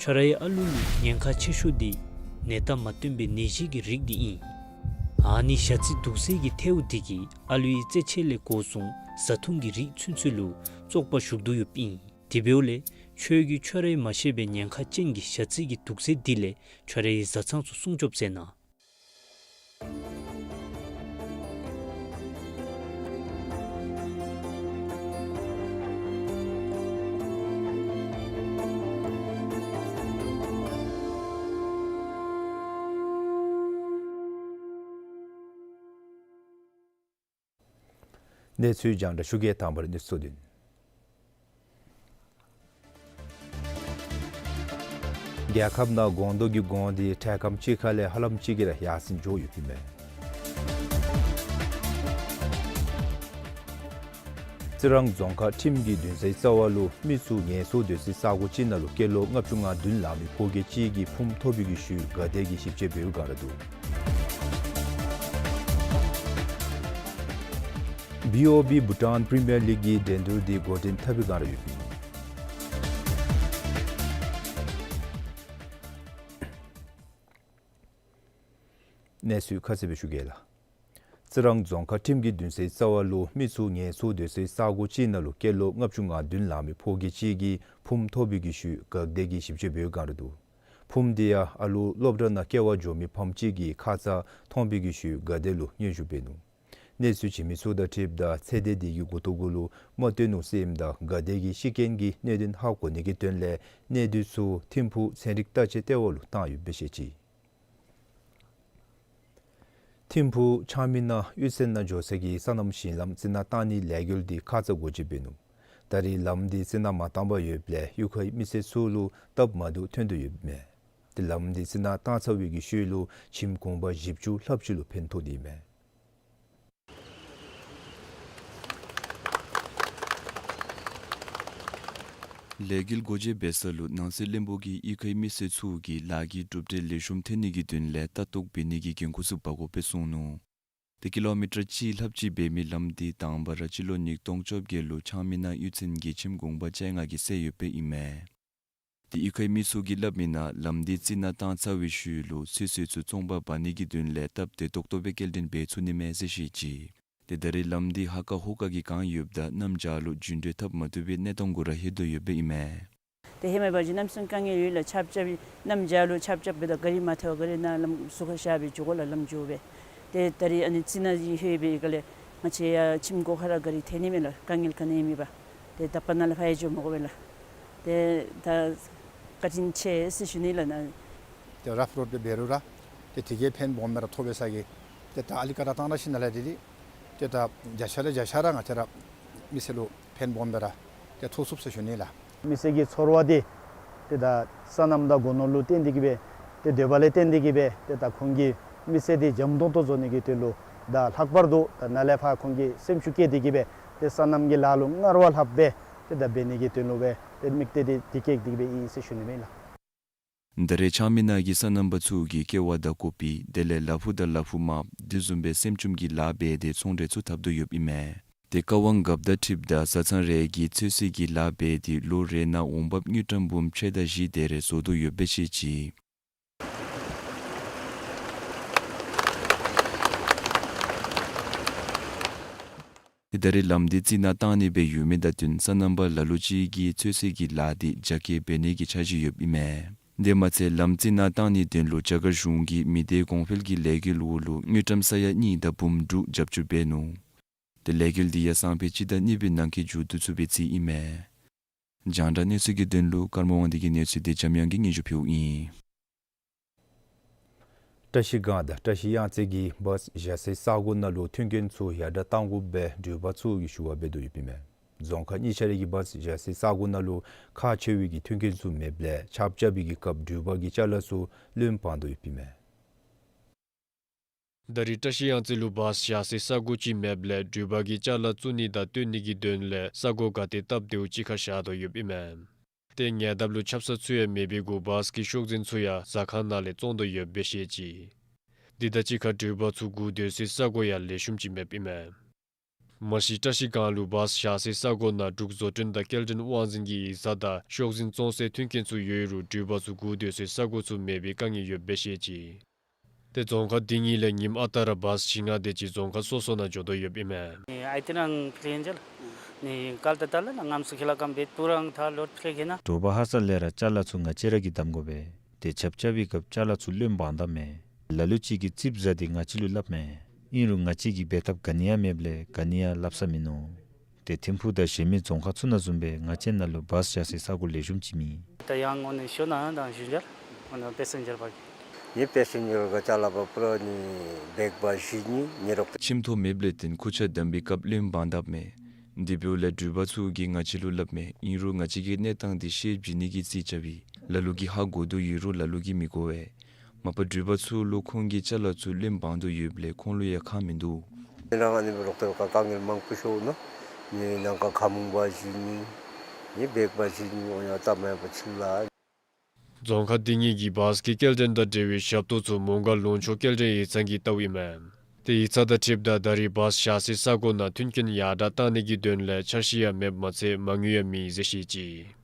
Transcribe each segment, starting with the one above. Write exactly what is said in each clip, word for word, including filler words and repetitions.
ཁྱོད་རའི་ཨ་ལུ་ལུ་ཉེན་ཁ་ཆེ་ཤོས་འདི་ནད་རྟགས་མ་སྟོན་པའི་ནད་གཞི་གི་རིགས་འདི་ཨིན། ཨ་ནི་ཞ་རྩི་དུག་སེལ་གྱི་ཐལཝ་འདི་གིས་ཨ་ལུའི་རྩེད་ཆས་ལས་འགོ་བཟུང་བཟའ་འཐུང་གི་རིགས་ཚུན་ཚོད་ལུ་བཙོག་པ་ཞུགས་དོ་ཡོདཔ་ཨིན། དེ་འབདཝ་ལས་ཁྱོད་ཀྱིས་ཁྱོད་རའི་མ་ཤེས་པའི་ཉེན་ཁ་ཅན་གྱི་ཞ་རྩི་གི་དུག་སེལ་འདི་ལས་ཁྱོད་རའི་བཟའ་ཚང་ཚུ་སྲུང་སྐྱོབ་མཛད་གནང་། གནས་ཚུལ་རྒྱང་བསྒྲགས་ཞུ་གེ། དང་པ་ར་གནས་ཚུལ་བསྡུ་ནི། རྒྱལ་ཁབ་ནང་སྒོང་རྡོག་གི་གོང་འདི་འཕྲལ་ཁམས་ཅིག་ཁ་ལས་ཧ་ལམ་ཅིག་གིས་ར་ཡར་སེང་འགྱོ་ཡོདཔ་ཨིན་མས། རྩི་རང་རྫོང་ཁག་ཁྲིམས་ཀྱི་འདུན་སའི་རྩ་བ་ལུ་མི་ཚུ་ངལ་གསོ་སྡོད་སའི་ས་གོ་ཅིག་ནང་ལུ་སྐྱེས་ལོ་ལྔ་བཅུ་ང་བདུན་ལང་མི་ཕོ་སྐྱེས་ཅིག་གི་ཕུངམ་ཐོབ་པའི་གི་ཤུལ་དགའ་དད་ཀྱི་ཞིབ་དཔྱད་འབད་བའི་སྒང་ར་འདུག། བི་ཨོ་བི་བྷུ་ཊཱན་པི་རི་མི་ཡར་ལིག་གི་འགྲན་བསྡུར་འདི་འགོ་འདྲེན་འཐབ་པའི་སྒང་ར་ཡོདཔ་ཨིན། གནས་ཚུལ་ཁ་གསལ་སྦེ་ཞུ་གེ་ལགས། རྩི་རང་རྫོང་ཁག་ཁྲིམས་ཀྱི་འདུན་སའི་རྩ་བ་ལུ་མི་ཚུ་ངལ་གསོ་སྡོད་སའི་ས་གོ་ཅིག་ནང་ལུ་སྐྱེས་ལོ་ལྔ་བཅུ་ང་བདུན་ལང་མི་ཕོ་སྐྱེས་ཅིག་གི་ཕུངམ་ཐོབ་པའི་གི་ཤུལ་དགའ་དད་ཀྱི་ཞིབ་དཔྱད་འབད་བའི་སྒང་ར་འདུག། ཕུངམ་འདི་ཡང་ཨ་ལུ་སློབ་གྲྭ་ནང་སྐྱེལ་བར་འགྱོ་མི་ཕམ་ཅིག་གི་ཁ་ཙ་མཐོང་པའི་གི་ཤུལ་དགའ་དད་ལུ་སྙན་ཞུ་འབད་ནུག། གནས་ཚུལ་བྱིན་མི་ཚུ་དང་འཁྲིལཝ་ད་ཚེ་འདས་འདི་གི་མགུ་ཏོ་གུ་ལུ་རྨ་བཏོན་ནུག་ཟེར་ཨིནམ་ད་དགའ་དད་ཀྱི་ཤི་རྐྱེན་གྱི་གནད་དོན་ཧ་གོ་ནི་གི་དོན་ལས་གནས་སྡུད་ཚུ་ཐིམ་ཕུག་ཚན་རིག་བརྟག་དཔྱད་ལྟེ་བ་ལུ་བཏང་ཡོདཔ་སྦེ་བཤད་ཅི། ཐིམ་ཕུག་ཆང་མི་ནང་གཡུས་ཚན་ནང་འགྱོ་ས་གི་སོ་ནམ་ཞིང་ལམ་རྩི་ནག་བཏང་ནིའི་ལས་འགུལ་འདི་ཁ་ཙ་འགོ་འབྱེད་འབད་ནུག། ད་རེས་ལམ་འདི་རྩི་ནག་མ་བཏང་པར་ཡོདཔ་ལས་གཡུས་ཁའི་མི་སེར་ཚུ་ལུ་སྟབས་མ་བདེཝ་ཐོན་དོ་ཡོདཔ་མས། ཏེ་ལམ་འདི་རྩི་ནག་བཏང་ཚར་བའི་གི་ཤུལ་ལུ་ཁྱིམ་གུང་པ་བཞི་བཅུ་ལྷགཔ་ཅིག་ལུ་ཕན་ཐོགས་ནི་མས། ལས་འགུལ་འགོ་འབྱེད་འབད་ས་ལུ་ནང་སྲིད་བློན་པོ་གིས་གཡུས་ཁའི་མི་སེར་ཚུ་གིས་ལཱ་གི་གྲུབ་འབྲས་ལེགས་ཤོམ་ཐོན་ནི་གི་དོན་ལས་ལྟ་རྟོག་འབད་ནི་གི་འགན་ཁུར་ཚུ་འབག་དགོ་པས་གསུངས་ནུག། ཏེ་ཀི་ལོ་མི་ཊར་གཅིག་ལྷགཔ་ཅིག་འབད་མི་ལམ་འདི་དང་པ་ར་སྤྱི་ལོ་ཉིས་སྟོང་བཅོ་བརྒྱད་ལུ་ཆང་མི་ནང་གཡུས་ཚན་གྱི་ཁྱིམ་གུང་པ་བཅོ་ལྔ་གིས་བསལ་ཡོདཔ་ཨིན་མས། ཏེ་གཡུས་ཁའི་མི་ཚུ་གིས་སླབ་མིའི་ནང་ལམ་འདི་རྩི་ནག་བཏང་ཚར་བའི་ཤུལ་ལུ་ཚོད་བསྲེ་ཚུ་བཙོང་པར་འབག་ནི་གི་དོན་ལས་སྟབས་བདེ་ཏོག་ཏོ་སྦེ་སྐྱེལ་འདྲེན་འབད་ཚུགས་ནི་མས་ཟེར་བཤད་ཅི། ཏེ་ད་རེས་ལམ་འདི་ཧ་ཀ་ཧུ་ཀ་གིས་གང་ཡོདཔ་ད་གནམ་བྱཱར་ལུ་རྒྱུན་འགྲུལ་འཐབ་མ་བཏུབ་པའི་གནས་སྟངས་གུ་ར་ལྷོད་དོ་ཡོདཔ་ཨིན་མས། ཏེ་ཧེ་མ་འབད་བ་ཅིན་གནམ་སེང་དཀའ་ངལ་ཡོད་ལགས། ཆརཔ་རྐྱབ་གནམ་བྱཱར་ལུ་ཆརཔ་རྐྱབ་འབདཝ་ད་ག་རི་མ་ཐལཝ་ག་རི་ནང་ལམ་ཟུར་ཁར་བཞག་སྦེ་འགྱོ་དགོ་ལགས། ལམ་འགྱོ་སྦེ། ཏེ་ད་རེས་ཨ་ནི་རྩི་ནག་ཅིག་ལྷོད་པའི་སྒང་ལས་ང་བཅས་ཡར་ཁྱིམ་སྒོ་ཁར་ར་ག་རི་ཐལ་ནི་མེད་ལགས། དཀའ་ངལ་ག་ནི་ཡང་མེད་པར། ཏེ་ད་པ་ནཱ་ལས་ཕར་ཡང་འགྱོ་མི་དགོ་པས་ལགས། ཏེ་ད་བཀའ་དྲིན་ཆེ་ཟེར་ཞུ་ནི་ལགས་ནཱ། ཏེ་རཕ་རོཌ་སྦེ་འབད་རུང་ར་ཏེ་དེ་གིས་ཕན་སྦོམ་སྦེ་ར་ཐོབ་པས་ཟེར་གི། ཏེ་ད་ཨ་ལི་ཀ་ར་བཏང་ར་ཞིནམ་ལས་དེ་འདི་ཏེ་ད་བརྒྱ་ཆ་ར་བརྒྱ་ཆ་ར་ང་བཅས་ར་མི་སེར་ལུ་ཕན་སྦོམ་སྦེ་ར་ཏེ་ཐོགས་ཚུགས་ཟེར་ཞུ་ནི་ལགས། མི་སེར་གྱི་ཚོར་བ་འདི་ཏེ་ད་སོ་ནམ་དང་སྒོ་ནོར་ལུ་བརྟེན་ཏེ་གིས་སྦེ་ཏེ་འདོད་པ་ལས་བརྟེན་ཏེ་གིས་སྦེ་ཏེ་ད་ཁོང་གི་མི་ཚེ་འདི་འཇམ་ཏོང་ཏོ་བཟོ་ནི་གི་དོན་ལུ་ད་ལྷག་པར་དུ་ད་ནཱ་ལས་ཕར་ཁོང་གིས་སེམས་ཤུགས་བསྐྱེད་དེ་གིས་སྦེ་ཏེ་སོ་ནམ་གྱི་ལཱ་ལུ་སྔར་བ་ལྷགཔ་སྦེ་ཏེ་ད་འབད་ནི་གི་དོན་ལུ་སྦེ་ཏེ་དམིགས་གཏད་འདི་དེ་བསྐྱེད་དེ་གིས་སྦེ་ཨིན་ཟེར་ཞུ་ནི་མས་ལགས། ད་རེས་ཆང་མི་ནང་གི་སོ་ནམ་པ་ཚུ་གིས་ཀེ་བ་དང་ཀོ་པི་དེ་ལས་ལ་ཕུག་དང་ལ་ཕུག་མར་དེ་བཟུམ་སྦེ་སེམས་བྱུང་གི་ལཱ་འབད་དེ་ཚོང་འབྲེལ་ཚུ་འཐབ་དོ་ཡོདཔ་ཨིན་མས། ཏེ་བཀའ་དབང་རྒཔོ་དང་འཁྲིལཝ་ད་བཟའ་ཚང་རེ་གིས་ཚོད་བསྲེ་གི་ལཱ་འབད་དེ་ལོ་རེ་ནང་འོང་འབབ་དངུལ་ཀྲམ་འབུམ་ཕྱེད་དང་བཞི་དེ་རེ་བཟོ་དོ་ཡོདཔ་སྦེ་བཤད་ཅི། ཏེ་ད་རེས་ལམ་འདི་རྩི་ནག་བཏང་ནི་སྦེ་ཡོད་མི་དང་བསྟུན་སོ་ནམ་པ་ལ་ལུ་ཅིག་གིས་ཚོད་བསྲེ་གི་ལཱ་འདི་རྒྱ་སྐྱེད་འབད་ནི་གི་འཆར་གཞི་ཡོདཔ་ཨིན་མས། དེ་མ་ཚད་ལམ་རྩི་ནག་བཏང་ནིའི་དོན་ལུ་རྒྱ་གར་གཞུང་གིས་མི་སྡེ་གོང་འཕེལ་གྱི་ལས་འགུལ་འོག་ལུ་དངུལ་ཀྲམ་ས་ཡ་གཉིས་དང་འབུམ་དྲུག་རྒྱབ་སྐྱོར་འབད་ནུག། ཏེ་ལས་འགུལ་འདི་ཡང་སང་ཕོད་སྤྱི་ཟླ་གཉིས་པའི་ནང་འཁོད་མཇུག་བསྡུ་ཚུགས་པའི་རྩིས་ཨིན་མས། རྒྱང་བསྒྲགས་གནས་ཚུལ་གྱི་དོན་ལུ་ཀརྨ་དབང་འདུས་ཀྱི་གནས་ཚུལ་འདི་འཇམ་དབྱངས་ཀྱིས་སྙན་ཞུ་ཕུལཝ་ཨིན། བཀྲ་ཤིས་སྒང་དང་བཀྲ་ཤིས་གཡང་རྩེ་གི་བཱས་བཞག་སའི་ས་གོ་ནང་ལུ་མཐུན་རྐྱེན་ཚུ་ཡར་དྲག་གཏང་དགོ་པའི་འགྲུལ་པ་ཚུ་གིས་ཞུ་བ་འབད་དོ་ཡོདཔ་ཨིན་མས། རྫོང་ཁག་གཉིས་ཆ་ར་གི་བཱས་བཞག་སའི་ས་གོ་ནང་ལུ་ཁག་ཆེ་བའི་གི་མཐུན་རྐྱེན་ཚུ་མེདཔ་ལས་ཆརཔ་རྐྱབ་པའི་གི་སྐབས་འགྲུལ་པ་གི་ཅ་ལ་ཚུ་རློན་འཕང་དོ་ཡོདཔ་ཨིན་མས། ད་རེས་བཀྲ་ཤིས་གཡང་རྩེ་ལུ་བཱས་བཞག་སའི་ས་གོ་ཅིག་མེདཔ་ལས་འགྲུལ་པ་གིས་ཅ་ལ་བཙུགས་ནི་དང་བཏོན་ནི་གི་དོན་ལས་ས་གོ་ག་ཏེ་སྟབས་བདེཝ་ཅིག་ཁར་བཞག་དོ་ཡོདཔ་ཨིན་མས། ཏེ་ཉེ་འདབས་ལུ་ཆབ་གསང་ཚུ་ཡང་མེད་པའི་གུ་བཱས་ཀྱི་ཤོག་འཛིན་ཚུ་ཡང་ཟ་ཁང་ནང་ལས་བཙོང་དོ་ཡོདཔ་སྦེ་བཤད་ཅི། འདི་དང་གཅིག་ཁར་འགྲུལ་པ་ཚུ་སྒུག་སྡོད་སའི་ས་གོ་ཡང་ལེགས་ཤོམ་ཅིག་མེདཔ་ཨིན་མས། མ་གཞི་བཀྲ་ཤིས་སྒང་ལུ་བཱས་བཞག་སའི་ས་གོ་ནང་འབྲུག་བཟོ་སྐྲུན་དང་སྐྱེལ་འདྲེན་དབང་འཛིན་གྱི་ཡིག་ཚང་དང་ཤོག་འཛིན་བཙོང་སའི་མཐུན་རྐྱེན་ཚུ་ཡོད་རུང་འགྲུལ་པ་ཚུ་སྒུག་སྡོད་སའི་ས་གོ་ཚུ་མེད་པའི་དཀའ་ངལ་ཡོདཔ་སྦེ་བཤད་ཅི། ཏེ་རྫོང་ཁག་འདི་གཉིས་ལས་ཉིནམ་ཨ་རྟག་ར་བཱས་བཞི་ལྔ་དེ་ཅིག་རྫོང་ཁག་སོ་སོ་ནང་འགྱོ་དོ་ཡོདཔ་ཨིན་མས། ཨའི་ཏི་རང་ཕི་ལེན་ཇལ་ནི་ཀལ་ཏ་ཏ་ལ་ལ་ངམ་སུ་ཁི་ལ་ཀམ་བེ་ཏུ་རང་ཐ་ལོར་ཕི་ལེ་གི་ན། དྲོ་པ་ཧ་སག་ལས་ར་ཅ་ལ་ཚུ་ང་བཅས་ར་གིས་བསྡམ་དགོ་པས། ཏེ་ཆབ་ཆབ་པའི་སྐབས་ཅ་ལ་ཚུ་རློན་འབག་ད་མས། ལ་ལུ་ཅིག་གིས་རྩིགཔ་ཟ་སྟེ་ང་བཅས་ལུ་སླབ་མས། ཨིན་རུང་ང་བཅས་ཀྱིས་འབད་ཐབས་ག་ནི་ཡང་མེདཔ་ལས་ག་ནི་ཡང་སླབ་ས་མིན་ནུག། ཏེ་ཐིམ་ཕུག་དང་གཞན་མི་རྫོང་ཁག་ཚུ་ནང་བཟུམ་སྦེ་ང་བཅས་ནང་ལུ་བཱས་བཞག་སའི་ས་གོ་ལེགས་ཤོམ་ཅིག་མེད། ད་ཡང་འོ་ནི་ཤོ་ན་དང་ཞུན་ཇར་འོ་ན་པེ་སེན་ཇར་བ་གི། ངེའི་པེ་སེན་ཇར་ག་ཅ་ལ་བ་པུ་ར་ནི་བེག་བ་བཞི་གཉིས་ཉེ་རོགས། ཁྱིམ་ཐོག་མེདཔ་ལས་བརྟེན་ཁུར་ཆ་བསྡམ་པའི་སྐབས་རློན་འབག་དཔ་མས། དེ་འབདཝ་ལས་འགྲུལ་པ་ཚུ་གིས་ང་བཅས་ལུ་སླབ་མས། ཨིན་རུང་ང་བཅས་ཀྱིས་གནས་སྟངས་དེ་ཤེས་བྱིན་ནི་གི་རྩིས་རྐྱབ་ཨིན། ལ་ལུ་གིས་ཧ་གོ་དོ་ཡོད་རུང་ལ་ལུ་གིས་མི་གོ་བས། མ་པ་འགྲུལ་པ་ཚུ་ལུ་ཁོང་གིས་ཅ་ལ་ཚུ་རློན་འབག་དོ་ཡོདཔ་ལས་ཁོང་ལུ་ཡང་ཁག་མིན་འདུག། ཨིན་རུང་ཨ་ནི་རོགས་ཏེ་ག་དཀའ་ངལ་མང་པོ་ཤོར་ནུག། ནི་ནང་ཁ་ཁ་མུང་བ་བཞི་གཉིས་ནི་བེག་བ་བཞི་གཉིས་འོ་ཡང་ལྟ་མ་ཡང་པ་ཚུ་ལ། རྫོང་ཁག་འདི་གཉིས་ཀྱི་བཱས་ཀྱི་སྐྱེལ་འདྲེན་དང་འབྲེལ་བའི་ཞབས་ཏོག་ཚུ་མོང་སྒར་ལུང་ཕྱོགས་སྐྱེལ་འདྲེན་ཡིག་ཚང་གིས་བལྟཝ་ཨིན་མས། ཏེ་ཡིག་ཚང་དང་འཁྲིལཝ་ད་ད་རེས་བཱས་བཞག་སའི་ས་གོ་ནང་མཐུན་རྐྱེན་ཡར་དྲག་བཏང་ནི་གི་དོན་ལས་འཆར་གཞི་ཡང་མེདཔ་མ་ཚད་མ་དངུལ་ཡང་མེད་ཟེར་བཤད་ཅི།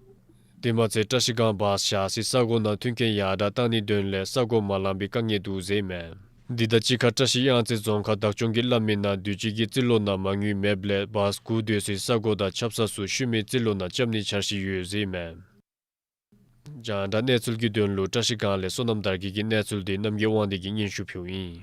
དེ་མ་ཚད་བཀྲ་ཤིས་སྒང་བཱས་བཞག་སའི་ས་གོ་ནང་མཐུན་རྐྱེན་ཡར་དྲག་བཏང་ནིའི་དོན་ལས་ས་གོ་མ་ལངམ་པའི་དཀའ་ངལ་འདུག་ཟེར་ཨིན་མས། འདི་དང་གཅིག་ཁར་བཀྲ་ཤིས་གཡང་རྩེ་རྫོང་ཁག་བདག་སྐྱོང་གིས་སླབ་མི་ནང་དུས་ཅི་གི་རྩིས་ལོ་ནང་མ་དངུལ་མེདཔ་ལས་བཱས་སྒུག་སྡོད་སའི་ས་གོ་དང་ཆབ་གསང་ཚུ་ཤུལ་མའི་རྩིས་ལོ་ནང་རྐྱབ་ནིའི་འཆར་གཞི་ཡོད་ཟེར་ཨིན་མས། རྒྱང་བསྒྲགས་གནས་ཚུལ་གྱི་དོན་ལུ་བཀྲ་ཤིས་སྒང་ལས་བསོད་ནམས་དར་རྒྱས་ཀྱི་གནས་ཚུལ་དེ་རྣམ་རྒྱལ་དབང་འདུས་ཀྱིས་སྙན་ཞུ་ཕུལཝ་ཨིན།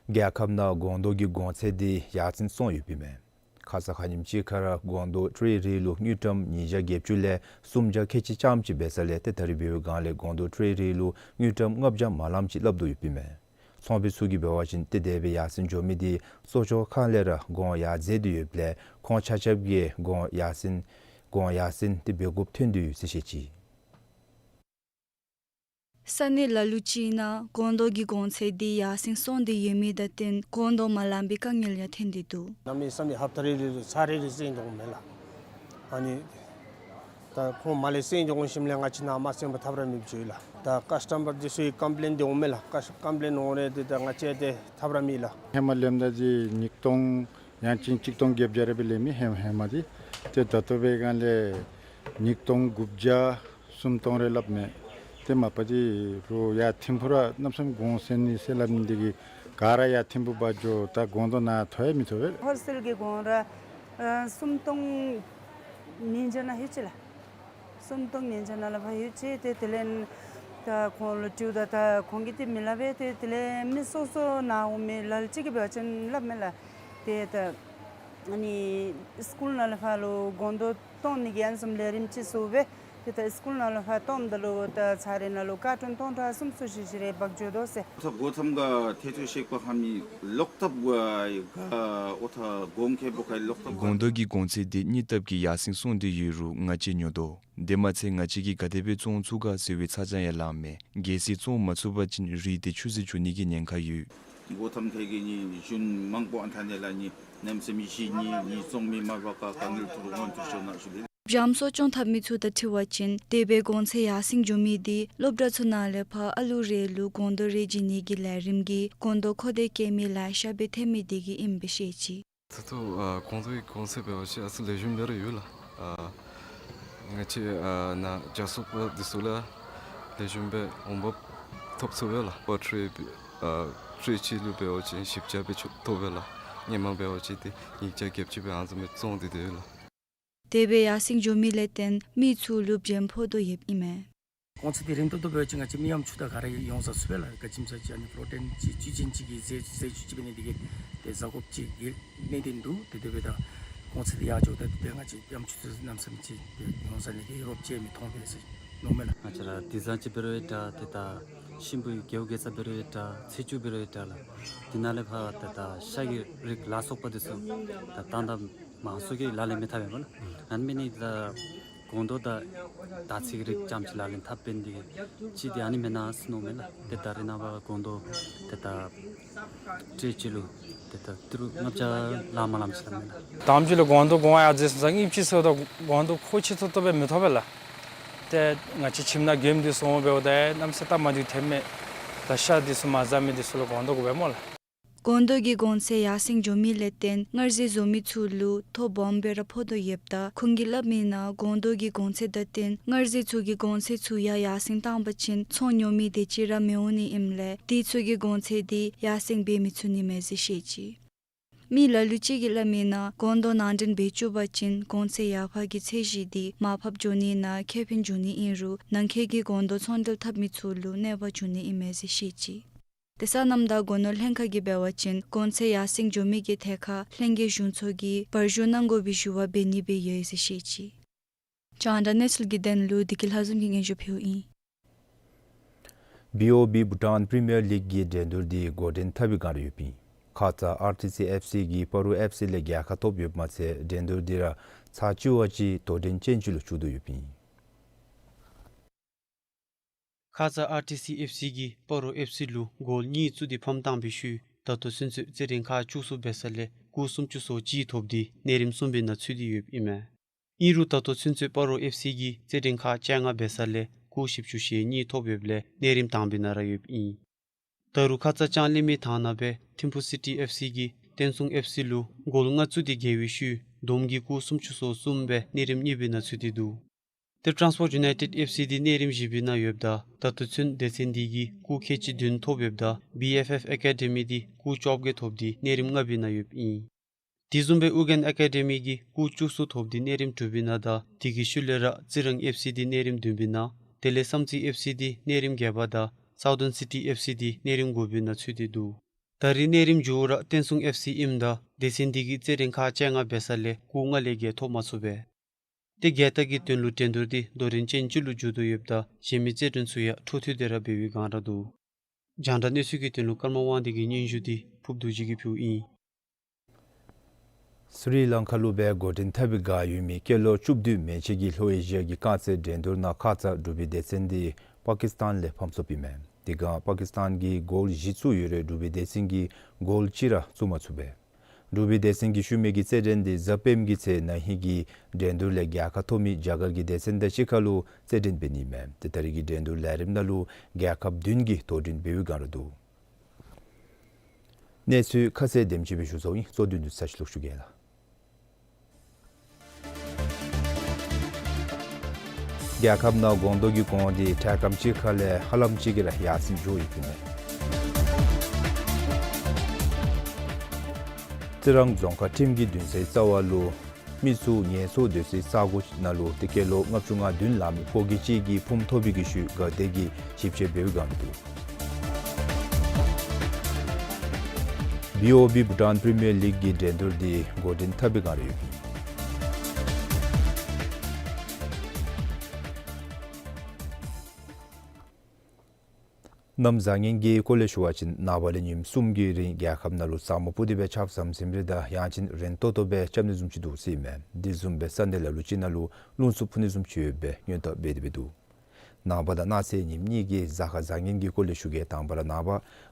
རྒྱལ་ཁབ་ནང་སྒོང་རྡོག་གི་གོང་ཚད་དེ་ཡར་སེང་སོང་ཡོདཔ་ཨིན་མས། ཁ་ཙ་ཁ་ཉིནམ་ཅིག་ཁར་སྒོང་རྡོག་ཊེ་རེ་ལུ་དངུལ་ཀྲམ་ཉིས་བརྒྱ་བརྒྱད་ཅུ་ལས་སུམ་བརྒྱ་ཁལ་གཅིག་ཙམ་ཅིག་འབད་ས་ལས་ཏེ་ད་རིས་འབདཝ་སྒང་ལས་སྒོང་རྡོག་ཊེ་རེ་ལུ་དངུལ་ཀྲམ་ལྔ་བརྒྱ་མ་ལངམ་ཅིག་སླབ་དོ་ཡོདཔ་ཨིན་མས། ཚོང་པ་ཚུ་གིས་འབད་བ་ཅིན་ཏེ་དེ་སྦེ་ཡར་སེང་འགྱོ་མི་དེ་གསོག་འཇོག་ཁང་ལས་ར་གོང་ཡར་འཛེགས་ཏེ་ཡོདཔ་ལས་ཁོང་ཆ་ཁྱབ་ཀྱིས་གོང་ཡར་སེང་གོང་ཡར་སེང་དེ་འབད་དགོཔ་ཐོན་ཏེ་ཡོད་ཟེར་བཤད་ཅི། ས་གནས་ལ་ལུ་ཅིག་ནང་སྒོང་རྡོག་གི་གོང་ཚད་དེ་ཡར་སེང་སོང་སྟེ་ཡོད་མི་དང་བསྟུན་སྒོང་རྡོག་མ་ལངམ་པའི་དཀའ་ངལ་ཡང་ཐོན་ཏེ་འདུག། གནམ་མེད་ས་མེད་ཧབ་ཏ་རེ་རེ་ལུ་ཚར་རེ་རེ་སེང་འགྱོཝ་མས་ལགས། ཨ་ནི་ད་ཁོང་མར་ལས་སེང་འགྱོ་དགོ་ཞིནམ་ལས་ང་བཅས་ནཱ་མ་སེང་པར་ཐབས་ར་མེདཔ་ཅིག་ཡོད་ལགས། ད་ཀཱསི་ཊ་མར་འདི་ཚུ་གིས་ཀམ་པི་ལེན་འདི་འོང་མས་ལགས། ཀཱསི་ཀམ་པི་ལེན་འོང་རུང་ཏེ་ད་ང་བཅས་ཏེ་ཐབས་ར་མེད་ལགས། ཧེ་མ་ལེནམ་ད་འདི་ཉིས་སྟོང་ཡང་ཅིན་གཅིག་སྟོང་བརྒྱད་བརྒྱ་རེ་སྦེ་ལེན་མི་ཧེ་ཧེ་མ་འདི། ཏེ་ད་ལྟོ་འབད་བའི་སྒང་ལས་ཉིས་སྟོང་དགུ་བརྒྱ་སུམ་སྟོང་རེ་སླབ་མས། ཏེ་མ་པ་འདི་རུང་ཡར་ཐིམ་ཕུག་ར་གནམ་མེད་ས་མེད་གོང་སེང་ནི་ཟེར་སླབ་ནི་འདི་གིས་ག་ར་ཡར་ཐིམ་ཕུག་འབག་འགྱོ། ད་སྒོང་རྡོག་ནཱ་ཐོབ་ཡང་མི་ཐོབ་པས། ཧོལ་སེལ་གྱི་གོང་ར་ཨ་སུམ་སྟོང་ཉིས་བརྒྱ་ནང་ལྷོད་ཅི་ལགས། སུམ་སྟོང་ཉིས་བརྒྱ་ནང་ལྷོད་ཅི། ཏེ་དེ་ལས་ད་ཁོང་ལུ་དྲིཝ་ད་ད་ཁོང་གིས་ཏེ་མི་སླབ་པས། ཏེ་དེ་ལས་མི་སོ་སོ་ནཱ་འོང་མི་ལ་ལུ་ཅིག་གིས་འབད་བ་ཅིན་སླབ་མས་ལགས། ཏེ་ད་ཨ་ནི་སི་ཀུལ་ནང་ལུ་ཕར་ལུ་སྒོང་རྡོག་བཏོན་ནི་གི་ཨ་ནི་བཟུམ་ལས་རིམ་ཅིག་བཟོ་སྦེ་ཏེ་ད་སི་ཀུལ་ནང་ལུ་ཕར་བཏོནམ་ད་ལུ་ད་ཚར་རེ་ནང་ལུ་ཀར་ཊུན་སྟོང་ཕྲག་གསུམ་ཚུ་ཅིག་ཅིག་རེ་འབག་འགྱོ་དོ་ཟེར། ཨོ་ཐ་སྒོ་ཐམ་ག་ཐེ་ཐོ་ཤེག་པ་ཧ་མི་ལོག་ཐབས་ག་ཨོ་ཐ་སྒོང་ཁེ་པོ་ཁ་ལོག་ཐབས་ག། སྒོང་རྡོག་གི་གོང་ཚད་དེ་དངུལ་ཐབས་ཀྱིས་ཡར་སེང་སོང་སྟེ་ཡོད་རུང་ང་བཅས་ཉོ་དོ། དེ་མ་ཚད་ང་བཅས་ཀྱིས་ག་དེ་སྦེ་བཙོང་ཚུགས་ག་ཟེར་བའི་ཚ་གྱང་ཡང་ལངམ་མས། གལ་སྲིད་བཙོང་མ་ཚུགས་པ་ཅིན་རི་དེ་ཆུ་ཟེར་འགྱོ་ནི་གི་ཉེན་ཁ་ཡོད། སྒོ་ཐམ་ཁེ་གི་ནི་གཞུང་མང་པོ་ཨ་ཐ་ནི་ལ་ནི་གནམ་མེད་ས་མེད་གཞི་ནི་ནི་བཙོང་མི་མ་པ་ག་དཀའ་ངལ་ཐུག་རུང་ཏེ་ཤོ་ན་ཤུ་ལེ། བྱམས་སོ་སྐྱོང་འཐབ་མི་ཚུ་དང་འཁྲིལ་བ་ཅིན་དེ་སྦེ་གོང་ཚད་ཡར་སེང་འགྱོ་མི་དེ་སློབ་གྲྭ་ཚུ་ནང་ལས་ཕར་ཨ་ལུ་རེ་ལུ་སྒོང་རྡོག་རེ་བྱིན་ནི་གི་ལས་རིམ་གྱིས་སྒོང་རྡོག་མཁོ་འདོད་བསྐྱེད་མི་ལེ་ཤ་སྦེ་ཐོན་མི་དེ་གིས་ཨིནམ་སྦེ་བཤད་ཅི། ད་ལྟོ་ཨ་སྒོང་རྡོག་གི་གོང་ཚད་འབད་བ་ཅིན་ཨ་ཙི་ལེགས་ཤོམ་སྦེ་ར་ཡོད་ལགས། ཨ་ང་བཅས་ཨ་ནཱ་བྱ་གསོ་པ་འདི་ཚུ་ལུ་ལེགས་ཤོམ་སྦེ་འོང་འབབ་ཐོབ་ཚུགས་པས་ལགས། པ་ཊི་རེ་ཨ་ཊེ་རེ་གཅིག་ལུ་འབད་བ་ཅིན་བཞི་བརྒྱ་སྦེ་ཐོབ་པས་ལགས། སྔོན་མ་འབད་བ་ཅིན་ཏེ་ཉིས་བརྒྱ་བརྒྱད་ཅུ་སྦེ་ཨ་ནི་བཟུམ་སྦེ་བཙོང་སྟེ་སྡོད་ཡོད་ལགས། དེ་སྦེ་ཡར་སེང་འགྱོ་མི་ལས་བརྟེན་མི་ཚུ་ལུ་བྱེམ་ཕོག་དོ་ཡོདཔ་ཨིན་མས། གོང་ཚད་འདི་རིམ་ཏོག་ཏོ་འབད་བ་ཅིན་ང་བཅས་མི་ཡམ་ཆུང་ད་ག་ར་ཡོང་ས་ཚུགས་པས་ལགས། ག་ཅི་སྨོ་ཟེར་བ་ཅིན་ཨ་ནི་པྲོ་ཊིན་ཅིག་བཅུད་ཅན་ཅིག་གི་ཟས་ཟས་བཅུད་ཅིག་འབད་ནི་དེ་གིས་ཏེ་ཟ་དགོཔ་ཅིག་གི་གནད་དོན་འདུག། ཏེ་དེ་འབདཝ་ད་གོང་ཚད་འདི་ཡར་འགྱོཝ་ད་ཏེ་ང་བཅས་ཡམ་ཆུང་ཚུ་གནམ་མེད་ས་མེད་ཅིག་ཏེ་ཡོང་ས་ནི་དེ་རོགས་ཅིག་མི་མཐོང་པས་ཟེར་མནོཝ་མས་ལགས། ང་བཅས་ར་དེ་ཟན་ཅིག་འབད་རུང་ཡང་འདྲ། ཏེ་ད་ཤིང་བུ་གེའུ་གེ་ཚ་འབད་རུང་ཡང་འདྲ། ཚེས་བཅུ་འབད་རུང་ཡང་འདྲ་ལགས། དེ་ནང་ལས་ཕར་ཏེ་ད་ཤ་གི་རིགས་ལ་སོགས་པ་འདི་ཚུ་ད་ཏན་ཏན་མང་སུ་གིས་ལག་ལེན་མི་འཐབ་པས་སྨོ་ལགས། ཨ་ནི་འབད་ནི་དེ་ད་སྒོང་རྡོག་དང་དར་ཚིལ་གྱི་རིགས་རྐྱངམ་ཅིག་ལག་ལེན་འཐབ་འབད་ནི་དེ་གིས་ཅིག་དེ་ཨ་ནི་མེན་ན་ཟེར་མནོཝ་མས་ལགས། ཏེ་ད་རེས་ནངས་པ་སྒོང་རྡོག་ཏེ་ད་ཊེ་རེ་གཅིག་ལུ་ཏེ་ད་ཏི་རུ་ལྔ་བརྒྱ་ལང་མ་ལངམ་ཅིག་ལགས་མས་ལགས། དང་པ་ཅིག་ལུ་སྒོང་རྡོག་གོང་ཡར་འཛེགས་སོང་ཙང་གཉིས་པ་ཅིག་ཟེརཝ་ད་སྒོང་རྡོག་མཁོ་ཆེ་ཏོག་ཏོ་སྦེ་མི་ཐོབ་པས་ལགས། ཏེ་ང་བཅས་ཁྱིམ་ནང་མགྱོནམ་འདི་ཚུ་འོང་འབདཝ་ད་གནམ་མེད་ས་མེད་སྟབས་མ་བདེཝ་ཐོནམ་མས། ད་ཤ་འདི་ཚུ་མ་ཟ་མི་འདི་ཚུ་ལུ་སྒོང་རྡོག་དགོ་པས་སྨོ་ལགས། སྒོང་རྡོག་གི་གོང་ཚད་ཡར་སེང་འགྱོ་མི་ལས་བརྟེན་མངར་ཟས་བཟོ་མི་ཚུ་ལུ་ཐོ་སྦོམ་སྦེ་ར་ཕོག་དོ་ཡོདཔ་ད་ཁོང་གིས་སླབ་མིའི་ནང་སྒོང་རྡོག་གི་གོང་ཚད་དང་བསྟུན་མངར་ཟས་ཚུ་གི་གོང་ཚད་ཚུ་ཡང་ཡར་སེང་བཏང་པ་ཅིན་ཚོང་ཉོ་མི་དེ་ཅིག་ར་མི་འོང་ནི་ཨིནམ་ལས་དེ་ཚུ་གི་གོང་ཚད་དེ་ཡར་སེང་འབད་མི་ཚུགས་ནི་མས་ཟེར་བཤད་ཅི། མི་ལ་ལུ་ཅིག་གིས་སླབ་མིའི་ནང་སྒོང་རྡོག་ནང་འདྲེན་འབད་བཅུག་པ་ཅིན་གོང་ཚད་ཡར་འཕར་གྱི་ཚད་གཞི་དེ་མར་ཕབ་འགྱོ་ནི་ནང་ཁེ་ཕན་འབྱུང་ནི་ཨིན་རུང་ནང་འཁོད་ཀྱི་སྒོང་རྡོག་ཚོང་འབྲེལ་འཐབ་མི་ཚུ་ལུ་གནོད་པ་འབྱུང་ནི་ཨིན་མས་ཟེར་བཤད་ཅི། དེ་སོ་ནམ་དང་སྒོ་ནོར་ལྷན་ཁག་གིས་འབད་བ་ཅིན་གོང་ཚད་ཡར་སེང་འགྱོ་མི་གི་ཐད་ཁར་ལྷན་རྒྱས་གཞུང་ཚོགས་ཀྱིས་བར་ཞུ་གནང་དགོ་པའི་ཞུ་བ་འབད་ནི་སྦེ་ཡོད་ཟེར་བཤད་ཅི། རྒྱང་བསྒྲགས་གནས་ཚུལ་གྱི་དོན་ལུ་བདེ་སྐྱིད་ལྷ་འཛོམས་ཀྱིས་སྙན་ཞུ་ཕུལཝ་ཨིན། བི་ཨོ་བི་བྷུ་ཊཱན་པི་རི་མི་ཡར་ལིག་གི་འགྲན་བསྡུར་འདི་འགོ་འདྲེན་འཐབ་པའི་བསྒང་ར་ཡོདཔ་ཨིན། ཁ་ཙ་ཨར་ཊི་སི་ཨེཕ་སི་གིས་སྤ་རོ་ཨེཕ་སི་ལས་རྒྱལ་ཁ་ཐོབ་ཡོདཔ་མ་ཚད་འགྲན་བསྡུར་འདི་ར་ཚར་གཅིག་བ་ཅིག་དོ་འགྲན་ཅན་ཅིག་ལུ་གྱུར་དོ་ཡོདཔ་ཨིན། ཁ་ཙ་ཨར་ཊི་སི་ཨེཕ་སི་གིས་སྤ་རོ་ཨེཕ་སི་ལུ་གོལ་གཉིས་བཙུགས་ཏེ་ཕམ་བཏང་བའི་ཤུལ་ད་ལྟོ་ཚུན་ཚོད་རྩེད་འགྲན་ཁག་བཅུ་གསུམ་འབད་ས་ལས་སྐུགས་སུམ་ཅུ་སོ་གཅིག་ཐོབ་སྟེ་གནས་རིམ་གསུམ་པའི་ནང་ཚུད་དེ་ཡོདཔ་ཨིན་མས། ཨིན་རུང་ད་ལྟོ་ཚུན་ཚོད་སྤ་རོ་ཨེཕ་སི་གིས་རྩེད་འགྲན་ཁག་བཅོ་ལྔ་འབད་ས་ལས་སྐུགས་བཞི་བཅུ་ཞེ་གཉིས་ཐོབ་ཡོདཔ་ལས་གནས་རིམ་དང་པའི་ནང་ར་ཡོདཔ་ཨིན། ད་རུང་ཁ་ཙ་ལྕང་གླིང་མི་དང་ནང་སྦེ་ཐིམ་ཕུ་སི་ཊི་ཨེཕ་སི་གིས་བསྟན་སྲུང་ཨེཕ་སི་ལུ་གོལ་ལྔ་བཙུགས་ཏེ་རྒྱལ་བའི་ཤུལ་བསྡོམས་ཀྱིས་སྐུགས་སུམ་ཅུ་སོ་གསུམ་སྦེ་གནས་རིམ་གཉིས་པའི་ནང་ཚུད་དེ་འདུག། ཏེ་ཊཱནསི་ཕོརཊ་ཡུ་ནའི་ཊེཌ་ཨེཕ་སི་འདི་གནས་རིམ་བཞི་པའི་ནང་ཡོདཔ་ད་ད་ལྟོ་ཚུན་སྡེ་ཚན་འདི་གིས་སྐུགས་ཁལ་གཅིག་བདུན་ཐོབ་ཡོདཔ་ད་བི་ཨེཕ་ཨེཕ་ཨེ་ཀ་ཌེ་མི་འདི་སྐུགས་བཅོ་བརྒྱད་ཐོབ་སྟེ་གནས་རིམ་ལྔ་པའི་ནང་ཡོདཔ་ཨིན། དེ་བཟུམ་སྦེ་ཨུ་རྒྱན་ཨེ་ཀ་ཌེ་མི་གིས་སྐུགས་བཅུ་གསུམ་ཐོབ་སྟེ་གནས་རིམ་དྲུག་པའི་ནང་དང་དེ་གི་ཤུལ་ལས་ར་རྩི་རང་ཨེཕ་སི་འདི་གནས་རིམ་བདུན་པའི་ནང་དེ་ལས་བསམ་རྩེ་ཨེཕ་སི་འདི་གནས་རིམ་བརྒྱད་པ་དང་སའུ་ཐརན་སི་ཊི་ཨེཕ་སི་འདི་གནས་རིམ་དགུ་པའི་ནང་ཚུད་དེ་འདུག། ད་རེས་གནས་རིམ་མཇུག་ར་བསྟན་སྲུང་ཨེཕ་སི་ཨིནམ་ད་སྡེ་ཚན་འདི་གིས་རྩེད་འགྲན་ཁག་བཅོ་ལྔ་འབད་ས་ལས་སྐུགས་ལྔ་ལས་བརྒལ་ཐོབ་མ་ཚུགས་པས། ཏེ་རྒྱལ་རྟགས་ཀྱི་དོན་ལུ་འགྲན་བསྡུར་འདི་དོ་འགྲན་ཅན་ཅིག་ལུ་འགྱུར་དོ་ཡོདཔ་ད་གཞན་མི་རྩེད་འགྲན་ཚུ་ཡང་འཕྲོ་མཐུད་དེ་ར་འབད་བའི་བསྒང་ར་འདུག། རྒྱང་བསྒྲགས་གནས་ཚུལ་གྱི་དོན་ལུ་ཀརྨ་དབང་འདུས་ཀྱི་སྙན་ཞུ་འདི་ཕུབ་རྡོ་རྗེ་གིས་ཕུལཝ་ཨིན། སི་རི་ལང་ཀ་ལུ་སྦེ་འགོ་འདྲེན་འཐབ་པའི་བསྒང་ཡོད་མི་སྐྱེས་ལོ་བཅུ་བདུན་མན་ཆད་ཀྱི་ལྷོ་ཨེ་ཤི་ཡ་གི་རྐང་རྩེད་འགྲན་བསྡུར་ནང་ཁ་ཙ་འབྲུག་པའི་སྡེ་ཚན་འདི་པ་ཀིསི་ཐན་ལས་ཕམ་སོཔ་ཨིན་མས། དེ་སྒང་པ་ཀིསི་ཐན་གྱིས་གོལ་བཞི་བཙུགས་ཡོད་རུང་འབྲུག་པའི་སྡེ་ཚན་གྱིས་གོལ་གཅིག་ར་བཙུགས་མ་ཚུགས་པས། འབྲུག་པའི་སྡེ་ཚན་གྱི་ཤུལ་མའི་གི་རྩེད་འགྲན་འདི་གཟའ་སྤེནམ་གི་ཚེ་ན་ཧིང་གི་འགྲན་བསྡུར་ལས་རྒྱལ་ཁ་ཐོབ་མི་རྒྱ་གར་གྱི་སྡེ་ཚན་དང་གཅིག་ཁར་ལུ་རྩེད་འགྲན་འབད་ནི་མས། ཏེ་ད་རེས་ཀྱི་འགྲན་བསྡུར་ལས་རིམ་ནང་ལུ་རྒྱལ་ཁབ་བདུན་གྱིས་དོ་འགྲན་འབད་བའི་བསྒང་ར་འདུག། གནས་ཚུལ་ཁ་གསལ་དེམ་ཅིག་སྦེ་ཞུ་ཚརཝ་ཨིན། གཙོ་དོན་འདི་ཚུ་ཞུ་གེ་ལགས། རྒྱལ་ཁབ་ནང་སྒོང་རྡོག་གི་གོང་འདི་ཐེངས་གཅིག་ཁར་ལས་ཧ་ལམ་ཅིག་གིས་ར་ཡར་སེང་འགྱོ་ཡོདཔ་ཨིན་མས། རྩི་རང་རྫོང་ཁག་ཁྲིམས་ཀྱི་འདུན་སའི་རྩ་བ་ལུ་མི་ཚུ་ངལ་གསོ་སྡོད་སའི་ས་གོ་ནང་ལུ་ཏེ་སྐྱེས་ལོ་ལྔ་བཅུ་ང་བདུན་ལང་མི་ཕོ་སྐྱེས་ཅིག་གིས་ཕུངམ་ཐོབ་པའི་གི་ཤུལ་ག་དེ་གིས་ཞིབ་དཔྱད་འབད་བའི་བསྒང་འདུག། བི་ཨོ་བི་བྷུ་ཊཱན་པི་རི་མི་ཡར་ལིག་གི་འགྲན་བསྡུར་འདི་འགོ་འདྲེན་འཐབ་པའི་བསྒང་ར་ཡོདཔ་ཨིན། གནམ་བཟང་ངན་གྱི་སྐོར་ལས་ཞུ་བ་ཅིན་ནངས་པ་ལས་ཉིནམ་གསུམ་གྱི་རིང་རྒྱལ་ཁབ་ནང་ལུ་ས་སྨུག་སྤུབས་ཏེ་སྦེ་ཆརཔ་ཟམ་ཟིམ་རེ་དང་ཡང་ཅིན་རན་ཏོག་ཏོ་སྦེ་རྐྱབ་ནི་བཟུམ་ཅིག་འདུག་ཟེར་ཨིན་མས། དེ་བཟུམ་སྦེ་ས་གནས་ལ་ལུ་ཅིག་ནང་ལུ་རླུང་འཚུབ་འཕུ་ནི་བཟུམ་ཅིག་ཡོད་པའི་སྔོན་བརྟག་འབད་དེ་སྦེ་འདུག། ནངས་པ་དང་གནངས་ཚེ་ཉིནམ་གཉིས་ཀྱི་གཟའ་སྐར་བཟང་ངན་གྱི་སྐོར་ལས་ཞུ་གེ། དང་པ་ར་ནངས་པ་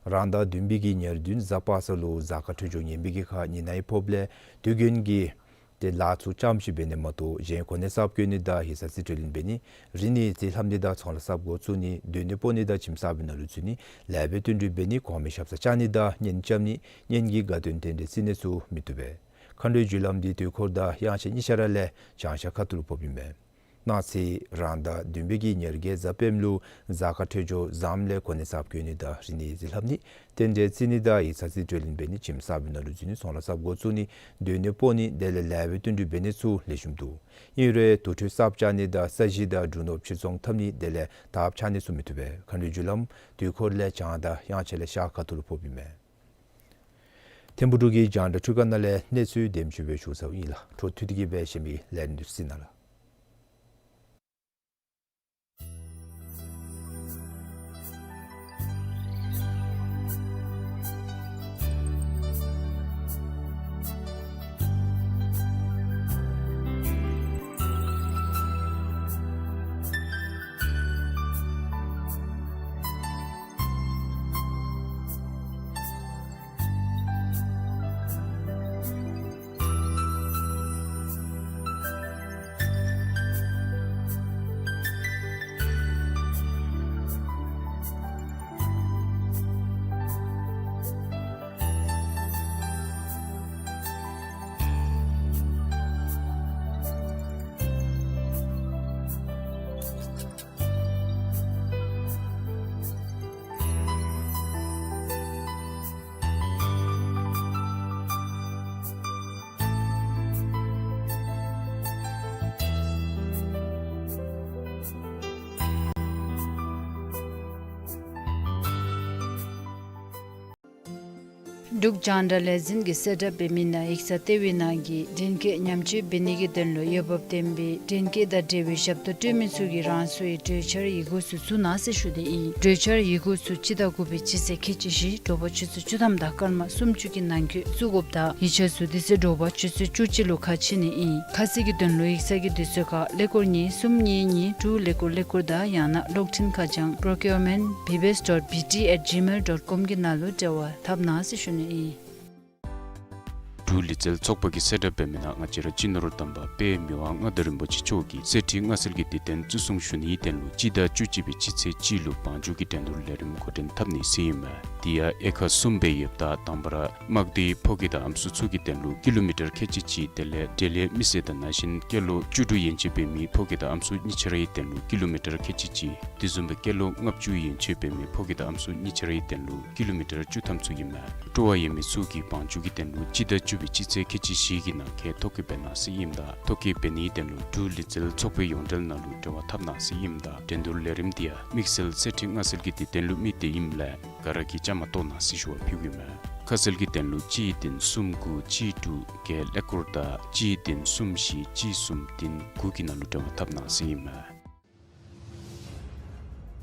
རང་ཟླ་བདུན་པའི་གི་ཉེར་བདུན་གཟའ་པ་སངས་ལུ་གཟའ་སྐར་འཕྲོད་སྦྱོར་ངན་པའི་གི་ཁར་ཉི་ནག་ཡང་ཕོགཔ་ལས་དུས་རྒྱུན་གྱི་ཏེ་ལཱ་ཚུ་ཙམ་ཅིག་འབད་ནི་མ་གཏོགས་གཞན་གོ་གནས་གསརཔ་བསྐོ་ནི་དང་ཡིག་ཚང་རྩིས་སྤྲོད་ལེན་འབད་ནི་རིག་གནས་རྩིས་ལྷབ་ནི་དང་ཚོང་ལཱ་གསརཔ་འགོ་བཙུགས་ནི་སྡོད་གནས་སྤོ་ནི་དང་ཁྱིམ་གསརཔའི་ནང་ལུ་འཛུལ་ནི་ལེགས་པའི་བསྟུན་གྲོས་འབད་ནི་གོང་མའི་ཞབས་སར་བཅར་ནི་དང་གཉེན་རྐྱབ་ནི་གཉེན་གྱི་དགའ་སྟོན་རྟེན་འབྲེལ་བརྩི་ནི་ཚུ་མི་བཏུབ་པས། མཁའ་འགྲོའི་རྒྱུ་ལམ་འདི་དུས་འཁོར་དང་དབྱངས་འཆར་གཉིས་ཆ་ར་ལས་བྱང་ཤར་ཁ་ཐུག་ལུ་ཕོགཔ་ཨིན་མས། གནངས་ཚེ་རང་ཟླ་བདུན་པའི་གི་ཉེར་བརྒྱད་གཟའ་སྤེནམ་ལུ་གཟའ་སྐར་འཕྲོད་སྦྱོར་བཟངམ་ལས་གོ་གནས་གསརཔ་བསྐོ་ནི་དང་རིག་གནས་རྩིས་ལྷབ་ནི་རྟེན་འབྲེལ་བརྩི་ནི་དང་ཡིག་ཚང་རྩིས་སྤྲོད་ལེན་འབད་ནི་ཁྱིམ་གསརཔའི་ནང་ལུ་འཛུལ་ནི་ཚོང་ལཱ་གསརཔ་འགོ་བཙུགས་ནི་སྡོད་གནས་སྤོ་ནི་དེ་ལས་ལེགས་པའི་བསྟུན་གྲོས་འབད་ནི་ཚུ་ལེགས་ཤོམ་འདུག། ཨིན་རུང་དུར་ཁྲོད་གསརཔ་བཅག་ནི་དང་ས་གཞི་དང་འབྲུ་ནོར་ཕྱིར་ཚོང་འཐབ་ནི་དེ་ལས་དར་ཁྱབ་ནི་ཚུ་མི་བཏུབ་པས། མཁའ་འགྲོའི་རྒྱུ་ལམ་དུས་འཁོར་ལས་བྱང་དང་དབྱངས་འཆར་ལས་ཤར་ཁ་ཐུག་ལུ་ཕོགཔ་ཨིན་མས། ཐིམ་ཕུག་འབྲུག་གི་རྒྱང་བསྒྲགས་འཕྲུལ་ཁང་ནང་ལས་གནས་ཚུལ་དེམ་ཅིག་སྦེ་ཞུ་ཚརཝ་ཨིན་ལགས། འཕྲོ་མཐུད་དེ་གི་སྦེ་གཞན་མི་ལས་རིམ་འདི་གཟིགས་གནང་ལགས། འབྲུག་རྒྱང་བསྒྲགས་ལས་འཛིན་གྱིས་གསལ་བསྒྲགས་འབད་མི་ནང་ཡིག་ཚང་ལྟེ་བའི་ནང་གི་འདྲེན་སྐས་ཉམས་བཅོས་འབད་ནི་གི་དོན་ལུ་འོས་འབབ་ལྡན་པའི་འདྲེན་སྐས་དང་འབྲེལ་བའི་ཞབས་ཏོག་སྤྲོད་མི་ཚུ་གིས་རང་སོའི་གྲོས་འཆར་ཡི་གུ་ཚུ་བཙུགས་གནང་ཟེར་ཞུ་ནི་ཨིན། གྲོས་འཆར་ཡི་གུ་ཚུ་སྤྱི་ཟླ་དགུ་པའི་སྤྱི་ཚེས་ཁལ་གཅིག་བཞི་དྲོ་པ་ཆུ་ཚོད་བཅུ་ཐམ་དང་སྐར་མ་སུམ་ཅུ་གི་ནང་འཁོད་བཙུགས་དགོཔ་དང་ཡིག་ཆ་ཚུ་དེ་ཚེ་དྲོ་པ་ཆུ་ཚོད་བཅུ་གཅིག་ལུ་ཁ་ཕྱེ་ནི་ཨིན། ཁ་གསལ་གྱི་དོན་ལུ་ཡིག་ཚང་གི་དུས་ཚོད་ཁར་ཀླད་ཀོར་གཉིས་གསུམ་གཉིས་གཉིས་དྲུག་ཀླད་ཀོར་ཀླད་ཀོར་དང་ཡང་ན་གློག་འཕྲིན་ཁ་བྱང་procurement bbs dot bt at gmail dot com གི་ནང་ལུ་འབྲེལ་བ་འཐབ་གནང་ཟེར་ཞུ་ནི་ཨིན། འབྲུག་ལུས་རྩལ་ཚོགས་པ་གིས་གསལ་བསྒྲགས་འབད་མི་ནང་ང་བཅས་ར་སྤྱི་ནོར་དམ་པ་དཔལ་མི་དབང་མངའ་བདག་རིན་པོ་ཆེ་མཆོག་གི་གསེར་ཁྲི་མངའ་གསོལ་གྱི་དུས་སྟོན་བརྩི་སྲུང་ཞུ་ནིའི་དོན་ལུ་སྤྱི་ཟླ་བཅུ་གཅིག་པའི་སྤྱི་ཚེས་གཅིག་ལུ་བང་རྒྱུག་གི་འགྲན་བསྡུར་ལས་རིམ་འགོ་འདྲེན་འཐབ་ནི་ཟེར་ཨིན་མས། དེ་ཡང་དབྱེ་ཁག་གསུམ་སྦེ་ཡོདཔ་ད་དང་པ་ར་དམག་སྡེའི་ཕོ་སྐྱེས་དང་ཨམ་སྲུ་ཚུ་གི་དོན་ལུ་ཀི་ལོ་མི་ཊར་ཁལ་གཅིག་གཅིག་དེ་ལས་འབྲེལ་ཡོད་མི་སེར་དང་ན་གཞོན་སྐྱེས་ལོ་བཅུ་དྲུག་ཡན་ཆད་འབད་མི་ཕོ་སྐྱེས་དང་ཨམ་སྲུ་གཉིས་ཆ་རའི་དོན་ལུ་ཀི་ལོ་མི་ཊར་ཁལ་གཅིག་གཅིག། དེ་བཟུམ་སྦེ་སྐྱེས་ལོ་ལྔ་བཅུ་ཡན་ཆད་འབད་མི་ཕོ་སྐྱེས་དང་ཨམ་སྲུ་གཉིས་ཆ་རའི་དོན་ལུ་ཀི་ལོ་མི་ཊར་བཅུ་ཐམ་ཚུ་ཨིན་མས། སྤྲོ་བ་ཡོད་མི་ཚུ་གིས་བང་རྒྱུག་གི་དོན་ལུ་སྤྱི་ཟླ་བཅུ་པའི་སྤྱི་ཚེས་ཁལ་གཅིག་བཞི་གི་ནང་འཁོད་ཐོ་བཀོད་འབད་གནང་ཟེར་ཨིནམ་ད་ཐོ་བཀོད་འབད་ནིའི་དོན་ལུ་འབྲུག་ལུས་རྩལ་ཚོགས་པའི་ཡོངས་འབྲེལ་ནང་ལུ་འབྲེལ་བ་འཐབ་གནང་ཟེར་ཨིནམ་ད་འགྲན་བསྡུར་ལས་རིམ་འདི་ཡང་དམིགས་བསལ་གསེར་ཁྲི་མངའ་གསོལ་གྱི་དུས་སྟོན་ལུ་དམིགས་ཏེ་ཨིནམ་ལས་ག་ར་གིས་བཅའ་མར་གཏོགས་གནང་ཟེར་ཞུ་བ་ཕུལཝ་ཨིན་མས། ཁ་གསལ་གྱི་དོན་ལུ་གཅིག་བདུན་གསུམ་དགུ་གཅིག་དྲུག་བརྒྱད་ཀླད་ཀོར་དང་གཅིག་བདུན་གསུམ་བཞི་གཅིག་གསུམ་བདུན་དགུ་གི་ནང་ལུ་འབྲེལ་བ་འཐབ་གནང་ཟེར་ཨིན་མས།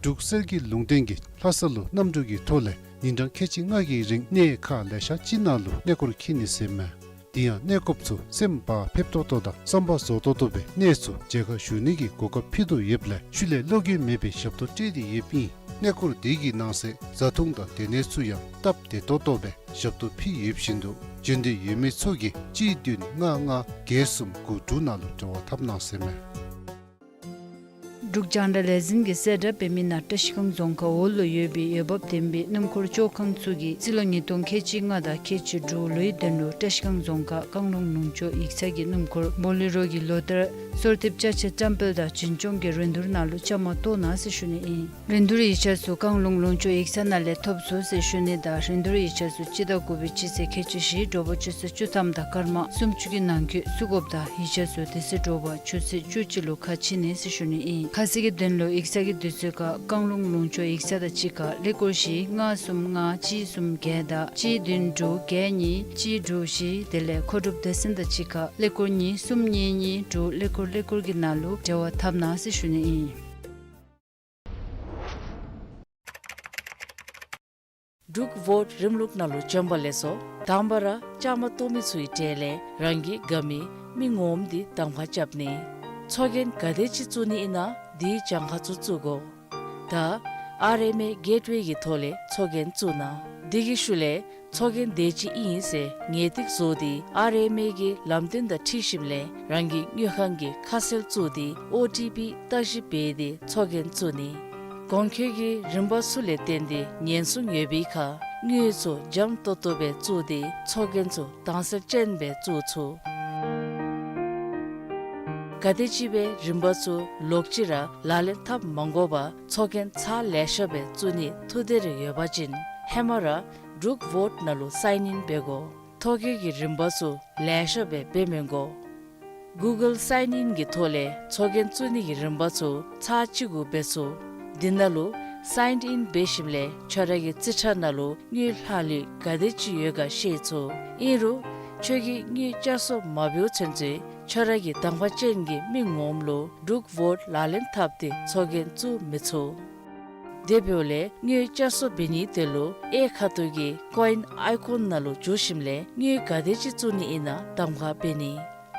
འབྲུག་གསེར་གྱི་ལུང་བསྟན་གྱིས་ལྷ་ས་ལུ་གནམ་གྲུ་གི་ཐོག་ལས་ཉིན་གྲངས་ཁལ་གཅིག་ལྔ་གི་རིང་གནས་ཁག་ལེ་ཤ་ཅིག་ནང་ལུ་གནས་སྐོར་འཁྱིད་ནི་ཟེར་མས། དེ་ཡང་གནས་སྐོརཔ་ཚུ་སེམས་བག་ཕེབས་ཏོག་ཏོ་དང་བསམ་པ་རྫོགས་ཏོག་ཏོ་སྦེ་གནས་ཚུ་མཇལ་ཁ་ཞུ་ནི་གི་གོ་སྐབས་ཕུལ་དོ་ཡོདཔ་ལས་ཤུལ་ལས་བློ་འགྱོད་མེད་པའི་ཞབས་ཏོག་སྤྲོད་དེ་ཡོདཔ་ཨིན། གནས་སྐོར་དེ་གི་ནང་གསེས་བཟའ་འཐུང་དང་སྡོད་གནས་ཚུ་ཡང་སྟབས་བདེ་ཏོག་ཏོ་སྦེ་ཞབས་ཏོག་ཕུལ་ཡོདཔ་བཞིན་དུ་འབྱོན་འདོད་ཡོད་མི་ཚུ་གིས་གཅིག་བདུན་ལྔ་ལྔ་བརྒྱད་གསུམ་དགུ་དྲུག་ནང་ལུ་འབྲེལ་བ་འཐབ་གནང་ཟེར་མས། འབྲུག་རྒྱང་བསྒྲགས་ལས་འཛིན་གྱིས་གསལ་བསྒྲགས་འབད་མི་ནང་བཀྲ་ཤིས་སྒང་རྫོང་ཁག་འོག་ལུ་ཡོད་པའི་འོས་འབབ་ལྡན་པའི་སྣུམ་འཁོར་བཅོ་ཁང་ཚུ་གིས་རྩིས་ལོ་ཉིས་སྟོང་ཁལ་གཅིག་ལྔ་དང་ཁལ་གཅིག་དྲུག་ལོའི་དོན་ལུ་བཀྲ་ཤིས་སྒང་རྫོང་ཁག་བཀང་ལུང་ལུང་ཕྱོགས་ཡིག་ཚང་གི་སྣུམ་འཁོར་བོ་ལེ་རོ་གི་ལོ་ལྟར་གསོལ་འདེབས་ཅ་ཆས་བཀྲམ་སྤེལ་དང་འཛིན་སྐྱོང་གི་རིན་བསྡུར་ནང་ལུ་བཅའ་མར་གཏོགས་གནང་ཟེར་ཞུ་ནི་ཨིན། རིན་བསྡུར་ཡིག་ཆ་ཚུ་བཀང་ལུང་ལུང་ཕྱོགས་ཡིག་ཚང་ནང་ལས་ཐོབ་ཚུགས་ཟེར་ཞུ་ནི་དང་རིན་བསྡུར་ཡིག་ཆ་ཚུ་སྤྱི་ཟླ་དགུ་པའི་སྤྱི་ཚེས་ཁལ་གཅིག་བཞི་དྲོ་པ་ཆུ་ཚོད་བཅུ་ཐམ་དང་སྐར་མ་སུམ་ཅུ་གི་ནང་འཁོད་བཙུགས་དགོཔ་དང་ཡིག་ཆ་ཚུ་དེ་ཚེ་དྲོ་པ་ཆུ་ཚོད་བཅུ་གཅིག་ལུ་ཁ་ཕྱེ་ནི་ཟེར་ཞུ་ནི་ཨིན། ཁ་གསལ་གྱི་དོན་ལུ་ཡིག་ཚང་གི་དུས་ཚོད་ཁར་བཀང་ལུང་ལུང་ཕྱོགས་ཡིག་ཚང་དང་གཅིག་ཁར་ཀླད་ཀོར་བཞི་ལྔ་གསུམ་ལྔ་གཅིག་གསུམ་བརྒྱད་དང་གཅིག་བདུན་དྲུག་བརྒྱད་གཉིས་གཅིག་དྲུག་བཞི་དེ་ལས་མཁོ་སྒྲུབ་སྡེ་ཚན་དང་གཅིག་ཁར་ཀླད་ཀོར་གཉིས་གསུམ་གཉིས་གཉིས་དྲུག་ཀླད་ཀོར་ཀླད་ཀོར་གྱི་ནང་ལུ་འབྲེལ་བ་འཐབ་གནང་ཟེར་ཞུ་ནི་ཨིན། འབྲུག་ཝོཊ་རིམ་ལུགས་ནང་ལུ་བྱོན་པ་ལེགས་སོ། དང་པ་ར་བཅའ་མར་གཏོགས་མི་ཚུའི་གྲས་ལས་རང་གི་དགའ་མི་མི་ངོམ་འདི་གདམ་ཁ་རྐྱབ་ནི། ཚོགས་རྒྱན་ག་དེ་ཅིག་བཙུགས་ནི་ཨིན་ན་དེའི་གྱངས་ཁ་ཚུ་བཙུགས་དགོ། ད་ཨར་ཨེམ་ཨེ་གེཊ་ཝེ་གི་ཐོག་ལས་ཚོགས་རྒྱན་བཙུགས་གནང་། དེ་གི་ཤུལ་ལས་ཚོགས་རྒྱན་དེ་ཅིག་ཨིན་ཟེར་ངེས་ཏིག་བཟོ་སྟེ་ཨར་ཨེམ་ཨེ་གི་ལམ་སྟོན་དང་འཁྲིལ་ཞིནམ་ལས་རང་གི་དངུལ་ཁང་གི་ཁ་གསལ་བཙུགས་ཏེ་ཨོ་ཊི་པི་བརྟག་ཞིབ་འབད་དེ་ཚོགས་རྒྱན་བཙུགས་ནི། གོང་འཁོད་ཀྱི་རིམ་པ་ཚུ་ལས་བརྟེན་ཏེ་ཉེན་སྲུང་ཡོད་པའི་ཁར་དངུལ་ཚུ་འཇམ་ཏོག་ཏོ་སྦེ་བཙུགས་ཏེ་ཚོགས་རྒྱན་ཚུ་དྭངས་གསལ་ཅན་སྦེ་བཙུགས་ཚུགས། ག་དེམ་ཅིག་སྦེ་རིམ་པ་ཚུ་ལོག་ཅི་ར་ལག་ལེན་འཐབ་མ་དགོ་པར་ཚོགས་རྒྱན་ཚར་ལེ་ཤ་སྦེ་བཙུགས་ནི་ཐུགས་འདོད་རེ་ཡོད་པ་ཅིན་ཧེ་མ་ར་འབྲུག་ཝོཊ་ནང་ལུ་སའིན་ཨིན་འབད་དགོ། ཐོ་བཀོད་ཀྱི་རིམ་པ་ཚུ་ལེ་ཤ་སྦེ་འབད་མི་དགོ། གུ་གཱལ་སའིན་ཨིན་གྱི་ཐོག་ལས་ཚོགས་རྒྱན་བཙུགས་ནི་གི་རིམ་པ་ཚུ་ཚར་གཅིག་གུ་འབད་ཚུགས། དེ་ནང་ལུ་སའིན་ཨིན་འབད་ཞིནམ་ལས་ཁྱོད་ར་གི་རྩིས་ཁྲ་ནང་ལུ་དངུལ་ལྷག་ལུས་ག་དེ་ཅིག་ཡོད་ག་ཤེས་ཚུགས། ཨིན་རུང་ཁྱོད་ཀྱིས་དངུལ་བསྐྱར་གསོ་མ་འབདཝ་ཚུན་ཚོད་ཁྱོད་ར་གི་དང་པ་ཅན་གྱི་མི་ངོམ་ལུ་འབྲུག་ཝོཊ་ལག་ལེན་འཐབ་སྟེ་ཚོགས་རྒྱན་བཙུགས་མི་ཚུགས། དེ་འབདཝ་ལས་དངུལ་བསྐྱར་གསོ་འབད་ནིའི་དོན་ལུ་གཡས་ཁ་ཐུག་གི་ཀོ་ཨིན་ཨའི་ཀོན་ནང་ལུ་འཛུལ་ཞིནམ་ལས་དངུལ་ག་དེ་ཅིག་བཙུགས་ནི་ཨིན་ན་གདམ་ཁ་འབད་ནི།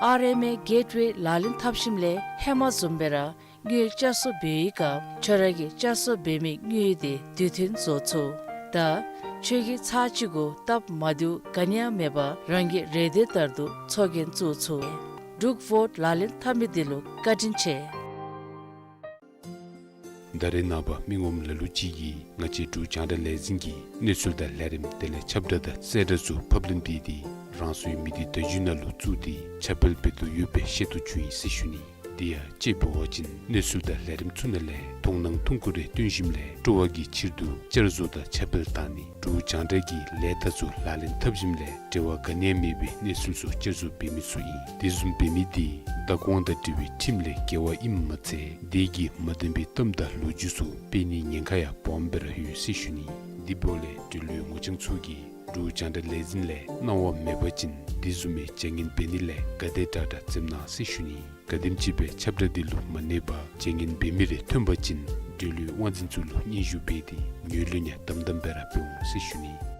ཨར་ཨེམ་ཨེ་གེཊ་ཝེ་ལག་ལེན་འཐབ་ཞིནམ་ལས་ཧེ་མ་བཟུམ་སྦེ་ར་དངུལ་བསྐྱར་གསོ་འབད་བའི་སྐབས་ཁྱོད་ར་གིས་བསྐྱར་གསོ་འབད་མི་དངུལ་དེ་དུས་མཐུན་བཟོ་ཚུགས། ད་ཁྱོད་ཀྱིས་ཚར་གཅིག་གུ་སྟབས་མ་བདེཝ་ག་ནི་ཡང་མེད་པར་རང་གི་རེ་འདོད་ལྟར་དུ་ཚོགས་རྒྱན་བཙུགས་ཚུགས། འབྲུག་ཝོཊ་ལག་ལེན་འཐབ་མི་འདི་ལུ་བཀའ་དྲིན་ཆེ། ད་རེས་ནངས་པ་མི་ངོམ་ལ་ལུ་ཅིག་གིས་ང་བཅས་འབྲུག་རྒྱང་བསྒྲགས་ལས་འཛིན་གྱི་གནས་ཚུལ་དང་ལས་རིམ་དེ་ལས་ཁྱབ་བསྒྲགས་དང་གསལ་བསྒྲགས་ཚུ་ཕབ་ལེན་འབད་དེ་རང་སོའི་མི་སྡེ་བརྡ་བརྒྱུད་ནང་ལུ་བཙུགས་ཏེ་ཁྱབ་སྤེལ་འབད་དོ་ཡོདཔ་སྦེ་ཤེས་རྟོགས་བྱུང་ཡི་ཟེར་ཞུ་ནི། དེ་ཡང་དཔྱེ་འབད་བ་ཅིན་གནས་ཚུལ་དང་ལས་རིམ་ཚུ་ནང་ལས་མཐོང་སྣང་ཐུང་ཀུ་རེ་བཏོན་ཞིནམ་ལས་སྤྲོ་བ་གི་ཕྱིར་དུ་བསྐྱར་བཟོ་དང་ཁྱབ་སྤེལ་བཏང་ནི། འབྲུག་རྒྱང་བསྒྲགས་ཀྱི་ལས་རྟགས་ཚུ་ལག་ལེན་འཐབ་ཞིནམ་ལས་འབྲེལ་བ་ག་ནི་ཡང་མེད་པའི་གནས་ཚུལ་ཚུ་བསྐྱར་བཟོ་འབད་མི་ཚུ་ཨིན། དེ་བཟུམ་འབད་མི་འདི་བདག་དབང་དང་འབྲེལ་བའི་ཁྲིམས་ལས་འགལ་བ་ཨིནམ་མ་ཚད་དེ་གིས་མ་བདེན་པའི་གཏམ་དང་ལོ་རྒྱུས་ཚུ་སྤེལ་ནིའི་ཉེན་ཁ་ཡང་སྦོམ་སྦེ་ར་ཡོད་ཟེར་ཞུ་ནི། དེ་འབདཝ་ལས་འབྲེལ་ཡོད་ངོ་རྐྱང་ཚུ་གིས་ འབྲུག་རྒྱང་བསྒྲགས་ལས་འཛིན་ལས་གནང་བ་མེད་པ་ཅིན་འདི་བཟུམ་མའི་བྱ་ངན་འབད་ནི་ལས་ག་དེ་དྲག་དྲག་འཛེམ་གནང་ཟེར་ཞུ་ནི། ག་དེམ་ཅིག་སྦེ་ཁྱབ་བསྒྲགས་འདི་ལུ་མ་གནས་པར་བྱ་ངན་འབད་མི་རེ་ཐོན་པ་ཅིན་འབྲེལ་ཡོད་དབང་འཛིན་ཚུ་ལུ་སྙན་ཞུ་འབད་དེ་ངོས་ལེན་ཡང་དམ་དམ་སྦེ་ར་འབད་འོང་ཟེར་ཞུ་ནི།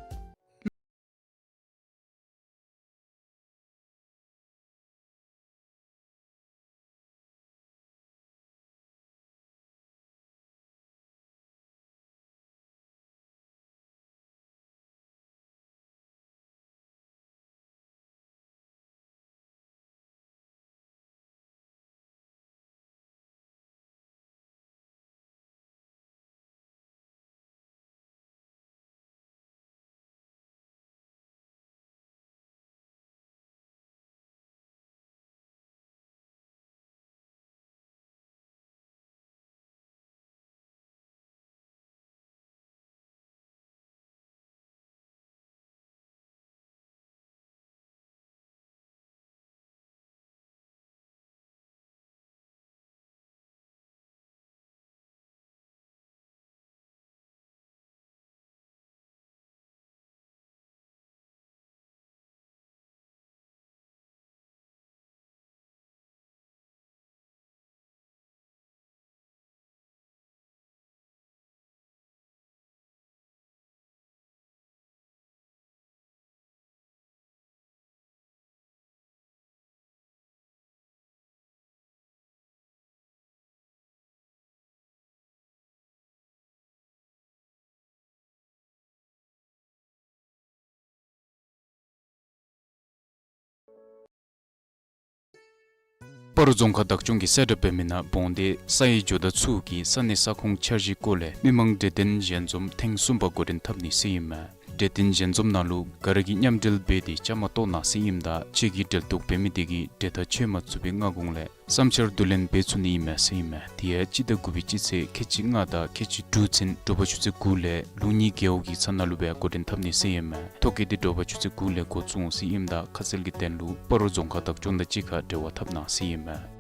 སྤ་རོ་རྫོང་ཁག་བདག་སྐྱོང་གིས་གསལ་བསྒྲགས་འབད་མི་ནང་བོང་སྡེ་ས་ཡི་ཇོ་བདག་ཚུ་གིས་ས་གནས་ས་ཁོངས་འཆར་གཞིའི་སྐོར་ལས་མི་མང་གྲོས་བསྟུན་ཞལ་འཛོམས་ཐེངས་གསུམ་པ་འགོ་འདྲེན་འཐབ་ནི་ཟེར་ཨིན་མས། གྲོས་བསྟུན་ཞལ་འཛོམས་ནང་ལུ་ག་ར་གིས་མཉམ་འབྲེལ་འབད་དེ་བཅའ་མར་གཏོགས་གནང་ཟེར་ཨིནམ་ད་ཁྱེད་ཀྱིས་འབྲེལ་གཏོགས་འབད་མི་དེ་གིས་གྲོས་ཐག་བཅད་མ་ཚུགས་པའི་སྔ་གོང་ལས་བསམ་འཆར་བསྡུ་ལེན་འབད་ཚུགས་ནི་ཨིན་མས་ཟེར་ཨིན་མས། དེ་ཡང་སྤྱི་ཟླ་དགུ་པའི་སྤྱི་ཚེས་ཁལ་གཅིག་ལྔ་དང་ཁལ་གཅིག་དྲུག་ཚུན་དྲོ་པ་ཆུ་ཚོད་དགུ་ལས་ལུགས་གཉིས་རྒེད་འོག་གི་ཚབ་ནང་ལུ་སྦེ་འགོ་འདྲེན་འཐབ་ནི་ཟེར་ཨིན་མས། ཐོ་བཀོད་འདི་དྲོ་པ་ཆུ་ཚོད་དགུ་ལས་འགོ་བཙུགས་འོང་ཟེར་ཨིནམ་ད་ཁ་གསལ་གྱི་དོན་ལུ་སྤ་རོ་རྫོང་ཁག་བདག་སྐྱོང་དང་གཅིག་ཁར་འབྲེལ་བ་འཐབ་གནང་ཟེར་ཨིན་མས།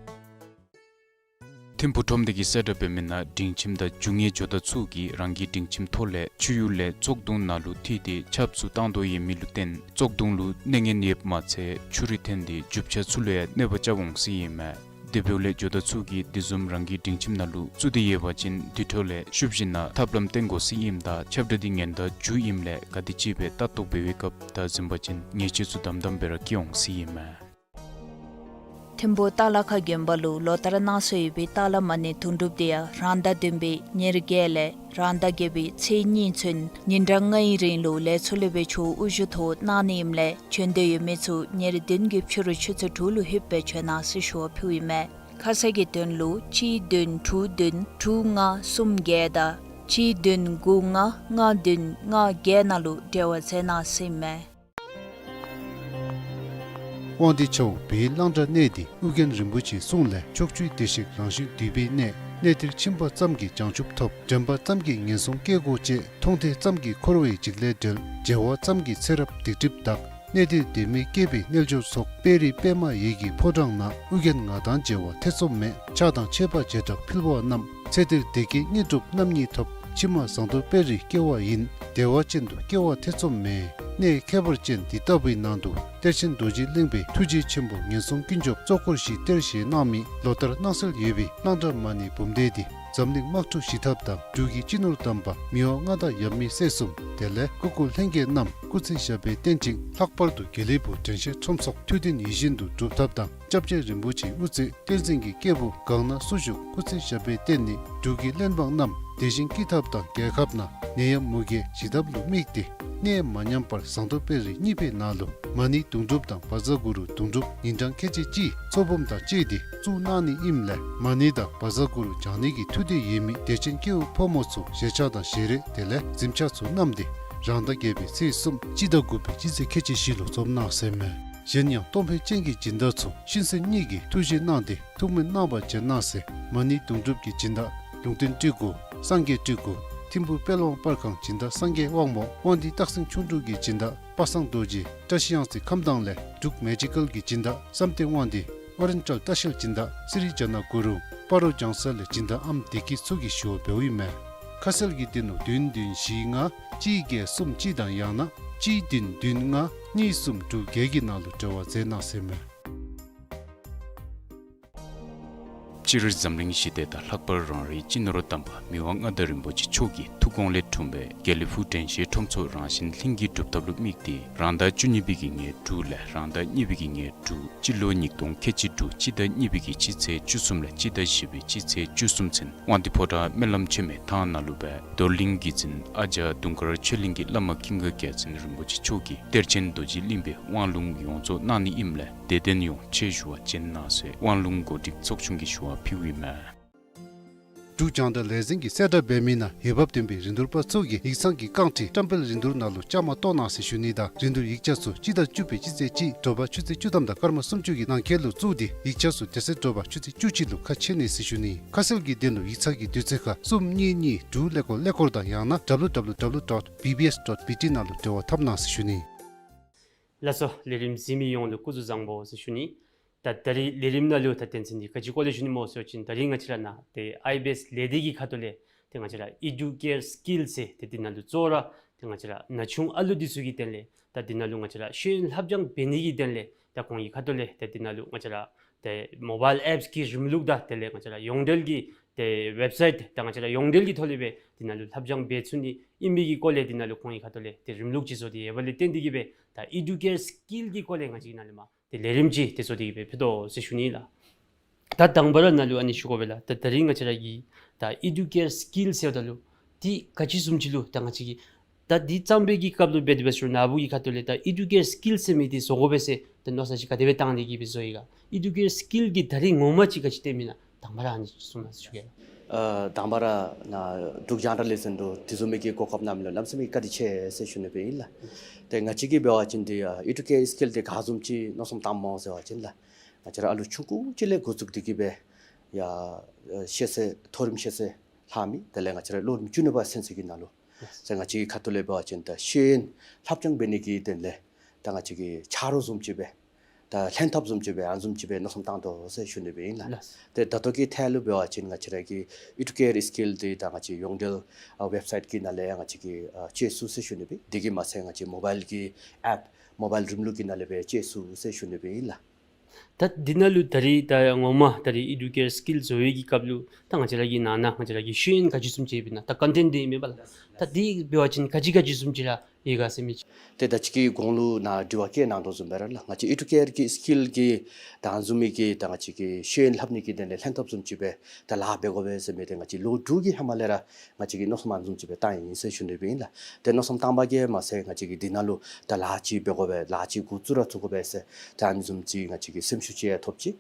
ཐིམ་ཕུག་ཁྲོམ་སྡེ་གིས་གསལ་བསྒྲགས་འབད་མི་ནང་སྒྲིང་ཁྱིམ་དང་རྒྱུ་དངོས་ཇོ་བདག་ཚུ་གིས་རང་གི་སྒྲིང་ཁྱིམ་ཐོག་ལས་ཆུ་ཡུར་ལས་བཙོག་དུང་ནང་ལུ་ཐིམ་སྟེ་ཆརཔ་ཚུ་བཏང་དོ་ཡོད་མི་ལུ་བརྟེན་བཙོག་དུང་ལུ་གནོད་ཉེན་ཡོདཔ་མ་ཚད་ཆུ་རུད་འཐོན་ཏེ་རྒྱུ་ཆ་ཚུ་ལུ་ཡང་གནོད་པ་རྐྱབ་འོང་ཟེར་ཨིན་མས། དེ་འབདཝ་ལས་ཇོ་བདག་ཚུ་གིས་དེ་བཟུམ་རང་གི་སྒྲིང་ཁྱིམ་ནང་ལུ་བཙུགས་ཏེ་ཡོད་པ་ཅིན་དེ་འཕྲོ་ལས་ཤུལ་བཞིན་ན་ཐབས་ལམ་བཏོན་དགོ་ཟེར་ཨིནམ་ད་ཁྱབ་བསྒྲགས་འདི་ཉེན་བརྡ་མཇུག་ཨིནམ་ལས་ག་དེམ་ཅིག་སྦེ་ལྟ་རྟོག་འབད་བའི་སྐབས་དང་འཛོམས་པ་ཅིན་ཉེས་ཆད་ཚུ་དམ་དམ་སྦེ་ར་བཀལ་འོང་ཟེར་ཨིན་མས། ཐིམ་ཕུག་ཏ་ལ་ཁ་དགོན་པ་ལུ་ལོ་ལྟར་གནང་སྲོལ་ཡོད་པའི་ཏཱ་ལ་མ་ཎི་དུང་སྒྲུབ་དེ་ཡང་རང་ཟླ་བདུན་པའི་ཉེར་བརྒྱད་ལས་རང་ཟླ་བརྒྱད་པའི་ཚེས་གཉིས་ཚུན་ཉིན་གྲངས་ལྔའི་རིང་ལུ་ལས་ཚོགས་ལས་སྦེ་ཆོག་དབུ་བཞུགས་ཐོག་གནང་ནི་ཨིནམ་ལས་བྱོན་འདོད་ཡོད་མི་ཚུ་ཉེར་བདུན་གྱི་ཕྱི་རུ་ཆུ་ཚོད་དྲུག་ལུ་ལྷོདཔ་སྦེ་བྱོན་གནང་ཟེར་ཞུ་བ་ཕུལཝ་ཨིན་མས། ཁ་གསལ་གྱི་དོན་ལུ་གཅིག་བདུན་དྲུག་བདུན་དྲུག་ལྔ་གསུམ་བརྒྱད་དང་གཅིག་བདུན་དགུ་ལྔ་ལྔ་བདུན་ལྔ་བརྒྱད་ནང་ལུ་འབྲེལ་བ་མཛད་གནང་ཟེར་ཨིན་མས། དབང་འདུས་ཆབ་འབངས་གླང་བྲག་གནས་འདི་ཨོ་རྒྱན་རིན་པོ་ཆེའི་གསུང་ལས་ཕྱོགས་བཅུའི་བདེ་གཤེགས་རང་བཞིན་འདུས་པའི་གནས། གནས་འདིར་ཕྱིན་པ་ཙམ་གྱིས་བྱང་ཆུབ་ཐོབ། དྲན་པ་ཙམ་གྱིས་ངན་སོང་སྐྱེ་སྒོ་བཅད། མཐོང་ཐེངས་ཙམ་གྱིས་འཁོར་བའི་འཇིགས་ལས་བྲལ། མཇལ་བ་ཙམ་གྱིས་ཚེ་རབས་སྡིག་སྒྲིབ་དག། གནས་འདིར་སྡོད་མི་སྐྱེས་པའི་རྣལ་འབྱོར་ཚོགས། དཔལ་རི་པདྨ་འོད་ཀྱི་ཕོ་བྲང་ན། ཨོ་རྒྱན་ང་དང་མཇལ་བ་ཐེ་ཚོམ་མེད། ཕྱག་དང་མཆོད་པ་བྱེ་བྲག་ཕུལ་བ་རྣམས། ཚེ་འདིར་བདེ་སྐྱིད་དངོས་གྲུབ་རྣམ་གཉིས་ཐོབ། ཕྱི་མ་ཟངས་མདོག་དཔལ་རིར་སྐྱེ་བ་ཡིན། བདེ་བ་ཅན་དུ་སྐྱེ་བ་ཐེ་ཚོམ་མེད། གནས་ཁྱད་པར་ཅན་འདི་ལྟ་བུའི་ནང་དུ་གཏེར་ཆེན་རྡོ་རྗེ་གླིང་པའི་ཐུགས་རྗེ་ཆེན་པོ་ངན་སོང་ཀུན་སྐྱོབ་གཙོ་འཁོར་བཞི་གཏེར་བཞེས་གནང་མི་ལོ་ལྟར་གནང་སྲོལ་ཡོད་པའི་གླང་བྲག་མ་ཎི་འབུམ་སྡེ་འདི་འཛམ་གླིང་དམག་འཁྲུག་ཞི་ཐབས་དང་འབྲུག་གི་སྤྱི་ནོར་དམ་པ་མི་དབང་མངའ་བདག་ཡབ་མེས་སྲས་གསུམ་དེ་ལས་སྐུ་འཁོར་ལྷན་རྒྱས་རྣམས་སྐུ་ཚེ་ཞབས་པད་བརྟན་ཅིང་ལྷག་པར་དུ་དགེ་ལེགས་ཕུག་དྲན་ཤེས་ཁྲོམ་ཚོགས་ཐུགས་བདེན་ཡིད་བཞིན་དུ་འགྲུབ་ཐབས་དང་། སྐྱབས་རྗེ་རིན་པོ་ཆེའི་དབུ་མཛད་བསྟན་འཛིན་གྱི་སྐྱེས་བུ་གང་ན་སུ་བཞུགས་སྐུ་ཚེ་ཞབས་པད་བརྟན་ནི་འབྲུག་གི་བློན་འབངས་རྣམས་བདེ་ཞིང་སྐྱིད་ཐབས་དང་རྒྱལ་ཁབ་ནང་ནད་ཡམས་མུ་གེ་ཞི་ཐབས་ལུ་དམིགས་ཏེ་གནས་མ་ཉམས་པར་ཟངས་མདོག་དཔལ་རི་གཉིས་པའི་ནང་ལུ་མ་ཎི་དུང་སྒྲུབ་དང་བཛྲ་གུ་རུ་དུང་སྒྲུབ་ཉིན་གྲངས་ཁལ་གཅིག་གཅིག་ཚོགས་འབུམ་དང་བཅས་ཏེ་བཙུགས་གནང་ནི་ཨིནམ་ལས་མ་ཎི་དང་བཛྲ་གུ་རུ་བགྱང་ནི་གི་ཐུགས་འདོད་ཡོད་མི་དད་ཅན་སྐྱེ་བོ་ཕོ་མོ་ཚུ་བཞེས་ཆས་དང་བཞེས་རས་དེ་ལས་གཟིམ་ཆས་ཚུ་བསྣམས་ཏེ་རང་ཟླ་བརྒྱད་པའི་ཚེས་གསུམ་སྤྱི་ཟླ་དགུ་པའི་སྤྱི་ཚེས་ཁལ་གཅིག་བཞི་ལུ་འཛོམས་གནང་ཟེར་མས། གཞན་ཡང་གཏོང་ཕོད་ཅན་གྱི་སྦྱིན་བདག་ཚུ་གཤིན་གསོན་གཉིས་ཀྱི་ཐུགས་བཞེད་གནང་སྟེ་ཐུགས་སྨོན་གནང་བར་བྱོན་གནང་ཟེར། མ་ཎི་དུང་སྒྲུབ་ཀྱི་སྦྱིན་བདག་ལུང་བསྟན་སྤྲུལ་སྐུ་སངས་རྒྱས་སྤྲུལ་སྐུ་ཐིམ་ཕུག་དཔལ་དབང་པར་ཁང་སྦྱིན་བདག་སངས་རྒྱས་དབང་མོ་དབང་འདུས་སྟག་སེང་ཁྱུང་འབྲུག་གི་སྦྱིན་བདག་པ་སངས་རྡོ་རྗེ་བཀྲ་ཤིས་གཡང་རྩེ་ཁམས་དྭངས་ལས་འབྲུག་མེ་ཇི་ཀལ་གྱི་སྦྱིན་བདག་བསམ་གཏན་དབང་འདུས་ཨོ་རེན་ཇལ་ལྟ་བཤལ་སྦྱིན་བདག་སི་རི་ཇ་ན་གུ་རུ་སྤ་རོ་ལྗང་ས་ལས་སྦྱིན་བདག་ཨམ་བདེ་སྐྱིད་ཚུ་གིས་ཞུ་བ་འབདཝ་ཨིན་མས། ཁ་གསལ་གྱི་དོན་ལུ་བདུན་བདུན་བཞི་ལྔ་གཅིག་བརྒྱད་གསུམ་གཅིག་དང་ཡང་ན་ གཅིག་བདུན་བདུན་ལྔ་གཉིས་གསུམ་དྲུག་བརྒྱད་ཀྱི་ནང་ལུ་འབྲེལ་བ་མཛད་གནང་ཟེར་མས། སྤྱིར་འཛམ་གླིང་ཞི་བདེ་དང་ལྷག་པར་རང་རེའི་སྤྱི་ནོར་དམ་པ་མི་དབང་མངའ་བདག་རིན་པོ་ཆེ་མཆོག་གི་ཐུགས་དགོངས་ལས་འཁྲུངས་པའི་དགེ་ལེགས་ཕུག་དྲན་ཤེས་ཁྲོམ་ཚོགས་རང་བཞིན་ལྷན་སྐྱེས་སྒྲུབ་ཐབས་ལུ་དམིགས་ཏེ་རང་ཟླ་བཅུ་གཉིས་པའི་གི་ཉེར་དྲུག་ལས་རང་ཟླ་གཉིས་པའི་གི་ཉེར་དྲུག་སྤྱི་ལོ་ཉིས་སྟོང་ཁལ་གཅིག་དྲུག་སྤྱི་ཟླ་གཉིས་པའི་གི་སྤྱི་ཚེས་བཅུ་གསུམ་ལས་སྤྱི་ཟླ་བཞི་པའི་སྤྱི་ཚེས་བཅུ་གསུམ་ཚུན་དབང་འདུས་ཕོ་བྲང་སྨོན་ལམ་ཆེན་མོའི་ཐང་ནང་ལུ་སྦེ་རྡོར་གླིང་གི་རྫུན་ཨ་ཇ་དུང་དཀར་ཆོས་གླིང་གི་བླ་མ་ཀུན་དགའ་རྒྱལ་མཚན་རིན་པོ་ཆེ་མཆོག་གིས་གཏེར་ཆེན་རྡོ་རྗེ་གླིང་པའི་དབང་ལུང་ཡོངས་རྫོགས་གནང་ནི་ཨིནམ་ལས་དད་ལྡན་ཡོངས་ཆེད་ཞུ་བ་བྱོན་གནང་ཟེར་དབང་ལུང་གོ་སྒྲིག་ཚོགས་ཆུང་གིས་ཞུ་བ་ཕུལཝ་ཨིན་མས། འབྲུག་རྒྱང་བསྒྲགས་ལས་འཛིན་གྱིས་གསལ་བསྒྲགས་འབད་མི་ནང་འོས་འབབ་ལྡན་པའི་རིན་བསྡུར་པ་ཚུ་གིས་ཡིག་ཚང་གི་རྐང་ཁྲི་བཀྲམ་སྤེལ་རིན་བསྡུར་ནང་ལུ་བཅའ་མར་གཏོགས་གནང་ཟེར་ཞུ་ནི་དང་རིན་བསྡུར་ཡིག་ཆ་ཚུ་སྤྱི་ཟླ་བཅུ་པའི་སྤྱི་ཚེས་གཅིག་དྲོ་པ་ཆུ་ཚོད་བཅུ་ཐམ་དང་སྐར་མ་སུམ་ཅུ་གི་ནང་འཁོད་ལུ་བཙུགས་ཏེ་ཡིག་ཆ་ཚུ་དེ་ཚེ་དྲོ་པ་ཆུ་ཚོད་བཅུ་གཅིག་ལུ་ཁ་ཕྱེ་ནི་ཟེར་ཞུ་ནི། ཁ་གསལ་གྱི་དོན་ལུ་ཡིག་ཚང་གི་དུས་ཚོད་ཁར་གསུམ་གཉིས་གཉིས་དྲུག་ཀླད་ཀོར་ཀླད་ཀོར་དང་ཡང་ན་W W W dot B B S dot B T ནང་ལུ་འབྲེལ་བ་འཐབ་གནང་ཟེར་ཞུ་ནི། ལགས་སོ། ལས་རིམ་གཟིགས་མི་ཡོངས་ལུ་སྐུ་གཟུགས་བཟང་པོ་ཟེར་ཞུ་ནི། ད་ད་རིས་ལས་རིམ་ནང་ལུ་ད་དོན་ཚན་འདི་ག་ཅི་སྐོར་ལས་ཞུ་ནི་སྨོ་ཟེར་བ་ཅིན་ད་རིས་ང་བཅས་ར་ནཱ་ཏེ་ཨའི་བི་ཨེསི་ལས་སྡེ་གི་ཁ་ཐུག་ལས་ཏེ་ང་བཅས་ར་ཨི་ཌུ་ཀེར་སི་ཀིལ་ཟེར་ཏེ་འདི་ནང་ལུ་གཙོ་བོ་ར་ཏེ་ང་བཅས་ར་ན་ཆུང་ཨ་ལུ་འདི་ཚུ་གི་དོན་ལས་ད་འདི་ནང་ལུ་ང་བཅས་ར་ཤེས་ཡོན་ལྷབ་སྦྱང་འབད་ནི་གི་དོན་ལས་ད་ཁོང་གི་ཁ་ཐུག་ལས་ད་འདི་ནང་ལུ་ང་བཅས་ར་ཏེ་མོ་བཱའིལ་ཨེཔསི་གི་རིམ་ལུགས་དང་དེ་ལས་ང་བཅས་ར་ཡོངས་འབྲེལ་གྱི་ཏེ་ཝེབ་སའིཊ་དང་ང་བཅས་ར་ཡོངས་འབྲེལ་གྱི་ཐོག་ལས་སྦེ་འདི་ནང་ལུ་ལྷབ་སྦྱང་འབད་ཚུགས་ནི་ཨིན་མི་གི་སྐོར་ལས་འདི་ནང་ལུ་ཁོང་གི་ཁ་ཐུག་ལས་ཏེ་རིམ་ལུགས་ཅིག་བཟོ་སྟེ་ཡོདཔ་ལས་བརྟེན་ཏེ་གིས་སྦེ་ད་ཨི་ཌུ་ཀེར་སི་ཀིལ་གྱི་སྐོར་ལས་ང་བཅས་ཀྱིས་ནཱ་ལས་མར་ཏེ་ལས་རིམ་ཅིག་ཏེ་བཟོ་སྟེ་གིས་སྦེ་ཕུལ་དོ་ཟེར་ཞུ་ནི་ལགས། ད་དང་པ་ར་ནཱ་ལུ་ཨ་ནི་ཞུ་དགོ་པས་ལགས། ད་ད་རིས་ང་བཅས་ར་གི་ད་ཨི་ཌུ་ཀེར་སི་ཀིལ་ཟེརཝ་ད་ལུ་འདི་ག་ཅི་བཟུམ་ཅིག་ལུ་ད་ང་བཅས་ཀྱིས་ད་འདི་བརྩམས་པའི་གི་སྐབས་ལུ་འབད་དེ་འབད་ཟེར་ན་ནཱ་བུ་གི་ཁ་ཐུག་ལས་ད་ཨི་ཌུ་ཀེར་སི་ཀིལ་ཟེར་མི་འདི་བཟོ་དགོ་པས་ཟེར་ད་མནོ་བསམ་ཅིག་ག་དེ་སྦེ་བཏང་སྟེ་གིས་སྦེ་བཟོ་ཡི་ག། ཨི་ཌུ་ཀེར་སི་ཀིལ་གྱི་ད་རིས་ངོ་མ་ཅིག་ག་ཅི་སྟོན་མི་ན་དང་པ་ར་ཨ་ནི་གསུངས་གནང་ཟེར་ཞུ་གེ་ལགས། ཨ་དང་པ་ར་ནཱ་འབྲུག་རྒྱང་བསྒྲགས་ལས་འཛིན་ལུ་དེ་བཟུམ་མའི་གི་གོ་སྐབས་གནང་མི་ལུ་གནམ་མེད་ས་མེད་བཀའ་དྲིན་ཆེ་ཟེར་ཞུ་ནི་སྦེ་ཨིན་ལགས། ཏེ་ང་བཅས་ཀྱིས་འབད་བ་ཅིན་འདི་ཨ་ཨི་ཌུ་ཀེར་སི་ཀིལ་འདི་ག་བཟུམ་ཅིག་མནོ་བསམ་བཏངམ་སྨོ་ཟེར་བ་ཅིན་ལགས། ང་བཅས་ར་ཨ་ལུ་ཆུང་ཀུ་ཅིག་ལས་འགོ་བཙུགས་ཏེ་གིས་སྦེ་ཡར་ཨ་ཤེས་ཚད་མཐོ་རིམ་ཤེས་ཚད་ལྷག་མི་དེ་ལས་ང་བཅས་ར་ལོ་རིམ་བཅུ་གཉིས་པ་ཚུན་ཚོད་ཀྱི་ནང་ལུ་ཟེར་ང་བཅས་ཀྱི་ཁ་ཐུག་ལས་འབད་བ་ཅིན་ད་ཤེས་ཡོན་ལྷབ་སྦྱང་འབད་ནི་གི་དོན་ལས་ད་ང་བཅས་ཀྱི་ཆ་རོགས་བཟུམ་ཅིག་སྦེ་ད་ལྷན་ཐབས་བཟུམ་ཅིག་སྦེ་ཨ་བཟུམ་ཅིག་སྦེ་མནོ་བསམ་བཏང་དོ་ཟེར་ཞུ་ནི་སྦེ་ཨིན་ལགས། ལགས། ཏེ་ད་ལྟོ་གི་ཐད་ལུ་འབད་བ་ཅིན་ང་བཅས་ར་གི་ཨི་ཌུ་ཀེར་སི་ཀིལ་འདི་ད་ང་བཅས་ཡོངས་འབྲེལ་ཨ་ཝེབ་སའིཊ་གི་ནང་ལས་ཡང་ང་བཅས་ཀྱིས་ཨ་སྤྱོད་ཚུགས་ཟེར་ཞུ་ནི་སྦེ། དེ་གིས་མ་ཚད་ང་བཅས་མོ་བཱའིལ་གྱི་ཨེཔ་མོ་བཱའིལ་རིམ་ལུགས་ཀྱི་ནང་ལས་སྦེ་སྤྱོད་ཚུགས་ཟེར་ཞུ་ནི་སྦེ་ཨིན་ལགས། ད་འདི་ནང་ལུ་ད་རིས་ད་ངོ་མ་ད་རིས་ཨི་ཌུ་ཀེར་སི་ཀིལ་བཟོ་བའི་གི་སྐབས་ལུ་ད་ང་བཅས་ར་གི་ནང་ན་ང་བཅས་ར་གི་ཤེས་ཡོན་ག་ཅི་བཟུམ་ཅིག་ཡོདཔ་ཨིན་ན་ད་ཀོན་ཊེནཊ་འདི་ཨིན་མས་པ་ལགས། ད་འདི་འབད་བ་ཅིན་ག་ཅི་ག་ཅི་བཟུམ་ཅིག་ར་ཡོད་ག་ཟེར་མི་ཅིག། ཏེ་ད་ཅི་གི་གོང་ལུ་ནཱ་དྲི་བ་བཀོད་གནང་དོ་བཟུམ་སྦེ་ར་ལགས། ང་བཅས་ཨི་ཌུ་ཀེར་གྱི་སི་ཀིལ་གྱི་ད་ཨ་བཟུམ་མའི་གི་ད་ང་བཅས་ཀྱི་ཤེས་ཡོན་ལྷབ་ནི་གི་དོན་ལས་ལྷན་ཐབས་བཟུམ་ཅིག་སྦེ་ད་ལཱ་འབད་དགོ་པས་ཟེར་མི་འདི་ང་བཅས་ལོ་དྲུག་གི་ཧེ་མ་ལས་ར་ང་བཅས་ཀྱིས་མནོ་བསམ་ཨ་བཟུམ་ཅིག་སྦེ་བཏང་ཡི་ཟེར་ཞུ་ནི་སྦེ་ཨིན་ལགས། ཏེ་མནོ་བསམ་བཏང་པ་གིས་མ་ཚད་ང་བཅས་ཀྱིས་འདི་ནང་ལུ་ད་ལཱ་ཅིག་འབད་དགོ་པས་ལཱ་ཅིག་འགོ་བཙུགས་ར་བཙུགས་དགོ་པས་ཟེར་ད་ཨ་ནི་བཟུམ་ཅིག་ང་བཅས་ཀྱིས་སེམས་ཤུགས་ཅིག་ཡང་ཐོབ་ཅི།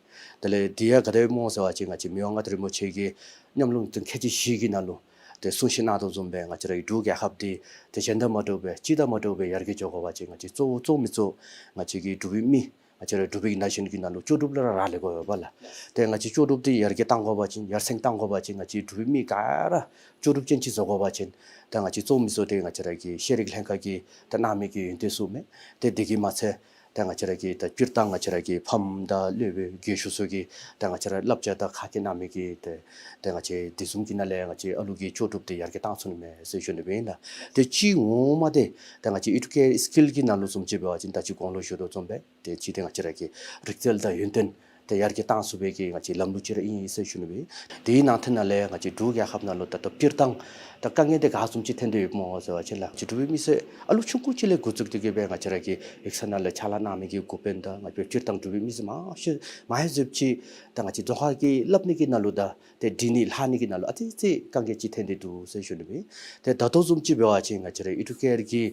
དེ་ལས་འདི་ཡང་ག་དེ་སྦེ་སྨོ་ཟེར་བ་ཅིན་ང་བཅས་མི་དབང་མངའ་བདག་རིན་པོ་ཆེ་གི་ཉམས་མྱོང་ཐུང་ཁལ་གཅིག་བཞི་གི་ནང་ལུ་ཏེ་གསུང་བཤད་གནང་དོ་བཟུམ་སྦེ་ང་བཅས་ར་གི་འབྲུག་རྒྱལ་ཁབ་འདི་ཏེ་གཞན་དང་མ་འདྲཝ་སྦེ་སྤྱི་དང་མ་འདྲཝ་སྦེ་ཡར་རྒྱས་འགྱོ་དགོ་པ་ཅིན་ང་བཅས་གཙོ་བོ་གཙོ་མི་གཙོ་ང་བཅས་ཀྱི་འབྲུག་པའི་མི་ང་བཅས་ར་འབྲུག་པའི་ན་གཞོན་གྱི་ནང་ལུ་ལྕོགས་གྲུབ་ལུ་ར་རག་ལས་དགོ་པས་ལགས། ཏེ་ང་བཅས་ལྕོགས་གྲུབ་འདི་ཡར་རྒྱས་གཏང་དགོ་པ་ཅིན་ཡར་སེང་གཏང་དགོ་པ་ཅིན་ང་བཅས་འབྲུག་པའི་མི་ག་ར་ལྕོགས་གྲུབ་ཅན་ཅིག་བཟོ་དགོ་པ་ཅིན་ད་ང་བཅས་གཙོ་མི་གཙོ་འདི་ང་བཅས་ར་གི་ཤེས་རིག་ལྷན་ཁག་གིས་ད་གནང་མི་གི་ཡོན་ཏན་ཚུ་མས། ཏེ་དེ་གིས་མ་ཚད་ད་ང་བཅས་ར་གི་ད་སྤྱིར་བཏང་ང་བཅས་ར་གི་ཕམ་དང་སློབ་དཔོན་རྒས་ཤོས་ཚུ་གིས་ད་ང་བཅས་ར་བསླབ་བྱ་དང་ཁ་སྐད་གནང་མི་གི་ཏེ་ད་ང་བཅས་དེ་བཟུམ་གྱི་ནང་ལས་ང་བཅས་ཨ་ལུ་གི་ལྕོགས་གྲུབ་འདི་ཡར་རྒྱས་གཏང་ཚུགས་ནི་མས་ཟེར་ཞུ་ནི་སྦེ་ཨིན་ལགས། ཏེ་གཅིག་ངོ་མ་འདི་ད་ང་བཅས་ཨི་ཌུ་ཀེར་སི་ཀིལ་གྱི་ནང་ལུ་བཟུམ་ཅིག་འབད་བ་ཅིན་ད་ཅི་གོང་ལུ་ཞུ་དོ་བཟུམ་སྦེ་ཏེ་གཅིག་འདི་ང་བཅས་ར་གི་རིག་རྩལ་དང་ཡོན་ཏན་ཏེ་ཡར་རྒྱས་གཏང་ཚུགས་པའི་གི་ང་བཅས་ལམ་ལུགས་ཅིག་ར་ཨིན་ཟེར་ཞུ་ནི་སྦེ། དེའི་ནང་ཐད་ནང་ལས་ང་བཅས་འབྲུག་རྒྱལ་ཁབ་ནང་ལུ་ད་ལྟོ་སྤྱིར་བཏང་ད་དཀའ་ངལ་འདི་ག་བཟུམ་ཅིག་ཐོན་ཏེ་ཡོདཔ་སྨོ་ཟེར་བ་ཅིན་ལགས། ང་བཅས་འབྲུག་པའི་མི་སེར་ཨ་ལུ་ཆུང་ཀུ་ཅིག་ལས་འགོ་བཙུགས་ཏེ་གིས་སྦེ་ང་བཅས་ར་གི་ཡིག་ཚང་ནང་ལས་ཕྱག་ལཱ་གནང་མི་གི་འགོ་དཔོན་དང་ང་བཅས་སྤྱིར་བཏང་འབྲུག་པའི་མི་སེར་མང་ཤོས་མང་ཡ་ཟེརཝ་ཅིག་ད་ང་བཅས་རྫོང་ཁ་གི་སླབ་ནི་གི་ནང་ལུ་དང་ཏེ་འབྲི་ནི་ལྷག་ནི་གི་ནང་ལུ་ཨ་ཙི་ཙི་དཀའ་ངལ་ཅིག་ཐོན་ཏེ་འདུག་ཟེར་ཞུ་ནི་སྦེ། ཏེ་ད་ལྟོ་བཟུམ་ཅིག་འབད་བ་ཅིན་ང་བཅས་ར་ཨི་ཌུ་ཀེར་གྱི་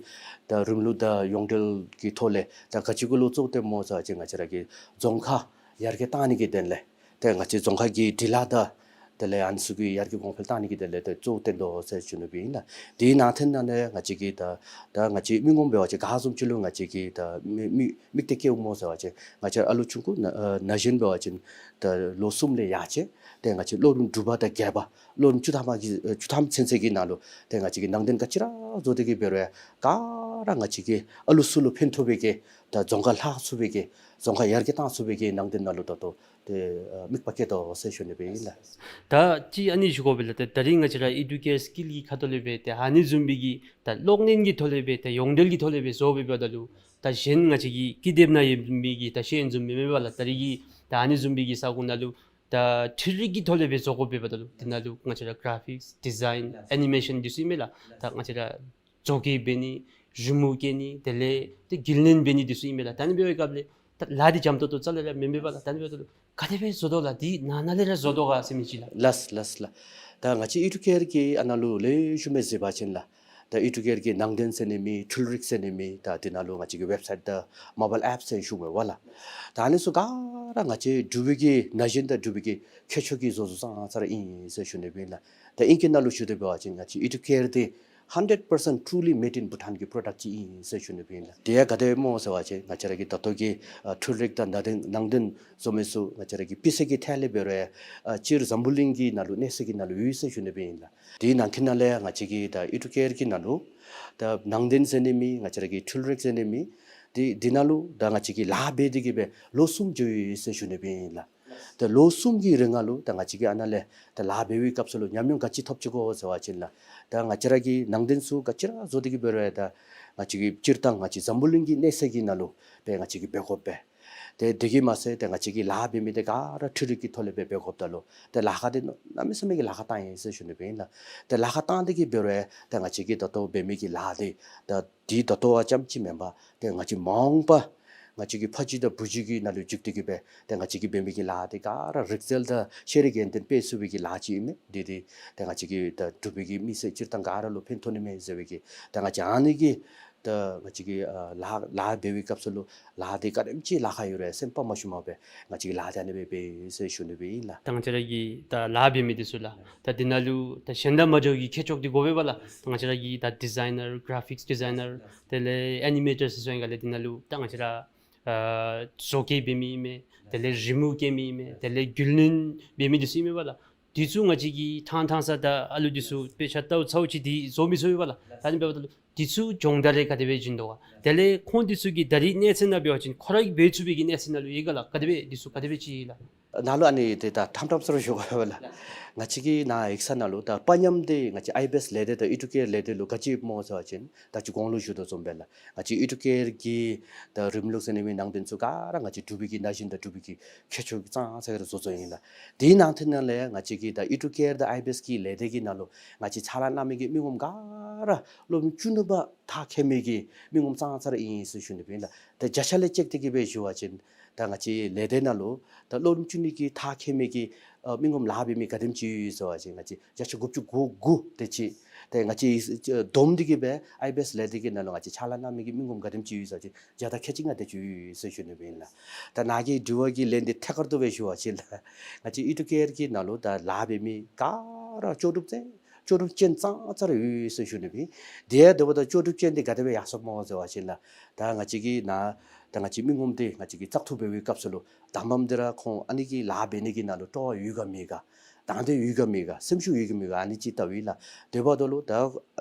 ད་རིམ་ལུགས་དང་ཡོངས་འབྲེལ་གྱི་ཐོག་ལས་ད་ག་ཅི་གུ་ལུ་བཙུགས་ཏེ་སྨོ་ཟེར་བ་ཅིན་ང་བཅས་ར་གི་རྫོང་ཁ་ཡར་རྒྱས་གཏང་ནི་གི་དོན་ལས་ཏེ་ང་བཅས་རྫོང་ཁ་གི་འབྲི་ལྷག་དང་དེ་ལས་ཨ་ནི་ཚུ་གི་ཡར་རྒྱས་གོང་འཕེལ་གཏང་ནི་གི་དོན་ལས་ཏེ་གཙོ་བོ་བཏོན་དོ་ཟེར་ཞུ་ནི་སྦེ་ཨིན་ལགས། དེའི་ནང་ཐད་ནང་ལས་ང་བཅས་ཀྱིས་ད་ད་ང་བཅས་མི་ངོམ་འབད་བ་ཅིན་ག་བཟུམ་ཅིག་ལུ་ང་བཅས་ཀྱིས་ད་མི་མི་དམིགས་གཏད་བསྐྱེདཔ་སྨོ་ཟེར་བ་ཅིན་ང་བཅས་ཨ་ལུ་ཆུང་ཀུ་ན་ཨ་ན་གཞོན་འབད་བ་ཅིན་ད་ལོ་གསུམ་ལས་ཡར་བཅད་ཏེ་ང་བཅས་སློབ་རིམ་དྲུག་པ་དང་བརྒྱད་པ་སློབ་རིམ་བཅུ་ཐམ་པ་གི་ཨ་བཅུ་ཐམ་ཚུན་ཚོད་ཀྱི་ནང་ལུ་ཏེ་ང་བཅས་ཀྱིས་ནང་དོན་ག་ཅི་ར་བཟོ་སྟེ་གིས་འབད་རུང་ཡང་ག་ར་ང་བཅས་ཀྱིས་ཨ་ལུ་ཚུ་ལུ་ཕན་ཐོགས་པའི་གི་ ད་རྫོང་ཁ་ལྷག་ཚུགས་པའི་གི་རྫོང་ཁ་ཡར་རྒྱས་བཏང་ཚུགས་པའི་གི་ནང་དོན་ནང་ལུ་ད་ལྟོ་ཏེ་ཨ་དམིགས་པ་བསྐྱེད་དོ་ཟེར་ཞུ་ནི་སྦེ་ཨིན་ལགས། ད་ཅི་ཨ་ནི་ཞུ་དགོ་པས་ལགས། ད་ད་རིས་ང་བཅས་ར་ཨི་ཌུ་ཀེར་སི་ཀིལ་གྱི་ཁ་ཐུག་ལས་སྦེ་ད་ཨ་ནི་བཟུམ་མའི་གི་ད་གློག་བརྙན་གྱི་ཐོག་ལས་སྦེ་ད་ཡོངས་འབྲེལ་གྱི་ཐོག་ལས་སྦེ་བཟོ་སྦེ་འབདཝ་ད་ལུ་ད་གཞན་ང་བཅས་ཀྱི་ཀི་དེབ་ནང་ཡོད་མི་གི་ད་ཤེས་ཡོན་བཟུམ་མེན་མེན་པ་ལགས། ད་རིས་ཀྱི་ད་ཨ་ནི་བཟུམ་མའི་གི་ས་གོ་ནང་ལུ་ད་འཕྲུལ་རིག་གི་ཐོག་ལས་སྦེ་བཟོ་དགོ་པས་འབདཝ་ད་ལུ་དེ་ནང་ལུ་ང་བཅས་ར་ག་ར་ཕིགསི་ཌི་ཛའིན་ཨེ་ནི་མེ་ཤཱན་འདི་ཚུ་ཨིན་མས་ལགས། ད་ང་བཅས་ར་བཟོ་བཀོད་འབད་ནི་རི་མོ་བཀལ་ནི་དེ་ལས་ཏེ་རྒྱུན་ལེན་འབད་ནི་འདི་ཚུ་ཨིན་མས་ལགས། ད་ཨ་ནི་འབད་བའི་སྐབས་ལས་ད་ལཱ་འདི་འཇམ་ཏོང་ཏོ་རྩ་ལས་ར་མེན་མེན་པ་ལགས། ད་ཨ་ནི་འབདཝ་ད་ལུ་ག་དེ་སྦེ་བཟོ་དོ་ལགས། འདི་ནང་ན་ལས་ར་བཟོ་དོ་ག་ཟེར་མི་ཅིག་ལགས། ལགས་ལགས་ལགས། ད་ང་བཅས་ཨི་ཌུ་ཀེར་གྱི་ཨ་ནཱ་ལུ་ལེགས་ཤོམ་སྦེ་གཟིགས་པ་ཅིན་ལགས། ད་ཨི་ཌུ་ཀེར་གྱི་ནང་དོན་ཟེར་ནི་མེད་འཕྲུལ་རིག་ཟེར་ནི་མེད་ད་དེ་ནང་ལུ་ང་བཅས་ཀྱི་ཝེབ་སའིཊ་དང་མོ་བཱའིལ་ཨེཔ་ཟེར་ཞུ་དགོ་པས་ལགས། ད་ཨ་ནི་ཚུ་ག་ར་ང་བཅས་འབྲུག་པའི་གི་ན་གཞོན་དང་འབྲུག་པའི་གི་ཁྱད་ཆོས་ཀྱི་བཟོ་བཟོཝ་ཙང་ཙ་ར་ཨིན་ཟེར་ཞུ་ནི་སྦེ་ཨིན་ལགས། ད་ཨིང་སྐད་ནང་ལུ་ཞུ་དོ་འབད་བ་ཅིན་ང་བཅས་ཨི་ཌུ་ཀེར་འདི་hundred percent truly made in Bhutan གི་པྲོ་ཌགཊ་ཅིག་ཨིན་ཟེར་ཞུ་ནི་སྦེ་ཨིན་ལགས། དེ་ཡང་ག་དེ་སྦེ་སྨོ་ཟེར་བ་ཅིན་ང་བཅས་ར་གི་ད་ལྟོ་གི་ཨ་འཕྲུལ་རིག་དང་ནང་དོན་ནང་དོན་བཟོ་མི་ཚུ་ང་བཅས་ར་གི་སྤུས་ཚད་ཀྱི་ཐད་ལས་འབད་རུང་ཨ་སྤྱིར་འཛམ་བུ་གླིང་གི་ནང་ལུ་གནས་ས་གི་ནང་ལུ་ཡོད་ཟེར་ཞུ་ནི་སྦེ་ཨིན་ལགས། དེའི་ནང་གི་ནང་ལས་ང་བཅས་ཀྱི་ད་ཨི་ཌུ་ཀེར་གྱི་ནང་ལུ་ད་ནང་དོན་ཟེར་ནི་མེད་ང་བཅས་ར་གི་འཕྲུལ་རིག་ཟེར་ནི་མེད་དེ་དེ་ནང་ལུ་ད་ང་བཅས་ཀྱིས་ལཱ་འབད་དེ་གི་སྦེ་ལོ་གསུམ་འགྱོ་ཡི་ཟེར་ཞུ་ནི་སྦེ་ཨིན་ལགས། ད་ལོ་གསུམ་གྱི་རིང་ལུ་ད་ང་བཅས་ཀྱིས་ཨ་ནཱ་ལས་ད་ལཱ་འབད་བའི་སྐབས་སུ་ལུ་ཉམས་མྱོང་ག་ཅི་ཐོབ་ཅི་གོ་ཟེར་བ་ཅིན་ལགས། ད་ང་བཅས་ར་གི་ནང་དོན་ཚུ་ག་ཅི་ར་བཟོ་སྟེ་གི་འབད་རུང་ད་ང་བཅས་ཀྱི་སྤྱིར་བཏང་ང་བཅས་འཛམ་བུ་གླིང་གི་གནས་ས་གི་ནང་ལུ་སྦེ་ང་བཅས་ཀྱིས་འབད་དགོ་པས། ཏེ་དེ་གིས་མ་ཚད་ཏེ་ང་བཅས་ཀྱིས་ལཱ་འབད་མི་འདི་ག་ར་འཕྲུལ་རིག་གི་ཐོག་ལས་སྦེ་འབད་དགོཔ་ད་ལུ་ཏེ་ལཱ་ཁག་འདི་གནམ་མེད་ས་མེད་ཀྱི་ལཱ་ཁག་བཏང་ཡི་ཟེར་ཞུ་ནི་སྦེ་ཨིན་ལགས། ཏེ་ལཱ་ཁག་བཏང་སྟེ་གི་འབད་རུང་ཏེ་ང་བཅས་ཀྱིས་ད་ལྟོ་འབད་མི་གི་ལཱ་འདི་ད་འདི་ད་ལྟོ་བ་ཙམ་ཅིག་མེན་པར་ཏེ་ང་བཅས་མ་འོངས་པ་ང་བཅས་ཀྱི་ཕ་གཞིས་དང་བུ་གཞིས་ཀྱི་ནང་ལུ་འཇུག་སྟེ་གི་སྦེ་ཏེ་ང་བཅས་ཀྱིས་འབད་མི་གི་ལཱ་འདི་ག་ར་རིག་རྩལ་དང་ཤེས་རིག་ཡོན་ཏན་སྤེལ་ཚུགས་པའི་གི་ལཱ་ཅིག་ཨིན་མས། འདི་འདི་ཏེ་ང་བཅས་ཀྱི་ད་འབྲུག་པའི་གི་མི་སེར་སྤྱིར་བཏང་ག་ར་ལུ་ཕན་ཐོགས་ནི་མས་ཟེར་བའི་གི་ཏེ་ང་བཅས་ཨ་ནི་གི་ད་ང་བཅས་ཀྱིས་ཨ་ལཱ་ལཱ་འབད་བའི་སྐབས་སུ་ལུ་ལཱ་འདི་ག་དེམ་ཅིག་ལཱ་ཁག་ཡོད་རུང་སེམས་པ་མ་ཞུམ་པར་སྦེ་ང་བཅས་ཀྱིས་ལཱ་འདི་ཨ་ནི་སྦེ་འབད་ཡི་ཟེར་ཞུ་ནི་སྦེ་ཨིན་ལགས། ད་ང་བཅས་ར་གི་ད་ལཱ་འབད་མི་འདི་ཚུ་ལགས། ད་འདི་ནང་ལུ་ད་གཞན་དང་མ་འདྲཝ་གི་ཁྱད་ཆོས་འདི་དགོ་པས་པ་ལགས། ད་ང་བཅས་ར་གི་ད་ཌི་ཛའི་ནར་གྲ་ཕིགསི་ཌི་ཛའི་ནར་དེ་ལས་ཨེ་ནི་མེ་ཊར་ཟེར་སོང་ཡི་ག་ལས་འདི་ནང་ལུ་ད་ང་བཅས་ར་ཨ་བཟོ་བཀོད་འབད་མི་ཨིན་མས། དེ་ལས་རི་མོ་བཀལ་མི་ཨིན་མས། དེ་ལས་རྒྱུན་ལེན་འབད་མི་འདི་ཚུ་ཨིན་མས་པ་ལགས། འདི་ཚུ་ང་བཅས་ཀྱིས་ཐང་ཐང་ས་དང་ཨ་ལུ་འདི་ཚུ་དཔེ་ཆ་ལྟཝ་ཚརཝ་ཅིག་འདི་བཟོ་མི་ཚུགས་པས་པ་ལགས། ད་ཨ་ནི་འབདཝ་ད་ལུ་འདི་ཚུ་སྦྱོང་བརྡར་རེ་ག་དེ་སྦེ་བྱིན་དོ་ག། དེ་ལས་ཁོང་འདི་ཚུ་གིས་ད་རིས་གནས་ཚད་ནང་འབད་བ་ཅིན་ཁོ་ར་གིས་འབད་ཚུགས་པའི་གི་གནས་ཚད་ནང་ལུ་ཡོད་ག་ལགས། ག་དེ་སྦེ་འདི་ཚུ་ག་དེ་སྦེ་ཅིག་ལགས། ནཱ་ལུ་ཨ་ནི་ཏེ་ད་ཐམ་ཐམ་ས་ར་ཞུ་དགོ་པས་ལགས། ང་བཅས་ཀྱི་ནཱ་ཡིག་ཚང་ནང་ལུ་ད་པ་ཉམས་འདི་ང་བཅས་ཨའི་བི་ཨེསི་ལས་སྡེ་དང་ཨི་ཌུ་ཀེར་ལས་སྡེ་ལུ་ག་ཅི་སྨོ་ཟེར་བ་ཅིན་ད་ཅི་གོང་ལུ་ཞུ་དོ་བཟུམ་སྦེ་ལགས། ང་བཅས་ཨི་ཌུ་ཀེར་གྱི་ད་རིམ་ལུགས་ཟེར་ནི་མེད་ནང་དོན་ཚུ་ག་ར་ང་བཅས་འབྲུག་པའི་གི་ན་གཞོན་དང་འབྲུག་པའི་གི་ཁྱད་ཆོས་ཀྱི་ཙང་ཙ་གི་ར་བཟོ་བཟོཝ་ཨིན་ལགས། དེའི་ནང་དེ་ནང་ལས་ང་བཅས་ཀྱི་ད་ཨི་ཌུ་ཀེར་དང་ཨའི་བི་ཨེསི་གི་ལས་སྡེ་གི་ནང་ལུ་ང་བཅས་ཕྱག་ལཱ་གནང་མི་གི་མི་ངོམ་ག་ར་སློབ་རིམ་བཅུ་གཉིས་པ་མཐར་འཁྱོལ་མི་གི་མི་ངོམ་ཙང་ཙ་ར་ཨིན་ཟེར་ཞུ་ནི་སྦེ་ཨིན་ལགས། ད་བརྒྱ་ཆ་ལས་ཅིག་སྟེ་གི་སྦེ་ཞུ་བ་ཅིན་ད་ང་བཅས་ལས་སྡེ་ནང་ལུ་ད་སློབ་རིམ་བཅུ་གཉིས་ཀྱི་མཐར་འཁྱོལ་མི་གི་ཨ་མི་ངོམ་ལཱ་འབད་མི་ག་དེམ་ཅིག་ཡོད་ཟེར་བ་ཅིན་ང་བཅས་བརྒྱ་ཆ་དགུ་བཅུ་གོ་དགུ་དེ་ཅིག། ཏེ་ང་བཅས་བསྡོམས་ཏེ་གི་སྦེ་ཨའི་བི་ཨེསི་ལས་སྡེ་གི་ནང་ལུ་ང་བཅས་ཕྱག་ལཱ་གནང་མི་གི་མི་ངོམ་ག་དེམ་ཅིག་ཡོད་ཟེར་བ་ཅིན་བརྒྱ་དང་ཁལ་གཅིག་ལྔ་དེ་ཅིག་ཡོད་ཟེར་ཞུ་ནི་སྦེ་ཨིན་ལགས། ད་ནཱ་གི་དྲི་བ་གི་ལན་འདི་ཐད་ཀར་དུ་སྦེ་ཞུ་བ་ཅིན་ལགས། ང་བཅས་ཨི་ཌུ་ཀེར་གྱི་ནང་ལུ་ད་ལཱ་འབད་མི་ག་ར་ལྕོགས་གྲུབ་ཅན་ལྕོགས་གྲུབ་ཅན་ཙང་ཙ་ར་ཡོད་ཟེར་ཞུ་ནི་སྦེ་ཨིན། དེ་ཡང་དེ་འབདཝ་ད་ལྕོགས་གྲུབ་ཅན་འདི་ག་དེ་སྦེ་ཡར་སོངམ་སྨོ་ཟེར་བ་ཅིན་ལགས། ད་ང་བཅས་ཀྱི་ནཱ་ད་ང་བཅས་མི་ངོམ་འདི་ང་བཅས་ཀྱིས་བཙག་འཐུ་འབད་བའི་སྐབས་སུ་ལུ་དང་པམ་འདི་ར་ཁོང་ཨ་ནི་གི་ལཱ་འབད་ནི་གི་ནང་ལུ་སྤྲོ་བ་ཡོད་ག་མེད་ག། དང་འདོད་ཡོད་ག་མེད་ག། སེམས་ཤུགས་ཡོད་ག་མེད་ག། ཨ་ནི་ཅིག་བལྟཝ་ཨིན་ལགས། དེ་འབདཝ་ད་ལུ་ད་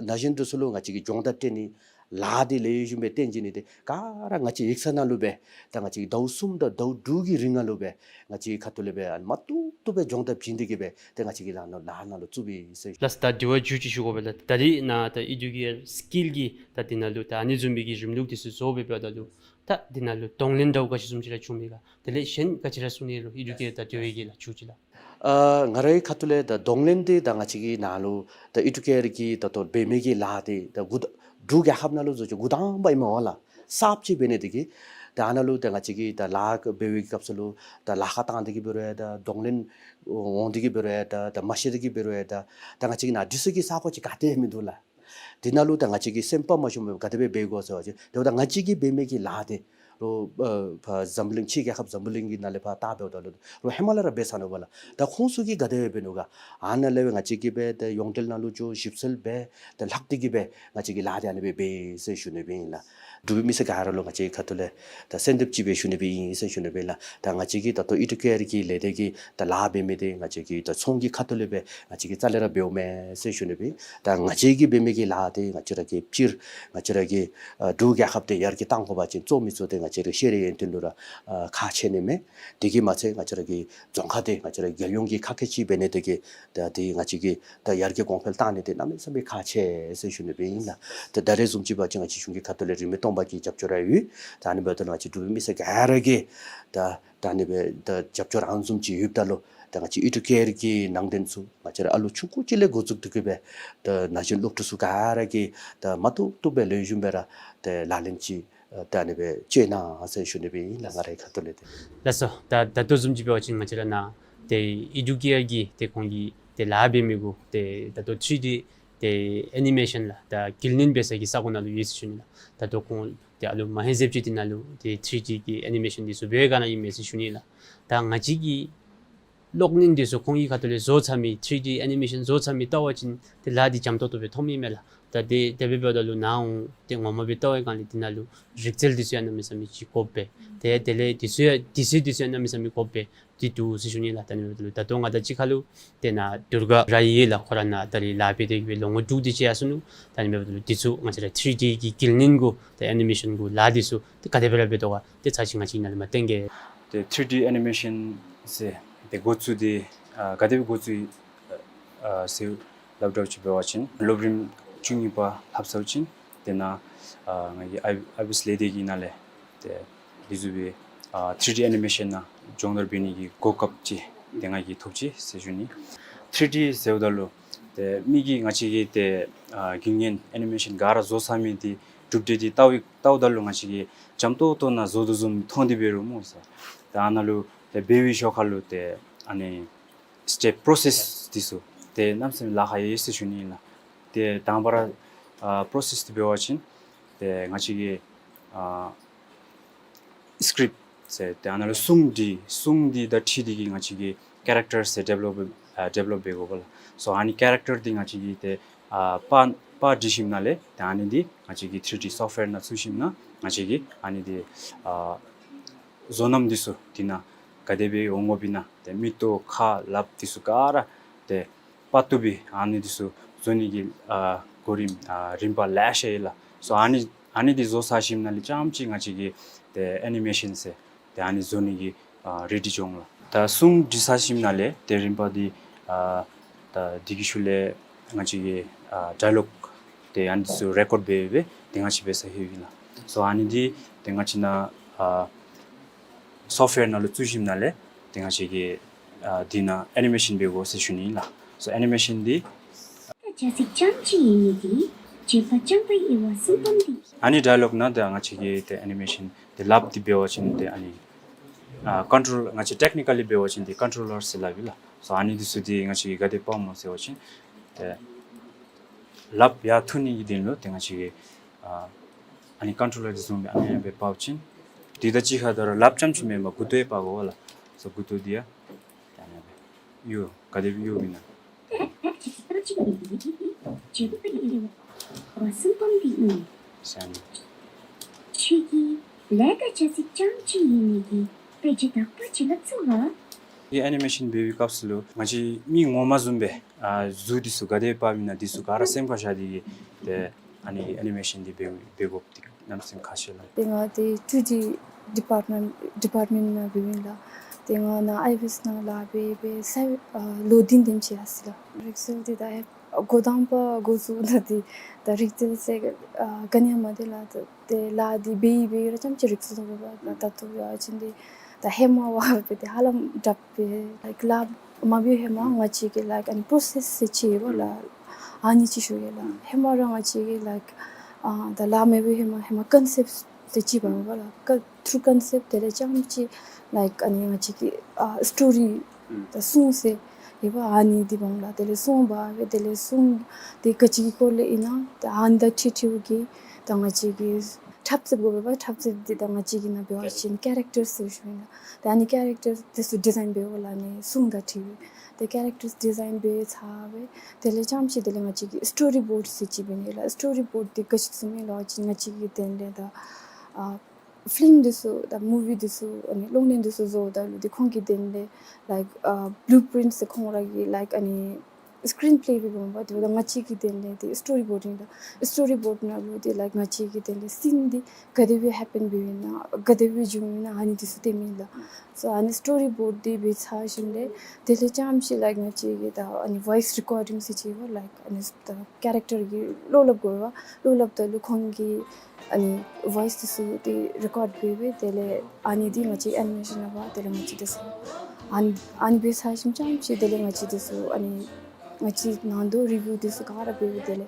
ན་གཞོན་འདི་ཚུ་ལུ་ང་བཅས་ཀྱིས་སྦྱོང་བརྡར་སྤྲོད་ནི་ལཱ་འདི་ལེགས་ཤོམ་སྦེ་སྟོན་བྱིན་ནི་འདི་ག་ར་ང་བཅས་ཡིག་ཚང་ནང་ལུ་སྦེ་ད་ང་བཅས་ཀྱིས་ཟླཝ་གསུམ་དང་ཟླཝ་དྲུག་གི་རིང་ལུ་སྦེ་ང་བཅས་ཁ་ཐུག་ལས་སྦེ་ཨ་ནི་མ་ཐུག་ཐུག་སྦེ་སྦྱོང་བརྡར་བྱིན་ཏེ་གི་སྦེ་ཏེ་ང་བཅས་ཀྱིས་ལཱ་ནང་ལཱ་ནང་ལུ་བཙུགས་པའི་ཟེར། ལགས་སོ། ད་དྲི་བ་མཇུག་ཅིག་ཞུ་དགོ་པས་ལགས། ད་རིས་ནཱ་ད་ཨི་ཌུ་ཀེར་སི་ཀིལ་གྱི་ད་འདི་ནང་ལུ་ད་ཨ་ནི་བཟུམ་མའི་གི་རིམ་ལུགས་འདི་ཚུ་བཟོ་སྦེ་འབདཝ་ད་ལུ་ད་འདི་ནང་ལུ་གདོང་ལེན་འདྲཝ་ག་ཅི་བཟུམ་ཅིག་ར་བྱུང་མི་ག། དེ་ལས་གཞན་ག་ཅི་ར་གསུང་ནི་ལོ་ཨི་ཌུ་ཀེར་དང་འབྲེལ་བའི་གི་ལགས། མཇུག་ཅིག་ལགས། ཨ་ང་རའི་ཁ་ཐུག་ལས་ད་གདོང་ལེན་འདི་ད་ང་བཅས་ཀྱི་ནཱ་ལུ་ད་ཨི་ཌུ་ཀེར་གྱི་ད་ལྟོ་འབད་མི་གི་ལཱ་འདི་ད་འགོ་ད་འབྲུག་རྒྱལ་ཁབ་ནང་ལུ་བཟོ་ཅིག་འགོ་དང་པ་ཨིན་མས་པ་ལགས། གསརཔ་ཅིག་འབད་ནི་འདི་གིས་ད་ཨ་ནཱ་ལུ་ད་ང་བཅས་ཀྱིས་ད་ལཱ་འབད་བའི་སྐབས་སུ་ལུ་ད་ལཱ་ཁག་བཏང་སྟེ་གི་འབད་རུང་ད་གདོང་ལེན་འོང་སྟེ་གི་འབད་རུང་ད་ད་མ་ཤེས་ཏེ་གི་འབད་རུང་ད་ད་ང་བཅས་ཀྱི་ནཱ་འདི་ཚུ་གི་ས་གོ་ཅིག་ག་ཏེ་མིན་འདུག་ལགས། དེ་ནང་ལུ་ད་ང་བཅས་ཀྱིས་སེམས་པ་མ་ཞུམ་པར་ག་དེ་སྦེ་འབད་དགོ་ཟེར་བ་ཅིན་དེ་འབདཝ་ད་ང་བཅས་ཀྱིས་འབད་མི་གི་ལཱ་འདི་རོགས་ཨ་ཕར་འཛམ་བུ་གླིང་ཕྱི་རྒྱལ་ཁབ་འཛམ་བུ་གླིང་གི་ནང་ལས་ཕར་བལྟ་འབདཝ་ད་ལུ་རོགས་ཧེ་མ་ལས་ར་འབད་ཚར་ནུག་པ་ལགས། ད་ཁོང་ཚུ་གིས་ག་དེ་སྦེ་འབད་ནུག་ག། ཨ་ནཱ་ལས་སྦེ་ང་བཅས་ཀྱིས་སྦེ་ད་ཡོངས་འབྲེལ་ནང་ལུ་འགྱོ་ཞིབ་འཚོལ་འབད་ད་ལྷག་སྟེ་གི་སྦེ་ང་བཅས་ཀྱིས་ལཱ་འདི་ཨ་ནི་སྦེ་འབད་ཟེར་ཞུ་ནི་སྦེ་ཨིན་ལགས། འབྲུག་པའི་མི་སེར་ག་ར་ལུ་ང་བཅས་ཁ་ཐུག་ལས་ད་གསོལ་འདེབས་ཅིག་སྦེ་ཞུ་ནི་སྦེ་ཨིན་ཟེར་ཞུ་ནི་སྦེ་ཨིན་ལགས། ད་ང་བཅས་ཀྱི་ད་ལྟོ་ཨི་ཌུ་ཀེར་གྱི་ལས་སྡེ་གི་ད་ལཱ་འབད་མི་འདི་ང་བཅས་ཀྱི་ད་ཚོང་གི་ཁ་ཐུག་ལས་སྦེ་ང་བཅས་ཀྱིས་རྩ་ལས་ར་འབདཝ་མེན་ཟེར་ཞུ་ནི་སྦེ། ད་ང་བཅས་ཀྱིས་འབད་མི་གི་ལཱ་འདི་ང་བཅས་ར་གི་སྤྱིར་ང་བཅས་ར་གི་ཨ་འབྲུག་རྒྱལ་ཁབ་འདི་ཡར་རྒྱས་གཏང་དགོ་པ་ཅིན་གཙོ་མི་གཙོ་འདི་ང་ ཅིག་རེ་ཤེས་རེ་ཡོད་དེ་ལུ་ར་ཨ་ཁག་ཆེ་ནི་མས། དེ་གིས་མ་ཚད་ང་བཅས་ར་གི་རྫོང་ཁག་འདི་ང་བཅས་ར་རྒྱལ་ཡོངས་ཀྱི་ཁག་ཁེ་ཅིག་འབད་ནི་དེ་གིས་ད་དེ་ང་བཅས་ཀྱི་ད་ཡར་རྒྱས་གོང་འཕེལ་བཏང་ནི་དེ་གནམ་མེད་ས་མེད་ཁག་ཆེ་ཟེར་ཞུ་ནི་སྦེ་ཨིན་ལགས། ད་ད་རེས་བཟུམ་ཅིག་འབད་བ་ཅིན་ང་བཅས་གཞུང་གི་ཁ་ཐུག་ལས་རིན་མེད་སྟོང་པ་གི་རྒྱབ་སྐྱོར་ར་ཡོད། ད་ཨ་ནི་འབདཝ་ད་ལུ་ང་བཅས་འབྲུག་པའི་མི་སེར་ག་ར་གིས་ད་ད་ཨ་ནི་སྦེ་ད་རྒྱབ་སྐྱོར་ཨ་ནི་བཟུམ་ཅིག་ཡོདཔ་ད་ལུ་ད་ང་བཅས་ཨི་ཌུ་ཀེར་གྱི་ནང་རྟེན་ཚུ་ང་བཅས་ར་ཨ་ལོ་ཆུང་ཀུ་ཅིག་ལས་འགོ་བཙུགས་ཏེ་གི་སྦེ་ད་ན་གཞོན་སློབ་ཕྲུག་ཚུ་ག་ར་གིས་ད་མ་བཏུབ་བཏུབ་སྦེ་ལེགས་ཤོམ་སྦེ་ར་ད་ལག་ལེན་ཅིག་ཨ་ད་ཨ་ནི་སྦེ་སྤྱོད་གནང་ཟེར་ཞུ་ནི་སྦེ་ཨིན་ལགས། ང་རའི་ཁ་ཐུག་ལས་ཏེ། ལགས་སོ། ད་ད་ལྟོ་བཟུམ་ཅིག་འབད་བ་ཅིན་ང་བཅས་ར་ནཱ་ཏེ་ཨི་ཌུ་ཀེར་གྱི་ཏེ་ཁོང་གིས་ཏེ་ལཱ་འབད་མི་གུ་ཏེ་ད་ལྟོ་ཐྲི་ཌི་ཏེ་ཨེ་ནི་མེ་ཤཱན་ལགས་ད་དཀྱིལ་ནན་འབད་ས་གི་ས་གོ་ནང་ལུ་ཡོད་ཟེར་ཞུ་ནི་ལགས། ད་ལྟོ་ཁོང་ཏེ་ཨ་ལོ་མ་ཧེ་ཟེབ་ཅིག་འདི་ནང་ལུ་ཏེ་ཐྲི་ཌི་གི་ཨེ་ནི་མེ་ཤཱན་འདི་ཚུ་འབད་ག་ནི་ཨིན་མས་ཟེར་ཞུ་ནི་ལགས། ད་ང་བཅས་ཀྱི་གློག་བརྙན་འདི་ཚུ་ཁོང་གི་ཁ་ཐུག་ལས་བཟོ་ཚར་མི་ཐྲི་ཌི་ཨེ་ནི་མེ་ཤཱན་བཟོ་ཚར་མི་བལྟ་བ་ཅིན་ཏེ་ལཱ་འདི་འཇམ་ཏོག་ཏོ་སྦེ་མཐོངམ་ཨིན་མས་ལགས། ད་དེ་དེ་སྦེ་འབདཝ་ད་ལུ་ནཱ་འོང་ཏེ་ངོ་མ་སྦེ་བལྟ་བའི་སྒང་ལས་འདི་ནང་ལུ་རིག་རྩལ་འདི་ཚུ་ཡང་གནམ་མེད་ས་མེད་ཅིག་དགོཔ་སྦེ་ཏེ་དེ་ལས་འདི་ཚུ་ཡང་འདི་ཚུ་འདི་ཚུ་ཡང་གནམ་མེད་ས་མེད་དགོཔ་སྦེ་འདི་འདུག་ཟེར་ཞུ་ནི་ལགས། ད་ཨ་ནི་འབདཝ་ད་ལུ་ད་ལྟོ་ང་དང་གཅིག་ཁར་ལུ་ཏེ་ནཱ་དུར་ག་ར་ཡོད་ལགས། ཁོ་ར་ནཱ་ད་རིས་ལཱ་འབད་དེ་གི་སྦེ་ལོ་ངོ་དྲུག་དེ་ཅིག་ཡར་སོ་ནུག། ད་ཨ་ནི་འབདཝ་ད་ལུ་འདི་ཚུ་ང་བཅས་ར་ཐྲི་ཌི་གི་དཀྱིལ་ནན་གུ་ཏེ་ཨེ་ནི་མེ་ཤཱན་གུ་ལཱ་འདི་ཚུ་ཏེ་ག་དེ་སྦེ་ར་འབད་དོ་ག་ཏེ་ཚར་ཅིག་ང་བཅས་ནཱ་ལས་མར་སྟོན་གེ། ཏེ་ཐྲི་ཌི་ཨེ་ནི་མེ་ཤཱན་ཟེར་ཏེ་འགོ་བཙུགས་འདི་ཨ་ག་དེ་སྦེ་འགོ་བཙུགས་ཨ་ཟེར་སླབ་དྲགས་ཅིག་འབད་བ་ཅིན་སློབ་རིམ་བཅུ་གཉིས་པ་ལྷབ་ཚརཝ་ཅིག་ཏེ་ནཱ་ཨ་ང་གི་ཨའི་ཨའི་བི་ཨེསི་ལས་སྡེ་གི་ནང་ལས་ཏེ་འདི་བཟུམ་སྦེ་ཨ་ཐྲི་ཌི་ཨེ་ནི་མེ་ཤཱན་ནང་སྦྱོང་བརྡར་འབད་ནི་གི་གོ་སྐབས་ཅིག་ཏེ་ང་གིས་ཐོབ་ཅི་ཟེར་ཞུ་ནི། ཐྲི་ཌི་ཟེརཝ་ད་ལུ་ཏེ་མི་གིས་ང་བཅས་ཀྱི་ཏེ་ཨ་རྒྱུན་ལྡན་ཨེ་ནི་མེ་ཤཱན་ག་ར་བཟོ་ཚར་མི་འདི་གྲུབ་འབྲས་འདི་བལྟ་བའི་བལྟཝ་ད་ལུ་ང་བཅས་ཀྱིས་འཇམ་ཏོག་ཏོ་ནང་བཟོ་དོ་བཟུམ་མཐོང་སྟེ་འབད་རུང་སྨོ་ཟེར། ཏེ་ཨ་ནཱ་ལུ་ཏེ་འབད་བའི་ཞོར་ཁར་ལུ་ཏེ་ཨ་ནི་སི་ཊེབ་པྲོ་སེསི་འདི་ཚུ་ཏེ་གནམ་མེད་ས་མེད་ལཱ་ཁག་ཡོད་ཟེར་ཞུ་ནི་ཨིན་ལགས། ཏེ་དང་པ་ར་ཨ་པྲོ་སེསི་འདི་འབད་བ་ཅིན་ཏེ་ང་བཅས་ཀྱིས་ཨ་སི་ཀྲིཔ་ཟེར་ཏེ་ཨ་ནཱ་ལུ་སྲུང་འདི་སྲུང་འདི་དང་འཁྲིལ་ཏེ་གི་ང་བཅས་ཀྱིས་ཀེ་རེག་ཊར་ཟེར་ཌི་བེ་ལོབ་ཨ་ཌི་བེ་ལོབ་འབད་དགོ་པས་ལགས། སོ་ཨ་ནི་ཀེ་རེག་ཊར་འདི་ང་བཅས་ཀྱིས་ཏེ་ཨ་པར་པར་བྲི་ཞིནམ་ལས་ཏེ་ཨ་ནི་འདི་ང་བཅས་ཀྱིས་ཐྲི་ཌི་སོཕཊ་ཝེར་ནང་བཙུགས་ཞིནམ་ལས་ང་བཅས་ཀྱིས་ཨ་ནི་འདི་ཨ་བཟོ་རྣམ་འདི་ཚུ་འདི་ནང་ག་དེ་སྦེ་འོང་དགོཔ་ཨིན་ན་ཏེ་མིག་ཏོ་ཁ་ལགཔ་འདི་ཚུ་ག་ར་ཏེ་པར་བཏུབ་པའི་ཨ་ནི་འདི་ཚུ་བཟོ་ནི་གི་ཨ་གོ་རིམ་ཨ་རིམ་པ་ལེ་ཤ་ཡོད་ལགས། སོ་ཨ་ནི་ཨ་ནི་འདི་བཟོ་ཚར་ཞིནམ་ལས་རྐྱངམ་ཅིག་ང་བཅས་ཀྱིས་ཏེ་ཨེ་ནི་མེ་ཤཱན་ཟེར་ཏེ་ཨ་ནི་བཟོ་ནི་གི་ཨ་རེ་ཌི་འགྱོ་འོང་ལགས། ད་སྲུང་བྲི་ཚར་ཞིནམ་ལས་ཏེ་རིམ་པ་འདི་ཨ་ད་འདི་གི་ཤུལ་ལས་ང་བཅས་ཀྱིས་ཨ་ཌའི་ལོག་ཏེ་ཨ་ནི་ཚུ་རེ་ཀོཌ་འབད་འབད་ཏེ་ང་བཅས་འབད་ས་ཧེ་ཨིན་ལགས། སོ་ཨ་ནི་འདི་ཏེ་ང་བཅས་ནཱ་ཨ་སོཕཊ་ཝེར་ནང་ལུ་བཙུགས་ཞིནམ་ལས་ཏེ་ང་བཅས་ཀྱིས་ཨ་འདི་ནང་ཨེ་ནི་མེ་ཤཱན་འབད་དགོ་ཟེར་ཞུ་ནི་ཨིན་ལགས། སོ་ཨེ་ནི་མེ་ཤཱན་འདི་ཨ་ནི་ཌའི་ལོག་ནང་ཏེ་ང་བཅས་ཀྱིས་ཏེ་ཨེ་ནི་མེ་ཤཱན་འདི་ལགཔ་འདི་འབད་བ་ཅིན་ཏེ་ཨ་ནི་ཨ་ཀོན་ཊོལ་ང་བཅས་ཊེཀ་ནི་ཀ་ལི་འབད་བ་ཅིན་འདི་ཀོན་ཊོ་ལར་ཟེར་སླབ་ཨིན་ལགས། སོ་ཨ་ནི་འདི་ཚུ་འདི་ང་བཅས་ཀྱིས་ག་དེ་འབདཝ་སྨོ་ཟེར་བ་ཅིན་ཏེ་ལགཔ་ཡར་འཐུ་ནི་གི་དོན་ལུ་ཏེ་ང་བཅས་ཀྱིས་ཨ་ཨ་ནི་ཀོན་ཊོ་ལར་འདི་བཟུམ་སྦེ་ཨ་ནི་སྦེ་འབག་ཅིན་འདི་དང་གཅིག་ཁར་ད་རུང་ལགཔ་རྐྱངམ་ཅིག་མེན་པར་མགུ་ཏོ་ཡང་འབག་དགོ་པས་ལགས། སོ་མགུ་ཏོ་འདི་ཡང་ཨ་ནི་སྦེ་གཡོག་ག་དེ་སྦེ་གཡོགཔ་ཨིན་ན། ཁྱོད་ཀྱིས་ལས་ཀ་བྱ་ཚིག་རྐྱངམ་ཅིག་ཡོད་ནི་གི་དཔེ་ཆ་དག་པ་ཅིག་ལ་བཙུགས་ལ། ཨེ་ནི་མེ་ཤཱན་འབད་བའི་སྐབས་སུ་ལུ་ང་བཅས་མི་ངོ་མ་བཟུམ་སྦེ་ཨ་གཟུགས་འདི་ཚུ་ག་དེ་འབགཔ་ཨིན་ན་འདི་ཚུ་ག་ར་སེམས་ཁར་བཞག་སྟེ་གིས་ཏེ་ཨ་ནི་ཨེ་ནི་མེ་ཤཱན་འདི་འབད་འབད་དགོཔ་འདི་གནམ་མེད་ས་མེད་ཁག་ཆེ་ལགས། ཏེ་ང་ཏེ་ཊུ་ཌི་ཌི་པཱརཊ་མེནཊ་ཌི་པཱརཊ་མེནཊ་ནང་འབདཝ་ཨིན་ལགས། ཏེ་ང་ནཱ་ཨའི་བི་ཨེསི་ནང་ལཱ་འབད་འབད་ས་ཨ་ལོ་བདུན་དེམ་ཅིག་ཡར་སོ་ཡི་ལགས། རིག་རྩལ་འདི་ད་ཨེ་འགོ་དང་པ་འགོ་བཙུགས་ད་འདི་ད་རིག་རྩལ་ཟེར་ཨ་ག་ནི་ཡང་མ་འདི་ལགས། ད་ཏེ་ལཱ་འདི་འབད་འབད་ར་རྐྱངམ་ཅིག་རིག་སོ་ནུག་པ། ད་ད་ལྟོ་ཡང་ཅིན་འདི་ད་ཧེ་མ་བ་འབད་དེ་ཧ་ལམ་དྲག་པས། ལཱའི་ལཱ་མ་འབད་ཧེ་མ་ང་བཅས་ཀྱིས་ལཱའི་ཨ་ནི་པྲོ་སེསི་ཟེར་ཅིག་ཡོད་པ་ལགས། ཨ་ནི་ཅིག་ཞུ་ཡི་ལགས། ཧེ་མ་ར་ང་བཅས་ཀྱིས་ལཱའི་ཨ་ད་ལཱ་མེད་པའི་ཧེ་མ་ཧེ་མ་ཀོན་སེཔཊ་ཟེར་ཅིག་འབད་བ་ལགས། ཀ་ཐུར་ཀོན་སེཔཊ་དེ་ལས་རྐྱངམ་ཅིག་ལཱའི་ཨ་ནི་ང་བཅས་ཀྱི་ཨ་སི་ཊོ་རི་ད་སྲུང་ཟེར་ཡོད་པ་ཨ་ནི་འདི་འབདཝ་ལགས། དེ་ལས་སྲུང་འབད་འབད་དེ་ལས་སྲུང་འདི་ག་ཅི་གི་སྐོར་ལས་ཨིན་ན་ད་ཨ་ནི་དང་འཁྲིལ་འཁྲིལཝ་གི་ད་ང་བཅས་ཀྱིས་འཁྲབ་རྩེདཔ་དགོ་པས་པ། འཁྲབ་རྩེདཔ་འདི་ད་ང་བཅས་ཀྱི་ནང་འབད་བ་ཅིན་ཀེ་རེག་ཊར་ཟེར་ཞུཝ་ཨིན་ལགས། ད་ཨ་ནི་ཀེ་རེག་ཊར་འདི་ཚུ་ཌི་ཛའིན་འབདཝ་ལགས། ཨ་ནི་སྲུང་དང་འཁྲིལ་བའི་ཏེ་ཀེ་རེག་ཊར་ཌི་ཛའིན་འབད་ཚར་བའི་དེ་ལས་རྐྱངམ་ཅིག་དེ་ལས་ང་བཅས་ཀྱིས་སི་ཊོ་རི་བོརཌ་ཟེར་ཅིག་འབད་ནི་ལགས། སི་ཊོ་རི་བོརཌ་འདི་ག་ཅི་བཟུམ་ཨིན་ལགས་ཟེར་བ་ཅིན་ང་བཅས་ཀྱིས་དེ་ལས་ད་ཨ་ཕིལམ་འདི་ཚུ་དང་མུ་ཝི་འདི་ཚུ་ཨ་ནི་གློག་བརྙན་འདི་ཚུ་བཟོཝ་ད་ལུ་ཏེ་ཁོང་གིས་དེ་ལས་ལཱའི་ཨ་བླུ་པིརིནཊ་ཟེར་ཁོང་ར་གི་ལཱའི་ཨ་ནི་ སི་ཀྲིན་པ་ལེ་སྦེ་འབདཝ་ད་ང་བཅས་ཀྱི་དོན་ལས་ཏེ་སི་ཊོ་རི་བོརཌ་ཨིན་ལགས། སི་ཊོ་རི་བོརཌ་ནང་ལུ་ཏེ་ལའིཀ་ང་བཅས་ཀྱི་དོན་ལས་སི་ནི་འདི་ག་དེ་སྦེ་ཧེ་པེན་འབདཝ་ཨིན་ན་ག་དེ་སྦེ་བྱུང་ཡི་ན་ཨ་ནི་འདི་ཚུ་སྟོནམ་ཨིན་ལགས། སོ་ཨ་ནི་སི་ཊོ་རི་བོརཌ་འདི་འབད་ཚར་ཞིནམ་ལས་དེ་ལས་རྐྱངམ་ཅིག་ལའིཀ་ང་བཅས་ཀྱིས་ད་ཨ་ནི་ཝོའིསི་རི་ཀོར་ཌིངས་ཟེར་ཅིག་ཡོད་ལགས། ཨ་ནི་ད་ཀེ་རེཀ་ཊར་གྱི་བློ་སླབ་དགོ་པས། བློ་སླབ་ད་ལུ་ཁོང་གི་ཨ་ནི་ཝོའིསི་འདི་ཚུ་ཏེ་རི་ཀོརཌ་འབད་སྦེ་དེ་ལས་ཨ་ནི་འདི་ང་བཅས་ཨེ་ནི་མེ་ཤཱན་འབད་དེ་ལས་ང་བཅས་འདི་ཚུ་ཨ་ནི་ཨ་ནི་འབད་ཚར་ཞིནམ་རྐྱངམ་ཅིག་དེ་ལས་ང་བཅས་འདི་ཚུ་ཨ་ནི་ང་བཅས་ནང་དོག་རི་བིའུ་འདི་ཚུ་ག་ར་འབད་སྦེ་དེ་ལས་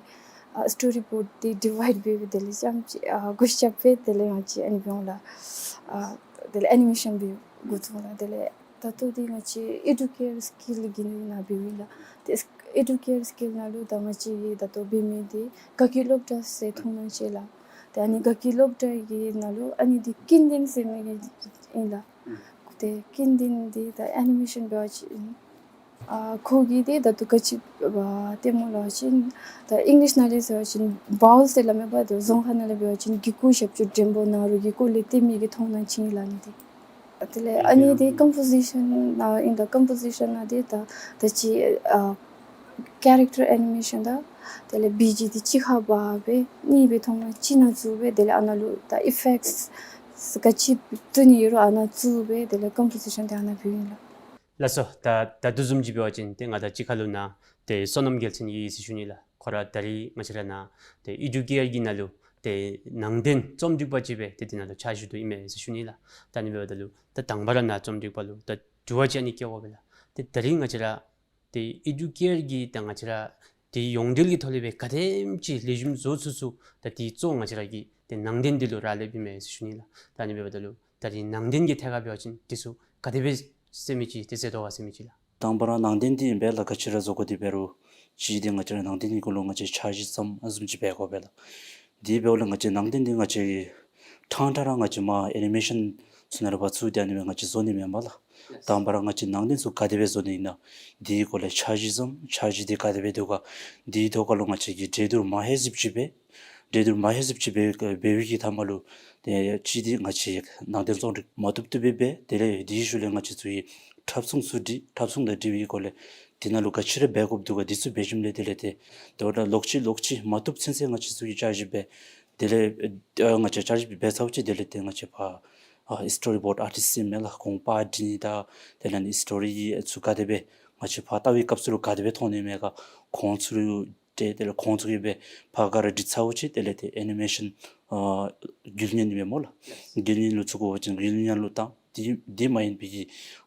ཨ་སི་ཊོ་རི་བོརཌ་འདི་ཌི་ཝའིཌ་འབད་སྦེ་དེ་ལས་རྐྱངམ་ཅིག་ཨ་གུ་ཤ་སྦེ་དེ་ལས་ང་བཅས་ཨ་ནི་འབདཝ་ད་ཨ་དེ་ལས་ཨེ་ནི་མེ་ཤཱན་འབད་འགོ་བཙུགས་ལགས། དེ་ལས་ད་ལྟོ་འདི་ང་བཅས་ཨེ་ཌུ་ཀེར་སི་ཀིལ་གྱི་ནང་འབདཝ་ཨིན་ལགས། ཏེ་ཨེ་ཌུ་ཀེར་སི་ཀིལ་ནང་ལུ་ད་ང་བཅས་ཀྱིས་ད་ལྟོ་འབད་མི་འདི་དགའ་སྐྱིད་སློབ་གྲྭ་ཟེར་མཐོང་སྣང་ཅིག་ལགས། ཏེ་ཨ་ནི་དགའ་སྐྱིད་སློབ་གྲྭ་གི་ནང་ལུ་ཨ་ནི་འདི་ཀིན་ཏིན་ཟེར་མི་གི་ཨིན་ལགས། ཏེ་ཀིན་ཏིན་འདི་ད་ཨེ་ནི་མེ་ཤཱན་འབད་བ་ཅིན་ཨ་ཁོ་གིས་འདི་ད་ལྟོ་ག་ཅི་ཨ་སྟོནམ་སྨོ་ལབ་པ་ཅིན་ད་ཨིང་ལིཤ་ནང་ལས་ཟེར་བ་ཅིན་བའོལ་ཟེར་སླབ་མས་པ། ད་རྫོང་ཁ་ནང་ལས་འབད་བ་ཅིན་གི་གུ་ཞབས་ཀྱུ་འགྲེང་པོ་ན་རོ་གི་གུ་ལས་སྟོན་མི་གི་མཐོང་སྣང་ཅིག་ཨིན་ལགས་ཨ་ནི་འདི། དེ་ལས་ཨ་ནི་འདི་ཀམ་པོ་ཟི་ཤཱན་ནང་ཨིན་ད་ཀམ་པོ་ཟི་ཤཱན་ནང་འདི་ད་ད་ཅི་ཨ་ཀེ་རེཀ་ཊར་ཨེ་ནི་མེ་ཤཱན་དང་དེ་ལས་བི་ཇི་འདི་གཅིག་ཁར་འབག་སྦེ་གཉིས་སྦེ་མཐོང་སྣང་གཅིག་ནང་བཙུགས་སྦེ་དེ་ལས་ཨ་ནཱ་ལུ་ད་ཨི་ཕེཀཊསི་ག་ཅི་བཙུགས་ནི་ཡོད་རུང་ཨ་ནཱ་བཙུགས་སྦེ་དེ་ལས་ཀམ་པོ་ཟི་ཤཱན་འདི་ཨ་ནཱ་འབདཝ་ཨིན་ལགས། ལགས་སོ། ད་ད་ལྟོ་བཟུམ་ཅིག་འབད་བ་ཅིན་ཏེ་ང་དང་གཅིག་ཁར་ལུ་ནཱ་ཏེ་བསོད་ནམས་རྒྱལ་མཚན་ཡོད་ཟེར་ཞུ་ནི་ལགས། ཁོ་ར་ད་རིས་ང་བཅས་ར་ནཱ་ཏེ་ཨེ་ཌུ་ཀེར་གྱི་ནང་ལུ་ཏེ་ནང་རྟེན་རྩོམ་སྒྲིག་པ་ཅིག་སྦེ་ཏེ་འདི་ནང་ལུ་ཕྱག་ཞུ་དོ་ཨིན་མས་ཟེར་ཞུ་ནི་ལགས། ད་ཨ་ནི་འབདཝ་ད་ལུ་ད་དང་པ་ར་ནཱ་རྩོམ་སྒྲིག་པ་ལུ་ད་དྲི་བ་ཅིག་ཨ་ནི་བཀོད་དགོ་པས་ལགས། ཏེ་ད་རིས་ང་བཅས་ར་ཏེ་ཨེ་ཌུ་ཀེར་གྱི་ད་ང་བཅས་ར་ཏེ་ཡོངས་འབྲེལ་གྱི་ཐོག་ལས་སྦེ་ག་དེམ་ཅིག་ལེགས་ཤོམ་བཟོ་ཚུགས་ཚུགས་ད་འདི་གཙོ་བོ་ང་བཅས་ར་གི་ཏེ་ནང་རྟེན་འདི་ལུ་རག་ལསཔ་ཨིན་མས་ཟེར་ཞུ་ནི་ལགས། ད་ཨ་ནི་འབདཝ་ད་ལུ་ད་རིས་ནང་རྟེན་གྱི་ཐད་ཁར་འབད་བ་ཅིན་འདི་ཚུ་ག་དེ་སྦེ་ཟེར་མི་ཅིག་ཏེ་ཟེར་དོ་ག་ཟེར་མི་ཅིག་ལགས། དང་པ་ར་ནང་རྟེན་འདི་ཨིན་པས་ལགས། ག་ཅི་ར་བཟོ་དགོ་འདི་འབད་རུང་གཅིག་འདི་ང་བཅས་ར་ནང་རྟེན་གྱི་གུ་ལུ་ང་བཅས་འཆར་གཞི་བརྩམ་ཨ་བཟུམ་ཅིག་འབད་དགོ་པས་ལགས། འདི་འབདཝ་ལས་ང་བཅས་ནང་རྟེན་འདི་ང་བཅས་ཀྱིས་ཕྲང་ཕྲང་ར་ང་བཅས་མར་ཨེ་ནི་མེ་ཤཱན་ཚུ་ནང་ལུ་ཕར་བཙུགས་ཏེ་ཨ་ནི་སྦེ་ང་བཅས་བཟོ་ནི་མེན་པས་ལགས། དང་པ་ར་ང་བཅས་ནང་རྟེན་ཚུ་ག་དེ་སྦེ་བཟོ་ནི་ཨིན་ན་འདི་གུ་ལས་འཆར་གཞི་བརྩམ། འཆར་གཞི་འདི་ག་དེ་སྦེ་འདུག་ག། འདི་ཐོག་ཁར་ལུ་ང་བཅས་ཀྱིས་འགྲན་བསྡུར་མ་ཧེ་ཟིབ་ཅིག་འབད། འགྲན་བསྡུར་མ་ཧེ་ཟིབ་ཅིག་འབད་འབད་བའི་གི་མཐའ་མ་ལུ་ཏེ་གཅིག་འདི་ང་བཅས་ནང་རྟེན་རྩོམ་སྒྲིག་མ་བཏུབ་བཏུབ་སྦེ་འབད། དེ་ལས་དེའི་ཤུལ་ལས་ང་བཅས་ཚུ་གིས་འཁྲབ་གཞུང་ཚུ་སྒྲིག། འཁྲབ་གཞུང་དང་འབྲེལ་བའི་སྐོར་ལས་འདི་ནང་ལུ་ག་ཅི་ར་འབད་དགོཔ་འདུག་ག། འདི་ཚུ་འབད་ཞིནམ་ལས་དེ་ལས་ཏེ་དེ་འབདཝ་ད་ལོག་ཅི་ལོག་ཅི་མ་བཏུབ་ཚུན་ཚོད་ང་བཅས་ཚུ་གིས་བསྐྱར་ཞིབ་འབད། དེ་ལས་ཨ་ང་བཅས་བསྐྱར་ཞིབ་འབད་ཚརཝ་ཅིག་དེ་ལས་ཏེ་ང་བཅས་ཕར་ཨ་སི་ཊོ་རི་བོརཌ་ཨར་ཊིསཊ་ཨིན་མས་ལགས། ཁོང་པར་སྒྲིག་ནི་དང་དེ་ལས་ཨ་ནི་སི་ཊོ་རི་ཚུ་ག་དེ་སྦེ་ང་བཅས་ཕར་ལྟ་བའི་སྐབས་སུ་ལུ་ག་དེ་སྦེ་མཐོང་ནི་མས་ག། ཁོང་ཚུ་ལུ་ཏེ་དེ་ལས་ཁོང་ཚུ་གིས་སྦེ་ཕར་ག་ར་སྒྲིག་ཚརཝ་ཅིག་དེ་ལས་ཏེ་ཨེ་ནི་མེ་ཤཱན་ཨ་རྒྱུ་ལེན་ཨིན་མས་སྨོ་ལགས། རྒྱུ་ལེན་ལུ་བཙུགས་དགོ་པ་ཅིན་རྒྱུ་ལེན་ལུ་བཏང་། དེ་དེ་མ་ཡིན་པའི་གི་